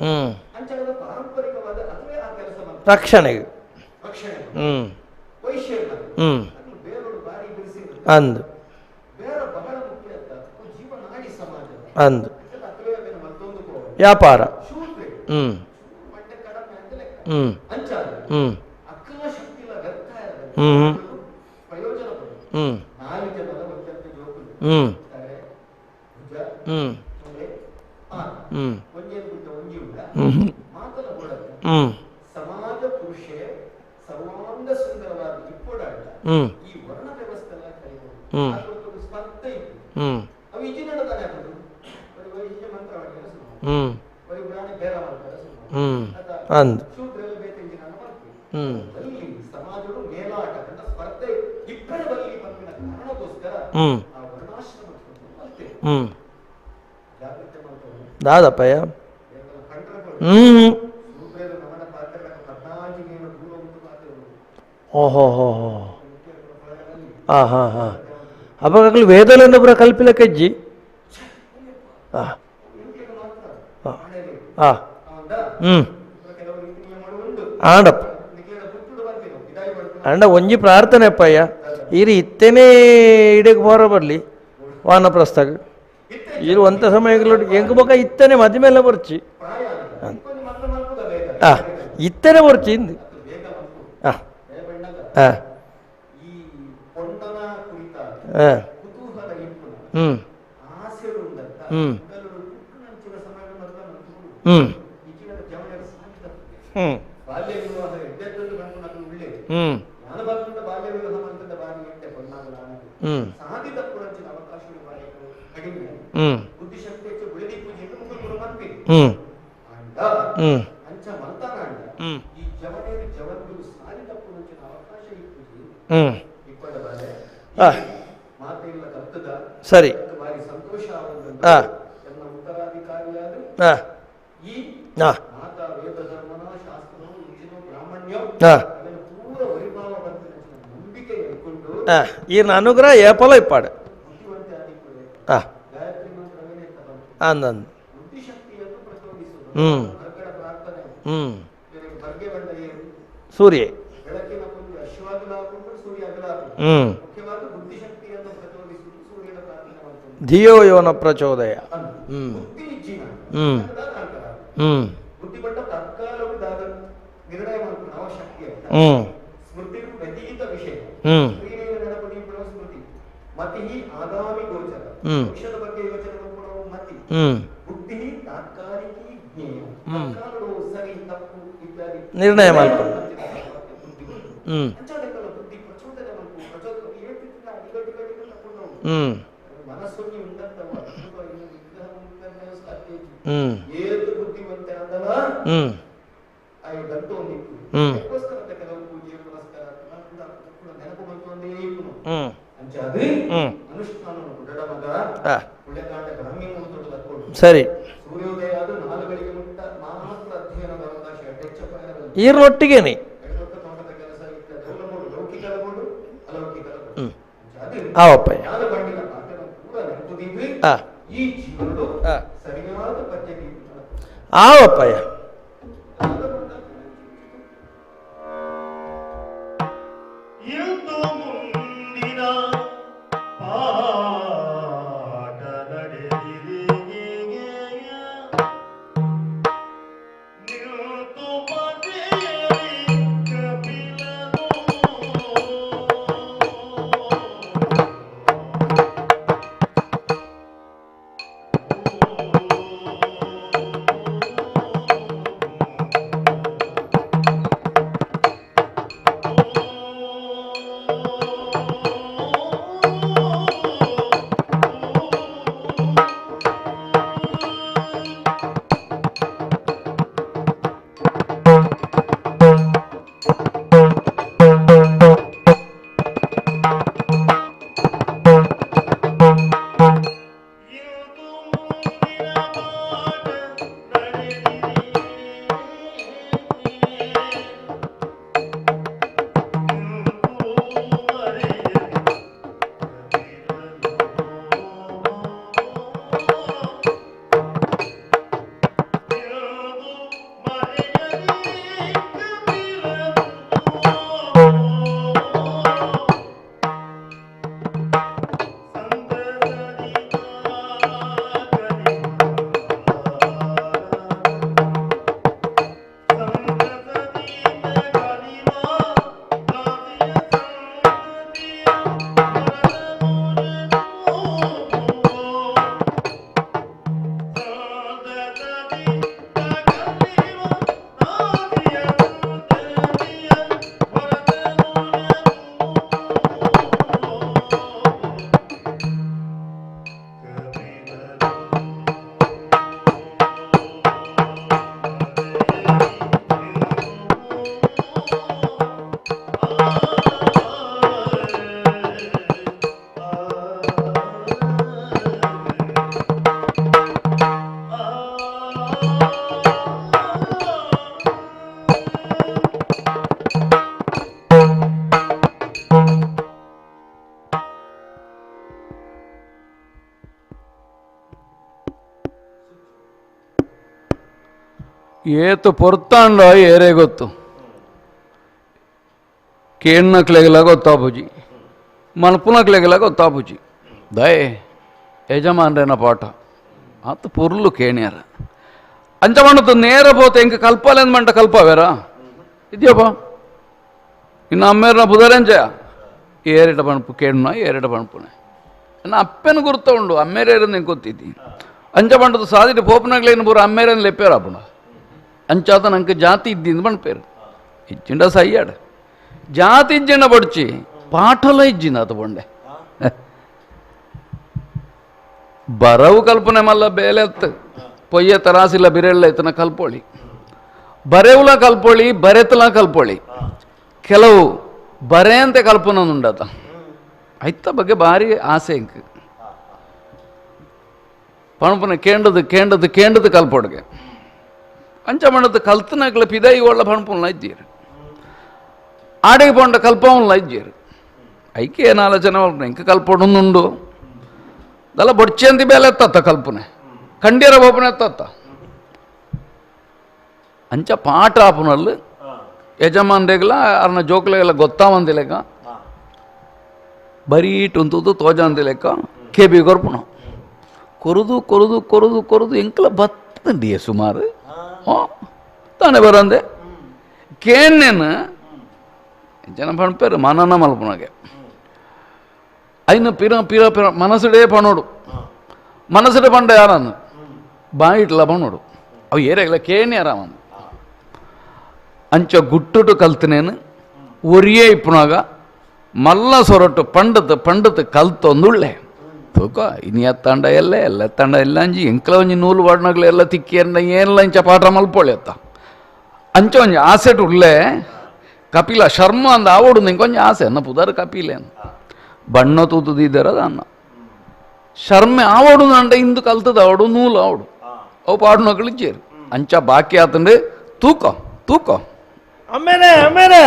ಹ್ಞೂ ರಕ್ಷಣೆಗೆ. ಹ್ಞೂ ಹ್ಞೂ ಅಂದು ಅಂದು ವ್ಯಾಪಾರ. ಹ್ಞೂ ಹ್ಞೂ ಹ್ಞೂ ಹ್ಞೂ ಹ್ಞೂ ಹ್ಞೂ ಹ್ಞೂ ಹ್ಞೂ ಹ್ಞೂ ಹ್ಞೂ ಹ್ಞೂ ಹ್ಞೂ ಹ್ಞೂ ಹ್ಞೂ ಹ್ಞೂ ಅಂದು ಹ್ಞೂ ಹ್ಞೂ ಹ್ಞೂ ದಾದಪ್ಪಯ್ಯ. ಹ್ಞೂ ಓಹೋ ಹೋ ಹೋ ಹಾಂ ಹಾಂ ಹಾಂ ಅವಾಗಲೂ ವೇದಲನ್ನೊಬ್ಬರ ಕಲ್ಪಿಲ ಕಜ್ಜಿ. ಹಾಂ ಹಾಂ ಹಾಂ ಹ್ಞೂ ಆಂಡಪ್ಪ ಅಂಡ ಒಂಜಿ ಪ್ರಾರ್ಥನೆ ಅಪ್ಪಯ್ಯ ಇರಿ ಇತ್ತೇನೆ ಇಡಕ್ಕೆ ಬರ ಬರಲಿ ವಾನಪ್ರಸ್ಥಾಗ ಇರು ಅಂಥ ಸಮಯಗಳು ಎಂಕ್ ಬೊಕ ಇತ್ತನೆ ಮದಿ ಮೇಲೆ ಬರ್ಚಿ. ಹಾಂ ಇತ್ತನೆ ಬರ್ಚಿ ಇಂದು. ಹಾಂ ಹಾಂ ಹಾಂ ಹ್ಞೂ ಹ್ಞೂ ಹ್ಞೂ ಹ್ಞೂ ಹ್ಞೂ ಹ್ಞೂ ಹ್ಞೂ ಹ್ಞೂ ಹ್ಞೂ ಹ್ಞೂ ಹ್ಞೂ ಹಾಂ ಸರಿ. ಹಾಂ ಹಾಂ ಹಾಂ ಹಾಂ ಹಾಂ ಈರ್ನ ಅನುಗ್ರಹ ಏಪಲ ಇಪ್ಪಾಡು. ಹಾಂ ಅಂದಂದು ಹ್ಞೂ ಹ್ಞೂ ಸೂರ್ಯ. ಹ್ಞೂ ಧಿಯೋ ಯೋನ ಪ್ರಚೋದಯ. ಹ್ಞೂ ಹ್ಞೂ ಹ್ಞೂ ಹ್ಞೂ ಹ್ಞೂ ಹ್ಞೂ ಹ್ಞೂ ಹ್ಞೂ ನಿರ್ಣಯ ಮಲ್ಪ. ಹ್ಞೂ ಹ್ಞೂ ಹ್ಞೂ ಹ್ಞೂ ಹ್ಞೂ ಹ್ಞೂ ಹ್ಞೂ ಸರಿ. ಈರೊಟ್ಟಿಗೇನೆ. ಹ್ಞೂ ಆವಪ್ಪಯ್ಯ. ಹಾಂ ಹಾಂ ಆವಪ್ಪಯ್ಯ.
ಓ
ಏತು ಪೊರ್ತಾಂಡ ಏರೇ ಗೊತ್ತು ಕೇಣ್ಣಕ್ಲೆಗೆಲ್ಲ ಗೊತ್ತಾಪುಜಿ ಮಲ್ಪುನಕ್ಲೆಗೆಲ್ಲ ಗೊತ್ತಾಪುಜಿ ದಯೆ ಯಜಮಾನ್ರೇನ ಪಾಠ ಆತ ಪೊರ್ಲು ಕೇಣ್ಯಾರ ಅಂಚ ಮಂಡತ್ತು ನೇರ ಪೋತೆ ಎಂಕ ಕಲ್ಪಾಲೆಂದ್ ಮಂಟ ಕಲ್ಪವೇರ ಇದ್ಯಪ್ಪ ಇನ್ನು ಅಮ್ಮೇರ್ನ ಬುಧರೆಂಜ ಏರಿಟ ಪಣಪು ಕೇಣ್ಣ ಏರಿಟ ಪಣಪುನೆ ನನ್ನ ಅಪ್ಪನ ಗುರ್ತ ಉಂಡು ಅಮ್ಮೇರೇರು ನಿಂಗೆ ಗೊತ್ತಿದ್ದಿ ಅಂಚ ಪಂಡದು ಸಾದಿಟ್ಟು ಪೋಪನಾಗ್ಲೇನು ಪೂರ ಅಮ್ಮೇರನ್ನು ಲೆಪ್ಪೇರ ಅಪ್ಪಣ ಅಂಚಾತ ನಂಗೆ ಜಾತಿ ಇದ್ದಿಂದ ಪಣಪೇರು ಇಜ್ಜಿಂಡ ಸಯ್ಯಾಡ ಜಾತಿ ಇಜ್ಜಿಂಡ ಬಡ್ಚಿ ಪಾಠಲ ಇಜ್ಜಿಂದ ಆತ ಬೊಂಡೆ ಬರವು ಕಲ್ಪನೆ ಮಲ್ಲ ಬೇಲೆ ಅತ್ತು ಪೊಯ್ಯ ತರಾಸಿಲ್ಲ ಬಿರೆಳ್ಳ ಇತನ ಕಲ್ಪೊಳಿ ಬರೆವುಲ ಕಲ್ಪೊಳಿ ಬರೆತಲ ಕಲ್ಪೊಳಿ ಕೆಲವು ಬರೆಯಂತೆ ಕಲ್ಪನೆ ಉಂಡತ ಐತ ಬಗ್ಗೆ ಭಾರಿ ಆಸೆ ಇಂಕ್ ಪಣಪನ ಕೇಂಡದು ಕೇಂಡದು ಕೇಂಡದು ಕಲ್ಪೊಡ್ಗೆ ಅಂಚ ಮಣ್ಣದು ಕಲ್ತನಕ್ಲ ಪಿದೈ ಒಳ್ಳ ಪಣಪುನ್ಲ ಇದ್ದೀರು ಆಡಿಗೆ ಪೊಂಡ ಕಲ್ಪವನ್ಲ ಇದ್ದೀರು ಐಕೆ ಏನು ಆಲೋಚನೆ ಇಂಕ ಕಲ್ಪೊಡೊಂದುಂಡು ದಲ್ಲ ಬೊಡ್ಚಂತಿ ಬೇಲೆ ಎತ್ತತ್ತ ಕಲ್ಪನೆ ಕಂಡಿಯರ ಬೋಪನೆ ಎತ್ತತ್ತ ಅಂಚ ಪಾಠ ಆಪುನಲ್ಲಿ ಯಜಮಾನ್ರೆಗ್ಲ ಅರ್ನ ಜೋಕ್ಲೆಗೆಲ್ಲ ಗೊತ್ತಾವಂದಿಲೆಕ್ಕ ಬರೀಟ್ ಉಂತುದು ತೋಜಾಂದಿಲೆಕ್ಕ ಕೆಬಿ ಕೊರ್ಪುಣ ಕೊರುದು ಕೊರುದು ಕೊರುದು ಕೊರುದು ಎಂಕಲ ಬತ್ತಂಡಿಯೆ ಸುಮಾರು ತಾನೇ ಬರಂದೆ ಕೇನ್ನೇನು ಜನ ಪಣ್ಪೇರು ಮನನ ಮಲ್ಪುನಗೆ ಐನು ಪಿರ ಪಿರ ಪಿರ ಮನಸ್ಸುಡೇ ಪಣೋಡು ಮನಸ್ಸುಡೆ ಪಂಡ ಯಾರನ್ನು ಬಾಯಿಟ್ಲ ಪಣೋಡು ಅವು ಏರೆಗ್ಲ ಕೇಣಿ ಆರಾಮ ಅಂಚ ಗುಟ್ಟುಟು ಕಲ್ತನೇನು ಒರಿಯೇ ಇಪ್ಪುನಾಗ ಮಲ್ಲ ಸೊರಟು ಪಂಡತು ಪಂಡತು ಕಲ್ತೊಂದುಳ್ಳೆ ತೂಕ ಇನಿ ಎತ್ತಾಂಡ ಎಲ್ಲ ಎಲ್ಲ ಎತ್ತಾಂಡ ಎಲ್ಲ ಅಂಜಿ ಎಂಕ್ಲ ಒಂಜಿ ನೂಲು ವಾಡ್ನಾಗ್ಲೆ ಎಲ್ಲ ತಿಕ್ಕಿ ಅಂಡ ಏನ್ಲ ಇಂಚ ಪಾಠ ಮಲ್ಪೊಳೆ ಅತ್ತ ಅಂಚ ಒಂಜಿ ಆಸೆಟ್ ಉಳ್ಳೆ ಕಪಿಲ ಶರ್ಮ ಅಂದ ಆವೋಡು ನಿಂಗೆ ಒಂಜಿ ಆಸೆ ಅನ್ನ ಪುದಾರು ಕಪಿಲೇನು ಬಣ್ಣ ತೂತುದಿದ್ದರ ಅನ್ನ ಶರ್ಮೆ ಆವೋಡು ಅಂಡ ಇಂದು ಕಲ್ತದ ಆವಡು ನೂಲು ಆವಡು ಅವು ಪಾಡುನಗಳು ಇಜ್ಜೇರು ಅಂಚ ಬಾಕಿ ಆತಂದ್ರೆ ತೂಕ ತೂಕ
ಆಮೇಲೆ ಆಮೇಲೆ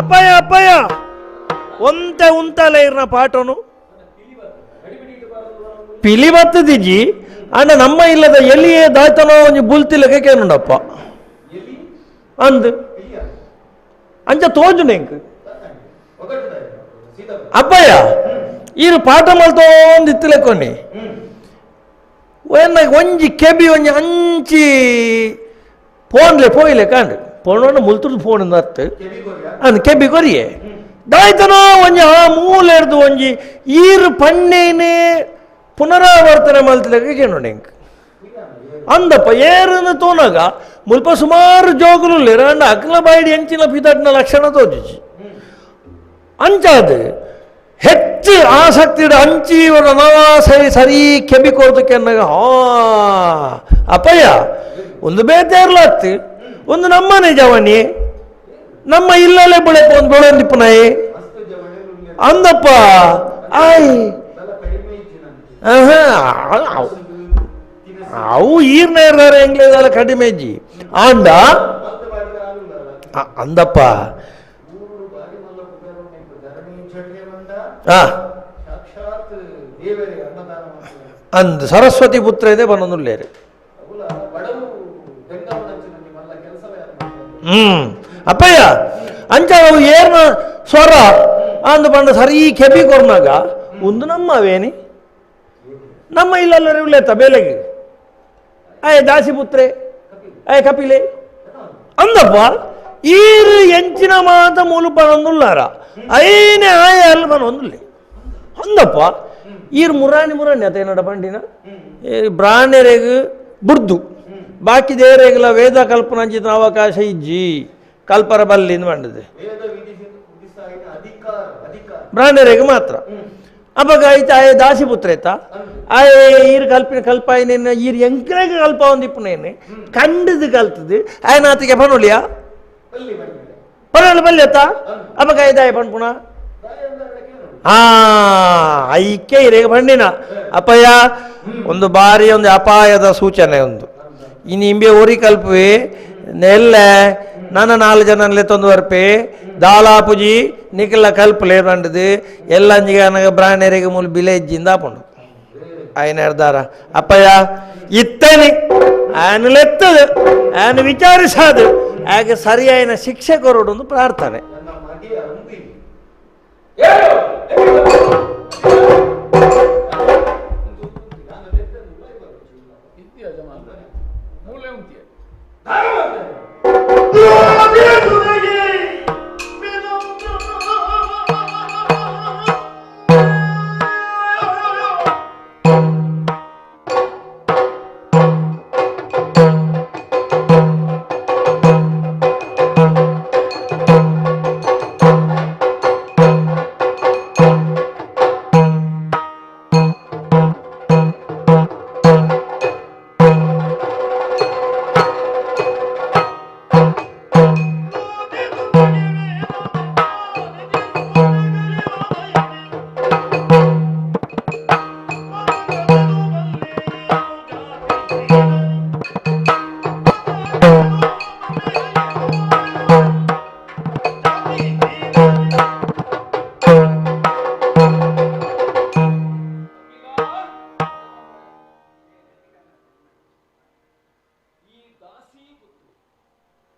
ಅಪ್ಪಯ್ಯ ಅಪ್ಪಯ್ಯ ಒಂತೆ ಉಂತಲೆ ಇರ್ನ ಪಾಠನು ಪಿಲಿ ಬತ್ತದಿಜ್ಜಿ ಅಣ್ಣ ನಮ್ಮ ಇಲ್ಲದ ಎಲ್ಲಿಯೇ ದಾಯ್ತನೋ ಒಂಜಿ ಬುಲ್ತಿಲಕ್ಕೆ ಕೇನುಂಡಪ್ಪ ಅಂದ್ ಅಂಚ ತೋಜುನೆ ಎಂಕ್ ಅಪ್ಪಯ್ಯ ಈರು ಪಾಠ ಮಲ್ತೋಂದು ಇತ್ತಿಲೆಕ್ಕೊನಿ ಒಂಜಿ ಕೆಬಿ ಒಂಜಿ ಅಂಚಿ ಫೋನ್ಲೆ ಪೋಯಿಲೆ ಕಾಂಡು ಫೋನ್ ಮುಲ್ತುರ್ದು ಫೋನ್ ಅರ್ಥ ಅಂದ್ ಕೆಬಿ ಕೊರಿಯೆ ದಾಯ್ತನೋ ಒಂಜಿ ಆ ಮೂಲೆರ್ದು ಒಂಜಿ ಈರು ಪಣ್ಣೇನೆ ಪುನರಾವರ್ತನೆ ಮಲ್ತಿಲೆಕ್ಕ ಕೇನುಂಡು ಎಂಕ್ ಅಂದಪ್ಪ ಏರನ್ನು ತೋನಾಗ ಮುಲ್ಪ ಸುಮಾರು ಜೋಗುಲು ಅಂಡ ಅಕ್ಲ ಬಾಯಿಡಿ ಎಂಚಿನ ಪಿದಾಟಿನ ಲಕ್ಷಣ ತೋಜಿಜಿ ಅಂಚಾದ ಹೆಚ್ಚು ಆಸಕ್ತಿ ಅಂಚಿ ಸರಿ ಸರಿ ಕೆಬಿ ಕೊರ್ದಕ್ಕೆ ಅನ್ನಗ ಹಾ ಅಪ್ಪಯ್ಯ ಒಂದು ಬೇತೇರ್ಲಾತ್ತು ಒಂದು ನಮ್ಮನೆ ಜವನಿ ನಮ್ಮ ಇಲ್ಲಲೇ ಬೆಳೆಪ ಒಂದು ಬೆಳೆಂದಿಪ್ಪನಾಯಿ ಅಂದಪ್ಪ ಆಯ್ ಅವು ಈರ್ನ ಇರ್ದಾರೆ ಎಂಗ್ಲೇದಾಲ ಕಡಿಮೆ ಇಜ್ಜಿ ಆಂಡ ಅಂದಪ್ಪ ಅಂದ್ ಸರಸ್ವತಿ ಪುತ್ರ ಇದೆ ಬನ್ನೊಂದುಲ್ಲೇರು ಅಪ್ಪಯ್ಯ ಅಂಚ ಅವು ಏರ್ನ ಸ್ವರ ಅಂದು ಪಂಡ ಸರಿ ಕೆಬಿ ಕೊರ್ನಾಗ ಒಂದು ನಮ್ಮ ಅವೇನಿ ನಮ್ಮ ಇಲ್ಲಲ್ಲರೆ ಉಳ್ಳೇತ ಬೇಲೆಗೆ ಆಯ್ ದಾಸಿ ಪುತ್ರೆ ಆಯ್ ಕಪಿಲೆ ಅಂದಪ್ಪ ಈರು ಎಂಚಿನ ಮಾತ ಮೂಲು ಪನೊಂದುಲ್ಲಾರ ಐನೆ ಆಯ ಅಲ್ಲ ಪನೊಂದುಲ್ಲೆ ಅಂದಪ್ಪ ಈರು ಮುರಾಣಿ ಮುರಾಣಿ ಅತ ಏನಡ ಪಂಡಿನ ಬ್ರಾಣೆರೆಗ್ ಬುಡ್ದು ಬಾಕಿ ದೇವರೆಗಳ ವೇದ ಕಲ್ಪನಂಚಿನ ಅವಕಾಶ ಇಜ್ಜಿ ಕಲ್ಪರ ಬಲ್ಲಿಂದ ಮಾಡಿದೆ ಬ್ರಾಹ್ಮಣರಿಗೆ ಮಾತ್ರ. ಅವಾಗ ಆಯ್ತು ಆಯೆ ದಾಸಿ ಪುತ್ರ ಆಯ್ತಾ ಆಯೆ ಈರು ಕಲ್ಪಿನ ಕಲ್ಪಾಯಿನೇನು ಈರು ಎಂಕ್ರೆಗೆ ಕಲ್ಪ ಒಂದಿಪ್ಪನೇನೆ ಕಂಡದು ಕಲ್ತದು ಆಯನಾತಿಗೆ ಪನುಳಿಯ ಪನೊಳಿ ಬಲ್ಲಿ ಆತ ಅವಾಗ ಆಯ್ದಾಯ ಪಣ್ಪುಣ ಆ ಐಕೆ ಇರೇಗ ಪಂಡಿನ ಅಪ್ಪಯ್ಯ ಒಂದು ಬಾರಿ ಒಂದು ಅಪಾಯದ ಸೂಚನೆ ಒಂದು ಇನ್ನು ಇಂಬೆ ಒರಿ ಕಲ್ಪುವೆ ನೆಲ್ಲೆ ನನ್ನ ನಾಲ್ಕು ಜನಲ್ಲೇ ತೊಂದು ಬರ್ಪೆ ದಾಲಾಪುಜಿ ನಿಖಲ ಕಲ್ಪಲೆ ಬಂಡದು ಎಲ್ಲ ಅಂಜಿಗೆ ಬ್ರಾಹ್ಮಣರಿಗೆ ಮೂಲ ಬಿಲೆ ಇಜ್ಜಿಂದ ಹಾಪುಂಡು ಆಯ್ನ ಎರ್ದಾರ ಅಪ್ಪಯ್ಯ ಇತ್ತೇನೆ ಆಯನಲೆತ್ತದು ಆಯನ ವಿಚಾರಿಸಾದು ಆಗ ಸರಿಯಾಯಿನ ಶಿಕ್ಷೆ ಕೊರಡು ಪ್ರಾರ್ಥನೆ.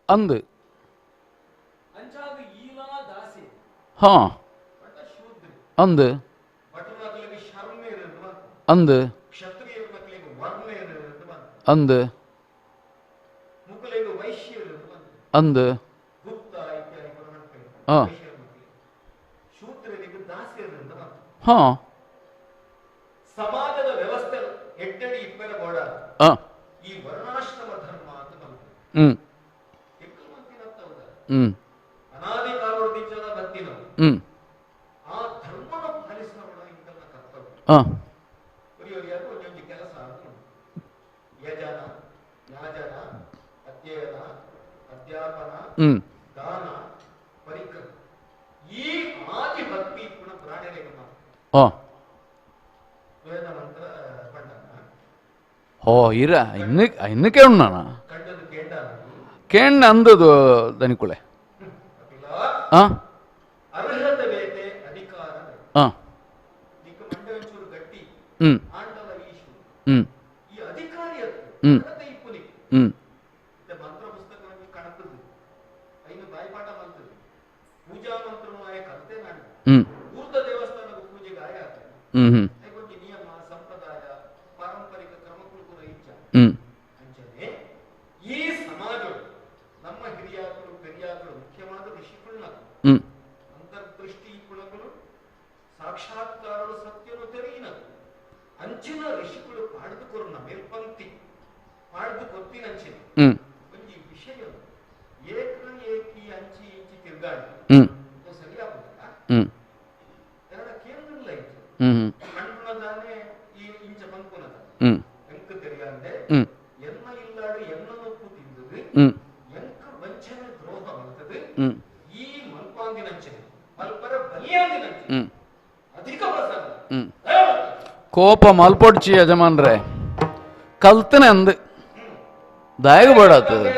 ಅಂದು ಹಾ ಅಂದು ಅಂದು ಅಂದು ಅಂದು ಹಾ ಹಾ
ಸಮಾಜದ ವ್ಯವಸ್ಥೆ ಎಡ್ಡಡಿ ಇಪ್ಪರ ಬೋಡ ಈ ವರ್ಣಾಶ್ರಮ ಧರ್ಮ ಅಂತ
ಹ್ಮ್
ಅನಾದಿ ಕಾಲದಿಂದ ಬತ್ತಿನ ಆ ಧರ್ಮನ ಪಾಲಿಸಿನವಳ ಇಂಕಲ್ನ ಕರ್ತವ್ಯ. ಒರಿಯೊರಿಯಾದ ಒಂದೊಂದು ಕೆಲಸ ಯಜನ ಯಾಜನ ಅಧ್ಯಯನ ಅಧ್ಯಾಪನ ದಾನ ಪರಿಕ್ರಮ ಈ ಆದಿ ಭಕ್ತಿ ಪುಣ ಪ್ರಾಣರಿಗೆ ವೇದ ಮಂತ್ರ ಪಂಡನ
ಹೋ ಇರ ಇನ್ನು ಇನ್ನು ಕೇಳೋಣ ಕೇಣ್ಣ ಅಂದದು ದನಿಕುಳೆ
ಅರ್ಹತೆ ಬೇತೆ ಅಧಿಕಾರ
ಹಾಂ
ಗಟ್ಟಿ
ಹ್ಮ್ ಹ್ಮ್
ಈ ಅಧಿಕಾರಿ
ಹ್ಮ್ ಹ್ಮ್
ಮಂತ್ರ ಪುಸ್ತಕವನ್ನು ಕಣತದು ಐನು ಬಾಯಿಪಾಠ ಮಂತದು ಪೂಜಾ ಮಂತ್ರನು ಆಯ ಕಲ್ತೆ ನಾನು
ಹ್ಮ್
ಊರ್ಧ ದೇವಸ್ಥಾನದ ಪೂಜೆಗೆ ಆಯ
ಹ್ಮ್ ಹ್ಮ್
ಒಂಜಿ ನಿಯಮ ಸಂಪ್ರದಾಯ ಪಾರಂಪರಿಕ ಕ್ರಮಗಳು ಕೂಡ ಇಚ್ಛ
ಹ್ಮ್
ಅಂಚನೆ ಈ ಸಮಾಜ ನಮ್ಮ ಹಿರಿಯಾಕರು ಪೆರಿಯಾಕರು ಮುಖ್ಯವಾದ ಋಷಿಕುಳ್ನ ಅಂತರ್ದೃಷ್ಟಿ ಕುಳಗಳು ಸಾಕ್ಷಾತ್ಕಾರರು ಸತ್ಯನು ತೆರೆಯಿನ ಅಂಚಿನ ಋಷಿಗಳು ಪಾಡ್ದುಕೊರ್ನ ಮೇಲ್ಪಂಕ್ತಿ ಪಾಡ್ದು ಕೊತ್ತಿನಂಚಿನ ಒಂಜಿ ವಿಷಯ ಏಕ ಏಕಿ ಅಂಚಿ ಇಂಚಿ ತಿರ್ಗಾಡಿ ಸರಿಯಾಗುದಿಲ್ಲ. ಎರಡ ಕೇಂದ್ರ ಇತ್ತು ಕಣ್ಣುನದಾನೆ ಈ ಇಂಚ ಪಂಕುನದ ಎಂಕ ತೆರೆಯಂದೆ ಎನ್ನ ಇಲ್ಲಾಡು ಎನ್ನನೊಪ್ಪು ತಿಂದದು ಎಂಕ ವಂಚನೆ ದ್ರೋಹ ಬರ್ತದೆ ಈ ಮಲ್ಪಾಂದಿನಂಚಿನ ಮಲ್ಪರ ಬಲಿಯಾಂದಿನಂಚಿನ ಅಧಿಕ ಪ್ರಸಂಗ
ಕೋಪ ಮಲ್ಪೊಡ್ಚಿ ಯಜಮಾನ್ರೆ ಕಲ್ತನೆ ಅಂದು ದಾಯಗ ಬೇಡಾತದೆ.
ಆ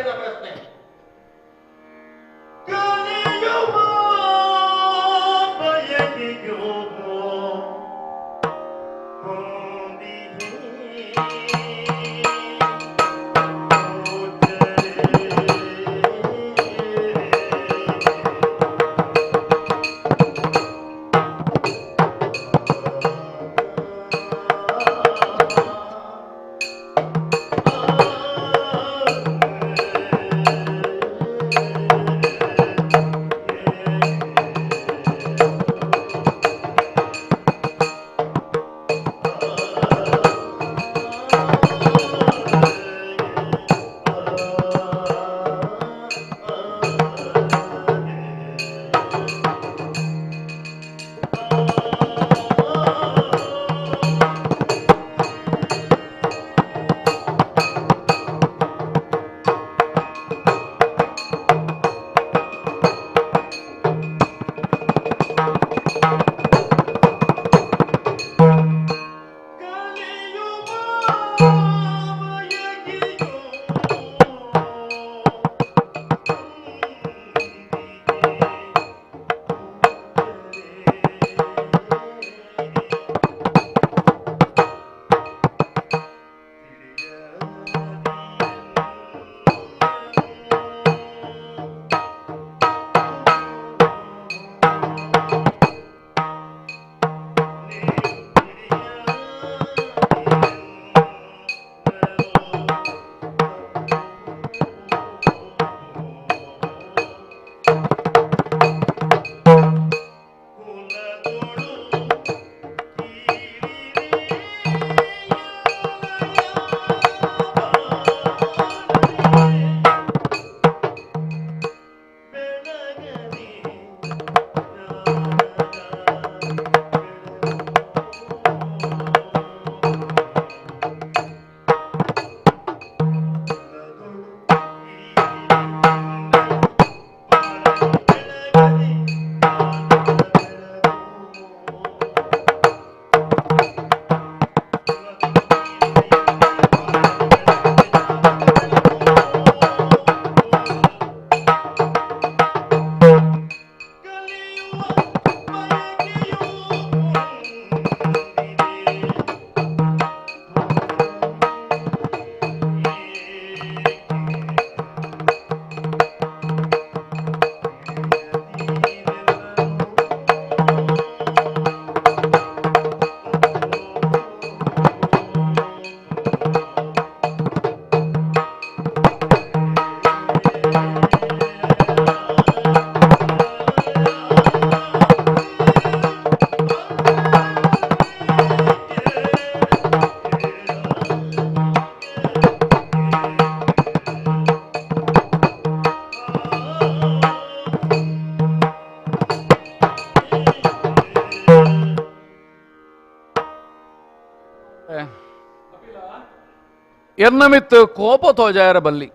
ಎನ್ನಮಿತ್ತು ಕೋಪ ತೋಜಾಯರ ಬಲ್ಲಿ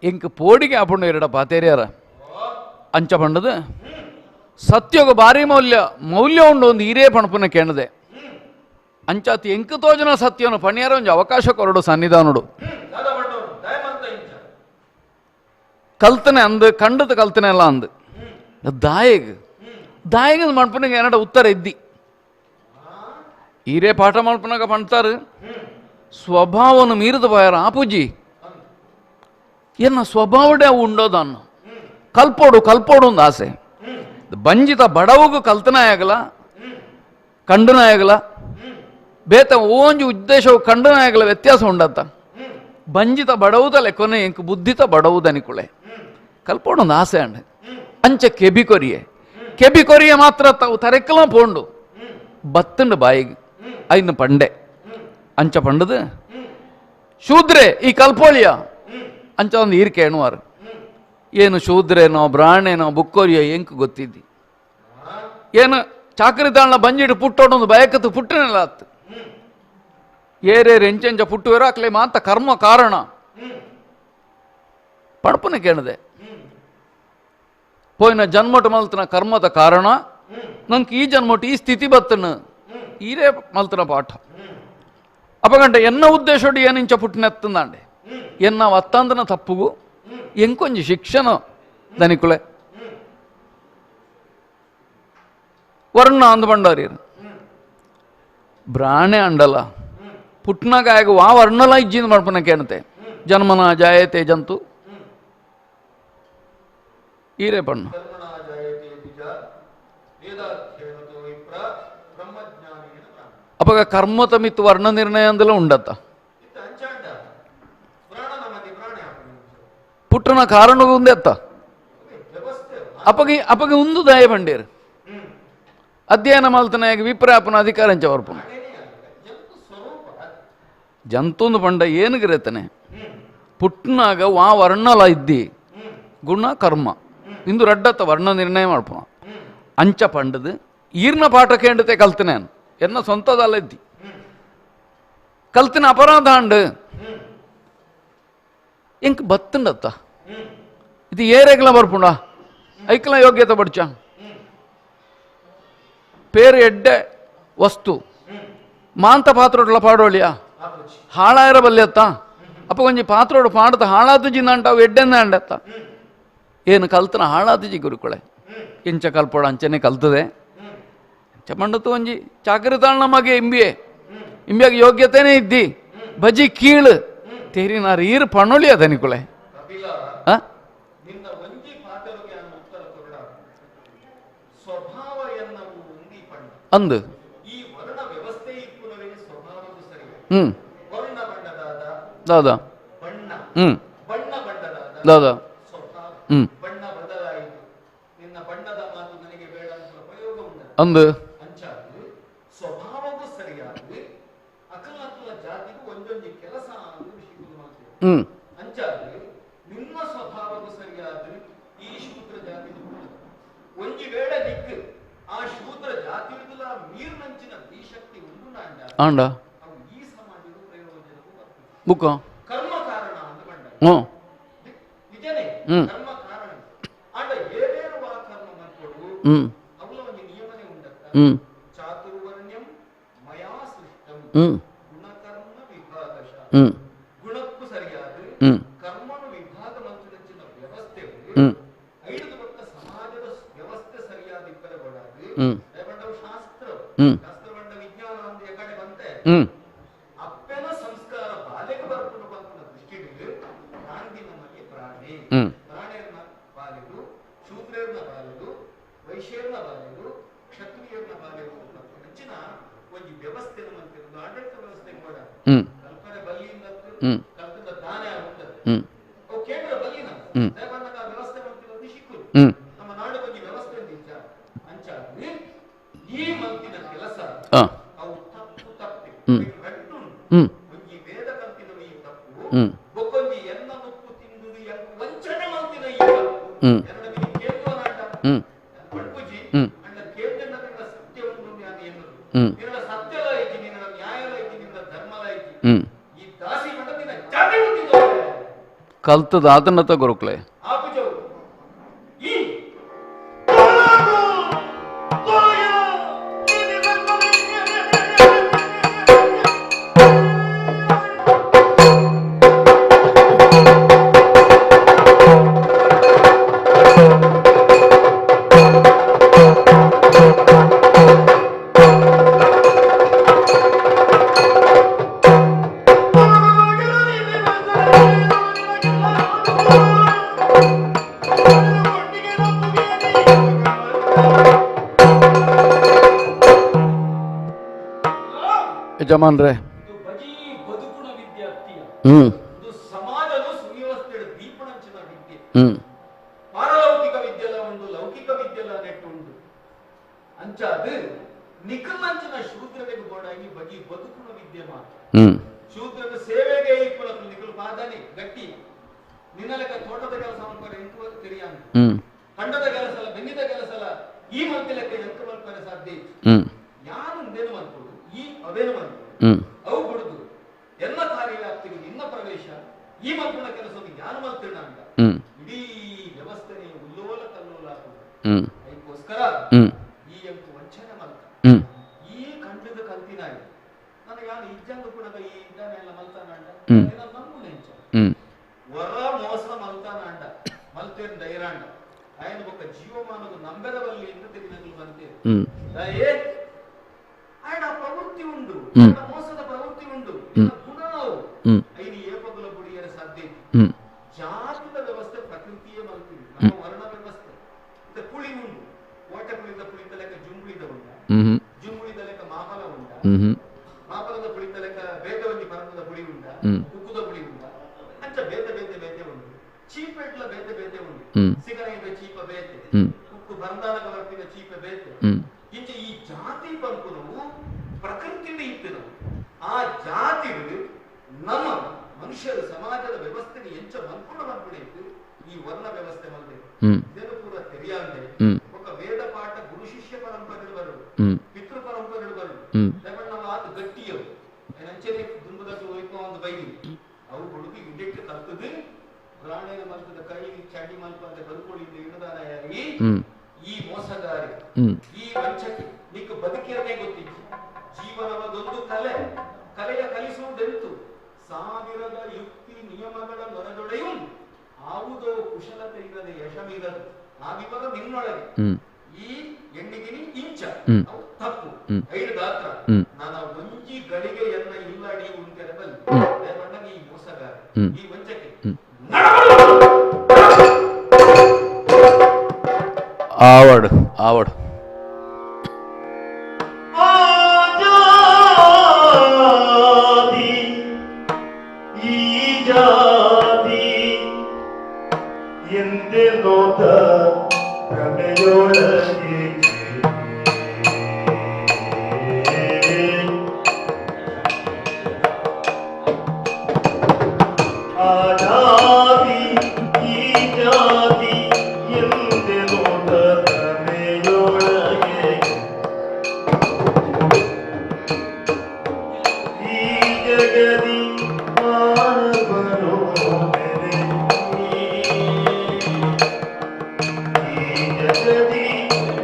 ಎಂಕ್ ಪೋಡಿಗೆ ಆಪುಂಡು ಎರಡ ಪಾತೇರಿಯಾರ ಅಂಚ ಪಂಡದು ಸತ್ಯೋಗ ಭಾರಿ ಮೌಲ್ಯ ಮೌಲ್ಯ ಉಂಡು ಒಂದು ಹಿರೇ ಪಣಪುನ ಕೇಣದೆ ಅಂಚಾತಿ ಎಂಕ್ ತೋಜನ ಸತ್ಯನು ಪಣಿಯಾರ ಒಂಜಿ ಅವಕಾಶ ಕೊರಡು ಸನ್ನಿಧಾನುಡು ಕಲ್ತನೆ ಅಂದು ಕಂಡದ ಕಲ್ತನೆ ಅಲ್ಲ ಅಂದು ದಾಯಗ್ ದಾಯಗ ಮಣ್ಪುನಿಗೆ ಏನಡ ಉತ್ತರ ಇದ್ದಿ ಹೀರೇ ಪಾಠ ಮಲ್ಪನಾಗ ಪಣ್ತಾರೆ ಸ್ವಭಾವನು ಮೀರಿದ ಬಾಯಾರ ಆಪುಜಿ ಎನ್ನ ಸ್ವಭಾವಡೆ ಉಂಡೋದನ್ನು ಕಲ್ಪೋಡು ಕಲ್ಪೋಡು ಒಂದು ಆಸೆ ಬಂಜಿತ ಬಡವಗೂ ಕಲ್ತನಾಯಾಗಲ ಕಂಡನಾಯಾಗಲ ಬೇತ ಓಂಜಿ ಉದ್ದೇಶವು ಕಂಡನಾಯಾಗಲ ವ್ಯತ್ಯಾಸ ಉಂಡತ್ತ ಬಂಜಿತ ಬಡವುದಲೆ ಕೊನೆ ಎಂಕ್ ಬುದ್ಧಿತ ಬಡವುದನಿಕುಳೆ ಕಲ್ಪೋಡು ಒಂದು ಆಸೆ ಅಂಡ ಅಂಚ ಕೆಬಿ ಕೊರಿಯೆ ಕೆಬಿ ಕೊರಿಯೆ ಮಾತ್ರ ತಾವು ತರೆಕ್ಕಲ ಪೋಂಡು ಬತ್ತಂಡು ಬಾಯಿಗೆ ಐನು ಪಂಡೆ ಅಂಚ ಪಂಡದು ಶೂದ್ರೆ ಈ ಕಲ್ಪೋಳಿಯ ಅಂಚ ಒಂದು ಈರ್ಕೆ ಎಣುವಾರು ಏನು ಶೂದ್ರೇನೋ ಬ್ರಾಣೇನೋ ಬುಕ್ಕೋರಿಯೋ ಎಂಕ್ ಗೊತ್ತಿದ್ದಿ ಏನು ಚಾಕರಿ ತಾಳ್ನ ಬಂಜಿಡು ಪುಟ್ಟೋಡೊಂದು ಬಯಕತ್ತು ಪುಟ್ಟನೆಲ್ಲ ಆತ್ತು ಏರೇರು ಎಂಚೆಂಚ ಪುಟ್ಟುವೆರೋ ಅಕ್ಲೆ ಮಾತ ಕರ್ಮ ಕಾರಣ ಪಣಪುನ ಕೇಳದೆ ಪೋಯಿನ ಜನ್ಮಟು ಮಲ್ತನ ಕರ್ಮದ ಕಾರಣ ನಂಗೆ ಈ ಜನ್ಮಟು ಈ ಸ್ಥಿತಿ ಬತ್ತನ ಈರೇ ಮಲ್ತನ ಪಾಠ ಅಪಗಂಟೆ ಎನ್ನ ಉದ್ದೇಶೋಡು ಏನಿಂಚ ಪುಟ್ಟಿನೆತ್ತಂದಾಂಡೆ ಎನ್ನ ವತ್ತಾಂದನ ತಪ್ಪುಗು ಎಂಕೊಂಜಿ ಶಿಕ್ಷಣ ದನಿಕುಳೆ ವರ್ಣ ಅಂದ ಬಂಡಾರಿ ಬ್ರಾಣೆ ಅಂಡಲ ಪುಟ್ನಾಗ ಆಗ ವಾ ವರ್ಣಲ ಇಜ್ಜಿಂದ ಮಾಡ್ಪನ ಕೇಣತೆ ಜನ್ಮನ ಜಾಯತೆ ಜಂತು ಈರೇ ಪಣ್ಣು ಅಪಗ ಕರ್ಮತ ಮಿತ್ತು ವರ್ಣ ನಿರ್ಣಯ ಅಂದಲ ಉಂಡತ್ತ ಪುಟ್ಟನ ಕಾರಣ ಉಂದೆತ್ತ ಅಪಗೆ ಅಪಗೆ ಉಂದು ದಯ ಬಂಡೇರು ಅಧ್ಯಯನ ಮಲ್ತನಾಗ ವಿಪ್ರಾಪನ ಅಧಿಕಾರ ಅಂಚ ವರ್ಪುನ ಜಂತೊಂದು ಪಂಡ ಏನು ಗಿರತನೆ ಪುಟ್ಟನಾಗ ವಾ ವರ್ಣಲ ಇದ್ದಿ ಗುಣ ಕರ್ಮ ಇಂದು ರಡ್ಡತ್ತ ವರ್ಣ ನಿರ್ಣಯ ಮಾಡ್ಪುನ ಅಂಚ ಪಂಡದು ಈರ್ನ ಪಾಠ ಕೇಂಡತೆ ಕಲ್ತನೆ ಎನ್ನ ಸ್ವಂತದಲ್ಲ ಇದ್ದಿ ಕಲ್ತಿನ ಅಪರಾಧ ಅಂಡು ಎಂಕ್ ಬತ್ತುಂಡತ್ತ ಇದು ಏರೇಗ್ಲ ಬರ್ಪುಂಡ ಐಕ್ಲ ಯೋಗ್ಯತೆ ಬಡ್ಚ ಪೇರು ಎಡ್ಡೆ ವಸ್ತು ಮಾಂತ ಪಾತ್ರೋಡ್ಲ ಪಾಡೋಳಿಯ ಹಾಳಾಯಿರ ಬಲ್ಯತ್ತ ಅಪ್ಪ ಕೊಂಚ ಪಾತ್ರೋಡು ಪಾಡದ ಹಾಳಾತು ಜಿಂದ ಅವು ಎಡ್ಡೆಂದ ಅಂಡತ್ತ ಏನು ಕಲ್ತನ ಹಾಳಾತು ಜಿ ಗುರುಕುಳೆ ಇಂಚ ಕಲ್ಪೋಡ ಅಂಚನೆ ಕಲ್ತದೆ ಚಮಂಡತು ಒಂಜಿ ಚಾಕರಿ ತಾಳ್ ನಮಗೆ ಇಂಬಿಯೆ ಇಂಬಿಯಾಗ ಯೋಗ್ಯತೆನೇ ಇದ್ದಿ ಬಜಿ ಕೀಳು ತೇರಿನಾರು ಈರು ಪಣ್ಣೊಳಿ ಅದನಿಕುಳೆ ಅಂದು ಹ್ಮ್ ದಾದಾ ಹ್ಮ್ ದಾದಾ ಹ್ಮ್ ಅಂದು ಹ್ಮ್ ಆಂಡ ಬುಕ್ಕ ಹ್ಞೂ ಹ್ಞೂ ಹ್ಞೂ ಹ್ಞೂ ಹ್ಞೂ ಹ್ಞೂ ಹ್ಞೂ ಹ್ಞೂ ಹ್ಞೂ ಹ್ಞೂ ಹ್ಞೂ ಹ್ಞೂ ಹ್ಞೂ ಹ್ಞೂ ಹ್ಞೂ ಹ್ಞೂ ಹ್ಞೂ ಹಾಂ ಹ್ಞೂ ಹ್ಞೂ ಹ್ಞೂ ಹ್ಞೂ ಹ್ಞೂ ಹ್ಞೂ ಹ್ಞೂ
ಈ ದಾಸಿ ಪಂಡ ನಿನ್ನ ಜಾತಿ ಹುಟ್ಟಿದ್ದು.
ಕಲ್ತದ ಆತನತ ಗುರುಕ್ಲೆ.
ಆಪುಜವು ಈ
ಯಜಮಾನ್ರೆ
ಸಮಾಜದ ಸುವ್ಯವಸ್ಥೆ ದೀಪಣಂಚಿನ ವಿದ್ಯೆ, ಪಾರಲೌಕಿಕ ವಿದ್ಯೆಲ ಉಂಡು, ಲೌಕಿಕ ವಿದ್ಯೆಲ ನೆಟ್ಟು ಉಂಡು. ಅಂಚಾದ ನಿಖಲಂಚಿನ ಶೂದ್ರರಿಗೆ ಬೋಡಾಗಿ ಬಗಿ ಬದುಕುನ ವಿದ್ಯೆ ಮಾತ್ರ. ಶೂದ್ರನ ಸೇವೆಗೆ ಇಪ್ಪುನ ನಿಖಲು ಪಾದನೆ ಗಟ್ಟಿ ನಿನ್ನಲೆಕ್ಕ ತೋಟದ ಕೆಲಸ ಮಲ್ಪರೆ ಎಂಕು ತೆರಿಯಾಂದು, ಕಂಡದ ಕೆಲಸಲ ಬೆನ್ನಿದ ಕೆಲಸಲ ಈ ಮಲ್ತಿಲೆಕ್ಕ ಎಂಕು ಮಲ್ಪರೆ ಸಾಧ್ಯ. ಯಾರು ಉಂದೇನು ಮಲ್ಪುಡು ಈ ಅವೇನು ಮಲ್ಪುಡು ಅವು ಬಿಡುದು ಎಲ್ಲ ಕಾರ್ಯವ್ಯಾಪ್ತಿಗೆ ನಿನ್ನ ಪ್ರವೇಶ ಈ ಮಲ್ಪುನ ಕೆಲಸವನ್ನು ಯಾರು ಮಲ್ತಿಡ ಅಂತ ಇಡೀ ವ್ಯವಸ್ಥೆನೆ ಉಲ್ಲೋಲ ಕಲ್ಲೋಲ ಆಪುಂಡು. ಅದಕ್ಕೋಸ್ಕರ ಈ ಎಂಕು ವಂಚನೆ ಮಲ್ತ ಈ ಕಂಡದ ಕಲ್ತಿನಾಗಿ ನನಗೆ ಯಾರು ಇಜ್ಜಂಗ ಕೂಡ ಈ ಇದ್ದಾನೆಲ್ಲ ಮಲ್ತಾನಾಂಡ ನಂಬುನೆಂಚ ವರ ಮೋಸ ಮಲ್ತಾನಾಂಡ ಮಲ್ತೇನ್ ದೈರಾಂಡ ಆಯನ ಬೊಕ್ಕ ಜೀವಮಾನದ ನಂಬೆದವಲ್ಲಿ ಎಂದು ತೆಗಿನಗಲು ಬಂತೇವೆ. ಆಯನ ಪ್ರವೃತ್ತಿ ಉಂಡು, ಮೋಸದ ಪ್ರವೃತ್ತಿ ಉಂಡು, ಗುಣ ಅವು ಐದು ಏಪಗುಲ ಬುಡಿಯರ ಸಾಧ್ಯ. ಜಾತಿದ ವ್ಯವಸ್ಥೆ ಪ್ರಕೃತಿಯೇ ಮಲ್ತೀವಿ ನಮ್ಮ ವರ್ಣ ವ್ಯವಸ್ಥೆ. ಮತ್ತೆ ಪುಳಿ ಉಂಡು, ಓಟೆ ಪುಳಿತ ಪುಳಿತ ಲೆಕ್ಕ ಜುಂಬುಳಿದ ಉಂಡ, ಜುಂಬುಳಿದ ಲೆಕ್ಕ ಮಾಪಲ ಉಂಡ, ಮಾಪಲದ ಪುಳಿತ ಲೆಕ್ಕ ಬೇತೆ ಒಂಜಿ ಪರಂಪದ ಪುಳಿ ಉಂಡ, ಉಕ್ಕುದ ಪುಳಿ ಉಂಡ, ಅಂಚ ಬೇತೆ ಬೇತೆ ಬೇತೆ ಉಂಡು. ಚೀಪೆಟ್ಲ ಬೇತೆ ಬೇತೆ ಉಂಡು, ಸಿಗರೇಟ ಚೀಪ ಬೇತೆ, ಉಕ್ಕು ಬಂದಾನಕ ಬರ್ಪಿನ ಚೀಪ ಬೇತೆ. ಇಂಚ ಈ ಜಾತಿ ಪಂಪುನವು ಪ್ರಕೃತಿಯಿಂದ ಇತ್ತಿನವು. ಆ ಜಾತಿ ನಮ್ಮ ಮನುಷ್ಯರ ಸಮಾಜದ ವ್ಯವಸ್ಥೆ ಎಂಚ ಮಲ್ಪುಣ ಮಲ್ಪುಣ ಇತ್ತು ಈ ವರ್ಣ ವ್ಯವಸ್ಥೆ ಮಲ್ದೆ ಇದನ್ನು ಪೂರ ತೆರಿಯಾಂದೆ. ఒక ವೇದ ಪಾಠ ಗುರು ಶಿಷ್ಯ ಪರಂಪರೆ ಬರಡು, ಪಿತೃ ಪರಂಪರೆ ಬರಡು. ನಾವು ಆತ ಗಟ್ಟಿಯವು ಅಂಚನೆ ದುಂಬುದಕ್ಕೆ ಹೋಯ್ಕೋ ಒಂದು ಬೈಲಿ ಅವು ಹುಡುಗಿ ಇಡೆಟ್ಟು ಕಲ್ತದು ಪ್ರಾಣಿಯ ಮಲ್ಪದ ಕೈ ಚಂಡಿ ಮಲ್ಪ ಅಂತ ಬದುಕೊಳ್ಳಿಂದ ಇಡದಾನ. ಈ ಮೋಸಗಾರಿ ಈ ವಂಚಕಿ ನಿಕ್ಕ ಬದುಕಿರನೇ ಗೊತ್ತಿತ್ತು. ಜೀವನವದೊಂದು ಕಲೆ, ಕಲೆಯ ಕಲಿಸುವುದೆಂತು ಸಾವಿರದ ಯುಕ್ತಿ ನಿಯಮಗಳ ನೊರೆದೊಡೆಯು ಆವುದೋ ಕುಶಲತೆ ಇರದೆ ಯಶಮಿರದು. ಆ ವಿವರ ನಿನ್ನೊಳಗೆ ಈ ಎಣ್ಣಿಗಿನಿ ಇಂಚ ಅವು ತಪ್ಪು ಐದು ಗಾತ್ರ ನಾನು ಒಂಜಿ ಗಳಿಗೆಯನ್ನ ಇಲ್ಲಡಿ ಉಂಟೆರೆ ಬಲ್ಲಿ ಈ ಮೋಸಗಾರ ಈ ವಂಚಕಿ.
ಆವಡ್ ಆವಡ್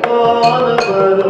Oh,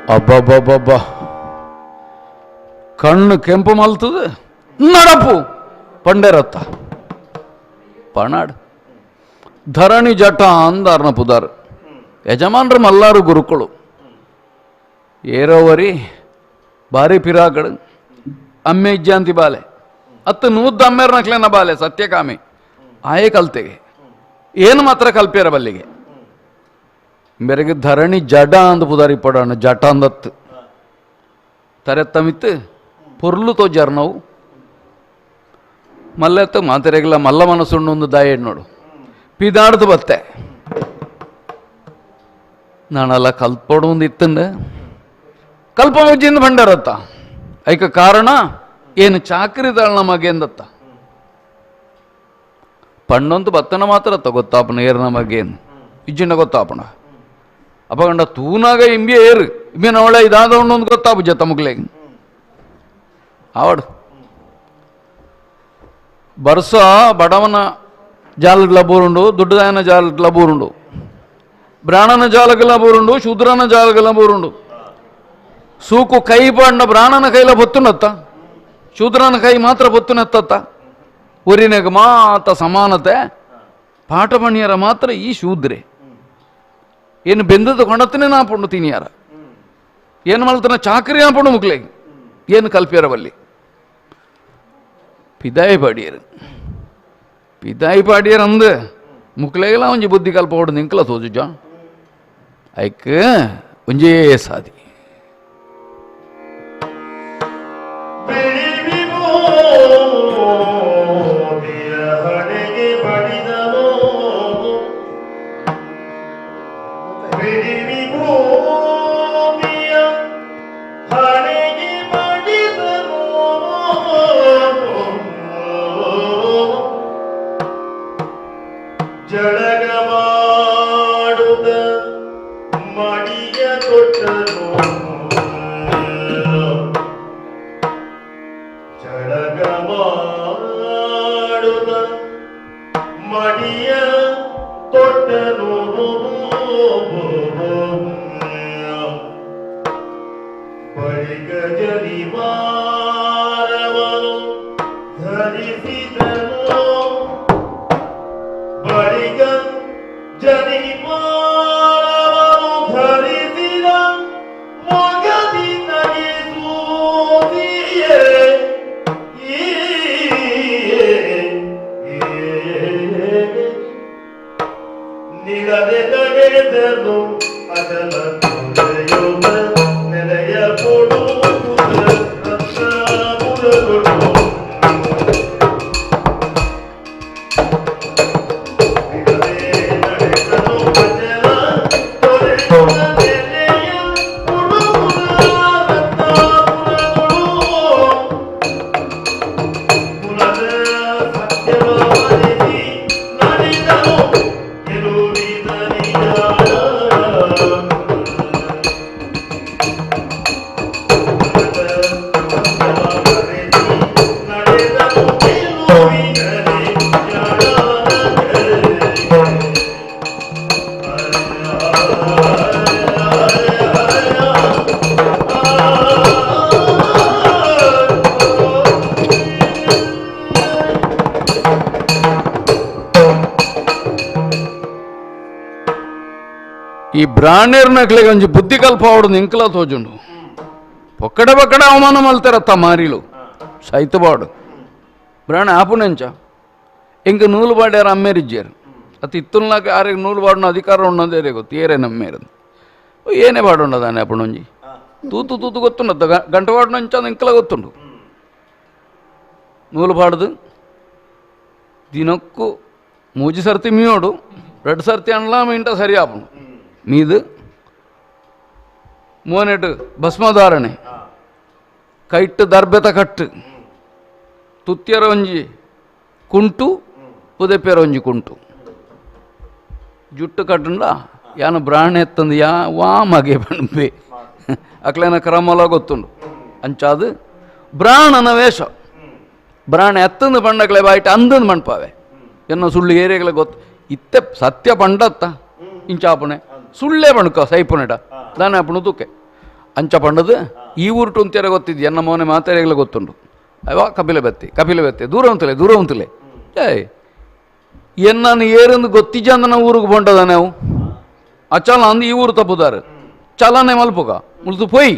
ಅಬ್ಬಬ್ಬಬ್ಬಬ್ಬ ಕಣ್ಣು ಕೆಂಪು ಮಲ್ತದ ನಡಪು ಪಂಡೆರತ್ತ ಪಣಾಡ್ ಧರಣಿ ಜಟ ಅಂದಾರ್ನ ಪುದಾರ್ ಯಜಮಾನ್ರ ಮಲ್ಲಾರು ಗುರುಕುಳು ಏರೋವರಿ ಭಾರಿ ಪಿರಾಕಡು ಅಮ್ಮೆ ಇಜ್ಜಾಂತಿ ಬಾಲೆ ಅತ್ತ ನೂದ್ದ ಅಮ್ಮೇರ್ ನಕ್ಲೇನ ಬಾಲೆ ಸತ್ಯಕಾಮಿ ಆಯೇ ಕಲ್ತೆಗೆ ಏನು ಮಾತ್ರ ಕಲ್ಪ್ಯಾರ ಬಲ್ಲಿಗೆ ಬೆರಗೆ ಧರಣಿ ಜಡ ಅಂದ ಪುದಾರಿ ಪಡೋಣ ಜಟ ಅಂದತ್ತು ತರೆತ್ತಮಿತ್ತು ಪೊರ್ಲು ತೋಜಾರ್ ನಾವು ಮಲ್ಲೆತ್ತ ಮಾತೆರೆಗಿಲ್ಲ ಮಲ್ಲ ಮನಸ್ಸುಂಡು ಒಂದು ದಾಯ ನೋಡು ಪಿದಾಡ್ದು ಬತ್ತೆ ನಾನಲ್ಲ ಕಲ್ಪೋಡು ಒಂದು ಇತ್ತಂದೆ ಕಲ್ಪ ಮುಜ್ಜಿಂದ ಭಂಡಾರತ್ತ ಐಕ ಕಾರಣ ಏನು ಚಾಕ್ರಿದಾಳ್ ಮಗೇಂದತ್ತ ಪಣ್ಣೊಂದು ಬತ್ತನ ಮಾತ್ರ ಗೊತ್ತಾಪನ ಏರ್ನ ಮಗೇನು ಇಜ್ಜಿಂಡ ಗೊತ್ತಾಪಣ ಅಪಗಂಡ ತೂನಾಗ ಇಂಬಿ ಏರು ಇಂಬಿ ನವಳೆ ಇದಾದ ಒಂದು ಗೊತ್ತಾಪು ಜತ್ತ ಮುಗ್ಲೆ ಆವಡು ಬರ್ಸ ಬಡವನ ಜಾಲಗಳ ಬೋರುಂಡು ದುಡ್ಡದಾಯನ ಜಾಲಗಳ ಬೋರುಂಡು ಬ್ರಾಣನ ಜಾಲಗಳ ಬೋರುಂಡು ಶೂದ್ರನ ಜಾಲಗಳ ಬೋರುಂಡು ಸೂಕು ಕೈ ಪಂಡ ಬ್ರಾಣನ ಕೈಲ ಬೊತ್ತುನತ್ತ ಶೂದ್ರನ ಕೈ ಮಾತ್ರ ಬೊತ್ತುನತ್ತ ಊರಿನಾಗ ಮಾತ ಸಮಾನತೆ ಪಾಠ ಪಣಿಯರ ಮಾತ್ರ ಈ ಶೂದ್ರೆ ಏನು ಬೆಂದದ ಕೊಣತ್ತನೇ ನಾ ಪಂಡು ತಿನಿಯಾರ ಏನು ಮಲ್ತನ ಚಾಕರಿ ನಾ ಪಂಡು ಮುಕ್ಲೆ ಏನು ಕಲ್ಪಿಯರವಲ್ಲಿ ಪಿದಾಯಿ ಪಾಡಿಯರು ಪಿದಾಯಿ ಪಾಡಿಯರ್ ಅಂದು ಮುಕ್ಲೆಗೆಲ್ಲ ಒಂಜಿ ಬುದ್ಧಿ ಕಲ್ಪ ಹೊಡೆದು ನಿಂಕಲ ತೋಜುಜ ಐಕ್ ಒಂಜೇ ಸಾದಿ ಈ ಬ್ರಾಣೇರ್ನಕ್ಲೆಗೆ ಒಂಜಿ ಬುದ್ಧಿ ಕಲ್ಪ ಅವಡು ನಿಂಕಲ ತೋಜುಂಡು ಒಕ್ಕಡೆ ಬಕ್ಕಡೆ ಅವಮಾನ ಮಲ್ತಾರತ್ತ ಮಾರಿಲು ಸೈತಬಾಡು ಬ್ರಾಣ ಆಪುನೆಂಚ ಇಂಕ ನೂಲು ಬಾಡ್ಯಾರ ಅಮ್ಮೇರಿಜ್ಜಾರು ಅತ್ತ ಇತ್ತುಲ್ನಾಕ ಆರಿಗೆ ನೂಲು ಬಾಡುನ ಅಧಿಕಾರ ಉಣ್ಣದೇರೆ ಗೊತ್ತು ಏರೇ ನಮ್ಮೇರದು ಏನೇ ಬಾಡುಂಡದಾನೆ ಅಪುಣೊಂಜಿ ತೂತು ತೂತು ಗೊತ್ತುಂಡತ್ತ ಗಂಟೆ ಬಾಡುನಂಚ ಇಂಕಲ ಗೊತ್ತುಂಡು ನೂಲು ಬಾಡ್ದು ದಿನಕ್ಕೂ ಮೂಜಿ ಸರ್ತಿ ಮೀಯೋಡು ಎರಡು ಸರ್ತಿ ಅನ್ಲ ಮೀಂಟ ಸರಿ ಆಪುಂಡು ಮೀದು ಮೋನೆಟ್ ಭಸ್ಮಧಾರಣೆ ಕೈಟ್ಟು ದರ್ಬೆತ ಕಟ್ಟು ತುತ್ತಿಯರ ಒಂಜಿ ಕುಂಟು ಪುದೆಪ್ಪಿಯರ ಒಂಜಿ ಕುಂಟು ಜುಟ್ಟು ಕಟ್ಟುಂಡ ಯಾನ ಬ್ರಾಣ ಎತ್ತಂದು ಯಾ ವಾ ಮಗೆ ಬಣ್ಬೆ ಅಕ್ಲೇನ ಕ್ರಮಲ ಗೊತ್ತುಂಡು ಅಂಚಾದು ಬ್ರಾಣನ ವೇಷ ಬ್ರಾಣ ಎತ್ತಂದು ಬಣ್ಣಕ್ಲೆ ಬಾಯಿಟ್ ಅಂದನ್ ಮಣ್ಪಾವೆ ಎನ್ನ ಸುಳ್ಳು ಏರಿಯಗಳ ಗೊತ್ತು ಇತ್ತೆ ಸತ್ಯ ಪಂಡತ್ತ ಇಂಚಾಪಣೆ ಸುಳ್ಳೇ ಬಣ್ಕ ಸೈಪುನೆಟ ದಾನೆ ಅಪ್ಪಣು ತೂಕೆ ಅಂಚ ಪಂಡದು ಈ ಊರುಟು ಅಂತೀರ ಗೊತ್ತಿದ್ದು ಎನ್ನ ಮೋನೆ ಮಾತಾಡಗಲ ಗೊತ್ತುಂಡು ಅಯ್ಯೋ ಕಪಿಲ ಬತ್ತಿ ಕಪಿಲ ಬತ್ತಿ ದೂರ ಉಂತಲೆ ದೂರ ಉಂತಲೆ ಏಯ್ ಎನ್ನನ್ನು ಏರಂದು ಗೊತ್ತಿಜ ಅಂದ ನಾವು ಊರಿಗೆ ಪೊಂಡದ ನಾವು ಅಚಲ ಅಂದು ಈ ಊರು ತಪ್ಪುದಾರು ಚಲನೆ ಮಲ್ಪುಗ ಮುಲ್ತು ಪೋಯ್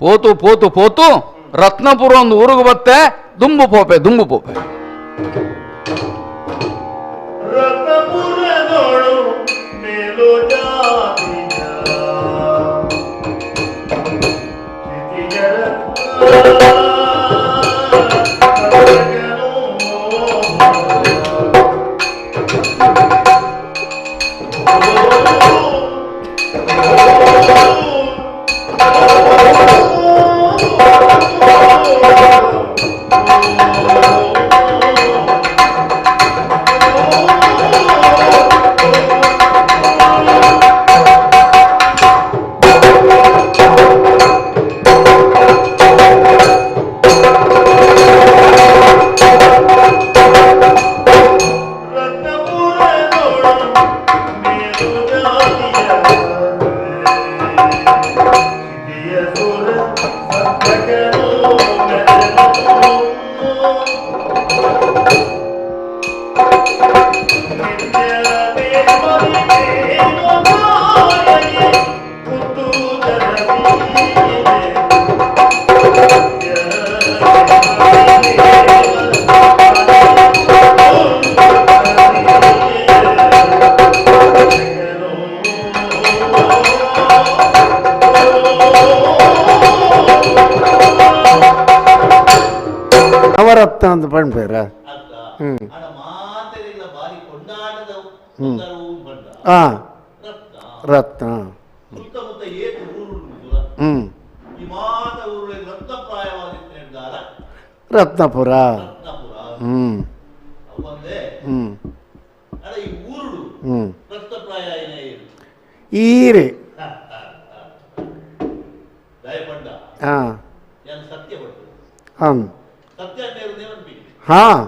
ಪೋತು ಪೋತು ಪೋತು ರತ್ನಪುರ ಒಂದು ಊರಿಗೆ ಬತ್ತೆ ದುಂಬು ಪೋಪೆ ದುಂಬು ಪೋಪೆ
ನವರತ್ನ ಅಂತ ಪಣ್ಪೇರ ಹಾಂ ರತ್ನ ಹ್ಞೂ ರತ್ನಪುರ ಹ್ಞೂ ಹ್ಞೂ ಹ್ಞೂ ಈರೆ ಹಾಂ ಹಾಂ ಹಾಂ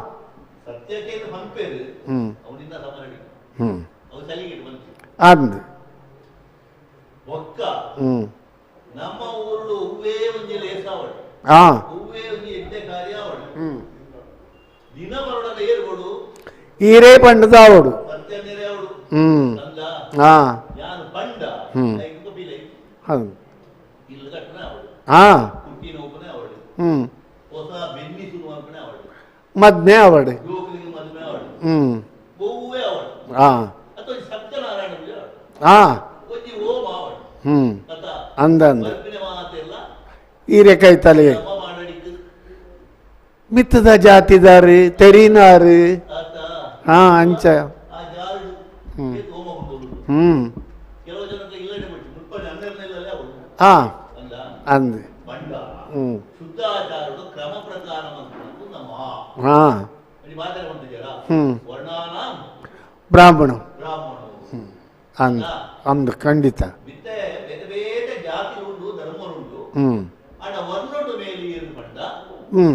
ಹ್ಞೂ ಹ್ಞೂ ಅಂದು ಹ್ಞೂ ಹಾಂ ಹ್ಞೂ ಈರೇ ಪಂಡದ ಅವಡು ಹ್ಞೂ ಹಾಂ ಹ್ಞೂ ಹೌದು ಹಾಂ ಹ್ಞೂ ಮದ್ಮೆ ಅವಡು ಹ್ಞೂ ಹಾಂ ಹಾಂ ಹ್ಞೂ ಅಂದ ಅಂದ ಹೀರೆಕಾಯಿ ತಲೆ ಮಿತ್ತದ ಜಾತಿದಾರು ತೆರಿನಾರು ಹಾಂ ಅಂಚ ಹ್ಞೂ ಹ್ಞೂ ಹಾಂ ಅಂದು ಹ್ಞೂ ಹಾಂ ಹ್ಞೂ ಬ್ರಾಹ್ಮಣ ಹ್ಞೂ ಅಂದು ಅಂದು ಖಂಡಿತ ಹ್ಞೂ ಹ್ಞೂ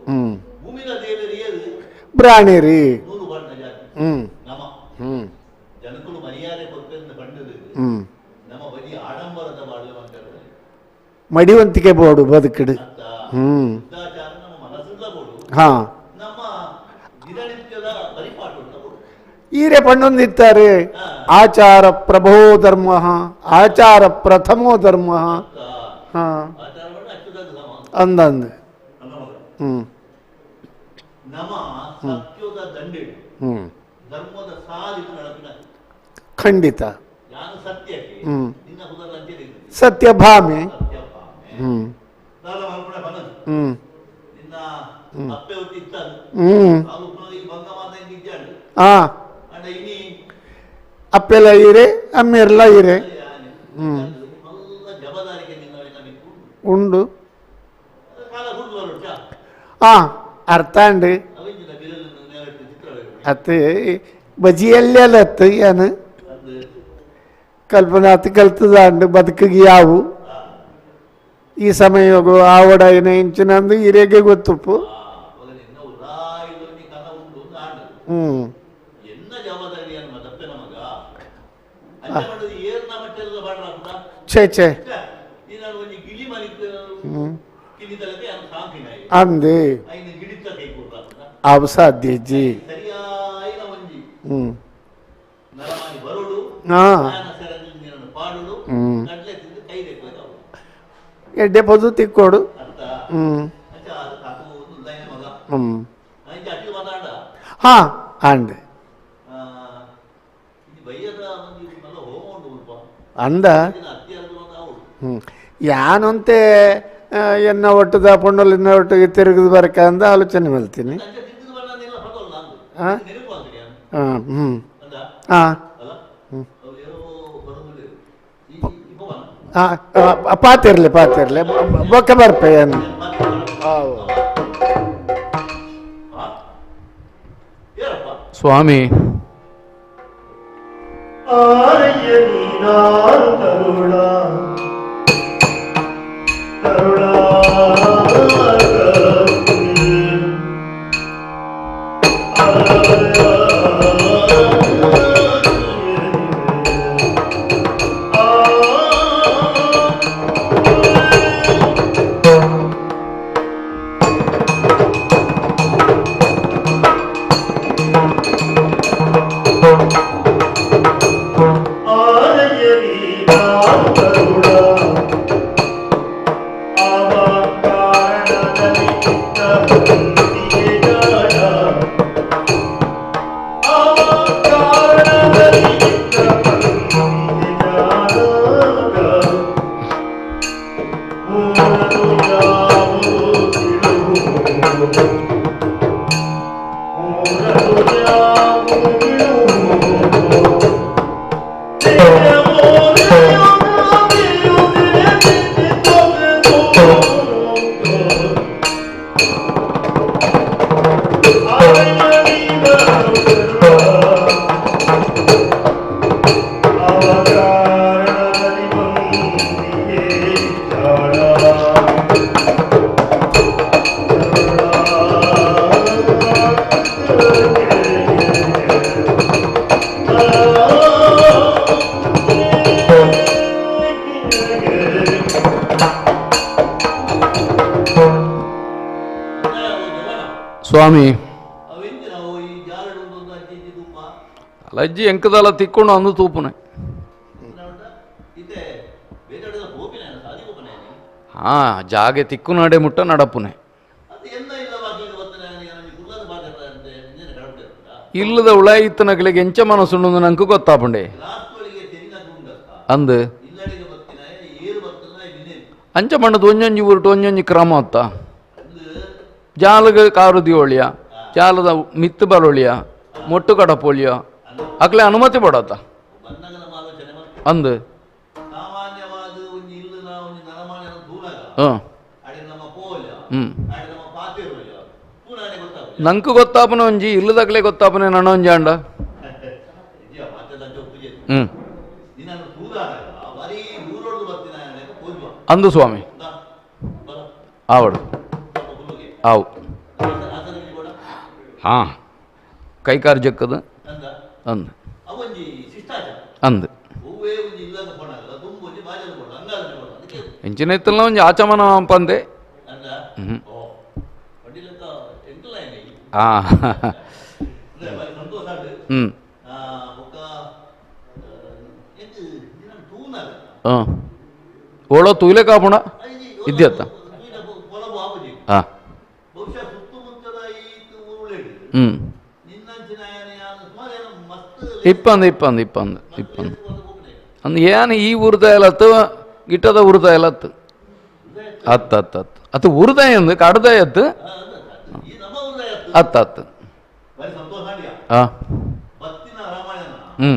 ಹ್ಞೂ ಬ್ರಾಣಿರಿ ಹ್ಞೂ ಹ್ಞೂ ಹ್ಞೂ ಮಡಿವಂತಿಕೆ ಬೋಡು ಬದುಕಿಡು ಹ್ಞೂ ಹಾಂ ಈರೆ ಪಣ್ಣೊಂದಿತ್ತಾರೆ ಆಚಾರ ಪ್ರಭೋ ಧರ್ಮ ಆಚಾರ ಪ್ರಥಮೋ ಧರ್ಮ ಹಾಂ ಅಂದಂದು ಹ್ಞೂ ಹ್ಞೂ ಖಂಡಿತ ಹ್ಞೂ ಸತ್ಯಭಾಮೆ ಹ್ಞೂ ಹ್ಞೂ ಹ್ಞೂ ಹಾಂ ಅಪ್ಪೆಲ್ಲ ಈರೆ ಅಮ್ಮೆಲ್ಲ ಈರೆ ಹ್ಞೂ ಉಂಡು ಹಾಂ ಅರ್ಥ ಅಂಡು ಅತ್ತು ಬಜಿಯಲ್ಲೆಲ್ಲ ಏನು ಕಲ್ಪನಾತ್ ಕಲ್ತದಾಂಡು ಬದುಕಿಗೆ ಯಾವು ಈ ಸಮಯಗು ಆವಡ ಏನ ಇಂಚಿನಂದು ಹಿರಿಯಗೆ ಗೊತ್ತುಪ್ಪು ಹ್ಞೂ
ಛೇ ಛೇ ಅಂದೆ ಅವು ಸಾಧ್ಯ ಜಿ. ಹ್ಞೂ ಹಾಂ ಹ್ಞೂ ಎಡ್ಡೆ ಪೊದು ತಿಕ್ಕೋಡು. ಹ್ಞೂ ಹ್ಞೂ ಹಾಂ ಅಂದೆ ಅಂದ. ಹ್ಞೂ ಯಾನಂತೆ ಎನ್ನ ಒಟ್ಟದ ಪೊಣ್ಣಲ್ಲಿ ಎನ್ನ ಒಟ್ಟಿಗೆ ತಿರುಗಿದು ಬರಕ ಅಂದ ಆಲೋಚನೆ ಮಾಡ್ತೀನಿ. ಹಾಂ ಹಾಂ ಹ್ಞೂ ಹಾಂ ಹ್ಞೂ ಹಾಂ ಪಾತಿರಲಿ ಪಾತಿರಲಿ ಬೊಕ್ಕ ಬರ್ಪೆ ಏನು.
ಸ್ವಾಮಿ ಸ್ವಾಮಿ ಅಲಜ್ಜಿ ಎಂಕದಲ್ಲ ತಿಕ್ಕೊಂಡು ಅಂದು ತೂಪುನೆ. ಹಾ ಜಾಗೆ ತಿಕ್ಕು ನಡೆ ಮುಟ್ಟ ನಡಪುನೆ. ಇಲ್ಲದ ಉಳಾಯಿತ್ತನಗಳಿಗೆ ಎಂಚ ಮನಸ್ಸುಂಡು ನಂಕು ಗೊತ್ತಾಪುಂಡೆ ಅಂದು ಅಂಚ ಮಣ್ಣದು ಒಂಜೊಂಜಿ ಊರುಟು ಒಂಜೊಂಜಿ ಕ್ರಮ ಅತ್ತ. ಜಾಲಗ ಕಾರು ದಿಯೋಳಿಯ ಜಾಲದ ಮಿತ್ತು ಬರೋಳಿಯ ಮೊಟ್ಟು ಕಡಪೋಳಿಯ ಅಕ್ಲೆ ಅನುಮತಿ ಪಡತ್ತ ಅಂದು. ಹ್ಞೂ ನಂಕು ಗೊತ್ತಾಪನ ಒಂಜಿ ಇಲ್ಲದಕ್ಲೆ ಗೊತ್ತಾಪನೆ ನಣ ಒಂಜಿ ಅಂಡ. ಹ್ಞೂ ಅಂದು ಸ್ವಾಮಿ ಆವಡು ಆವು. ಹಾಂ ಕೈಕಾರು ಜಕ್ಕದ ಅಂದು ಅಂದು ಎಂಚಿನ ಇತ್ತಲ್ಲ ಒಂಜಿ ಆಚಮನ ಪಂದೆ. ಹ್ಞೂ ಹಾಂ ಹ್ಞೂ ಹಾಂ ಓಳೋ ತೂಲೆ ಕಾಪುಣ ಇದ್ಯತ್ತ. ಹಾಂ ಹ್ಞೂ ಇಪ್ಪಂದು ಇಪ್ಪಂದು ಇಪ್ಪಂದು ಇಪ್ಪಂದು ಅಂದು ಏನು ಈ ಊರ್ದಾಯಲತ್ತು ಗಿಟ್ಟದ ಊರ್ದಾಯಲತ್ತು ಅತ್ತು ಅತ್ತು ಅತ್ತು ಅತ್ತು ಊರ್ದಾಯ ಅಂದು ಕಾಡ್ದಾಯ ಅತ್ತು ಅತ್ತು ಅತ್ತು. ಹಾಂ ಹ್ಞೂ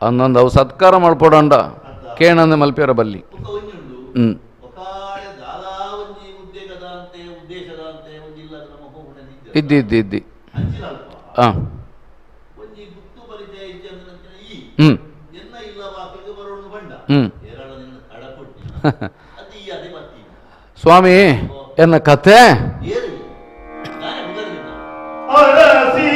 ಅಂದೊಂದು ಅವು ಸತ್ಕಾರ ಮಲ್ಪೊಡಂಡ ಕೇಣಂದು ಮಲ್ಪಿಯರ ಬಲ್ಲಿ. ಹ್ಞೂ ಇದ್ದಿ ಇದ್ದಿ ಇದ್ದಿ. ಹಾಂ ಹ್ಞೂ ಹ್ಞೂ ಸ್ವಾಮಿ ಎನ್ನ ಕತೆ
ಅರಸಿ.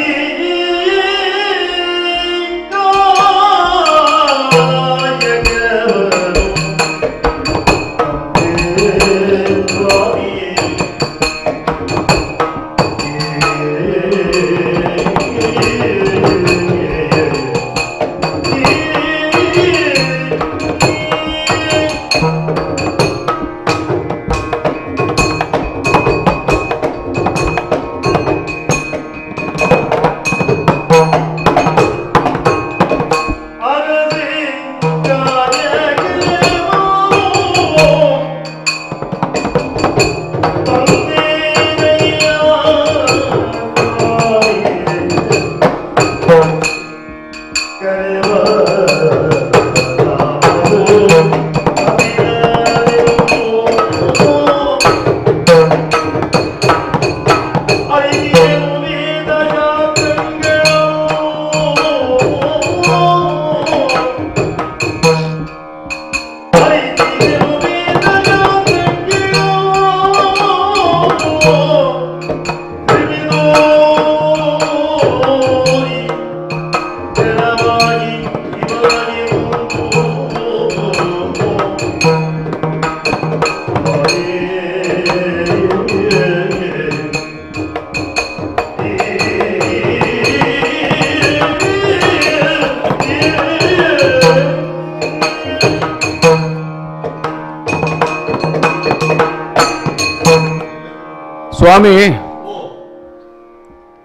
ಸ್ವಾಮಿ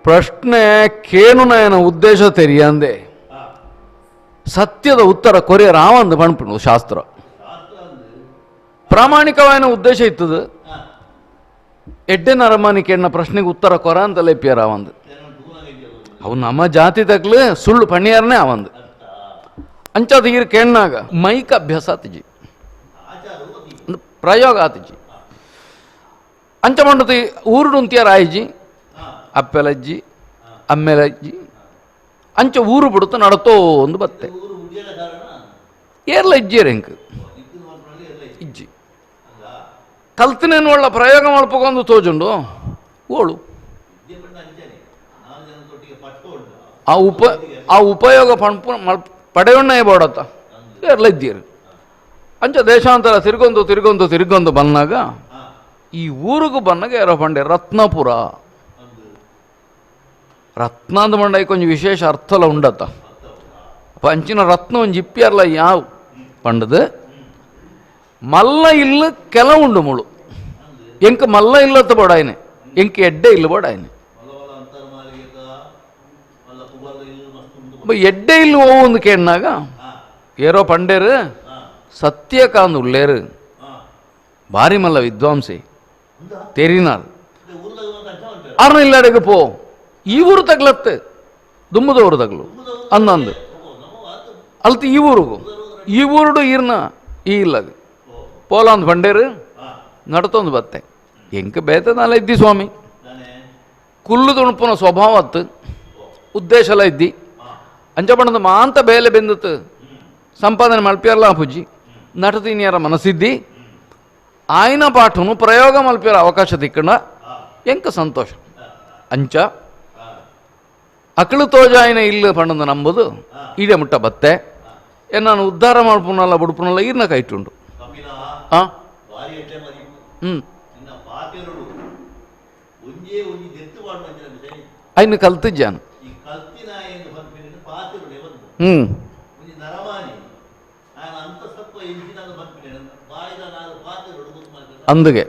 ಪ್ರಶ್ನೆ ಕೇನುನಯನ ಉದ್ದೇಶ ತೆರಿಯಂದೆ ಸತ್ಯದ ಉತ್ತರ ಕೊರಿಯ ರಾವಂದು ಪಣ್ಪುಂಡು ಶಾಸ್ತ್ರ ಪ್ರಾಮಾಣಿಕವಾದ ಉದ್ದೇಶ ಇತ್ತದು ಎಡ್ಡೆ ನರಮಾನಿ ಕೇಳಿನ ಪ್ರಶ್ನೆಗೆ ಉತ್ತರ ಕೊರ ಅಂತ ಲೇಪಿಯ ರಾವಂದು ಅವು ನಮ್ಮ ಜಾತಿ ತಕ್ಲು ಸುಳ್ಳು ಪಣಿಯಾರನೇ ಅವಂದು ಅಂಚಾದ ಈರು ಕೇಳಿನಾಗ ಮೈಕ್ ಅಭ್ಯಾಸ ಆತಿಜಿ ಪ್ರಯೋಗ ಆತಿಜಿ ಅಂಚ ಮಂಡತಿ ಊರುಡುಂತಿಯಾರ ಆಯಿಜಿ ಅಪ್ಪೆಲಜ್ಜಿ ಅಮ್ಮೆಲಜ್ಜಿ ಅಂಚ ಊರು ಬಿಡುತ್ತ ನಡತೋ ಒಂದು ಬತ್ತೆ ಏರ್ಲ ಇಜ್ಜಿಯರ್ ಹೆಂಕ್ ಇಜ್ಜಿ ಕಲ್ತಿನೇನು ಒಳ್ಳ ಪ್ರಯೋಗ ಮಲ್ಪಗೊಂದು ತೋಜುಂಡು ಓಳು ಆ ಉಪಯೋಗ ಪಣ್ಪು ಮಲ್ಪ ಪಡೆಯೊಣ್ಣೆ ಬೋಡತ್ತ ಏರ್ಲ ಇದ್ದೀರು ಅಂಚ ದೇಶಾಂತರ ತಿರ್ಗೊಂದು ತಿರ್ಗೊಂದು ತಿರ್ಗೊಂದು ಬಂದಾಗ ಈ ಊರಿಗೂ ಬಂದಾಗ ಯಾರೋ ಪಂಡೆ ರತ್ನಪುರ ರತ್ನ ಅಂದ ಮಂಡ ಕೊಂಚ ವಿಶೇಷ ಅರ್ಥಲ ಉಂಡತ್ತ ಅಪ್ಪ ಅಂಚಿನ ರತ್ನ ಒಂಜಿ ಇಪ್ಪಿಯರ್ಲ ಯಾವ ಪಂಡದು ಮಲ್ಲ ಇಲ್ಲ ಕೆಲವುಂಡು ಮುಳು ಎಂಕ ಮಲ್ಲ ಇಲ್ಲತ್ತ ಬೋಡಾಯನೆ ಎಂಕ ಎಡ್ಡೆ ಇಲ್ಲ ಬೋಡಾಯನೆ ಎಡ್ಡೆ ಇಲ್ಲ ಒಂದು ಕೇಳಿನಾಗ ಏರೋ ಪಂಡೇರು ಸತ್ಯಕಾಂದ್ ಉಳ್ಳೇರು ಭಾರಿ ಮಲ್ಲ ವಿದ್ವಾಂಸೆ ತೆರಿನಾರ್ ಅರ್ನ ಇಲ್ಲಡೆಗೆ ಪೋ ಈ ಊರು ತಗ್ಲತ್ತೆ ದುಮ್ಮದವರು ತಗ್ಲು ಅಂದಂದು ಅಲ್ತ ಈ ಊರಿಗೂ ಈ ಊರುಡು ಈರ್ನ ಈ ಇಲ್ಲಾಗ ಪೋಲಾಂದು ಬಂಡೇರು ನಡತೊಂದು ಬತ್ತೆ ಎಂಕ ಬೇತನಲ್ಲ ಇದ್ದಿ ಸ್ವಾಮಿ ಕುಲ್ಲು ತುಣುಪುನ ಸ್ವಭಾವ ಅತ್ತು ಉದ್ದೇಶ ಎಲ್ಲ ಇದ್ದಿ ಅಂಚಪಣದ ಮಾಂತ ಬೇಲೆ ಬೆಂದತ್ತು ಸಂಪಾದನೆ ಮಲ್ಪಿಯರ್ಲ ಪುಜ್ಜಿ ನಟತಿನಿಯರ ಮನಸ್ಸಿದ್ದಿ ಆಯ್ನ ಪಾಠನು ಪ್ರಯೋಗ ಮಲ್ಪಿಯರ ಅವಕಾಶ ತಿಕ್ಕಣ ಎಂಕ ಸಂತೋಷ ಅಂಚ ಅಕಳು ತೋಜಾಯಿನ ಇಲ್ಲ ಪಂಡಂದು ನಂಬುದು ಈಡೆ ಮುಟ್ಟ ಬತ್ತೆ ನಾನು ಉದ್ಧಾರ ಮಾಡ್ಪುನಲ್ಲ ಬುಡ್ಪುನಲ್ಲ ಈರ್ನ ಕೈಟುಂಡು ಹಾಂ ಹ್ಞೂ ಐನು ಕಲ್ತಿದ್ದಾನು ಹ್ಞೂ ಅಂದುಗೆ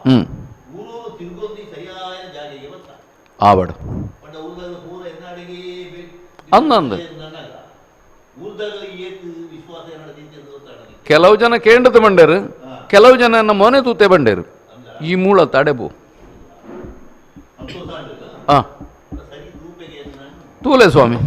ಹ್ಞೂ ಆವಡು ಅಂದಂದು ಕೆಲವು ಜನ ಕೇಂದ್ರದ ಬಂಡೇರು ಕೆಲವು ಜನ ಮೊನೆ ತೂತೆ ಬಂಡೇರು ಈ ಮೂಲ ತಡೆಬು ಹಾಂ ತೂಲೆ ಸ್ವಾಮಿ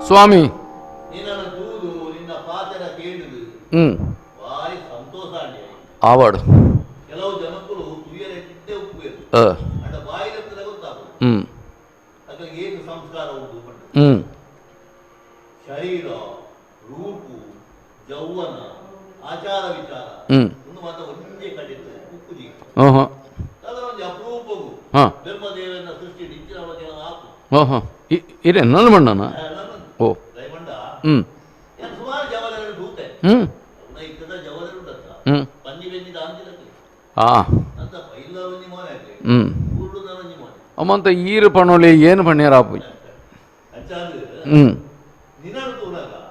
ಸ್ವಾಮಿ ಆವಾಡು
ಶರೀರ ರೂಪು ಯೌವನ ಆಚಾರ ವಿಚಾರ ಒಂದೇ ಕಡೆ ಉಪ್ಪುಜಿ ಅಪರೂಪವು ಬ್ರಹ್ಮದೇವನ ಸೃಷ್ಟಿ
ಹಾಂ ಇರೇ ನನ್ನ ಮಣ್ಣನ ಓ ಹ್ಞೂ ಹ್ಞೂ ಹ್ಞೂ ಹಾಂ ಹ್ಞೂ ಅಮ್ಮಂತ ಈರು ಪಣೋಳಿ ಏನು ಪಣ್ಯಾರ ಆಪುಜಿ. ಹ್ಞೂ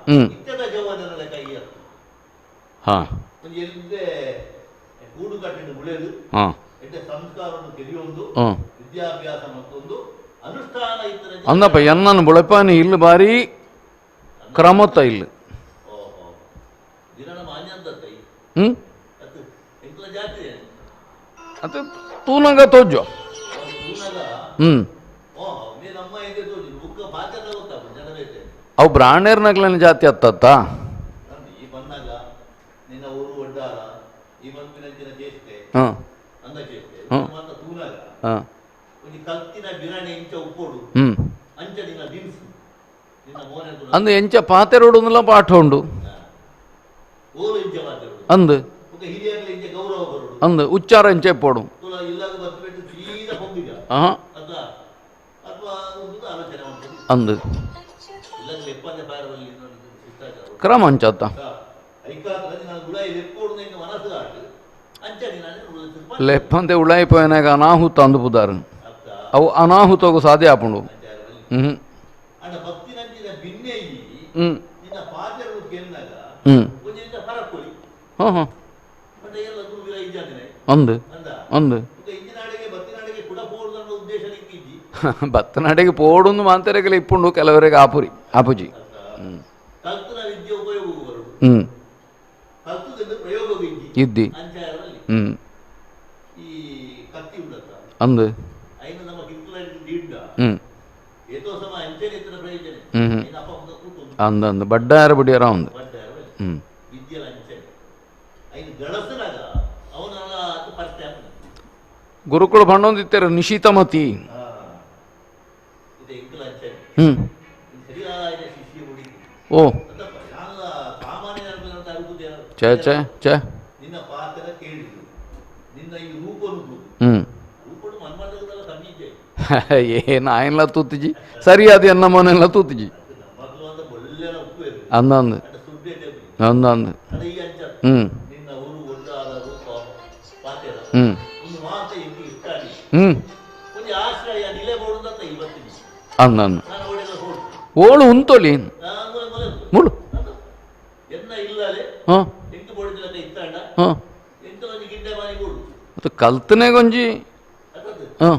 ಹ್ಞೂ ಹಾಂ ಹಾಂ ಹಾಂ ಅಂದಪ್ಪ ಎನ್ನನ್ನು ಬುಳಪಾನಿ ಇಲ್ಲಿ ಬಾರಿ ಕ್ರಮತ್ತ ಇಲ್ಲ. ಹ್ಞೂ ಅದು ತೂನಂಗ ತೋಜು. ಹ್ಞೂ ಅವು ಬ್ರಾಹ್ಮಣರ್ನಗ್ಲನ ಜಾತಿ ಅತ್ತತ್ತ. ಹಾಂ ಹಾಂ ಹಾಂ ಹ್ಞೂ ಅಂದು ಎಂಚ ಪಾತೆರೋಡುಂದಲ ಪಾಠ ಉಂಡು ಅಂದು ಅಂದು ಉಚ್ಚಾರ ಎಂಚ ಪೋಡು. ಹಾಂ ಅಂದು ಕ್ರಮ ಅಂಚತ್ತ ಲೆಪ್ಪಂತೆ ಉಳಾಯಿ ಪೋಯನಾಗ ಅನಾಹುತ ಅಂದು ಪುದಾರು ಅವು ಅನಾಹುತಗೂ ಸಾಧ್ಯ ಆಪುಂಡು. ಹ್ಞೂ ಹ್ಞೂ ಹ್ಞೂ ಹಾಂ ಹಾಂ ಅಂದು ಅಂದು ಬತ್ತನಾಡಿಗೆ ಪೋಡೊಂದು ಮಾಂತರೆಗೆಲ್ಲ ಇಪ್ಪುಂಡು ಕೆಲವರಿಗೆ ಆಪುರಿ ಆಪುಜಿ. ಹ್ಞೂ ಹ್ಞೂ ಇದ್ದಿ. ಹ್ಞೂ ಅಂದು ಹ್ಞೂ ಹ್ಞೂ ಹ್ಞೂ ಅಂದ ಅಂದು ಬಡ್ಡಾರ ಬಡಿಯಾರ ಒಂದು. ಹ್ಞೂ ಗುರುಕುಲ ಪಂಡೊಂದಿತ್ತಾರೆ ನಿಶಿತಮತಿ. ಹ್ಞೂ ಓ ಚೇ ಚೇ ಚೇ ಹ್ಞೂ ಏನು ಆಯನ್ಲ ತೂತಿಜಿ ಸರಿ ಅದು ಎನ್ನ ಮನೆಲ್ಲ ತೂತಿಜಿ. ಅಂದ ಅಂದು ಅಂದ ಅಂದು ಹ್ಞೂ ಹ್ಞೂ ಹ್ಞೂ ಅಂದ ಅಂದು ಓಳು ಉಂತೊಲಿ ಮುಳು. ಹಾಂ ಹಾಂ ಅದು ಕಲ್ತನೆ ಗೊಂಜಿ. ಹಾಂ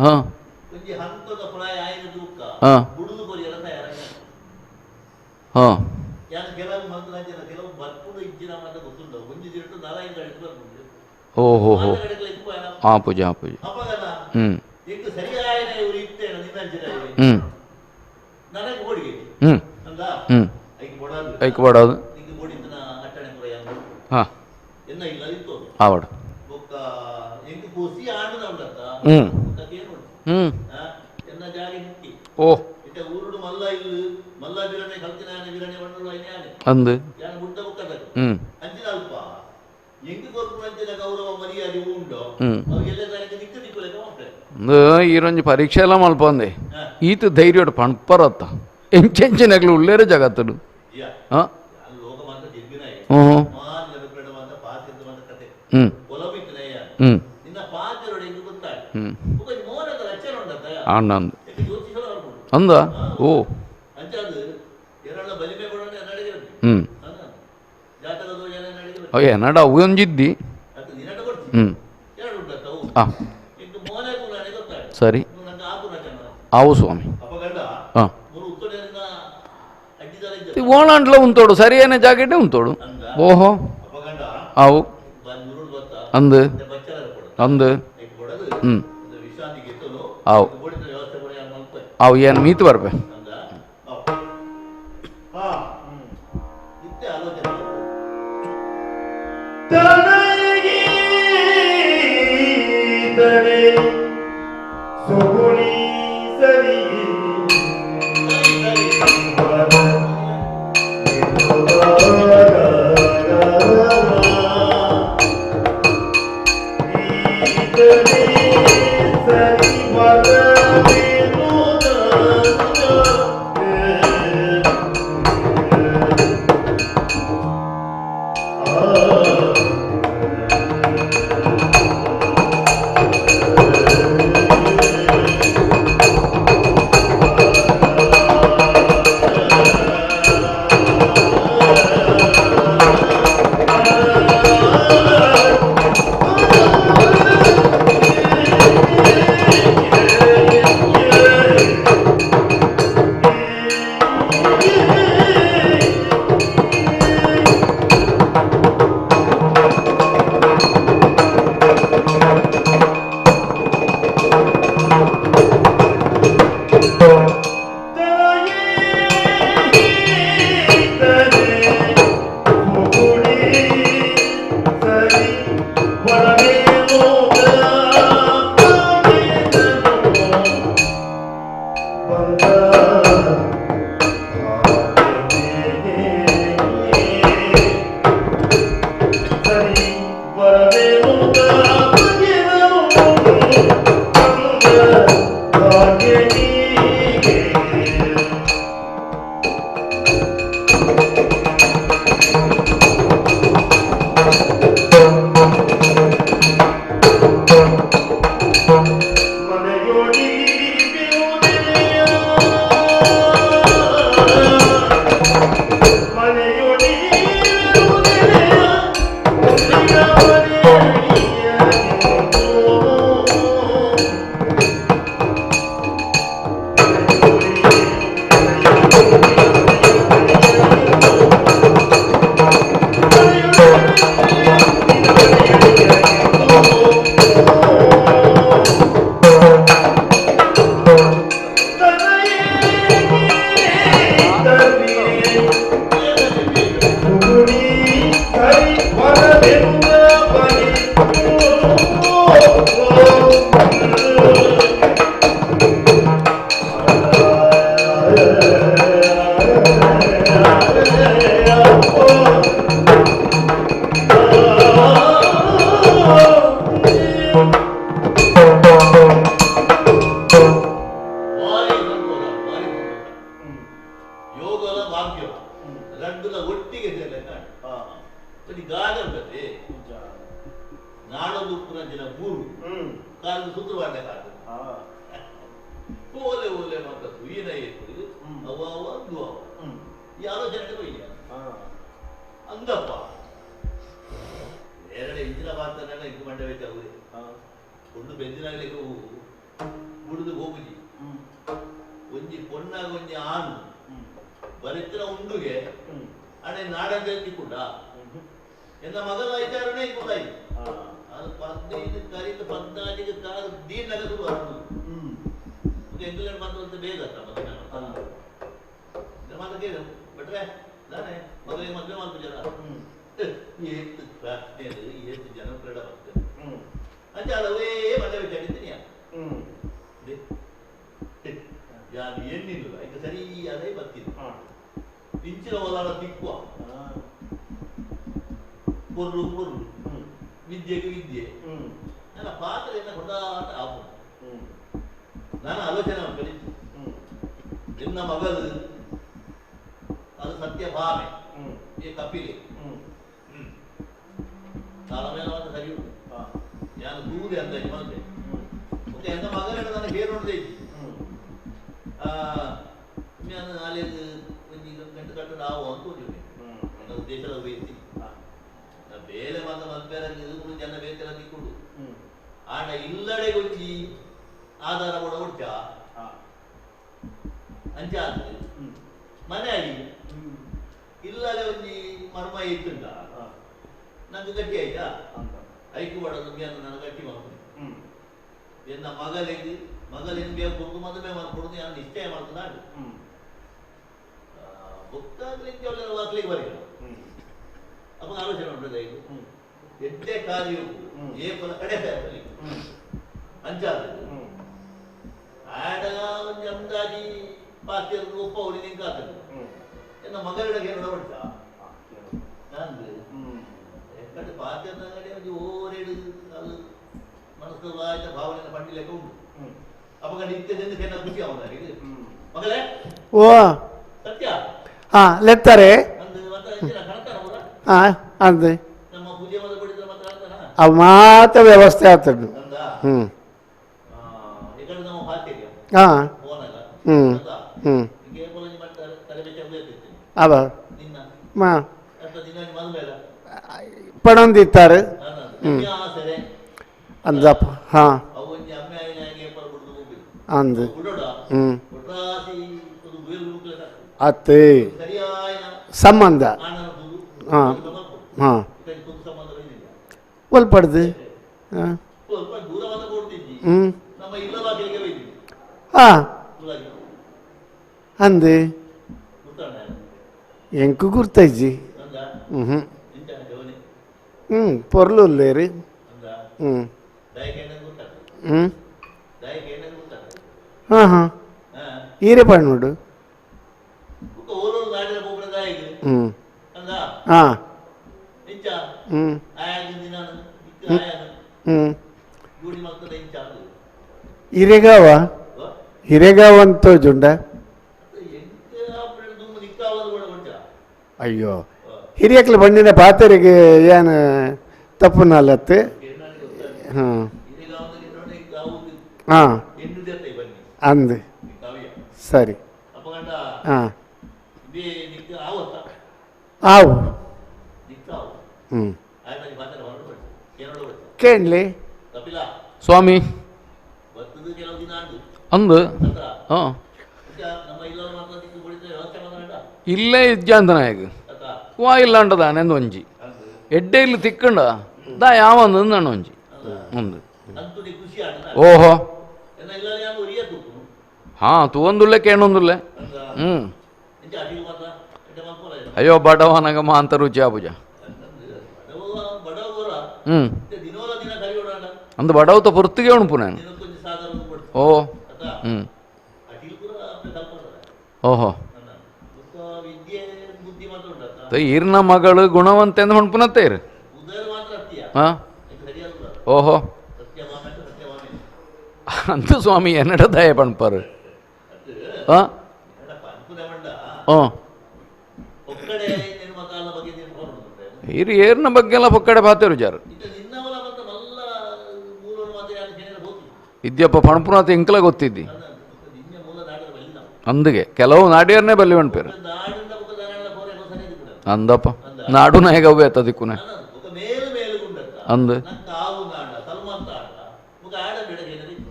ಹಾಂ ಹಾಂ ಹಾಂ ಓಹೋ ಹೋ ಹಾಂ ಪೂಜೆ ಹಾಂ ಪೂಜೆ. ಹ್ಞೂ ಹ್ಞೂ ಹ್ಞೂ ಹ್ಞೂ ಐಕ್ ಬಾಡೋದು. ಹಾಂ ಆವಡು. ಹ್ಞೂ ಹ್ಞೂ ಓ ಅಂದು ಹ್ಞೂ ಹ್ಞೂ ಅಂದು ಈರೊಂಜಿ ಪರೀಕ್ಷೆ ಎಲ್ಲ ಮಲ್ಪಂದೆ ಈತ ಧೈರ್ಯ ಪಣ್ಪರತ್ತ ಎಂಚೆಂಚಿನಗ್ಲು ಉಳ್ಳೇರೆ ಜಗತ್ತಡು. ಹಾಂ ಹ್ಞೂ ಹ್ಞೂ ಹ್ಞೂ ಹ್ಞೂ ಅಣ್ಣಂದು ಅಂದ ಓ ಹ್ಞೂ ಅಯ್ಯ ನಡ ಒಂಜಿದ್ದಿ. ಹ್ಞೂ ಹಾಂ ಸರಿ ಆವು ಸ್ವಾಮಿ. ಹಾಂ ಓಣಾಂಟ್ಲ ಉಂತೋಡು ಸರಿಯೇನೆ ಜಾಕೆಟೇ ಉಂತೋಡು. ಓಹೋ ಆವು ಅಂದು ಅಂದು. ಹ್ಞೂ ಆವು ಆವು ಏನು ಮೀತು ಬರ್ಬೆ.
ಓ ಹಾಂ ಲೆತ್ತಾರೆ ಹಾಂ ಅಂದು ಅವು ಮಾತ್ರ ವ್ಯವಸ್ಥೆ ಆಗ್ತದೆ. ಹ್ಞೂ ಹಾಂ ಹ್ಞೂ ಹ್ಞೂ ಅವ ಮಾ ಪಣೊಂದಿತ್ತಾರೆ. ಹ್ಞೂ ಅಂದಪ್ಪ. ಹಾಂ ಅಂದು. ಹ್ಞೂ ಅತ್ತೆ ಸಂಬಂಧ. ಹಾಂ ಹಾಂ ಒಲ್ಪಡ್ದು. ಹಾಂ ಹ್ಞೂ ಹಾಂ ಅಂದು ಎಂಕು ಗುರ್ತೈಜಿ. ಹ್ಞೂ ಹ್ಞೂ ಹ್ಞೂ ಪೊರ್ಲು ರೀ. ಹ್ಞೂ ಹ್ಞೂ ಹಾಂ ಹಾಂ ಈರೆ ಪಣ್ಣೋಡು. ಹ್ಞೂ ಹಾಂ ಹ್ಞೂ ಹ್ಞೂ ಹಿರೇಗಾವ ಹಿರೇಗಾವ ಅಂತ ಜುಂಡ. ಅಯ್ಯೋ ಹಿರಿಯಕ್ಲು ಬಂದಿನ ಪಾತರಿಗೆ ಏನು ತಪ್ಪುನಲ್ಲತ್ತೆ. ಹಾಂ ಹಾಂ ಅಂದು ಸರಿ. ಹಾಂ ಆವು. ಹ್ಞೂ ಕೇಳಲಿ
ಸ್ವಾಮಿ ಅಂದು. ಹಾಂ ಇಲ್ಲೇ ಇಜ್ಜಾಂತ ನಾಯಕ ವಾ ಇಲ್ಲಾಂಡದಾನೆ ಒಂಜಿ ಎಡ್ಡೆ ಇಲ್ಲಿ ತಿಕ್ಕಂಡ ದಾ ಯಾವ ಅಂದು ಒಂಜಿ ಒಂದು ಓಹೋ ಹಾಂ ತೂವೊಂದುಲ್ಲೆ ಕೇಣೊಂದುಲ್ಲೆ. ಹ್ಞೂ ಅಯ್ಯೋ ಬಡವನಗ ಮಾಂತ ರುಚಿ ಆಪುಜ. ಹ್ಞೂ ಅಂದು ಬಡವತ ಪೊರ್ತಿಗೆ ಉಣಪು ನಾನು. ಓ ಹ್ಞೂ ಓಹೋ ಈರ್ನ ಮಗಳು ಗುಣವಂತೆ ಅಂದ್ ಹೊಣ್ಪುನತ್ತೆ ಇರು. ಹಾಂ ಓಹೋ ಅಂತ ಸ್ವಾಮಿ ಎನ್ನಡ ದಯ ಪಣ್ಪಾರು. ಹಾಂ ಹಾಂ ಇರು ಏರ್ನ ಬಗ್ಗೆ ಎಲ್ಲ ಪೊಕ್ಕಡೆ ಪಾತೇರು ಜಾರು ಇದ್ಯಪ್ಪ ಪಣಪುನಾಥ ಇಂಕ್ಲ ಗೊತ್ತಿದ್ದಿ ಅಂದಿಗೆ ಕೆಲವು ನಾಡಿಯರ್ನೇ ಬಲ್ಲಿ ಪಣಪೇರು ಅಂದಪ್ಪ ನಾಡು ನಾಯಕ ಅವೇ ದಿಕ್ಕುನೆ ಅಂದು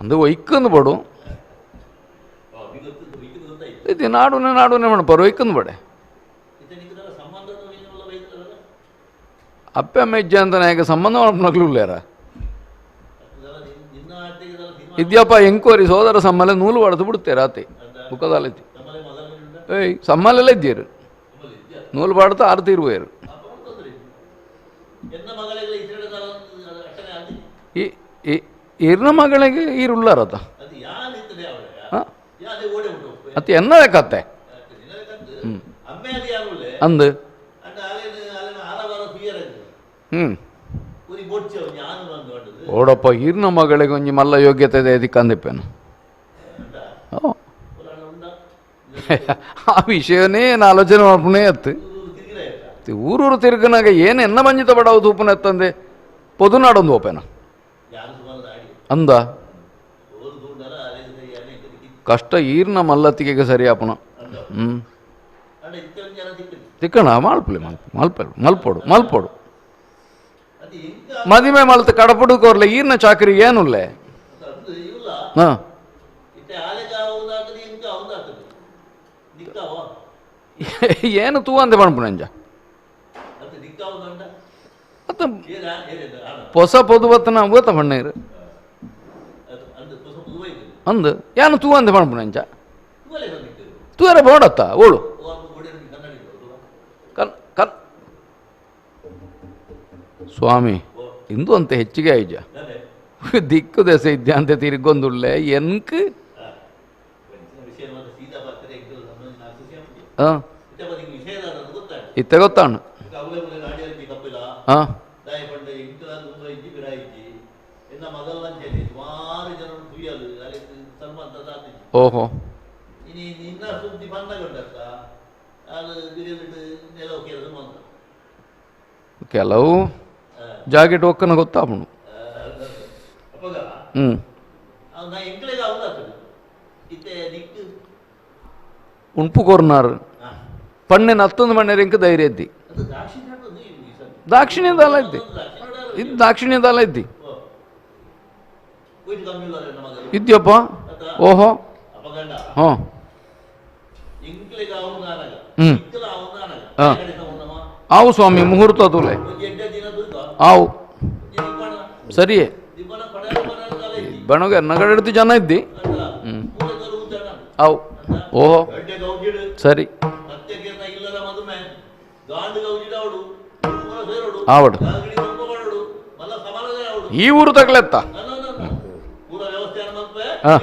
ಅಂದು ಒಯ್ಕಂದು ಬಡು ಇದು ನಾಡುನೆ ನಾಡುನೆ ಮಣಪಾರು ಒಯ್ಕಂದು ಬಡೆ ಅಪ್ಪೆ ಅಮ್ಮ ಇಜ್ಜ ಅಂತ ನಾಯಕ ಸಂಬಂಧ ಮಲ್ಪನಕ್ಲು ಇಲ್ಲಾರ ಇದ್ಯಪ್ಪ ಎಂಕೋರಿ ಸೋದರ ಸಮ್ಮಲೆ ನೂಲು ಹೊಡೆದು ಬಿಡುತ್ತೆ ರಾತ್ರಿ ಬುಕ್ಕದಾಲೈತಿ. ಏಯ್ ಸಮ್ಮಲೆಲ್ಲ ಇದ್ದೀರು ನೂಲು ಬಾಡ್ತಾ ಆರು ತೀರುವೇರು. ಈ ಇರ್ನ ಮಗಳಿಗೆ ಈರುಳ್ಳಾರತ ಅತ್ತ ಎನ್ನದೇ ಕತ್ತೆ ಹ್ಞೂ ಅಂದು ಹ್ಞೂ ಓಡಪ್ಪ ಈರ್ನ ಮಗಳಿಗೆ ಒಂಜಿ ಮಲ್ಲ ಯೋಗ್ಯತೆ ಇದೆ ದಿಕ್ಕಂದಿಪ್ಪೇನು. ಆ ವಿಷಯನೇ ಆಲೋಚನೆ ಮಾಡ್ಪುನೇ ಅತ್ತು ಊರೂರು ತಿರುಗನಾಗ ಏನು ಎನ್ನ ಮಂಜಿತ ಬಡವು ತೂಪುನ ಎತ್ತಂದೆ ಪೊದುನಾಡೊಂದು ಓಪೇನ ಅಂದ ಕಷ್ಟ ಈರ್ನ ಮಲ್ಲತ್ತಿಗೆ ಸರಿ ಆಪುಣ. ಹ್ಞೂ ತಿಕ್ಕಣ ಮಲ್ಪಲೆ ಮಲ್ಪ ಮಲ್ಪೋಡು ಮಲ್ಪೋಡು ಮದಿಮೆ ಮಲ್ತ ಕಡಪಡು ಕೋರ್ಲೆ ಈರ್ನ ಚಾಕರಿ ಏನುಲ್ಲೆ. ಹಾಂ ಏನು ತೂ ಅಂದೆ ಪಣಪುನಂಜ ಅತ್ತ ಹೊಸ ಪೊದು ಬತ್ತನ ಓತ ಬಣ್ಣೀರು ಅಂದು ಏನು ತೂ ಅಂದೆ ಪಣಪುನಂಜ ತೂಯರ ಬೋಡತ್ತ ಓಳು ಕನ್ ಕನ್ ಸ್ವಾಮಿ ಇಂದು ಅಂತ ಹೆಚ್ಚಿಗೆ ಆಯ್ಜ ದಿಕ್ಕು ದೆಸೆ ಇದ್ಯಾ ಅಂತ ತಿರುಗೊಂದುಳ್ಳೆ ಎನ್ಕ್ ಹಾಂ ಇತ್ತೆ ಗೊತ್ತಾಣ. ಹಾಂ ಓಹೋ ಕೆಲವು ಜಾಕೆಟ್ ಒಕ್ಕನ ಗೊತ್ತಾಪುಂಡು. ಹ್ಞೂ ಉಂಪು ಕೊರ್ನಾರು ಪಣ್ಣೆನ ಹತ್ತೊಂದು ಮಣ್ಣೆ ಇಂಕ ಧೈರ್ಯ ಇದ್ದಿ ದಾಕ್ಷಿಣ್ಯದಲ್ಲ ಇದ್ದಿ ಇದು ದಾಕ್ಷಿಣ್ಯದಲ್ಲ ಇದ್ದಿ ಇದ್ಯಪ್ಪ. ಓಹೋ ಹಾಂ ಹ್ಞೂ ಹಾಂ ಆವು ಸ್ವಾಮಿ ಮುಹೂರ್ತ ತೂಲೆ ಆವು ಸರಿಯೇ ಬಣಗ ನಗಡೆಡ್ತು ಜನ ಇದ್ದಿ. ಹ್ಞೂ ಆವು ಓಹೋ ಸರಿ ಆವಡು ಈ ಊರು ತಗಲೆತ್ತ. ಹಾಂ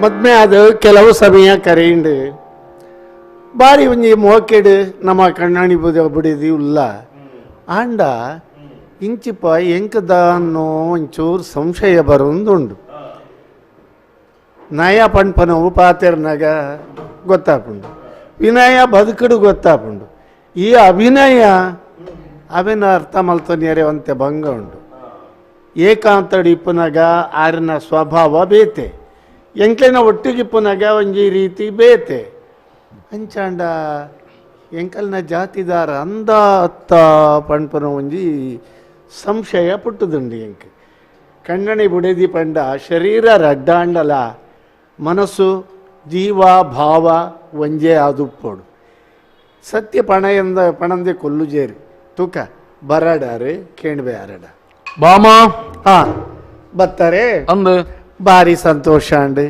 ಮದ್ಮೆ ಅದು ಕೆಲವು ಸಮಯ ಕರೆಯುಂಡು ಬಾರಿ ಒಂಜಿ ಮೋಕೆಡು ನಮ್ಮ ಕಣ್ಣಾಣಿ ಬಿಡಿದಿ ಉಲ್ಲ ಆಂಡ ಇಂಚಿಪ ಎಂಕದಾನ್ನೋ ಒಂಚೂರು ಸಂಶಯ ಬರೋಂದುಂಡು. ನಯ ಪಣ್ಪನವು ಪಾತೆರ್ನಾಗ ಗೊತ್ತಾಪುಂಡು, ವಿನಯ ಬದುಕಡು ಗೊತ್ತಾಪುಂಡು, ಈ ಅಭಿನಯ ಅವಿನ ಅರ್ಥ ಮಲ್ತೊನಿಯರೆ ಅಂತೆ ಭಂಗ ಉಂಡು. ಏಕಾಂತಡಿ ಇಪ್ಪನಾಗ ಆರಿನ ಸ್ವಭಾವ ಬೇತೆ, ಎಂಕ್ಲೆನ ಒಟ್ಟಿಗಿಪ್ಪುನಾಗ ಒಂಜಿ ರೀತಿ ಬೇತೆ. ಅಂಚಾಂಡ ಎಂಕಲ್ನ ಜಾತಿದಾರ ಅಂದ ಅತ್ತ ಪಣ್ಪನ ಒಂಜಿ ಸಂಶಯ ಪುಟ್ಟುದುಂಡು ಎಂಕ್ ಕಣ್ಣಣಿ ಬುಡೆದಿ ಪಂಡ ಶರೀರ ರಡ್ಡಾಂಡಲ ಮನಸ್ಸು ಜೀವ ಭಾವ ಒಂಜೇ ಆದುಪ್ಪೋಡು ಸತ್ಯ ಪಣೆಂದ ಪಣಂದೆ ಕೊಲ್ಲುಜೇರಿ ತೂಕ ಬರಡಾರೆ ಕೇಣ್ಬೆ ಆರಡ
ಬಾಮಾ
ಹಾ ಬತ್ತಾರೆ
ಅಂದು
ಬಾರಿ ಸಂತೋಷ ಅಂಡ್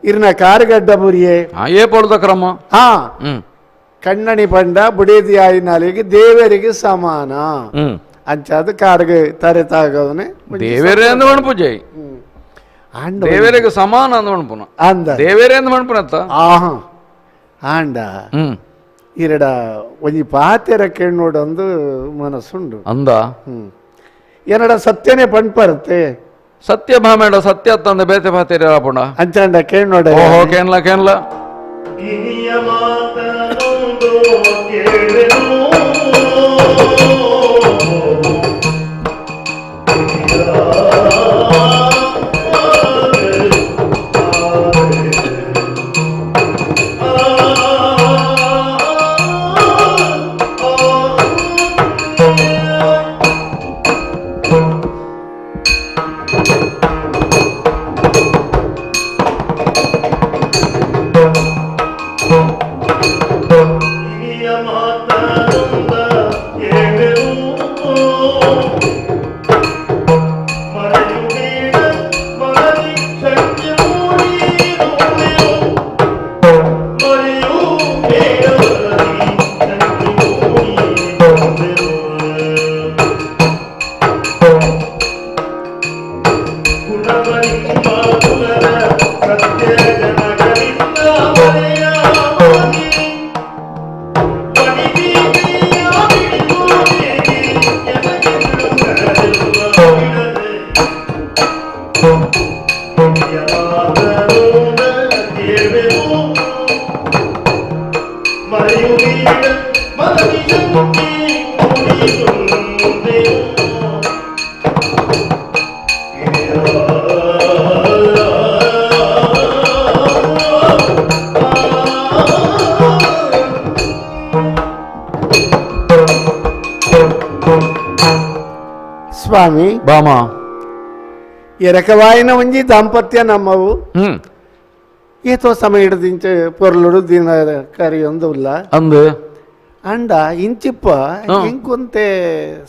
ಇರ್ನ ಕಾರುಗಡ್ಡ ಬುರಿಯೆ
ಏ ಪೊಡ್ದ ಕ್ರಮ
ಹಾ ಕಣ್ಣಣಿ ಪಂಡ ಬುಡೇದಿ ಆಯಿನಾಲಿಗೆ ದೇವರಿಗೆ ಸಮಾನ ಅಂಚಾದ ಕಾರಿಗೆ ತರೆ ತಾಗವನೆ
ದೇವರೇ ಅಂದ ಮಣ್ಪುಜೆ ದೇವರಿಗೆ ಸಮಾನ ಅಂದ ಮಣ್ಪುನ
ಅಂದ
ದೇವರೇ ಅಂದ ಮಣ್ಪುನತ್ತ
ಆಹಾ ಆಂಡ ಇರಡ ಒಂಜಿ ಪಾತೆರ ಕೇಳ್ನೋಡೊಂದು ಮನಸ್ಸುಂಡು
ಅಂದ
ಏನಡ ಸತ್ಯನೇ ಪಣ್ಪರತ್ತೆ
ಸತ್ಯ ಭಾಮೇಡ ಸತ್ಯ ತಂದ ಬೇತೆ ಪಾತೆರ ಪುಣ
ಅಂಚಾಂಡ ಕೇಳ್ನೋಡ
ಓಹೋ ಕೇನ್ಲ ಕೇನ್ಲ
ಇನಿಯ ಮಾತನೊಂದು ಕೇಳೆನು
ಸ್ವಾಮಿ
ಬಾಮಾ
ಎರಕವಾಯಿನ ಒಂಜಿ ದಾಂಪತ್ಯ ನಮ್ಮವು ಏತೋ ಸಮಯ ಹಿಡ್ದಿಂಚ ಪೊರ್ಲುಡು ದಿನ ಕರಿಯೊಂದು ಉಲ್ಲ
ಅಂದು
ಅಂಡ ಇಂಚಿಪ್ಪ ಇಂಕೊಂತೆ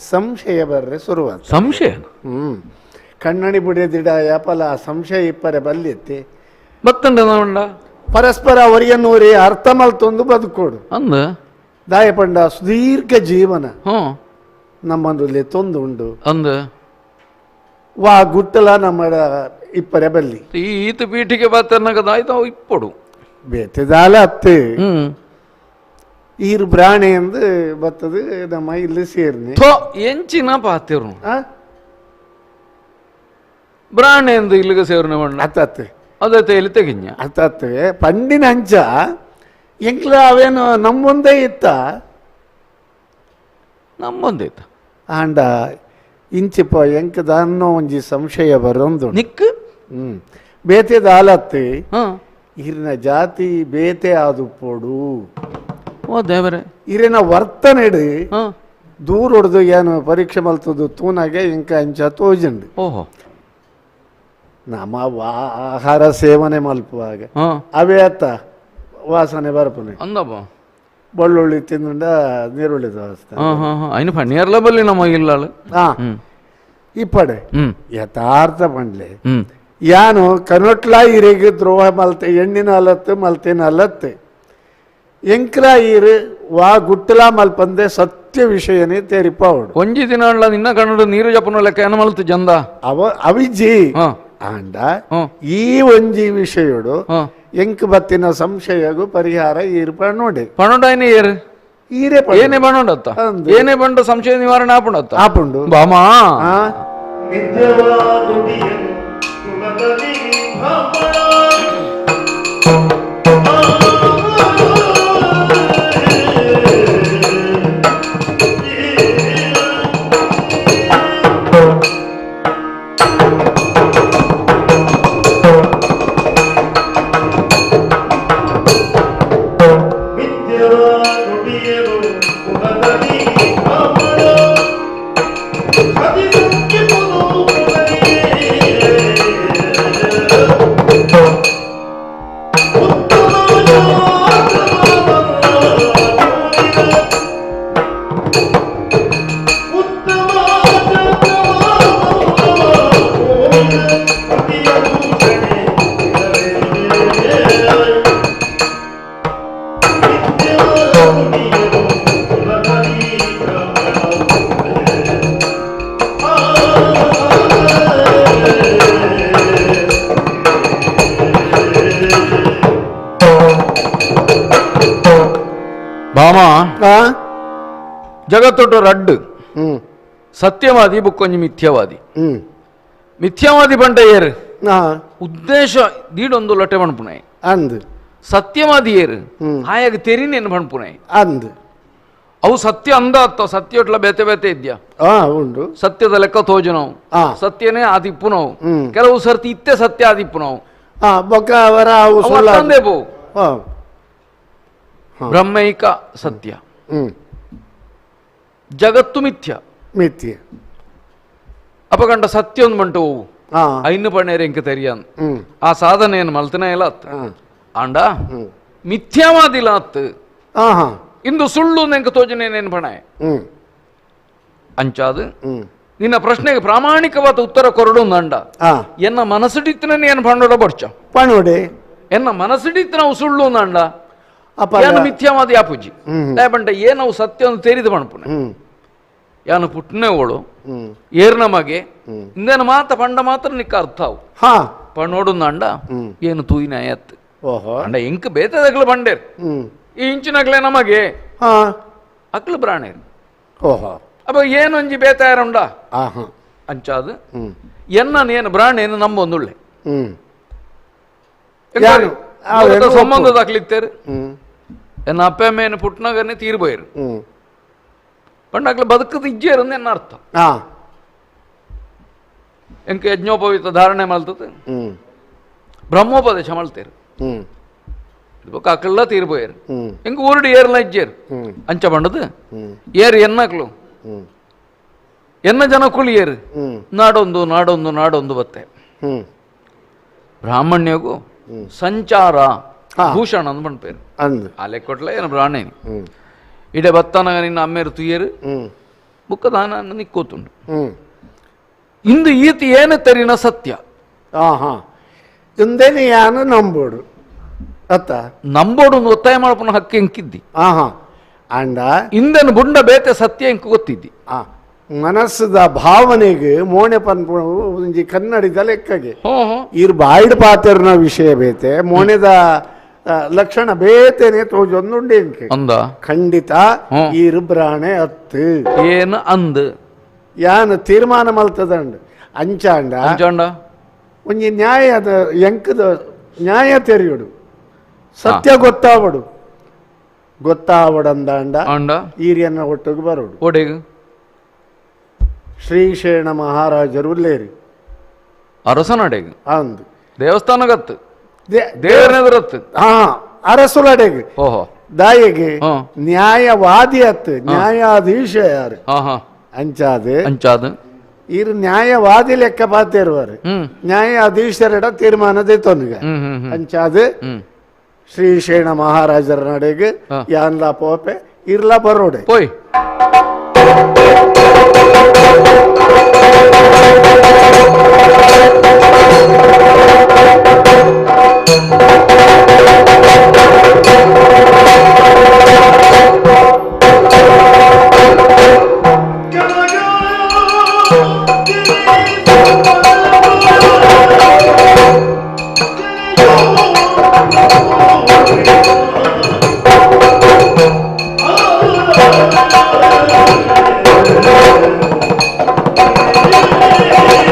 ಸಂಶಯ ಬರ್ರೆ ಶುರುವಾತ
ಸಂಶಯ
ಕಣ್ಣಣಿ ಬುಡಿದಿಡ ಯಾಪಲ ಸಂಶಯ ಇಪ್ಪರೆ ಬಲ್ಲಿತ್ತಿ
ಬತ್ತಂಡ
ಪರಸ್ಪರ ಅವರಿಯನ್ನೂರಿ ಅರ್ಥ ಮಲ್ತೊಂದು ಬದುಕೋಡು
ಅಂದ
ದಾಯಪಂಡ ಸುದೀರ್ಘ ಜೀವನ ನಮ್ಮಲ್ಲಿ ತೊಂದು ಉಂಡು
ಅಂದ
ವಾ ಗುಟ್ಟಲ ನಮ್ಮ ಇಪ್ಪರೆ ಬಲ್ಲಿ
ಈ ಈತ ಪೀಠಿಗೆ ಬಾತರ್ನಾಗ ಇಪ್ಪಡು
ಬೇತೆದಾಲ ಅತ್ತೆ ಈರು ಬ್ರಾಣೆ ಎಂದು ಬತ್ತದು ನಮ್ಮ ಇಲ್ಲಿ ಸೇರ್ನಿ
ಎಂಚಿನ ಪಾತಿರು ಬ್ರಾಣೆ ಎಂದು ಇಲ್ಲಿಗೆ ಸೇರ್ನೆ ಬಣ್ಣ
ಅತ್ತತ್ತೆ
ಅದೇ ತೇಲಿ ತೆಗಿഞ്ഞ
ಅತ್ತತ್ತೆ ಪಂಡಿನ ಅಂಚ ಎಂಕ್ಲ ಅವೇನು ನಮ್ಮೊಂದೇ ಇತ್ತ
ನಮ್ಮೊಂದೇ ಇತ್ತ
ಆಂಡ ಇಂಚಿಪ ಎಂಕದ ಅನ್ನೋ ಒಂಜಿ ಸಂಶಯ ಬರೊಂದು
ನಿಕ್
ಬೇತೆದ ಆಲತ್ತೆ ಇರಿನ ಜಾತಿ ಬೇತೆ ಆದುಪ್ಪೋಡು
ಓ ದೇವರೇ
ಇರಿನ ವರ್ತನೆಡು ದೂರೊಡ್ದು ಏನು ಪರೀಕ್ಷೆ ಮಲ್ತದ್ದು ತೂನಾಗೆ ಇಂಕ ಅಂಚ ತೋಜಂಡು
ಓಹೋ
ನಮ್ಮ ಆಹಾರ ಸೇವನೆ ಮಲ್ಪುವಾಗ ಅವೇ ಅತ್ತ ವಾಸನೆ ಬರ್ಪುನೆ
ಅಂದಪ್ಪ
ಬೆಳ್ಳುಳ್ಳಿ ತಿಂದುಂಡ ನೀರುಳ್ಳಿ ವಾಸನೆ
ಅಯ್ನ ಪಣ್ಣೀರ್ಲ ಬಲ್ಲಿ ನಮ್ಮ ಇಲ್ಲಾಳು
ಇಪ್ಪಡೆ ಯಥಾರ್ಥ ಪಂಡ್ಲೆ ಯಾನು ಕನೊಟ್ಲ ಇರಿಗೆ ದ್ರೋಹ ಮಲ್ತೆ ಎಣ್ಣಿನ ಅಲತ್ತು ಮಲ್ತಿನ ಅಲತ್ತು ಎಂಕ್ಲ ಈರು ವಾ ಗುಟ್ಟಲ ಮಲ್ಪಂದೆ ಸತ್ಯ ವಿಷಯನೇ ತೆರಿಪಾವಡು
ಒಂಜಿ ದಿನ ಅಲ್ಲ ನಿನ್ನ ಕನ್ನಡ ನೀರು ಜಪನ ಲೆಕ್ಕ ಏನ ಮಲ್ತು ಜಂದ
ಅವ ಅವಿಜಿ ಆಂಡ ಈ ಒಂಜಿ ವಿಷಯಡು ಎಂಕ್ ಬತ್ತಿನ ಸಂಶಯಗೂ ಪರಿಹಾರ ಈರು ಪಣ್ಣೋಡೆ
ಪಣ್ಣೋಡಾಯ್ನ ಏರು
ಈರೇ
ಏನೇ ಪಣ್ಣೋಡತ್ತ ಏನೇ ಬಂಡ ಸಂಶಯ ನಿವಾರಣೆ ಆಪುಂಡತ್ತ
ಆಪುಂಡು
ಬಾಮಾ
ನುಡಿಯರು ಕುಲದಲ್ಲಿ ಬ್ರಾಹ್ಮಣ.
ಮಾಮ ಜಗತ್ತೊಟ್ಟು ರಡ್ಡು ಸತ್ಯವಾದಿ ಬುಕ್ಕೊಂಜಿ ಮಿಥ್ಯವಾದಿ. ಮಿಥ್ಯವಾದಿ ಬಂಟ ಏರು ಉದ್ದೇಶ ದೀಡೊಂದು ಲೊಟ್ಟೆ ಪಣಪುಣೆ
ಅಂದ್.
ಸತ್ಯವಾದಿ ಏರು ಆಯಾಗ ತೆರಿನೇನು ಪಣಪುಣೆ
ಅಂದ್.
ಅವು ಸತ್ಯ ಅಂದ ಅತ್ತ ಸತ್ಯೊಟ್ಲ ಬೇತೆ ಬೇತೆ ಇದ್ಯಾ
ಉಂಡು.
ಸತ್ಯದ ಲೆಕ್ಕ ತೋಜು ನಾವು ಸತ್ಯನೇ ಆದಿಪ್ಪು ನಾವು. ಕೆಲವು ಸರ್ತಿ ಇತ್ತೆ ಸತ್ಯ ಆದಿಪ್ಪು ನಾವು. ಪೋ ಬ್ರಹ್ಮೈಕ ಸತ್ಯ, ಜಗತ್ತು ಮಿಥ್ಯ
ಮಿಥ್ಯ.
ಅಪಗಂಡ ಸತ್ಯ ಒಂದು ಬಂಟು ಹೋವು ಐನು ಪಣ್ಣೇರು ಎಂಕ ತೆರಿಯನ್ ಆ ಸಾಧನೆಯನ್ನು ಮಲ್ತನೇ ಇಲ್ಲ ಅತ್ತ ಆಂಡ ಮಿಥ್ಯವಾದಿಲ್ಲ ಅತ್ತು ಇಂದು ಸುಳ್ಳು ನೆಂಕ ತೋಜನೇನೇನು ಪಣ ಅಂಚಾದು ನಿನ್ನ ಪ್ರಶ್ನೆಗೆ ಪ್ರಾಮಾಣಿಕವಾದ ಉತ್ತರ ಕೊರಡು ಅಂಡ ಎನ್ನ ಮನಸ್ಸಿಡಿತ್ತಿನ ಏನು ಪಂಡೋಡ ಬಡ್ಚ
ಪಣೋಡೆ
ಎನ್ನ ಮನಸ್ಸಿಡಿತ್ತು ನಾವು ಸುಳ್ಳು ಅಂಡ ಏನು ಮಿಥ್ಯವಾದ ಯಾಪುಜಿ ಬಂಟ ಏನವು ಸತ್ಯ ಒಂದು ತೆರಿದು ಪಣಪುಣೆ ಯಾನು ಪುಟ್ಟನೆ ಓಳು ಏರ್ನ ಮಗೆ ಇಂದೇನು ಮಾತ ಪಂಡ ಮಾತ್ರ ನಿಕ್ಕ ಅರ್ಥ ಅವು ಪಣೋಡು ಅಂಡ ಏನು ತೂಯಿನ ಆಯತ್ ಅಂಡ ಎಂಕ್ ಬೇತದಗ್ಲು ಬಂಡೇರ್ ಈ ಇಂಚಿನಗ್ಲೆ ನಮಗೆ ಅಕ್ಲು ಪ್ರಾಣೇರು. ಅಪ್ಪ ಏನೊಂಜಿ ಬೇತಾಯರುಂಡ ಅಂಚಾದು ಎನ್ನ ಏನು ಬ್ರಾಣೇನು ನಂಬೊಂದುಳ್ಳೆ ಸಂಬಂಧದ ಅಕ್ಲಿತ್ತೇರು ಎನ್ನ ಅಪ್ಪ ಅಮ್ಮೇನು ಪುಟ್ಟನಾಗನೆ ತೀರ್ಬೋಯರು ಪಂಡ ಅಕ್ಲು ಬದುಕದ ಇಜ್ಜೇರು ಎನ್ನ ಅರ್ಥ. ಎಂಕ ಯಜ್ಞೋಪವೀತ ಧಾರಣೆ ಮಲ್ತದೆ ಬ್ರಹ್ಮೋಪದೇಶ ಮಲ್ತೇರು ಅಕ್ಕಲ್ಲ ತೀರ್ಬೋಯರು ಎಂಕ ಊರುಡು ಏರ್ಲ ಇಜ್ಜೇರು ಅಂಚ ಬಂಡದು ಏರು ಎನ್ನಕ್ಲು ಎನ್ನ ಜನಕ್ಕುಳು ಏರು ನಾಡೊಂದು ನಾಡೊಂದು ನಾಡೊಂದು ಬತ್ತೆ. ಬ್ರಾಹ್ಮಣ್ಯಗೂ ಸಂಚಾರ ಭೂಷಣ ಅಂದ್ ಪಣ್ಪೇರು ಆ ಲೆಕ್ಕೊಟ್ಲೆ ಏನು ಬ್ರಾಹ್ಮಣಿ ಇಡೆ ಬತ್ತನಾಗ ನಿನ್ನ ಅಮ್ಮೇರು ತುಯ್ಯರು ಬುಕ್ಕ ದಾನ ನಿಕ್ಕೋತುಂಡು ಇಂದು ಈತ ಏನು ತೆರಿನ ಸತ್ಯ
ಇಂದೇನೆ ಯಾನು ನಂಬೋಡು ಅತ್ತ
ನಂಬೋಡು ಒಂದು ಒತ್ತಾಯ ಮಾಡ್ಪುನ ಹಕ್ಕಿ ಎಂಕಿದ್ದಿ
ಅಂಡ
ಇಂದನು ಬುಂಡ ಬೇತೆ ಸತ್ಯ ಎಂಕ್ ಗೊತ್ತಿದ್ದಿ.
ಮನಸ್ಸದ ಭಾವನೆಗೆ ಮೋಣೆ ಪನ್ಪು ಒಂಜಿ ಕನ್ನಡಿದ ಲೆಕ್ಕಗೆ ಇರ್ ಬಾಯ್ಡ್ ಪಾತೆರ್ನ ವಿಷಯ ಬೇತೆ ಮೋಣೆದ ಲಕ್ಷಣ ಬೇತೇನೆ ತೋಜೊಂದುಂಡೆ
ಅಂದ
ಖಂಡಿತ ಇರು ಬ್ರಾಣೆ ಅತ್ತು
ಏನು ಅಂದ್
ಯಾನು ತೀರ್ಮಾನ ಮಲ್ತದಂಡ್ ಅಂಚಾಂಡ
ಅಂಚಾಂಡ
ಒಂಜಿ ನ್ಯಾಯದ ಎಂಕದ ನ್ಯಾಯ ತೆರೆಯುಡು ಸತ್ಯ ಗೊತ್ತಾವಡು ಗೊತ್ತಾವಡಂದಾಂಡ ಈರಿಯನ್ನ ಒಟ್ಟಿಗೆ ಬರೋಡು
ಒಡೆಗೆ
ಶ್ರೀಶೇಣ ಮಹಾರಾಜರು ಉಲ್ಲೇರಿ
ಅರಸನಡೆಗೆ
ಅಂದು
ದೇವಸ್ಥಾನಗತ್ತು ದೇವರನೆದುರತ್ತು
ಹಾ ಅರಸುಲಡೆಗೆ
ಓಹೋ
ದಾಯಿಗೆ ನ್ಯಾಯವಾದಿ ಅತ್ತು ನ್ಯಾಯಾಧೀಶ ಯಾರು ಅಂಚಾದ
ಅಂಚಾದ
ಇರು ನ್ಯಾಯವಾದಿ ಲೆಕ್ಕ ಪಾತಿರುವರು ನ್ಯಾಯಾಧೀಶರಡ ತೀರ್ಮಾನದೇ ತೊನ್ಗ ಅಂಚಾದ ಶ್ರೀಶೇಣ ಮಹಾರಾಜರ ನಡೆಗೆ ಯಾನ್ಲಾ ಪೋಪೆ ಇರ್ಲಾ ಬರೋಡೆ
ಪೋಯ್.
Oh!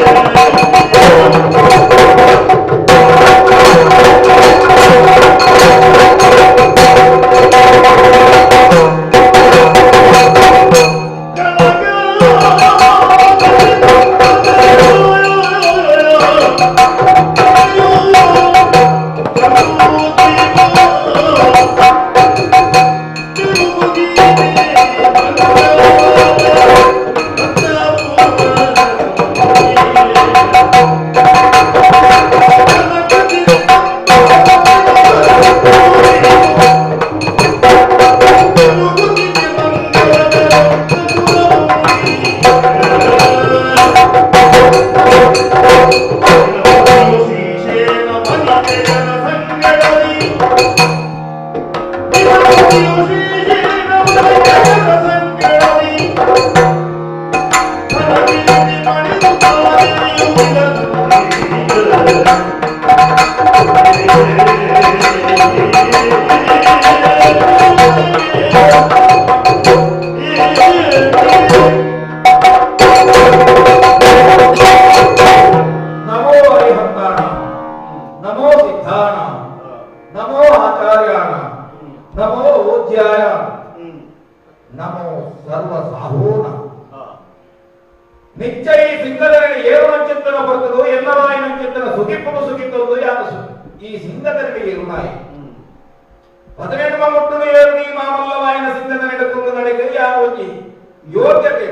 ಸುಗಿಪ್ಪು ಸುಗಿತ್ತೊಂದು ಯಾನು ಈ ಸಿಂಗದರಿಗೆ ಏರುನಾಯಿ 18 ಮುಟ್ಟುನು ಏರು ಈ ಮಾಮಲ್ಲವಾಯಿನ ಸಿಂಗದನಿಡ ಕುಲ್ಲು ನಡೆಗೆ ಯಾನು ಒಂಜಿ ಯೋಗ್ಯತೆ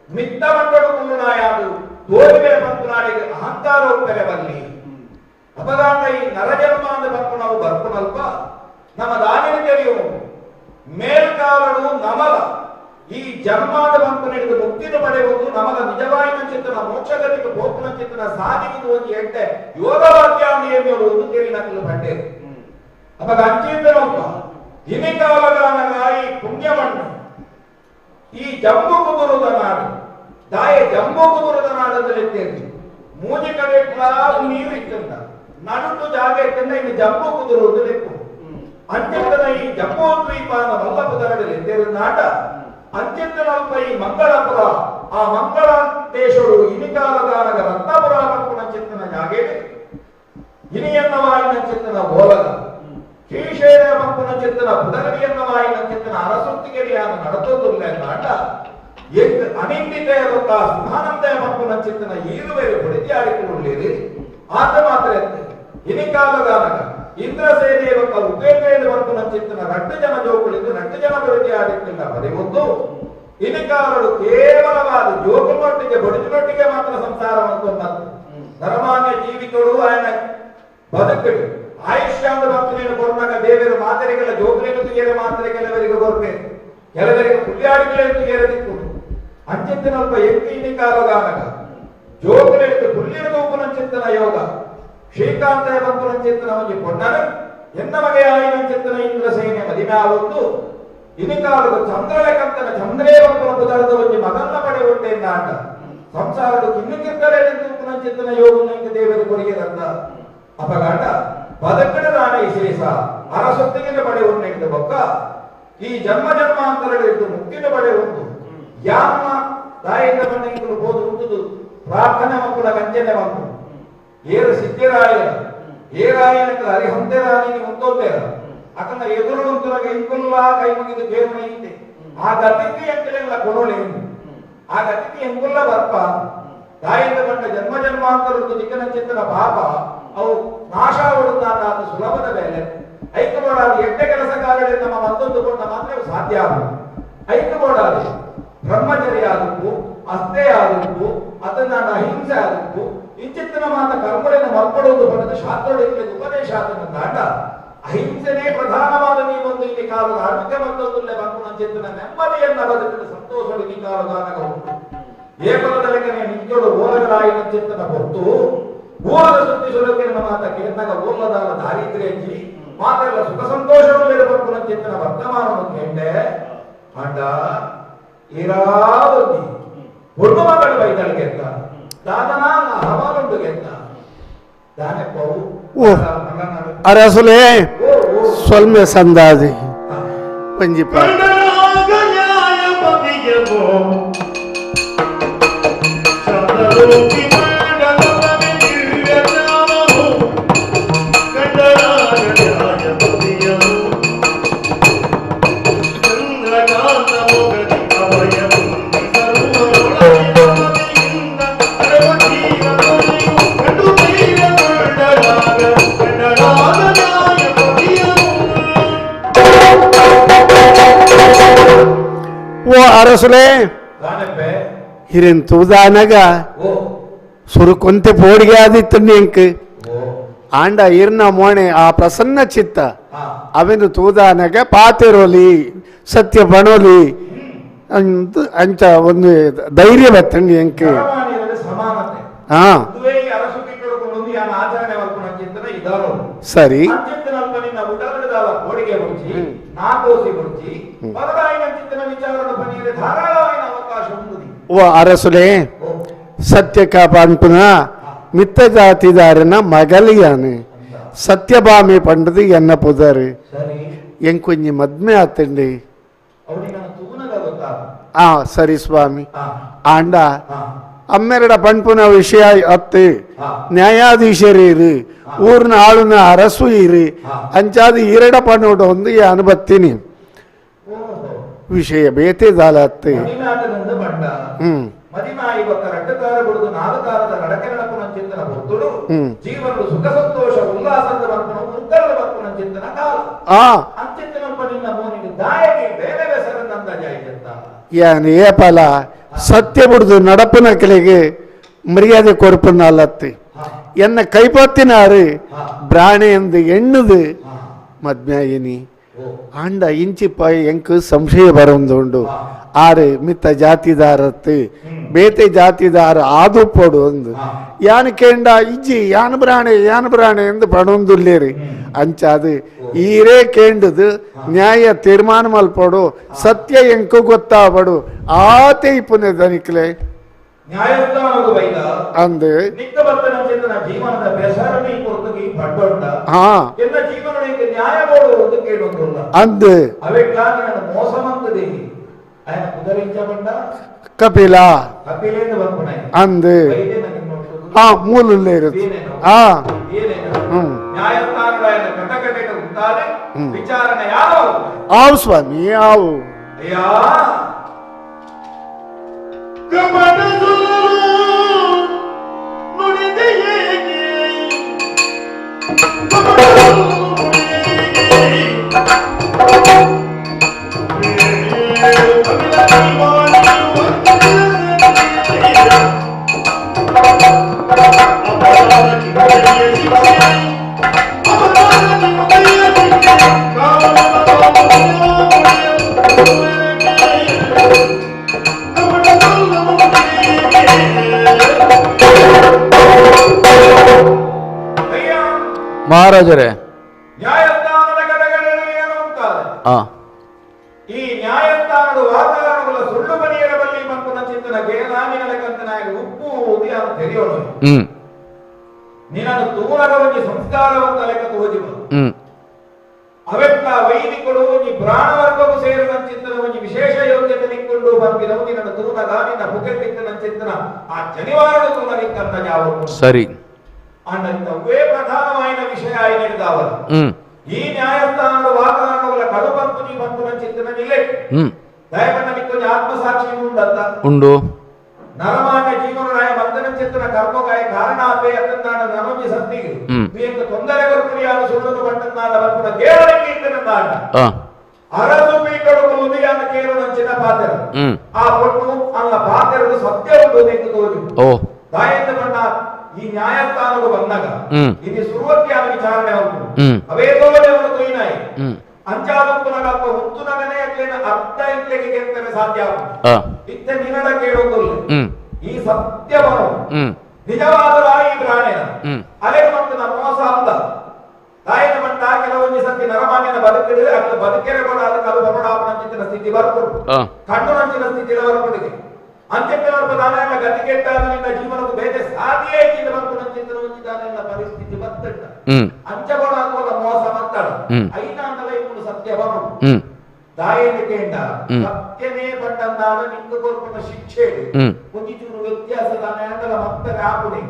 ಮಿತ್ತ ಮಟ್ಟಡು ಕುಲ್ಲು ನಾಯಾದು ತೋರಿವೆ ಪಂಪುನಾಡಿಗೆ ಅಹಂಕಾರ ಒಪ್ಪರೆ ಬಲ್ಲಿ ಅಪಗಾಂಡ ಈ ನರಜನ್ಮ ಅಂದ ಪಂಪುನವು ಬರ್ಪುನಲ್ಪ ನಮ್ಮ ದಾನಿನ ತೆರೆಯುವು ಮೇಲ್ಕಾಲಡು ನಮಲ ಈ ಜನ್ಮಾದ ಬಂಪು ಮುಕ್ತಿನ ಪಡೆಯುವುದು ನಮಗ ನಿಜವಾಯಿನ ಚಿತ್ತನ ಮೋಕ್ಷಗತಿಗೆ ಪೋಪುನ ಚಿತ್ತನ ಸಾಧಿಗುವುದು ಒಂದು ಎಡ್ಡೆ ಯೋಗವಾಕ್ಯ ಒಂದು ತೆರಿನಕಲು ಪಂಡೆ ಅಪಗ ಅಂಚಿದ್ದನೊಬ್ಬ ಇನಿಕಾಲಗಾನಗ ಈ ಪುಣ್ಯಮಣ್ಣು ಈ ಜಂಬು ಕುದುರುದ ನಾಡು ದಾಯ ಜಂಬು ಕುದುರುದ ನಾಡದಲ್ಲಿ ಮೂಜಿ ಕಡೆ ನೀರು ಇತ್ತಂದ ನಡುಟು ಜಾಗ ಇತ್ತಂದ ಇನ್ನು ಜಂಬು ಕುದುರುವುದು ಲೆಕ್ಕು ಅಂತ್ಯಂತನ ಈ ಜಂಬೂ ದ್ವೀಪಾನ ವಲ್ಲಭದರಡಲ್ಲಿ ನಾಟ ಅಂತ್ಯಂತನಲ್ಪ ಈ ಮಂಗಳಪುರ ಆ ಮಂಗಳ ದೇಶರು ಇನಿಕಾಲದಾನಗ ರತ್ನಪುರ ಪಂಪುನ ಚಿತ್ತನ ಜಾಗೇನೆ ಇನಿಯನ್ನವಾಯಿನ ಚಿತ್ತನ ಓಲಗ ಶ್ರೀಶೈಲ ಪಂಪುನ ಚಿತ್ತನ ಪುದರಡಿಯನ್ನವಾಯಿನ ಚಿತ್ತನ ಅರಸುತ್ತಿಗೆರಿಯಾನ ನಡತೊಂದುಲ್ಲ ನಾಟ ಎಕ್ ಅನಿಂದಿತೆಯ ಬೊಕ್ಕ ಸುಧಾನಂದಯ ಪಂಪುನ ಚಿತ್ತನ ಈರುವೇರು ಬಡಿದ್ಯಾಡಿಕೊಳ್ಳಿರಿ ಆತ ಮಾತ್ರ ಎತ್ತೆ ಇನಿಕಾಲದಾನಗ ಇಂದ್ರಸೇನೆಯ ಬೊಕ್ಕ ಉಪೇಂದ್ರೇನ ಪಂಪುನ ಚಿತ್ತನ ರಟ್ಟು ಜನ ಜೋಕುಳಿದ್ದು ರಟ್ಟು ಜನ ಬಡಿದ್ಯಾಡಿಕ್ಕಿಲ್ಲ ಬರೆಯುವುದು ಇನಿಕಾಲರು ಕೇವಲವಾದ ಜೋಕುನೊಟ್ಟಿಗೆ ಬಡಿಜಿನೊಟ್ಟಿಗೆ ಮಾತ್ರ ಸಂಸಾರ ಅಂತೊಂದದ್ದು ನರಮಾನ್ಯ ಜೀವಿತರು ఆయన ಬದುಕಡು ಆಯುಷ್ಯಾಂದ ಭಕ್ತನೇನು ಕೊರ್ನಾಗ ದೇವರು ಮಾತೆರಿಗೆಲ್ಲ ಜೋಕುಲೇನು ತುಗೇರೆ ಮಾತ್ರೆ ಕೆಲವರಿಗೆ ಕೊರ್ಪೆ ಕೆಲವರಿಗೆ ಪುಲ್ಯಾಡಿಗಳೇನು ತುಗೇರೆ ದಿಕ್ಕು ಅಂಚಿತ್ತನಲ್ಪ ಎಕ್ಕಿ ಇನಿಕಾಲಗಾನಗ ಜೋಕುಲೇನು ಪುಲ್ಯನ ತೂಪುನಂಚಿತ್ತನ ಯೋಗ ಶ್ರೀಕಾಂತ ಬಂಪುನಂಚಿತ್ತನ ಒಂಜಿ ಪೊನ್ನನು ಎನ್ನ ಮಗೆಯಾಯಿನಂಚಿತ್ತನ ಇಂದ್ರಸೇನೆ ಮದಿಮೆ ಆವೊಂದು ಇನಿಕಾಲದ ಚಂದ್ರಲೇಖಂತನ ಚಂದ್ರೇ ಬಂಪುನ ಪುದರದ ಒಂಜಿ ಮಗನ್ನ ಪಡೆ ಉಂಟೆಂದ ಆಟ ಸಂಸಾರದ ಕಿನ್ನು ತೂಪುನಂಚಿತ್ತನ ಯೋಗನಂಗೆ ದೇವರು ಕೊರಿಗೆದಂತ ಅಪಗಾಟ ಬದುಕಡ ದಾನ ವಿಶೇಷ ಅರಸೊತ್ತಿಗೆ ಪಡೆ ಉಂಟೆಂದ ಬೊಕ್ಕ ಈ ಜನ್ಮ ಜನ್ಮಾಂತರಗಳಿದ್ದು ಮುಕ್ತಿನ ಪಡೆ ಉಂಟು ಯಾಮ ತಾಯಿಂದ ಬಂದಂಗಳು ಬೋದು ಉಂಟುದು ಪ್ರಾರ್ಥನೆ ಮಕ್ಕಳ ಗಂಜನೆ ಮಕ್ಕಳು ಏರು ಸಿದ್ಧಿರಾಯ ಏರಾಯನಕ ಹರಿಹಂತೆರಾನಿ ಉಂಟೋಂದೇರ ಅಕನ ಎದುರು ಉಂಟುನಗ ಇಂಕುಲ್ಲಾ ಕೈ ಮುಗಿದು ಕೇರುಣ ಇಂತೆ ಆ ಗತಿಗೆ ಎಂಕಲೆಲ್ಲ ಕೊಡೋಳೆ ಆ ಗತಿಗೆ ಎಂಕುಲ್ಲ ಬರ್ಪ ತಾಯಿಂದ ಬಂದ ಜನ್ಮ ಜನ್ಮಾಂತರದ್ದು ದಿಕ್ಕನ ಚಿತ್ತನ ಪಾಪ ಅವು ನಾಶ ಹೊಡುತ್ತಾದ ಸುಲಭದ ಮೇಲೆ ಐಕ್ಯಬೋಡಾದ ಎಡ್ಡೆ ಕೆಲಸ ಕಾರ್ಯಗಳಿಂದ ನಮ್ಮ ಮತ್ತೊಂದು ಕೊಂಡ ಮಾತ್ರ ಸಾಧ್ಯ ಆಗುವುದು ಐಕ್ಯಬೋಡಾದ ಬ್ರಹ್ಮಚರ್ಯ ಆದಕ್ಕೂ ಅಸ್ತೆ ಆದಕ್ಕೂ ಅದನ್ನ ಅಹಿಂಸೆ ಆದಕ್ಕೂ ಇಂಚಿತ್ತಿನ ಮಾತ ಕರ್ಮಗಳನ್ನು ಮಲ್ಪಡೋದು ಬಣ್ಣದ ಶಾಸ್ತ್ರಗಳಿಗೆ ಉಪದೇಶ ಆದ ಅಹಿಂಸೆನೇ ಪ್ರಧಾನವಾದ ನೀವೊಂದು ಇಲ್ಲಿ ಕಾಲದ ಆರ್ಥಿಕ ಮತ್ತೊಂದುಲ್ಲೆ ಬಂಪುನಂಚಿತ್ತಿನ ನೆಮ್ಮದಿಯನ್ನ ಬದುಕಿದ ಸಂತೋಷ ಇಲ್ಲಿ ಕಾಲದಾನಗ ಉಂಟು ಏಪಲದಲೆಕನೆ ನಿಂತೋಡು ಓಲಗಲಾಯಿನಂಚಿತ್ತನ ಹೊತ್ತು ಊರದ ಸುದ್ದಿ ಸುಲಭ ಮಾತ ಕೇಂದಾಗ ಓಲದಾನ ದಾರಿದ್ರ್ಯಂಜಿ ಮಾತೆಲ್ಲ ಸುಖ ಸಂತೋಷಗಳು ಬಂಪುನಂಚಿತ್ತನ ವರ್ತಮಾನವನ್ನು ಕೇಂಡೆ ಅಂಡ ಇರಾವತಿ பொண்ணு மகள் வைத்தாள் கேட்டா தாதனா ಹವಾಲುಂಡು ಗೆದ್ದ ದಾನೆ ಪವು
ಓ ಅರಸುಲೇ ಸೊಲ್ಮೆ ಸಂದಾದಿ ಪಂಜಿ ಓ ಅರಸುಲೇ ಹಿರಿನ್ ತೂದಾನಗ ಸುರುಕೊಂತೆ ಪೋಡಿಗೆ ಆದಿತ್ತು ಎಂಕ್ ಆಂಡ ಇರ್ನ ಮೋಣೆ ಆ ಪ್ರಸನ್ನ ಚಿತ್ತ ಅವೆನು ತೂದಾನಗ ಪಾತಿರೋಲಿ ಸತ್ಯ ಬಣೋಲಿ ಅಂತ ಅಂಚ ಒಂದು ಧೈರ್ಯ ಬತ್ತಂಡಿ ಎಂಕ್ ಹಾ ಸರಿ ಓ ಅರಸುಲೇ ಸತ್ಯಕ ಪಂಪುನ ಮಿತ್ತ ಜಾತಿದಾರನ ಮಗಲಿಯಾನು ಸತ್ಯಭಾಮಿ ಪಂಡದು ಎನ್ನ ಪುದರು ಎಂಕೊಂಜಿ ಮದ್ಮೆ ಆತಂಡಿ ಆ ಸರಿ ಸ್ವಾಮಿ ಆಂಡ ಅಮ್ಮೆರಡ ಪಂಪುನ ವಿಷಯ ಅತ್ತು ನ್ಯಾಯಾಧೀಶರೀರು ಊರಿನ ಆಳುನ ಅರಸು ಇರು ಅಂಚಾದ ಈರಡ ಪಣ್ಣೋಡ ಒಂದು ಅನುಬತ್ತೀನಿ ವಿಷಯ ಬೇತೆ ದಾಲತ್ತು.
ಮದಿಮಾಯಿ ಬೊಕ್ಕ ರಡ್ಡಕಾರ ಬುಡುದು ನಾಲ್ಕಾರದ ನಡಕೆ ನಡಪುನ ಚಿಂತನ ಹೊತ್ತುಡು ಜೀವನಡು ಸುಖ ಸಂತೋಷ ಉಲ್ಲಾಸದ ಬರ್ಪುನ ಉಗ್ಗರದ ಬರ್ಪುನ ಚಿಂತನ ಕಾಲ ಅಂಚಿತ್ತನಪ್ಪ ನಿನ್ನ ಮೋನಿಗೆ ದಾಯಗೆ ಬೇರೆ ಬೆಸರಂದ ಜಾಯಿಜಂತ
ಯಾನ್ ಏಪಲ ಸತ್ಯ ಬುಡುದು ನಡಪುನ ಕಲೆಗೆ ಮರ್ಯಾದೆ ಕೊರ್ಪುನ ಅಲ್ಲತ್ತಿ ಎನ್ನ ಕೈಪತ್ತಿನಾರು ಬ್ರಾಣೆ ಎಂದು ಎಣ್ಣುದು ಮದ್ಮ್ಯಾಯಿನಿ ಆಂಡ ಇಂಚಿಪ್ಪ ಎಂಕ್ ಸಂಶಯ ಬರೊಂದುಂಡು ಆರು ಮಿತ್ತ ಜಾತಿದಾರತ್ತು ಬೇತೆ ಜಾತಿದಾರ ಆದು ಪೊಡು ಒಂದು ಯಾನ್ ಕೇಂಡ ಇಜ್ಜಿ ಯಾನ್ ಬ್ರಾಣೆ ಯಾನ್ ಬ್ರಾಣೆ ಎಂದು ಪಡೊಂದುಲ್ಲೇರಿ ಅಂಚಾದು ಈರೇ ಕೇಂಡದು ನ್ಯಾಯ ತೀರ್ಮಾನ ಮಲ್ಪಡು ಸತ್ಯ ಎಂಕು ಗೊತ್ತಾಬಡು ಆತೆ ಇಪ್ಪುನೆ ದನಿಕ್ಲೆ
ನ್ಯಾಯಸ್ಥಾನದ ಬೈದ
ಅಂದು
ನಿಕ್ಕ ಬರ್ತನ ಚೇತನ ಜೀವನದ ಬೆಸರಣಿ ಕೊರತೆಗೆ ಬಡ್ಡೊಂಡ ಎನ್ನ ಜೀವನಕ್ಕೆ ನ್ಯಾಯ ಬೋಡು ಅಂತ ಕೇಳುವಂತಿಲ್ಲ
ಅಂದು
ಅವೆಟ್ಲ ನನ್ನ ಮೋಸ ಮಂತದೇನಿ ఆయన ಕುದರಿಂಚಬಂಡ
ಕಪಿಲ
ಕಪಿಲೇಂದ ಬರ್ಪುಣೆ
ಅಂದು ಹಾ ಮೂಲುಲ್ಲೇ ಇರುತ್ತೆ ಹಾ
ನ್ಯಾಯಸ್ಥಾನದ ಕಟಕಟೆಗೆ ಉಂಟಾದೆ ವಿಚಾರಣೆ ಯಾವ
ಆವು ಸ್ವಾಮಿ ಆವು
ಅಯ್ಯಾ
ಮಹಾರಾಜರೇ,
ನ್ಯಾಯಸ್ಥಾನದ ಕಡೆಗಡೆಯನ್ನು ಈ ನ್ಯಾಯಸ್ಥಾನದ ವಾತಾವರಣಗಳ ಸುಳ್ಳು ಬನಿಯರಬಲ್ಲಿ ಮಂಕುನ ಚಿಂತನ ಕೇಳಾನಿನಲಕಂತನಾಗಿ ಉಪ್ಪು ಉದಿಯಾನು ತೆರೆಯೋಣ. ನಿನ್ನನ್ನು ತೂನಗ ಒಂಜಿ ಸಂಸ್ಕಾರವಂತ ಲೆಕ್ಕ ತೋಜಿಬ ಅವೆತ್ತ ವೈದಿಕರು ಒಂಜಿ ಪ್ರಾಣವರ್ಗಕ್ಕೂ ಸೇರಿದ ಚಿಂತನ ಒಂಜಿ ವಿಶೇಷ ಯೋಗ್ಯತೆ ನಿಕ್ಕೊಂಡು ಬಂದಿರವು ನಿನ್ನನ್ನು ತೂನಗ ನಿನ್ನ ಪುಕೆಟ್ಟಿತ್ತನ ಚಿಂತನ ಆ ಜನಿವಾರದ ತೂನಗಿಕ್ಕಂತ ಯಾವ
ಸರಿ
ಅಣ್ಣವೇ ಪ್ರಧಾನವಾಯಿನ ವಿಷಯ ಆಯ್ನಿಡ್ದಾವಲ್ಲ. ಈ ನ್ಯಾಯಸ್ಥಾನದ ವಾತಾವರಣಗಳ ಕಡುಬಂತು ನೀ ಬಂತು ಚಿಂತನ ನಿಲ್ಲೆ ದಯಮಣ್ಣ ನಿಕ್ಕೊಂಜಿ ಆತ್ಮಸಾಕ್ಷಿ ಉಂಡತ್ತ
ಉಂಡು
ನರಮಾನ್ಯ ಜೀವನರಾಯ ಬಂಧನ ಚಿಂತನ ಕರ್ಮಗಾಯ ಕಾರಣ ಆಪೆ ಅತ್ತಂದಾಣ ನರೋಜಿ ಸತ್ತಿಗೆ ನೀಂಗ ತೊಂದರೆ ಬರ್ಪುರಿಯಾದ ಸುಳ್ಳನ್ನು ಬಂಟಂದಾಣ ಬರ್ಪುನ ಕೇರಳಕ್ಕೆ ಇತ್ತನಂದಾಣ ಅರಸು ಪೀಠಡು ಉದಯಾನ ಕೇರಳಂಚಿನ ಪಾತ್ರ ಆ ಪೊಟ್ಟು ಅಲ್ಲ ಪಾತ್ರರು ಸತ್ಯ ಉಂಡು ನಿಂತು ತೋಜು ದಾಯಂದ ಬಣ್ಣ ಈ ನ್ಯಾಯಸ್ಥಾನದ ಬಂದಾಗ ಇದು ಸುರುವತ್ಯಾನ ವಿಚಾರಣೆ ಉಂಟು ಅವೇದೋದೆಯನ್ನು ತೊಯ್ನಾಯಿ ಅಂಚಾದಪ್ಪನಗಪ್ಪ ಹುತ್ತುನಗನೇ ಅಕ್ಲೇನ ಅರ್ಥ ಇಟ್ಲೆಗೆ ಕೆತ್ತನೆ ಸಾಧ್ಯ ಇತ್ತ ನಿನ್ನಡ ಕೇಳೋದಿಲ್ಲ ಈ ಸತ್ಯವನ್ನು ನಿಜವಾದ ಈ ಪ್ರಾಣಿನ ಅಲೆಗೆ ಮತ್ತು ನಮ್ಮ ಮೋಸ ಅಂದ ತಾಯಿನ ಮಂಟ ಕೆಲವೊಂದು ಸತಿ ನರಮಾನ್ಯನ ಬದುಕಿದ್ರೆ ಅದು ಬದುಕೆರೆ ಕೂಡ ಅದಕ್ಕೆ ಅದು ಬರೋಡಾಪನಂಚಿನ ಸ್ಥಿತಿ ಬರ್ಕೊಡು ಕಣ್ಣು ನಂಚಿನ ಸ್ಥಿತಿ ಬರ್ಕೊಡಿಗೆ ಅಂತ್ಯಕ್ಕೆ ದಾನ ಗತಿ ಕೆಟ್ಟಾದ ನಿನ್ನ ಜೀವನಕ್ಕೂ ಬೇರೆ ಸಾಧ್ಯೇ ಇದ್ದ ಬರ್ಕೊಂಡು ಹೊಂದಿದ್ದಾನೆಲ್ಲ ಪರಿಸ್ಥಿತಿ ಬತ್ತಂಟ ಅಂಚಗೋಡ ಆಗುವ ಮೋಸ ಮತ್ತಾಡ ಐನ ಅಂದಲ ಇವನು ಸತ್ಯ ಬರು ದಾಯಲ್ಲಿ ಕೇಂಡ ಸತ್ಯನೇ ಪಟ್ಟಂದಾನ ನಿಂದು ಕೊರ್ಪುನ ಶಿಕ್ಷೆ ಒಂದಿಚೂರು ವ್ಯತ್ಯಾಸ ದಾನ ಅಂದಲ ಮತ್ತರೆ ಆಪುಣೆ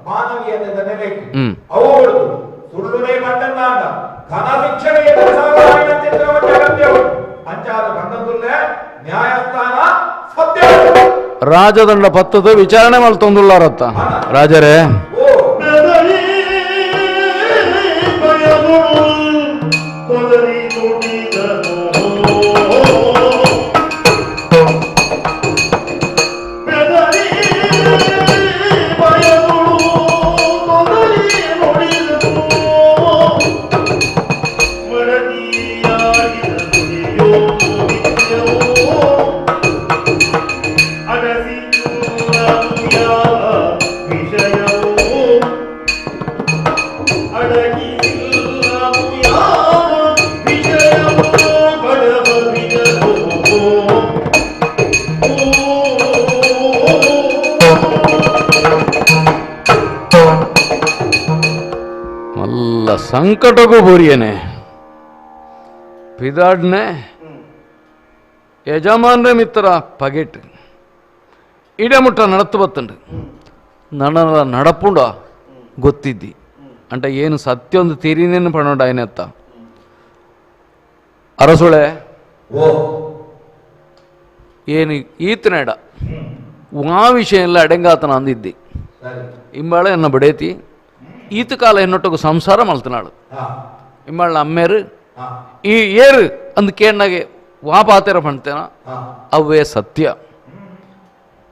ಮಾನವೀಯತೆ ನೆಲೆಗೆ ಅವುಗಳು ಸುಳ್ಳುನೇ ಪಟ್ಟಂದಾಂಡ ಘನ ಶಿಕ್ಷಣೆ ಅಂಚಾದ ಬಂದದುಲ್ಲೇ ನ್ಯಾಯಸ್ಥಾನ ಸತ್ಯ
ರಾಜದಂಡ ಪತ್ತದ ವಿಚಾರಣೆ ಮಾಡ್ತೊಂದುಳ್ಳಾರತ್ತ ರಾಜರೇ. ಮಲ್ಲ ಸಂಕಟಕ್ಕೂ ಬೋರಿಯನೆ ಪಿದಾಡ್ನೆ ಯಜಮಾನ್ರೆ ಮಿತ್ರ ಪಗೆಟ್ ಇಡಮುಟ್ಟ ನಡತ್ತು ಬತ್ತುಂಡು ನನ್ನ ನಡಪುಂಡ ಗೊತ್ತಿದ್ದಿ ಅಂಟ ಏನು ಸತ್ಯೊಂದು ತೀರಿನೇನು ಪಣೋಡ ಆಯ್ನತ್ತ ಅರಸುಳೆ ಏನು ಈತನೆಡ ಆ ವಿಷಯ ಎಲ್ಲ ಅಡೆಂಗಾತನ ಅಂದಿದ್ದಿ ಇಂಬಾಳ ಎನ್ನ ಬಡೇತಿ ಈತ ಕಾಲ ಎನ್ನೊಟ್ಟಗು ಸಂಸಾರ ಮಲ್ತನಾಳು ಇಂಬಾಳ ಅಮ್ಮೇರು ಈ ಏರು ಅಂದ್ ಕೇಣ್ಣಗೆ ವಾ ಪಾತೆರ ಪಣ್ತೇನ ಅವೇ ಸತ್ಯ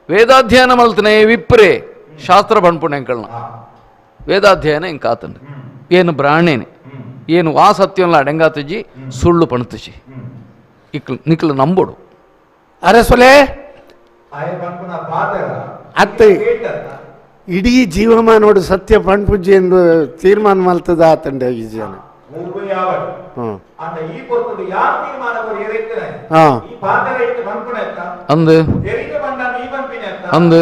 ವೇದಾಧ್ಯಯನ ಮಲ್ತನೆ ವಿಪ್ರೆ ಶಾಸ್ತ್ರ ಪಣ್ಪುಣೆಂಕಳ್ನ ವೇದಾಧ್ಯಯನ ಇಂಕಾತನು ಏನು ಬ್ರಾಣೇನೆ ಏನು ವಾ ಸತ್ಯಂಲ ಅಡೆಂಗಾತಜಿ ಸುಳ್ಳು ಪಣ್ತಜಿ ಇಕ್ಲು ನಿಕ್ಲು ನಂಬೋಡು
ಅರಸೊಲೆ ಅತ್ತೆ ಇಡೀ ಜೀವಮಾನೋಡು ಸತ್ಯ ಪಣ್ಪುಜ್ಜಿ ಎಂದು ತೀರ್ಮಾನ ಮಲ್ತದ ಆತಂಡೆ ಈ ಜನ
ಅಂದು ಅಂದು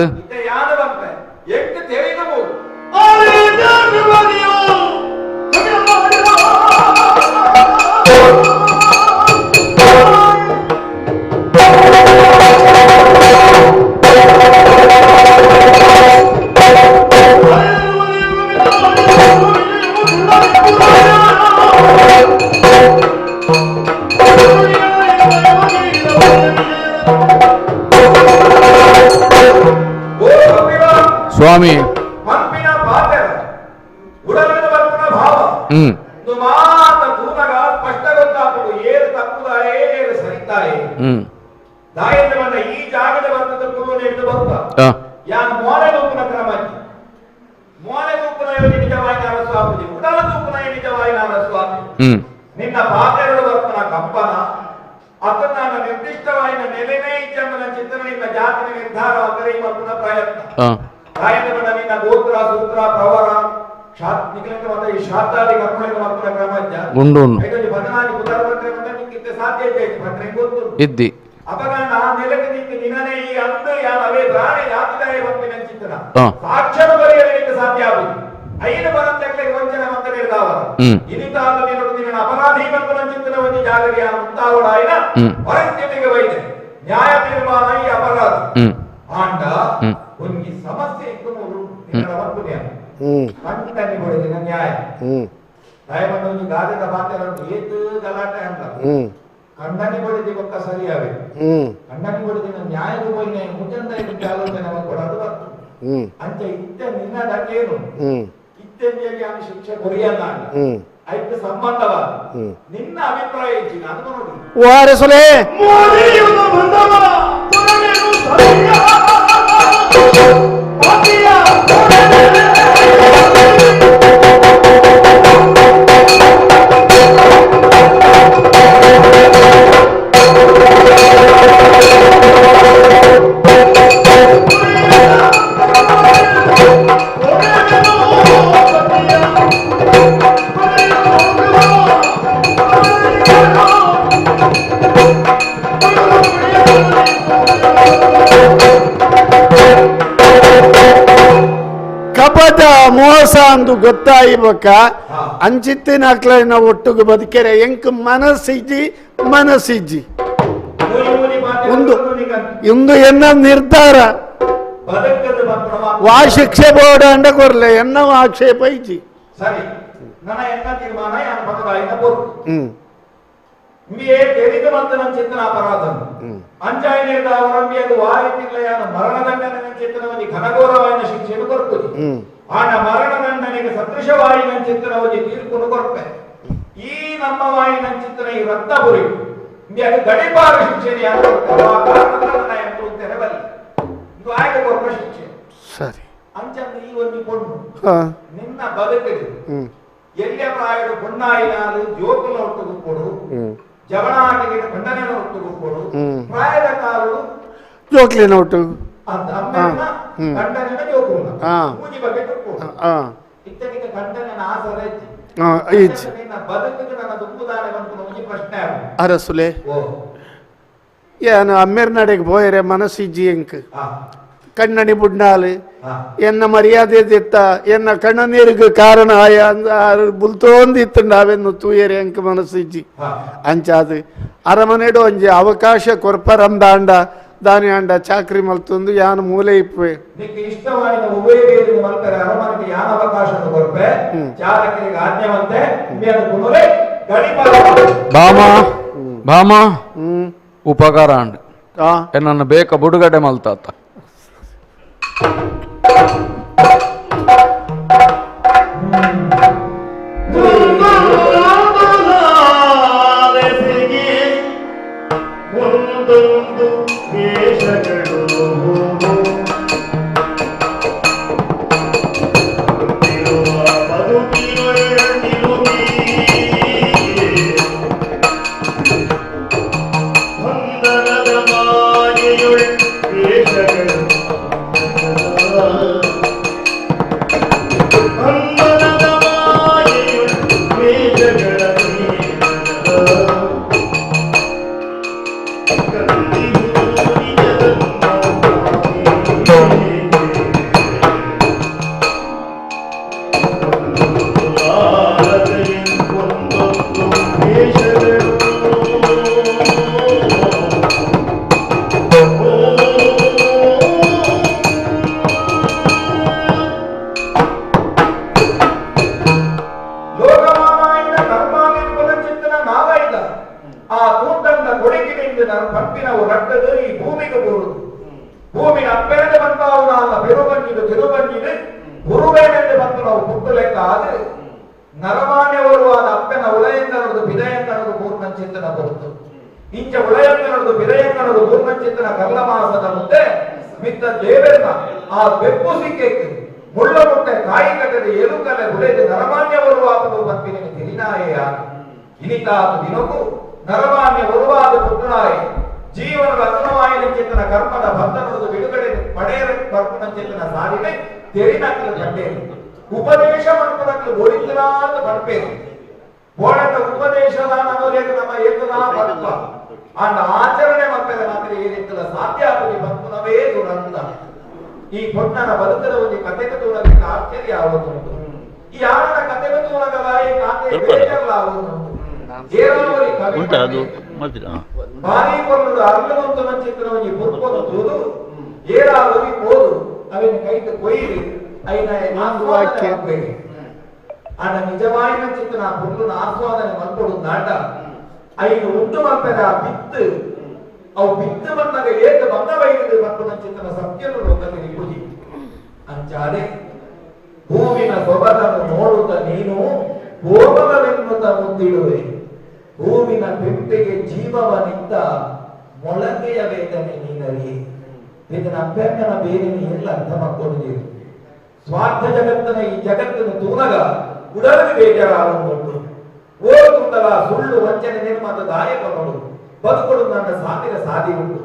ಸ್ವಾಮಿ
ನಿನ್ನ ಪಾತೆರಡು ಬರ್ಪನ ಕಂಪನ ಅತನ ನಿರ್ದಿಷ್ಟವಾದ ನೆಲೆನೇ ಇಚ್ಚಂದನ ಚಿಂತನೆ ನಿನ್ನ ಜಾತಿನ ನಿರ್ಧಾರ ಮಲ್ಪುನ ಪ್ರಯತ್ನ ದಾಯಂದ ನಿನ್ನ ಗೋತ್ರ ಸೂತ್ರ ಪ್ರವರ ಶಾತಾದಿ ಕರ್ಮಳಿನ ಮಲ್ಪುನ ಕ್ರಮ
ಉಂಡು
ಬದನಾಗಿ ಪುನರ್ವಂತ್ರೆ ನಿಕ್ಕಿಂತ ಸಾಧ್ಯ ಇದ್ದೆ ಗೊತ್ತು
ಇದ್ದಿ
ಅಪಗ ನಾ ನೆಲಕ್ಕೆ ನಿಂತು ನಿನ್ನನೇ ಈ ಅಂದು ಯಾನವೇ ಪ್ರಾಣಿ ಜಾತಿದಾಯ ಬಂಪಿನ ಚಿಂತನ ಸಾಕ್ಷರ ಬರೆಯಲಿಕ್ಕೆ ಸಾಧ್ಯ ಆಗುದು ಐದು ಬರಂತಕ್ಕೆ ವಂಚನೆ ಮಂತ್ರ ಇರ್ತಾವ ಇನಿತಾದ ನಿನ್ನೊಡು ನಿನ್ನ ಅಪರಾಧಿ ಬಂಪನ ಚಿಂತನ ಒಂದು ಜಾಗರಿಯ ಮುತ್ತಾವಡಾಯಿನ ಪರಿಸ್ಥಿತಿಗೆ ವೈದೆ ನ್ಯಾಯ ತೀರ್ಮಾನ ಈ ಅಪರಾಧ ಆಂಡ ಒಂದು ಸಮಸ್ಯೆ ಇತ್ತು ನಿನ್ನ ಬಂಪುನ್ಯ ಕಂಟನಿ ಬಡಿದಿನ ನ್ಯಾಯ ದಯಮಂಡ ಒಂದು ಗಾದೆದ ಪಾತ್ರ ಏತು ಗಲಾಟೆ ಅಂತ ಕಣ್ಣನಿ ಬಡಿದಿ ಬೊಕ್ಕ ಸರಿಯಾವೆ ಕಣ್ಣನಿ ಬಡಿದಿನ ನ್ಯಾಯದ ಹೋಯಿನ ಮುಜಂದ ಆಲೋಚನೆ ಕೊಡೋದು ಬರ್ತದೆ ಅಂಚ ಇತ್ತ ನಿನ್ನ ದಕ್ಕೇನು ಇತ್ತೆಂದಿಯಾಗಿ ಆమె ಶಿಕ್ಷೆ ಕೊರಿಯಲ್ಲ ಐಕ್ಕೆ ಸಂಬಂಧವಾದ ನಿನ್ನ ಅಭಿಪ್ರಾಯ ಇಜ್ಜಿ ನಾನು ನೋಡಿ
ವಾರಸುಲೇ ಕಪಟ ಮೋಸ ಅಂದು ಗೊತ್ತಾಯಿಬಕ್ಕ ಅಂಚಿತ್ತಿನ ಅಕ್ಲೈನ ಒಟ್ಟುಗು ಬದುಕೆರೆ ಎಂಕ್ ಮನಸ್ಸಿಜ್ಜಿ ಮನಸ್ಸಿಜ್ಜಿ ಒಂದು ಇಂದು ಎನ್ನ ನಿರ್ಧಾರ ವಾ ಶಿಕ್ಷೆ ಬೋರ್ಡ್ ಅಂಡ ಕೊರ್ಲೆ ಎನ್ನ ಆಕ್ಷೇಪ ಇಜ್ಜಿ
ಸರಿ ನನ್ನ ಎನ್ನ ತೀರ್ಮಾನ ಯಾನ್ ಪಕ್ಕದಾಯಿನ ಪೊರ್ತು ಇಂಬಿಯೇ ತೆರಿದು ಮಂತನ ಚಿಂತನ ಅಪರಾಧ ಅಂಚಾಯಿನೇದ ಅವರಂಬಿಯದು ವಾರಿತಿಲ್ಲಯಾನ ಮರಣದಂಡನೆ ಚಿಂತನವನಿ ಘನಘೋರವಾಯಿನ ಶಿಕ್ಷೆಯನ್ನು ಕೊರ್ಪುದಿ ಆನ ಮರಣದಂಡನೆಗೆ ಸದೃಶವಾಯಿನ ಚಿಂತನವನಿ ತೀರ್ಪುನು ಕೊರ್ಪೆ ಈ ನಮ್ಮ ವಾಯಿನ ಚಿಂತನ ಈ ರಕ್ತಪುರಿ ಇಂಬಿಯಾಗ ಗಡಿಪಾರು ಶಿಕ್ಷೆಯನ್ನು ಯಾರು ಕೊರ್ಪೆ ಆ ಕಾರಣದ ಎಂಟು ತೆರಬಲಿ ಇದು ಆಯ್ಕೆ ಕೊರ್ಪ ಶಿಕ್ಷೆ
ಸರಿ
ಅಂಚಂದು ಈ ಒಂದು ಪೊಣ್ಣು ನಿನ್ನ ಬದುಕಿದು ಎಲ್ಲಿಯ ಪ್ರಾಯಡು ಪೊಣ್ಣಾಯಿನಾರು ಜೋಕುಲ ಒಟ್ಟುಗು ಕೊಡು ಜವಣಾಟಿಗೆ ಖಂಡನೆ ಒಟ್ಟುಗು ಕೊಡು ಪ್ರಾಯದ ಕಾಲು
ಜೋಕ್ಲಿನ ಒಟ್ಟು
ಅಂತ ಅಮ್ಮೆನ ಖಂಡನೆನ ಜೋಕುಲ ಮೂಜಿ ಬಗ್ಗೆ ಕೊಡು ಇತ್ತನಿಗೆ ಖಂಡನೆನ ಆಸರೆ ಇಜ್ಜಿ ನಿನ್ನ ಬದುಕಿಗೆ ನನ್ನ ದುಂಬುದಾನೆ ಬಂತು ಒಂಜಿ ಪ್ರಶ್ನೆ
ಅರಸುಲೆ ಏನು ಅಮ್ಮೇರ್ ನಡೆಗೆ ಬೋಯರೆ ಮನಸ್ಸಿಜ್ಜಿ ಎಂಕ್ ಕಣ್ಣಣಿ ಬುಡ್ನಾಲು ಎನ್ನ ಮರ್ಯಾದೆ ದಿತ್ತ ಎನ್ನ ಕಣ್ಣ ನೀರಿಗೆ ಕಾರಣ ಆಯ ಬುಲ್ತೋಂದಿತ್ತಂಡ ಅವೆನ್ನು ತೂಯರೆ ಅಂಕ ಮನಸ್ಸಿಜ್ಜಿ ಅಂಚಾದು ಅರಮನೆಡು ಒಂಜಿ ಅವಕಾಶ ಕೊರ್ಪರಂದಾಂಡ ದಾನಿ ಅಂಡ ಚಾಕ್ರಿ ಮಲ್ತೊಂದು ಯಾನು ಮೂಲೆ ಇಪ್ಪೆ
ನಿಕ್ಕೆ ಇಷ್ಟವಾಯಿನ ಉಭಯ ಮಲ್ಪರೆ ಅರಮನೆಗೆ ಯಾನ ಅವಕಾಶ ಕೊರ್ಪೆ ಚಾಲಕರಿಗೆ ಆಜ್ಞೆವಂತೆ
ಭಾಮಾ ಭಾಮಾ ಉಪಕಾರ ಅಂಡ್ ಎನ್ನನ್ನು ಬೇಕ ಬುಡುಗಡೆ ಮಲ್ತಾತ.
ಒಂದೊಂದು ವೇಷಗಳು ಬಂಧನದ ಮಾಯೆಯುಳ್ ವೇಷಗಳು ಬಂಧನದ ಮಾಯೆಯುಳ್ ವೇಷಗಳ
ಲೋಕಮಾನಾಯನ ಕರ್ಮಾನಿರ್ಮಲ ಚಿತ್ತನ ನಾವಾಯ್ದ ಆ ತೂಟಂದ ಕೊಡಗಿನಿಂದ ನಾನು ಪಂಪಿನವು ರಟ್ಟದು ಈ ಭೂಮಿಗೆ ಬರುದು ಭೂಮಿನ ಅಪ್ಪೆನದ ಬಂದಾವು ನಾನ ಪೆರುಬಂಜಿದು ತಿರುಬಂಜಿದು ಗುರುವೇನೆಂದು ಬಂದು ನಾವು ಪುಟ್ಟು ಲೆಕ್ಕ ಆದ್ರೆ ನರಮಾನ್ಯ ಬರುವಾದ ಅಪ್ಪನ ಉಳಯಂಗನದು ಬಿದಯಂಗನದು ಪೂರ್ಣ ಚಿತ್ತನ ಬರುತ್ತು ಇಂಚ ಉಳಯಂಗನದು ಬಿದಯಂಗನದು ಪೂರ್ಣ ಚಿತ್ತನ ಕರ್ಲಮಾಸದ ಮುಂದೆ ಮಿತ್ತ ದೇವೆರ್ನ ಆ ಬೆಪ್ಪು ಸಿಕ್ಕೆತ್ತು ಮುಳ್ಳ ಮುಟ್ಟೆ ಕಾಯಿ ಕಟ್ಟದ ಎಲುಕಲೆ ಉಳೆದು ನರಮಾನ್ಯ ಬರುವಾಗಲು ಬಂಪಿನ ತಿಳಿನಾಯೇ ಆಗ ಇನಿತಾದ ದಿನಕ್ಕೂ ನರಮಾನ್ಯ ಬರುವಾದ ಪುಟ್ಟನಾಯೆ ಜೀವನದ ಅನುವಾಯಿನ ಚೇತನ ಕರ್ಮದ ಬಂಧನದ ಬಿಡುಗಡೆ ಪಡೆಯರ ಕರ್ಮನ ಚೇತನ ಸಾರಿನೆ ತೆರಿನಕಲು ಕಂಡೇರು ಉಪದೇಶ ಮನ್ಪನಕಲು ಒಳಿತನಾದ ಪಡ್ಪೇರು ಬೋಡನ ಉಪದೇಶದ ನಮೋಲೇಖ ನಮ್ಮ ಏತನಾ ಪಡ್ಪ ಅಂಡ ಆಚರಣೆ ಮಕ್ಕಳ ಮಾತ್ರ ಏನಿತ್ತಲ್ಲ ಸಾಧ್ಯ ಆಗುದಿ ಬಂಪುನವೇ ದುರಂತ. ಈ ಪೊನ್ನನ ಬದುಕದ ಒಂದು ಕತೆಗ ತೂನಗಕ್ಕೆ ಆಶ್ಚರ್ಯ ಆಗುತ್ತುಂಟು. ಈ ಆನನ ಕತೆಗ ತೂನಗಲ ಈ ಕಾತೆ ಬೇಜಲ್ಲ ಆಗುತ್ತುಂಟು. ಏರಾವರಿ ಕವಿ ಭಾರಿ ಪೊನ್ನದು ಅರ್ಲವಂತು ನಂಚಿತ್ತನ ಒಂಜಿ ಪುರ್ಪೊನು ತೂದು ಏರಾವರಿ ಪೋದು ಅವಿನ ಕೈಟ್ ಕೊಯ್ದು ಐನ ಆಸ್ವಾದನೆ ಮಲ್ಪೆಗೆ. ಆಂಡ ನಿಜವಾಯಿನ ನಂಚಿತ್ತನ ಆ ಪುರ್ಲುನ ಆಸ್ವಾದನೆ ಮಲ್ಪೊಡು ನಾಟ ಐನು ಉಂಟು ಮಲ್ಪೆದ ಆ ಬಿತ್ತು ಅವು ಬಿತ್ತು ಬಂದಾಗ ಏಕ ಬಂದ ಬೈದು ಮಲ್ಪುನ ಚಿತ್ತನ ಸತ್ಯನು ಲೋಕದಲ್ಲಿ ಪೂಜಿ ಅಂಚಾದೆ ಹೂವಿನ ಸೊಬಗನ್ನು ನೋಡುತ್ತ ನೀನು ಕೋಮಲವೆನ್ನುತ್ತ ಮುಂದಿಡುವೆ. ಹೂವಿನ ಪೆಂಪೆಗೆ ಜೀವವ ನಿಂತ ಮೊಳಕೆಯ ವೇದನೆ ನೀನರಿ. ಇದನ್ನ ಅಪ್ಪೆಮ್ಮನ ಬೇರೆ ಎಲ್ಲ ಅರ್ಥ ಮಾಡ್ಕೊಂಡಿದ್ದೀರಿ. ಸ್ವಾರ್ಥ ಜಗತ್ತನ ಈ ಜಗತ್ತನ್ನು ತೂನಗ ಉಡಲು ಬೇಜಾರಾಗುಂಟು. ಓದುತ್ತಲ ಸುಳ್ಳು ವಂಚನೆ ನಿರ್ಮಾತ ದಾಯಕನೋಡು ಬದುಕಡು ನನ್ನ ಸಾವಿರ ಸಾದಿ ಉಂಟು.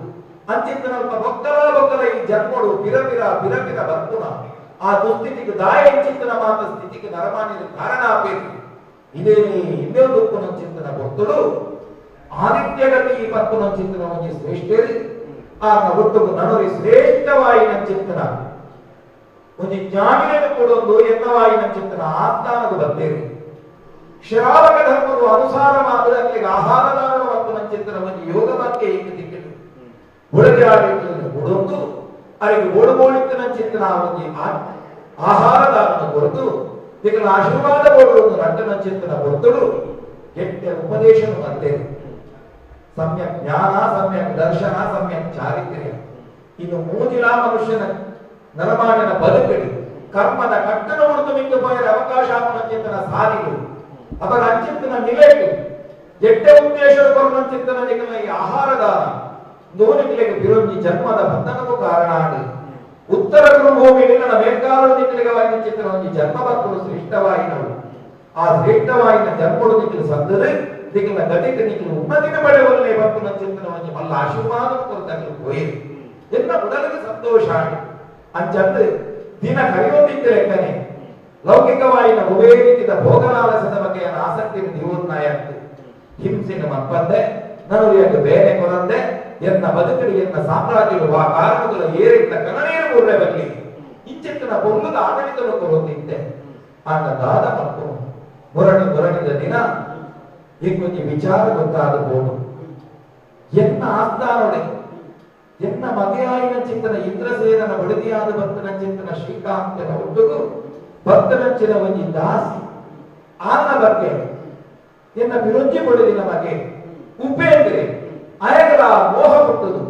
ಅಂಚಿತ್ತನಲ್ಪ ಬೊಕ್ಕಲ ಬೊಕ್ಕಲ ಈ ಜನ್ಮಡು ಪಿರಪಿರ ಪಿರಪಿರ ಬರ್ಪುನ ಆ ದುಸ್ಥಿತಿಗೆ ದಾಯ ಚಿತ್ತನ ಮಾತ ಸ್ಥಿತಿಗೆ ನರಮಾನ್ಯದ ಕಾರಣ ಆಗಬೇಕು. ಇದೇನೇ ಇನ್ನೊಂದು ಚಿಂತನ ಗೊತ್ತಳು ಆದಿತ್ಯಗತಿ ಈ ಪತ್ಪುನ ಚಿಂತನ ಒಂಜಿ ಶ್ರೇಷ್ಠೇರಿ ಆ ಒಟ್ಟುಗು ನನರಿ ಶ್ರೇಷ್ಠವಾಯಿನ ಚಿಂತನ ಒಂಜಿ ಜ್ಞಾನಿಯನ್ನು ಕೊಡೊಂದು ಎನ್ನವಾಯಿನ ಚಿಂತನ ಆಸ್ಥಾನದ ಬಂದೇರಿ. ಶ್ರಾವಕ ಧರ್ಮವು ಅನುಸಾರವಾದ ಅಲ್ಲಿಗೆ ಆಹಾರದಾನ ಪತ್ಪುನ ಚಿಂತನ ಒಂಜಿ ಯೋಗ ವಾಕ್ಯ ಏಕ ದಿಕ್ಕಿಟ್ಟು ಒಳಗೆ ಕೊಡೊಂದು ಅರಿಗೆ ಓಡುಗೋಳಿತ್ತನ ಚಿಂತನ ಒಂಜಿ ಆಹಾರದಾನದ ಕೊರತು ಇದರ ಆಶೀರ್ವಾದ ಕೊಡುವುದು ನಟ್ಟನ ಚಿಂತನ ಹೊರತುಡು ಕೆಟ್ಟ ಉಪದೇಶನು ಬಂದೇನೆ. ಸಮ್ಯಕ್ ಜ್ಞಾನ, ಸಮ್ಯಕ್ ದರ್ಶನ, ಸಮ್ಯಕ್ ಚಾರಿತ್ರ್ಯ ಇನ್ನು ಮೂಜಿಲ ಮನುಷ್ಯನ ನರಮಾನನ ಬದುಕಡಿ ಕರ್ಮದ ಕಟ್ಟನ ಉಳಿದು ಮಿಂದು ಪೋಯರ ಅವಕಾಶ ಚಿಂತನ ಸಾರಿಗಳು ಅವರ ಅಂಚಿಂತನ ನಿಲೆಗೆ ಎಟ್ಟ ಉದ್ದೇಶದ ಬರುವ ಚಿಂತನ ನಿಗಮ ಈ ಆಹಾರದಾನ ದೋನಿಗಳಿಗೆ ವಿರೋಧಿ ಜನ್ಮದ ಬಂಧನಕ್ಕೂ ಕಾರಣ ಆಗಿ ಉತ್ತರ ಗುರುಭೂಮಿ ನಿನ್ನ ಮೇಲ್ಕಾಲ ನಿಕ್ಕಲಿಗವಾಗಿ ಚಿತ್ರ ಒಂದು ಜನ್ಮ ಬರ್ತಲು ಶ್ರೇಷ್ಠವಾಯಿನವು. ಆ ಶ್ರೇಷ್ಠವಾಯಿನ ಜನ್ಮಡು ನಿಕ್ಕಲು ಸಂದದೆ ನಿಕ್ಕಲ ಗತಿಗೆ ನಿಕ್ಕಲು ಉನ್ನತಿನ ಪಡೆವಲ್ಲೇ ಬರ್ಪುನ ಚಿಂತನ ಒಂದು ಮಲ್ಲ ಆಶೀರ್ವಾದ ಕೊರತಕ್ಕಲು ಪೋಯಿರಿ ಎನ್ನ ಉಡಲಿಗೆ ಸಂತೋಷ ಆಗಿ ಅಂಚಂದ್ರೆ ದಿನ ಕರೆಯೊಂದಿದ್ದ ಲೆಕ್ಕನೆ ಲೌಕಿಕವಾಯಿನ ಉಭಯ ರೀತಿಯ ಭೋಗಲಾಲಸದ ಬಗೆಯ ಆಸಕ್ತಿ ದಿವೋನ್ನಾಯಂತೆ ಹಿಂಸೆನ ಮಪ್ಪಂದೆ ನನುರಿಯಕ್ಕೆ ಬೇರೆ ಕೊರಂದೆ ಎನ್ನ ಬದುಕಡಿ ಎನ್ನ ಸಾಮ್ರಾಜ್ಯಗಳು ಆ ಕಾರಣಗಳ ಏರಿದ್ದ ಕನನೇರು ಮೂರೇ ಬರಲಿ ಇಂಚಿತ್ತನ ಪೊಲ್ಲದ ಆಡಳಿತನು ಕೊರೊಂದಿದ್ದೆ. ಆಂಡ ದಾದ ಮತ್ತು ಮುರಣಿ ಮುರಣಿದ ದಿನ ಇಂಕೊಂಜಿ ವಿಚಾರ ಗೊತ್ತಾದ ಬೋಡು ಎನ್ನ ಆಸ್ಥಾನೊಡೆ ಎನ್ನ ಮಗೆಯಾಯಿನ ಚಿಂತನ ಇಂದ್ರಸೇನನ ಬಡದಿಯಾದ ಭಕ್ತನ ಚಿಂತನ ಶ್ರೀಕಾಂತನ ಒಟ್ಟುಗು ಭಕ್ತನಂಚಿನ ಒಂಜಿ ದಾಸಿ ಆನ ಬಗ್ಗೆ ಎನ್ನ ವಿರುಂಜಿ ಬಡದಿನ ಮಗೆ ಉಪೇಂದ್ರೆ ಅಯಗಲ ಮೋಹ ಹುಟ್ಟುದು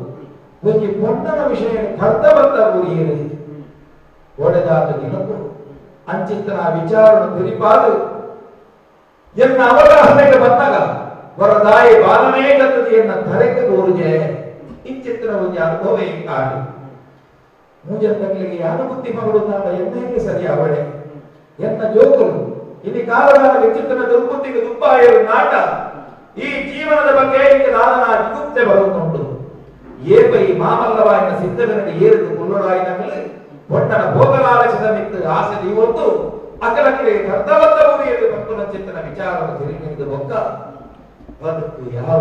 ಒಂಜಿ ಪೊಣ್ಣನ ವಿಷಯ ಕರ್ತ ಬತ್ತ ಊರಿಯರು ಓಡೆದಾದ ದಿನಕ್ಕೂ ಅಂಚಿತ್ತನ ವಿಚಾರಣ ತಿರಿಪಾದು ಎನ್ನ ಅವಗಾಹನೆಗೆ ಬಂದಾಗ ವರದಾಯಿ ಬಾಲನೇ ಗತದಿ ಎನ್ನ ತರೆಗೆ ದೋರುಜೆ ಇಂಚಿತ್ತನ ಒಂದು ಅನುಭವ ಕಾಡು ಮೂಜಂತಗಳಿಗೆ ಯಾರು ಬುದ್ಧಿ ಮಗಳು ನಾಡ ಎನ್ನೆಗೆ ಸರಿ ಅವಳೆ ಎನ್ನ ಜೋಕರು ಇಲ್ಲಿ ಕಾಲದಾನ ವಿಚಿತ್ರನ ದುರ್ಬುದ್ಧಿಗೆ ದುಬ್ಬಾಯರು ನಾಟ ಈ ಜೀವನದ ಬಗ್ಗೆ ದಾದನ ಜಿಗುಪ್ತೆ ಬರುತ್ತುಂಟು ಏಪ ಈ ಮಾಮಲ್ಲವಾಯಿನ ಸಿದ್ಧಗನಡಿ ಏರಿದು ಕುಲ್ಲೊಡಾಯಿನಗಲು ಪೊಟ್ಟಣ ಭೋಗಲಾಲಸದ ಮಿತ್ತು ಆಸೆ ಇವತ್ತು ಅಕಲಕಲೆ ಕರ್ತವತ್ತ ಊರಿಯಲ್ಲಿ ಪಕ್ಕನ ಚಿತ್ತನ ವಿಚಾರವನ್ನು ತಿರುಗಿನಿಂದ ಬೊಕ್ಕ ಬದುಕು ಯಾವ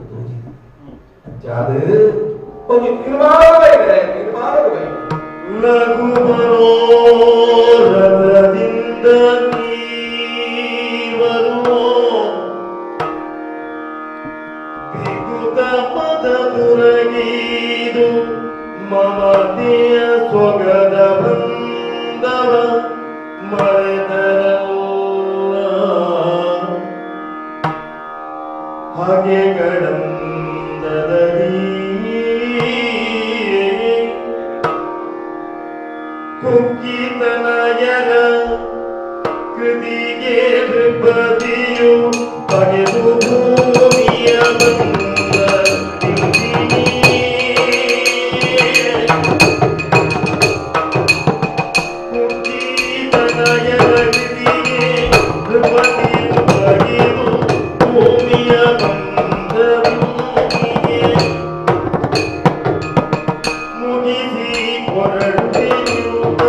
ತೋಜಿ ಅಂಚಾದು ಒಂದು ತೀರ್ಮಾನವೇ ಇದೆ, ತೀರ್ಮಾನವೇ.
ಲಘು ಮನೋರಥದಿಂದ ನೀವರುವೋ ಬಿಗುತ ಪದ ತುರಗೀದು ಮಮತೆಯ ಸೊಗದ ಬೃಂದವ ಮರೆತರಲ್ಲ ಹಗೆಗಳಂದದರಿ ಕುಕ್ಕಿತನಯರ ಕೃತಿಗೆ ನೃಪತಿಯು ಬಗೆದು ಭೂಮಿಯ ಬಂದ ಕುಕ್ಕಿತನಯರ ಕೃತಿಗೆ ನೃಪತಿಯು ಬಗೆದು ಭೂಮಿಯ ಬಂದ ಮುಗಿಸಿ ಹೊರಡುವೆಯುತ್ತ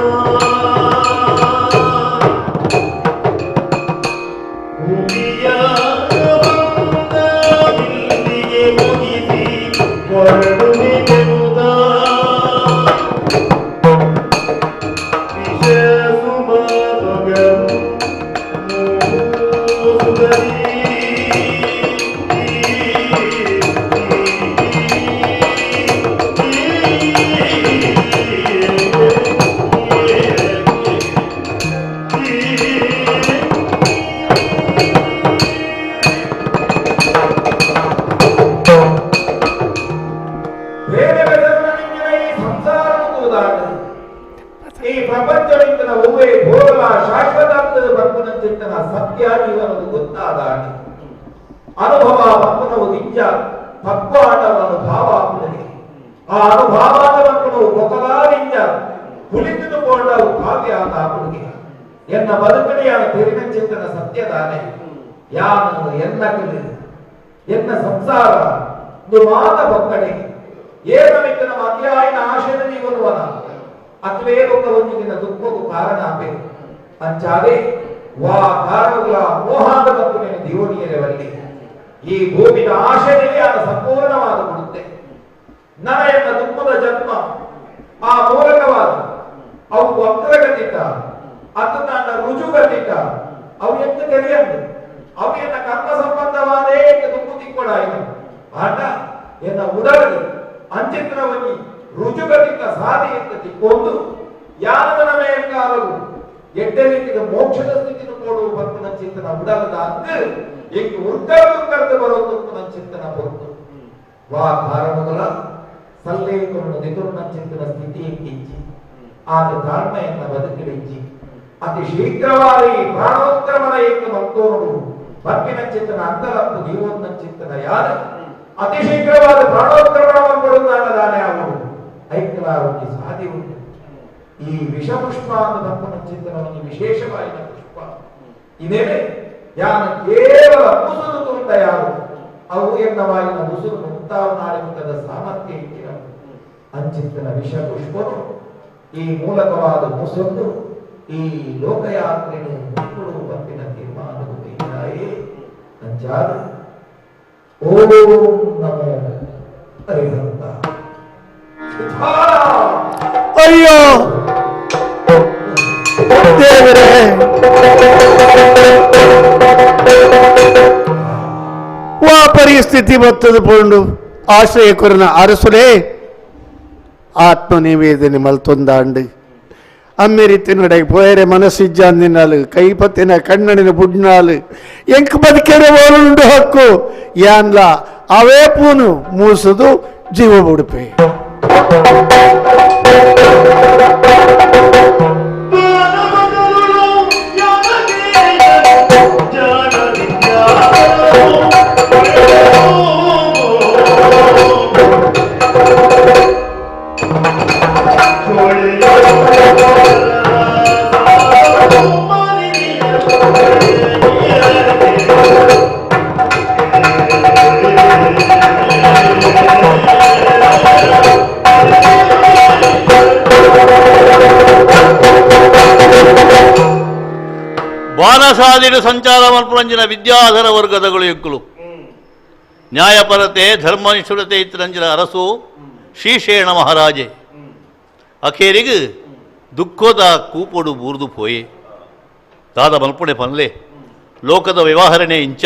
ಭೂಮಿಯ ಬಂದ ಇಲ್ಲಿಗೆ ಮುಗಿಸಿ ಹೊರಡುವೆಯುತ್ತ ವಿಷ ಸುಮದೊಗರು ಮೂಸುಗರಿ
ಬೇರೆ ಬೆದರಿನ ಈ ಸಂಸಾರವು ಈ ಪ್ರಪಂಚವಿಂತನ ಒವ್ವೇ ಭೋಗಲ ಶಾಶ್ವತ ಬಪ್ಪುನಂಚಿತ್ತನ ಸತ್ಯ ಜೀವನವು ಗೊತ್ತಾದ ಅನುಭವ ಬಪ್ಪುನವು ನಿಜ ಪಕ್ವಾಟವ ಅನುಭಾವ ಆಪುನಗೆ ಆ ಅನುಭಾವಾದ ಬಪ್ಪುನವು ಕೊಕಲಾದಿಂಜ ಕುಳಿತುಕೊಂಡವು ಕಾವ್ಯ ಆತ ಆಪುನಿಗೆ ಎನ್ನ ಬದುಕಡಿಯಾದ ತೆರಿನಂಚಿತ್ತನ ಸತ್ಯದಾನೆ ಯಾನು ಎನ್ನ ಕಲಿ ಎನ್ನ ಸಂಸಾರ ದುಮಾತ ಬೊಕ್ಕಡೆ ಏನ ಅತಿಯಾಯಿನ ಆಶೆನ ನೀವನುವನ ಅತ್ಲೇ ಒಕ್ಕ ಒಂಜಿನ ದುಃಖಕ್ಕೂ ಕಾರಣ ಆಪೆ ಅಂಚಾದೆ ವಾ ಕಾರಣಗಳ ಮೋಹಾದ ಮತ್ತು ನೀನು ದೇವನಿಯರವಲ್ಲಿ ಈ ಭೂಮಿನ ಆಶೆಯಲ್ಲಿ ಆದ ಸಂಪೂರ್ಣವಾದ ಕೊಡುತ್ತೆ ನನ ಎನ್ನ ದುಃಖದ ಜನ್ಮ ಆ ಮೂಲಕವಾದ ಅವು ವಕ್ರಗತಿಕ ಅತನಾಂಡ ರುಜುಗತಿಕ ಅವು ಎಂತ ಕರೆಯಂದು ಅವು ಎನ್ನ ಕರ್ಮ ಸಂಬಂಧವಾದೇ ದುಃಖ ತಿಕ್ಕೊಡಾಯಿತು ಆಟ ಎನ್ನ ಉಡಲದು ಅಂಚಿತ್ರವನ್ನಿ ರುಜುಗತಿಕ ಸಾಧಿ ಅಂತ ತಿಕ್ಕೊಂಡು ಯಾರದನ ಮೇಲ್ಕಾಲವು ಎಡ್ಡೆ ರೀತಿಯ ಮೋಕ್ಷದ ಸ್ಥಿತಿನ ಕೊಡುವ ಭಕ್ತನ ಚಿಂತನ ಉಡಲದ ಅಂದು ಎಂಕ್ ಉರ್ಕರ್ದು ಬರೋ ತುಪ್ಪನ ಚಿಂತನ ಹೊರತು ವಾ ಕಾರಣಗಳ ಸಲ್ಲೇಖವನ್ನು ನಿತುರ್ನ ಚಿಂತನ ಸ್ಥಿತಿ ಎಂಕಿಂಚಿ ಆದ ತಾಳ್ಮೆಯನ್ನ ಬದುಕಿಡಿಂಚಿ ಅತಿ ಶೀಘ್ರವಾಗಿ ಪ್ರಾಣೋತ್ಕ್ರಮಣ ಏಕ ಮಂತೋರು ಭಕ್ತಿನ ಚಿಂತನ ಅಂತರಪ್ಪು ಜೀವೋನ್ನ ಚಿಂತನ ಯಾರು ಅತಿ ಶೀಘ್ರವಾದ ಪ್ರಾಣೋತ್ಕ್ರಮಣವನ್ನು ಕೊಡುತ್ತಾನೆ ಅವನು ಐಕ್ಯಲಾವತಿ ಸಾಧಿ ಉಂಟು. ಈ ವಿಷಪುಷ್ಪ ಅಂತ ಭಕ್ತನ ಚಿಂತನವನ್ನು ವಿಶೇಷವಾದ ಪುಷ್ಪ ಇದೇನೆ ಯಾನ ಕೇವಲ ಮುಸುರು ತುಂಟ ಯಾರು ಅವು ಎನ್ನ ವಾಯಿನ ಮುಸುರು ಮುಂತಾವ ನಾಡಿಮುಖದ ಸಾಮರ್ಥ್ಯ ಇಟ್ಟಿನ ಅಂಚಿತ್ತನ ವಿಷ ಪುಷ್ಪನು ಈ ಮೂಲಕವಾದ ಮುಸುಂದು ಈ ಲೋಕಯಾತ್ರೆಯನ್ನು ಮುಕ್ಕಳು ಬಪ್ಪಿನ ತೀರ್ಮಾನವು ಬೈದಾಯೇ ಅಂಚಾದ ಓಂ ನಮೋ ಹರಿಹಂತ.
ಅಯ್ಯೋ ದೇವರೇ, ವಾ ಪರಿಸ್ಥಿತಿ ಬತ್ತದು ಪೋಂಡು ಆಶ್ರಯಕರನ ಅರಸುಲೇ ಆತ್ಮನಿವೇದನೆ ಮಲ್ತೊಂದಾಂಡು ಅಮ್ಮೆರಿತಿನೊಡೆಗೆ ಪೋಯರೆ ಮನಸ್ಸಿಜ್ಜಾಂದಿನಾಲು ಕೈಪತ್ತಿನ ಕಣ್ಣಡಿನ ಬುಡ್ನಾಲು ಎಂಕ್ ಬದುಕೆರೆ ಓಲುಂಡು ಹಕ್ಕು ಯಾನ್ಲ ಅವೇ ಪೂನು ಮೂಸುದು ಜೀವ ಬುಡುಪೆ.
ಸಾದಿಡು ಸಂಚಾರ ಮಲ್ಪುರಂಜಿನ ವಿದ್ಯಾಧರ ವರ್ಗದಗಳು ಎಂಕುಲು ನ್ಯಾಯಪರತೆ ಧರ್ಮನಿಷ್ಠುರತೆ ಇತ್ತರಂಜಿನ ಅರಸು ಶ್ರೀಶೇಣ ಮಹಾರಾಜೆ ಅಖೇರಿಗೆ ದುಃಖದ ಕೂಪೊಡು ಬೂರ್ದು ಪೋಯೆ ದಾದ ಮಲ್ಪುಣೆ ಪನ್ಲೆ ಲೋಕದ ವ್ಯವಹರಣೆ ಇಂಚ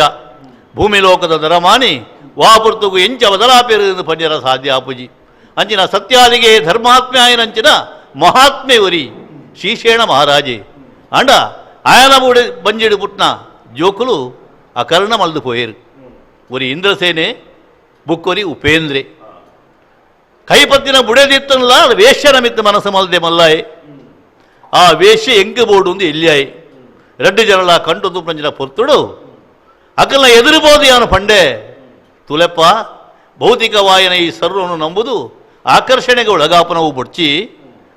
ಭೂಮಿ ಲೋಕದ ದರಮಾನಿ ವಾಪುರ್ತುಗು ಎಂಚ ಬದಲಾಪೇರು ಪಂಜರ ಸಾಧ್ಯ ಆಪುಜಿ ಅಂಚಿನ ಸತ್ಯಾದಿಗೆ ಧರ್ಮಾತ್ಮ್ಯಾಯನಂಚಿನ ಮಹಾತ್ಮೆ ಒರಿ ಶ್ರೀಶೇಣ ಮಹಾರಾಜೆ ಅಂಡ ಆಯನ ಬೂಡೆ ಬಂಜಿಡು ಪುಟ್ನ ಜೋಕುಲು ಅಕರ್ಣ ಮಲ್ದು ಪೋಯೇರು ಒರಿ ಇಂದ್ರಸೇನೆ ಬುಕ್ಕೊರಿ ಉಪೇಂದ್ರೆ ಕೈಪತ್ತಿನ ಬುಡೆದಿತ್ತನಲ್ಲ ವೇಶ್ಯನ ಮಿತ್ತ ಮನಸ್ಸು ಮಲ್ದೆ ಮಲ್ಲಾಯೆ ಆ ವೇಶ್ಯ ಎಂಗೆ ಬೋಡು ಒಂದು ಎಲ್ಲಿಯಾಯೆ ರೆಡ್ಡು ಜನಲ ಕಂಡು ತುಂಬಿನ ಪೊರ್ತುಡು ಅಕಲ್ನ ಎದುರುಬೋದು ಯಾನು ಪಂಡೆ ತುಲೆಪ್ಪ ಭೌತಿಕವಾಯನ ಈ ಸರ್ವನು ನಂಬುದು ಆಕರ್ಷಣೆಗೆ ಒಳಗಾಪನವು ಬೊಡ್ಚಿ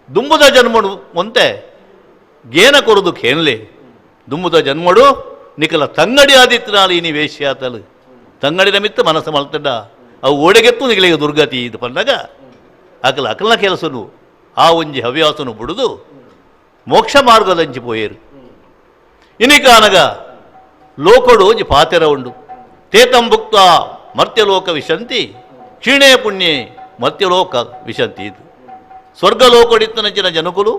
ದುಂಬುದ ಜನ್ಮಡು ಒಂತೆ ಗೇನ ಕೊರದು ಖೇನ್ಲೆ ದುಂಬುದ ಜನ್ಮಡು ನಿಕಲ ತಂಗಡಿ ಆದಿತ್ನಾಳು ಇನಿ ವೇಶ್ಯಾತಲು ತಂಗಡಿನ ಮಿತ್ತ ಮನಸ್ಸು ಮಲ್ತಡ್ಡ ಅವು ಓಡೆಗೆತ್ತು ನಿಗಲಿಗೆ ದುರ್ಗತಿ ಇದು ಪಂದಾಗ ಅಕಲ ಅಕಲ್ನ ಕೆಲಸನು ಆ ಒಂಜಿ ಹವ್ಯಾಸನು ಬುಡುದು ಮೋಕ್ಷ ಮಾರ್ಗದಂಚಿ ಪೋಯೇರು ಇನಿಕಾನಗ ಲೋಕಡು ಒಂಜಿ ಪಾತೆರ ಉಂಡು ತೇತಂ ಭುಕ್ತ ಮರ್ತ್ಯಲೋಕ ವಿಶಂತಿ ಕ್ಷೀಣೇ ಪುಣ್ಯೇ ಮರ್ತ್ಯಲೋಕ ವಿಶಂತಿ ಇದು ಸ್ವರ್ಗಲೋಕಡಿತ್ತನಂಚಿನ ಜನಕುಲು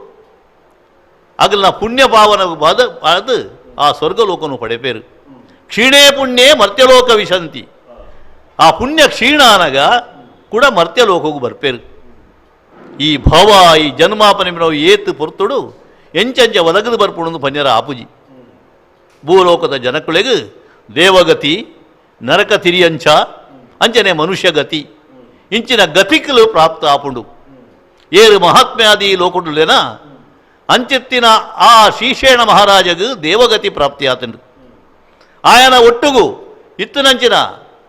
ಅಗಲ್ನ ಪುಣ್ಯ ಭಾವನ ಬಾದ ಅದು ಆ ಸ್ವರ್ಗಲೋಕನು ಪಡೆಪೇರು ಕ್ಷೀಣೇ ಪುಣ್ಯೇ ಮರ್ತ್ಯಲೋಕ ವಿಶಂತಿ ಆ ಪುಣ್ಯ ಕ್ಷೀಣ ಅನಗ ಕೂಡ ಮರ್ತ್ಯಲೋಕಗೂ ಬರ್ಪೇರು ಈ ಭವ ಈ ಜನ್ಮಾಪನೆ ನಾವು ಏತು ಪೊರ್ತುಡು ಎಂಚಂಚ ಒದಗದು ಬರ್ಪುಣಂದು ಪಂಜರ ಆಪುಜಿ ಭೂಲೋಕದ ಜನಕುಳೆಗು ದೇವಗತಿ ನರಕ ತಿರಿಯಂಚ ಅಂಚನೆ ಮನುಷ್ಯಗತಿ ಇಂಚಿನ ಗತಿಕಲು ಪ್ರಾಪ್ತ ಆಪುಂಡು ಏರು ಮಹಾತ್ಮ್ಯಾದಿ ಲೋಕುಡುಲೇನ ಅಂಚೆತ್ತಿನ ಆ ಶ್ರೀಶೇಣ ಮಹಾರಾಜಗು ದೇವಗತಿ ಪ್ರಾಪ್ತಿಯಾತಂಡು ಆಯನ ಒಟ್ಟುಗು ಇತ್ತನಂಚಿನ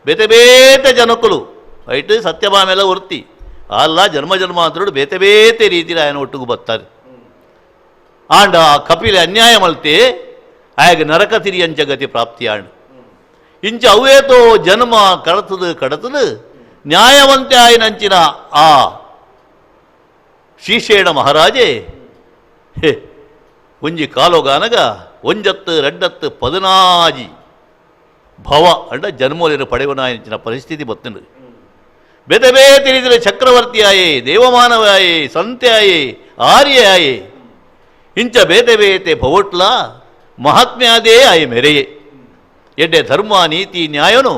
ಬೇತೆ ಬೇತೆ ಜನಕುಲು ಐಟ್ ಸತ್ಯಭಾಮೆಲ್ಲ ವೃತ್ತಿ ಅಲ್ಲ ಜನ್ಮ ಜನ್ಮಾಂತರುಡು ಬೇತೆ ಬೇತೆ ರೀತಿಯಲ್ಲಿ ಆಯನ ಒಟ್ಟುಗು ಬತ್ತಾರೆ ಆಂಡ ಆ ಕಪಿಲೆ ಅನ್ಯಾಯ ಮಲ್ತೆ ಆಯಾಗ ನರಕ ತಿರಿಯಂಚ ಗತಿ ಪ್ರಾಪ್ತಿಯಾಂಡು ಇಂಚ ಅವೇತೋ ಜನ್ಮ ಕಡತದು ಕಡತದು ನ್ಯಾಯವಂತೆ ಆಯನಂಚಿನ ಆ ಶ್ರೀಶೇಣ ಮಹಾರಾಜೆ ಹೇ ಒಂಜಿ ಕಾಲೋಗಾನಗ ಒಂಜತ್ತು ರಡ್ಡತ್ತು ಪದಿನಾಜಿ ಭವ ಅಂಡ ಜನ್ಮೋಲಿನ ಪಡೆವನಾಯಂಚಿನ ಪರಿಸ್ಥಿತಿ ಬತ್ತಂಡು ಬೇತೆ ಬೇತೆ ರೀತಿಯ ಚಕ್ರವರ್ತಿ ಆಯೇ ದೇವಮಾನವಾಯೇ ಸಂತೆ ಆಯೇ ಆರ್ಯ ಆಯೇ ಇಂಚ ಬೇತೆ ಬೇತೆ ಭವಟ್ಲ ಮಹಾತ್ಮ್ಯಾದೇ ಆಯೆ ಮೆರೆಯೇ ಎಡ್ಡೆ ಧರ್ಮ ನೀತಿ ನ್ಯಾಯನು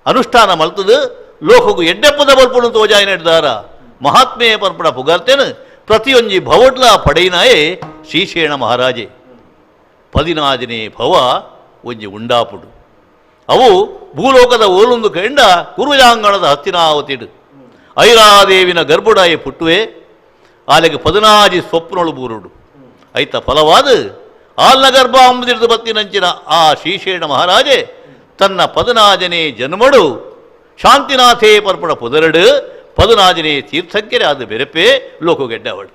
ಅನುಷ್ಠಾನ ಮಲ್ತದು ಲೋಕಗು ಎಡ್ಡೆಪ್ಪದ ಬಲ್ಪುಣು ತೋಜಾಯ ನೆಡ್ದಾರ ಮಹಾತ್ಮೆಯ ಪರ್ಪಣ ಪುಗಾರ್ತೇನು ಪ್ರತಿಯೊಂಜಿ ಭವಟ್ಲ ಪಡೆಯಿನಾಯೇ ಶ್ರೀಶೇಣ ಮಹಾರಾಜೆ ಪದಿನಾಜನೇ ಭವ ಒಂಜಿ ಉಂಡಾಪುಡು ಅವು ಭೂಲೋಕದ ಓಲೊಂದು ಕೆಂಡ ಕುರುಜಾಂಗಣದ ಹಸ್ತಿನಾವತಿಡು ಐರಾದೇವಿನ ಗರ್ಭುಡಾಯಿ ಪುಟ್ಟುವೆ ಆಲೆಗೆ ಪದಿನಾಜಿ ಸ್ವಪ್ನೊಳು ಬೂರುಡು ಐತ ಫಲವಾದ ಆಲ್ನ ಗರ್ಭ ಅಂಬುದಿರ್ದು ಬತ್ತಿನಂಚಿನ ಆ ಶ್ರೀಶೇಣ ಮಹಾರಾಜೆ ತನ್ನ ಪದನಾಜನೇ ಜನ್ಮಡು ಶಾಂತಿನಾಥೇ ಪರ್ಪಣ ಪುದರಡು ಪದನಾಜನೇ ತೀರ್ಥಕ್ಕೆರೆ ಅದು ಬೆರಪೆ ಲೋಕಗೆಡ್ಡವಳು.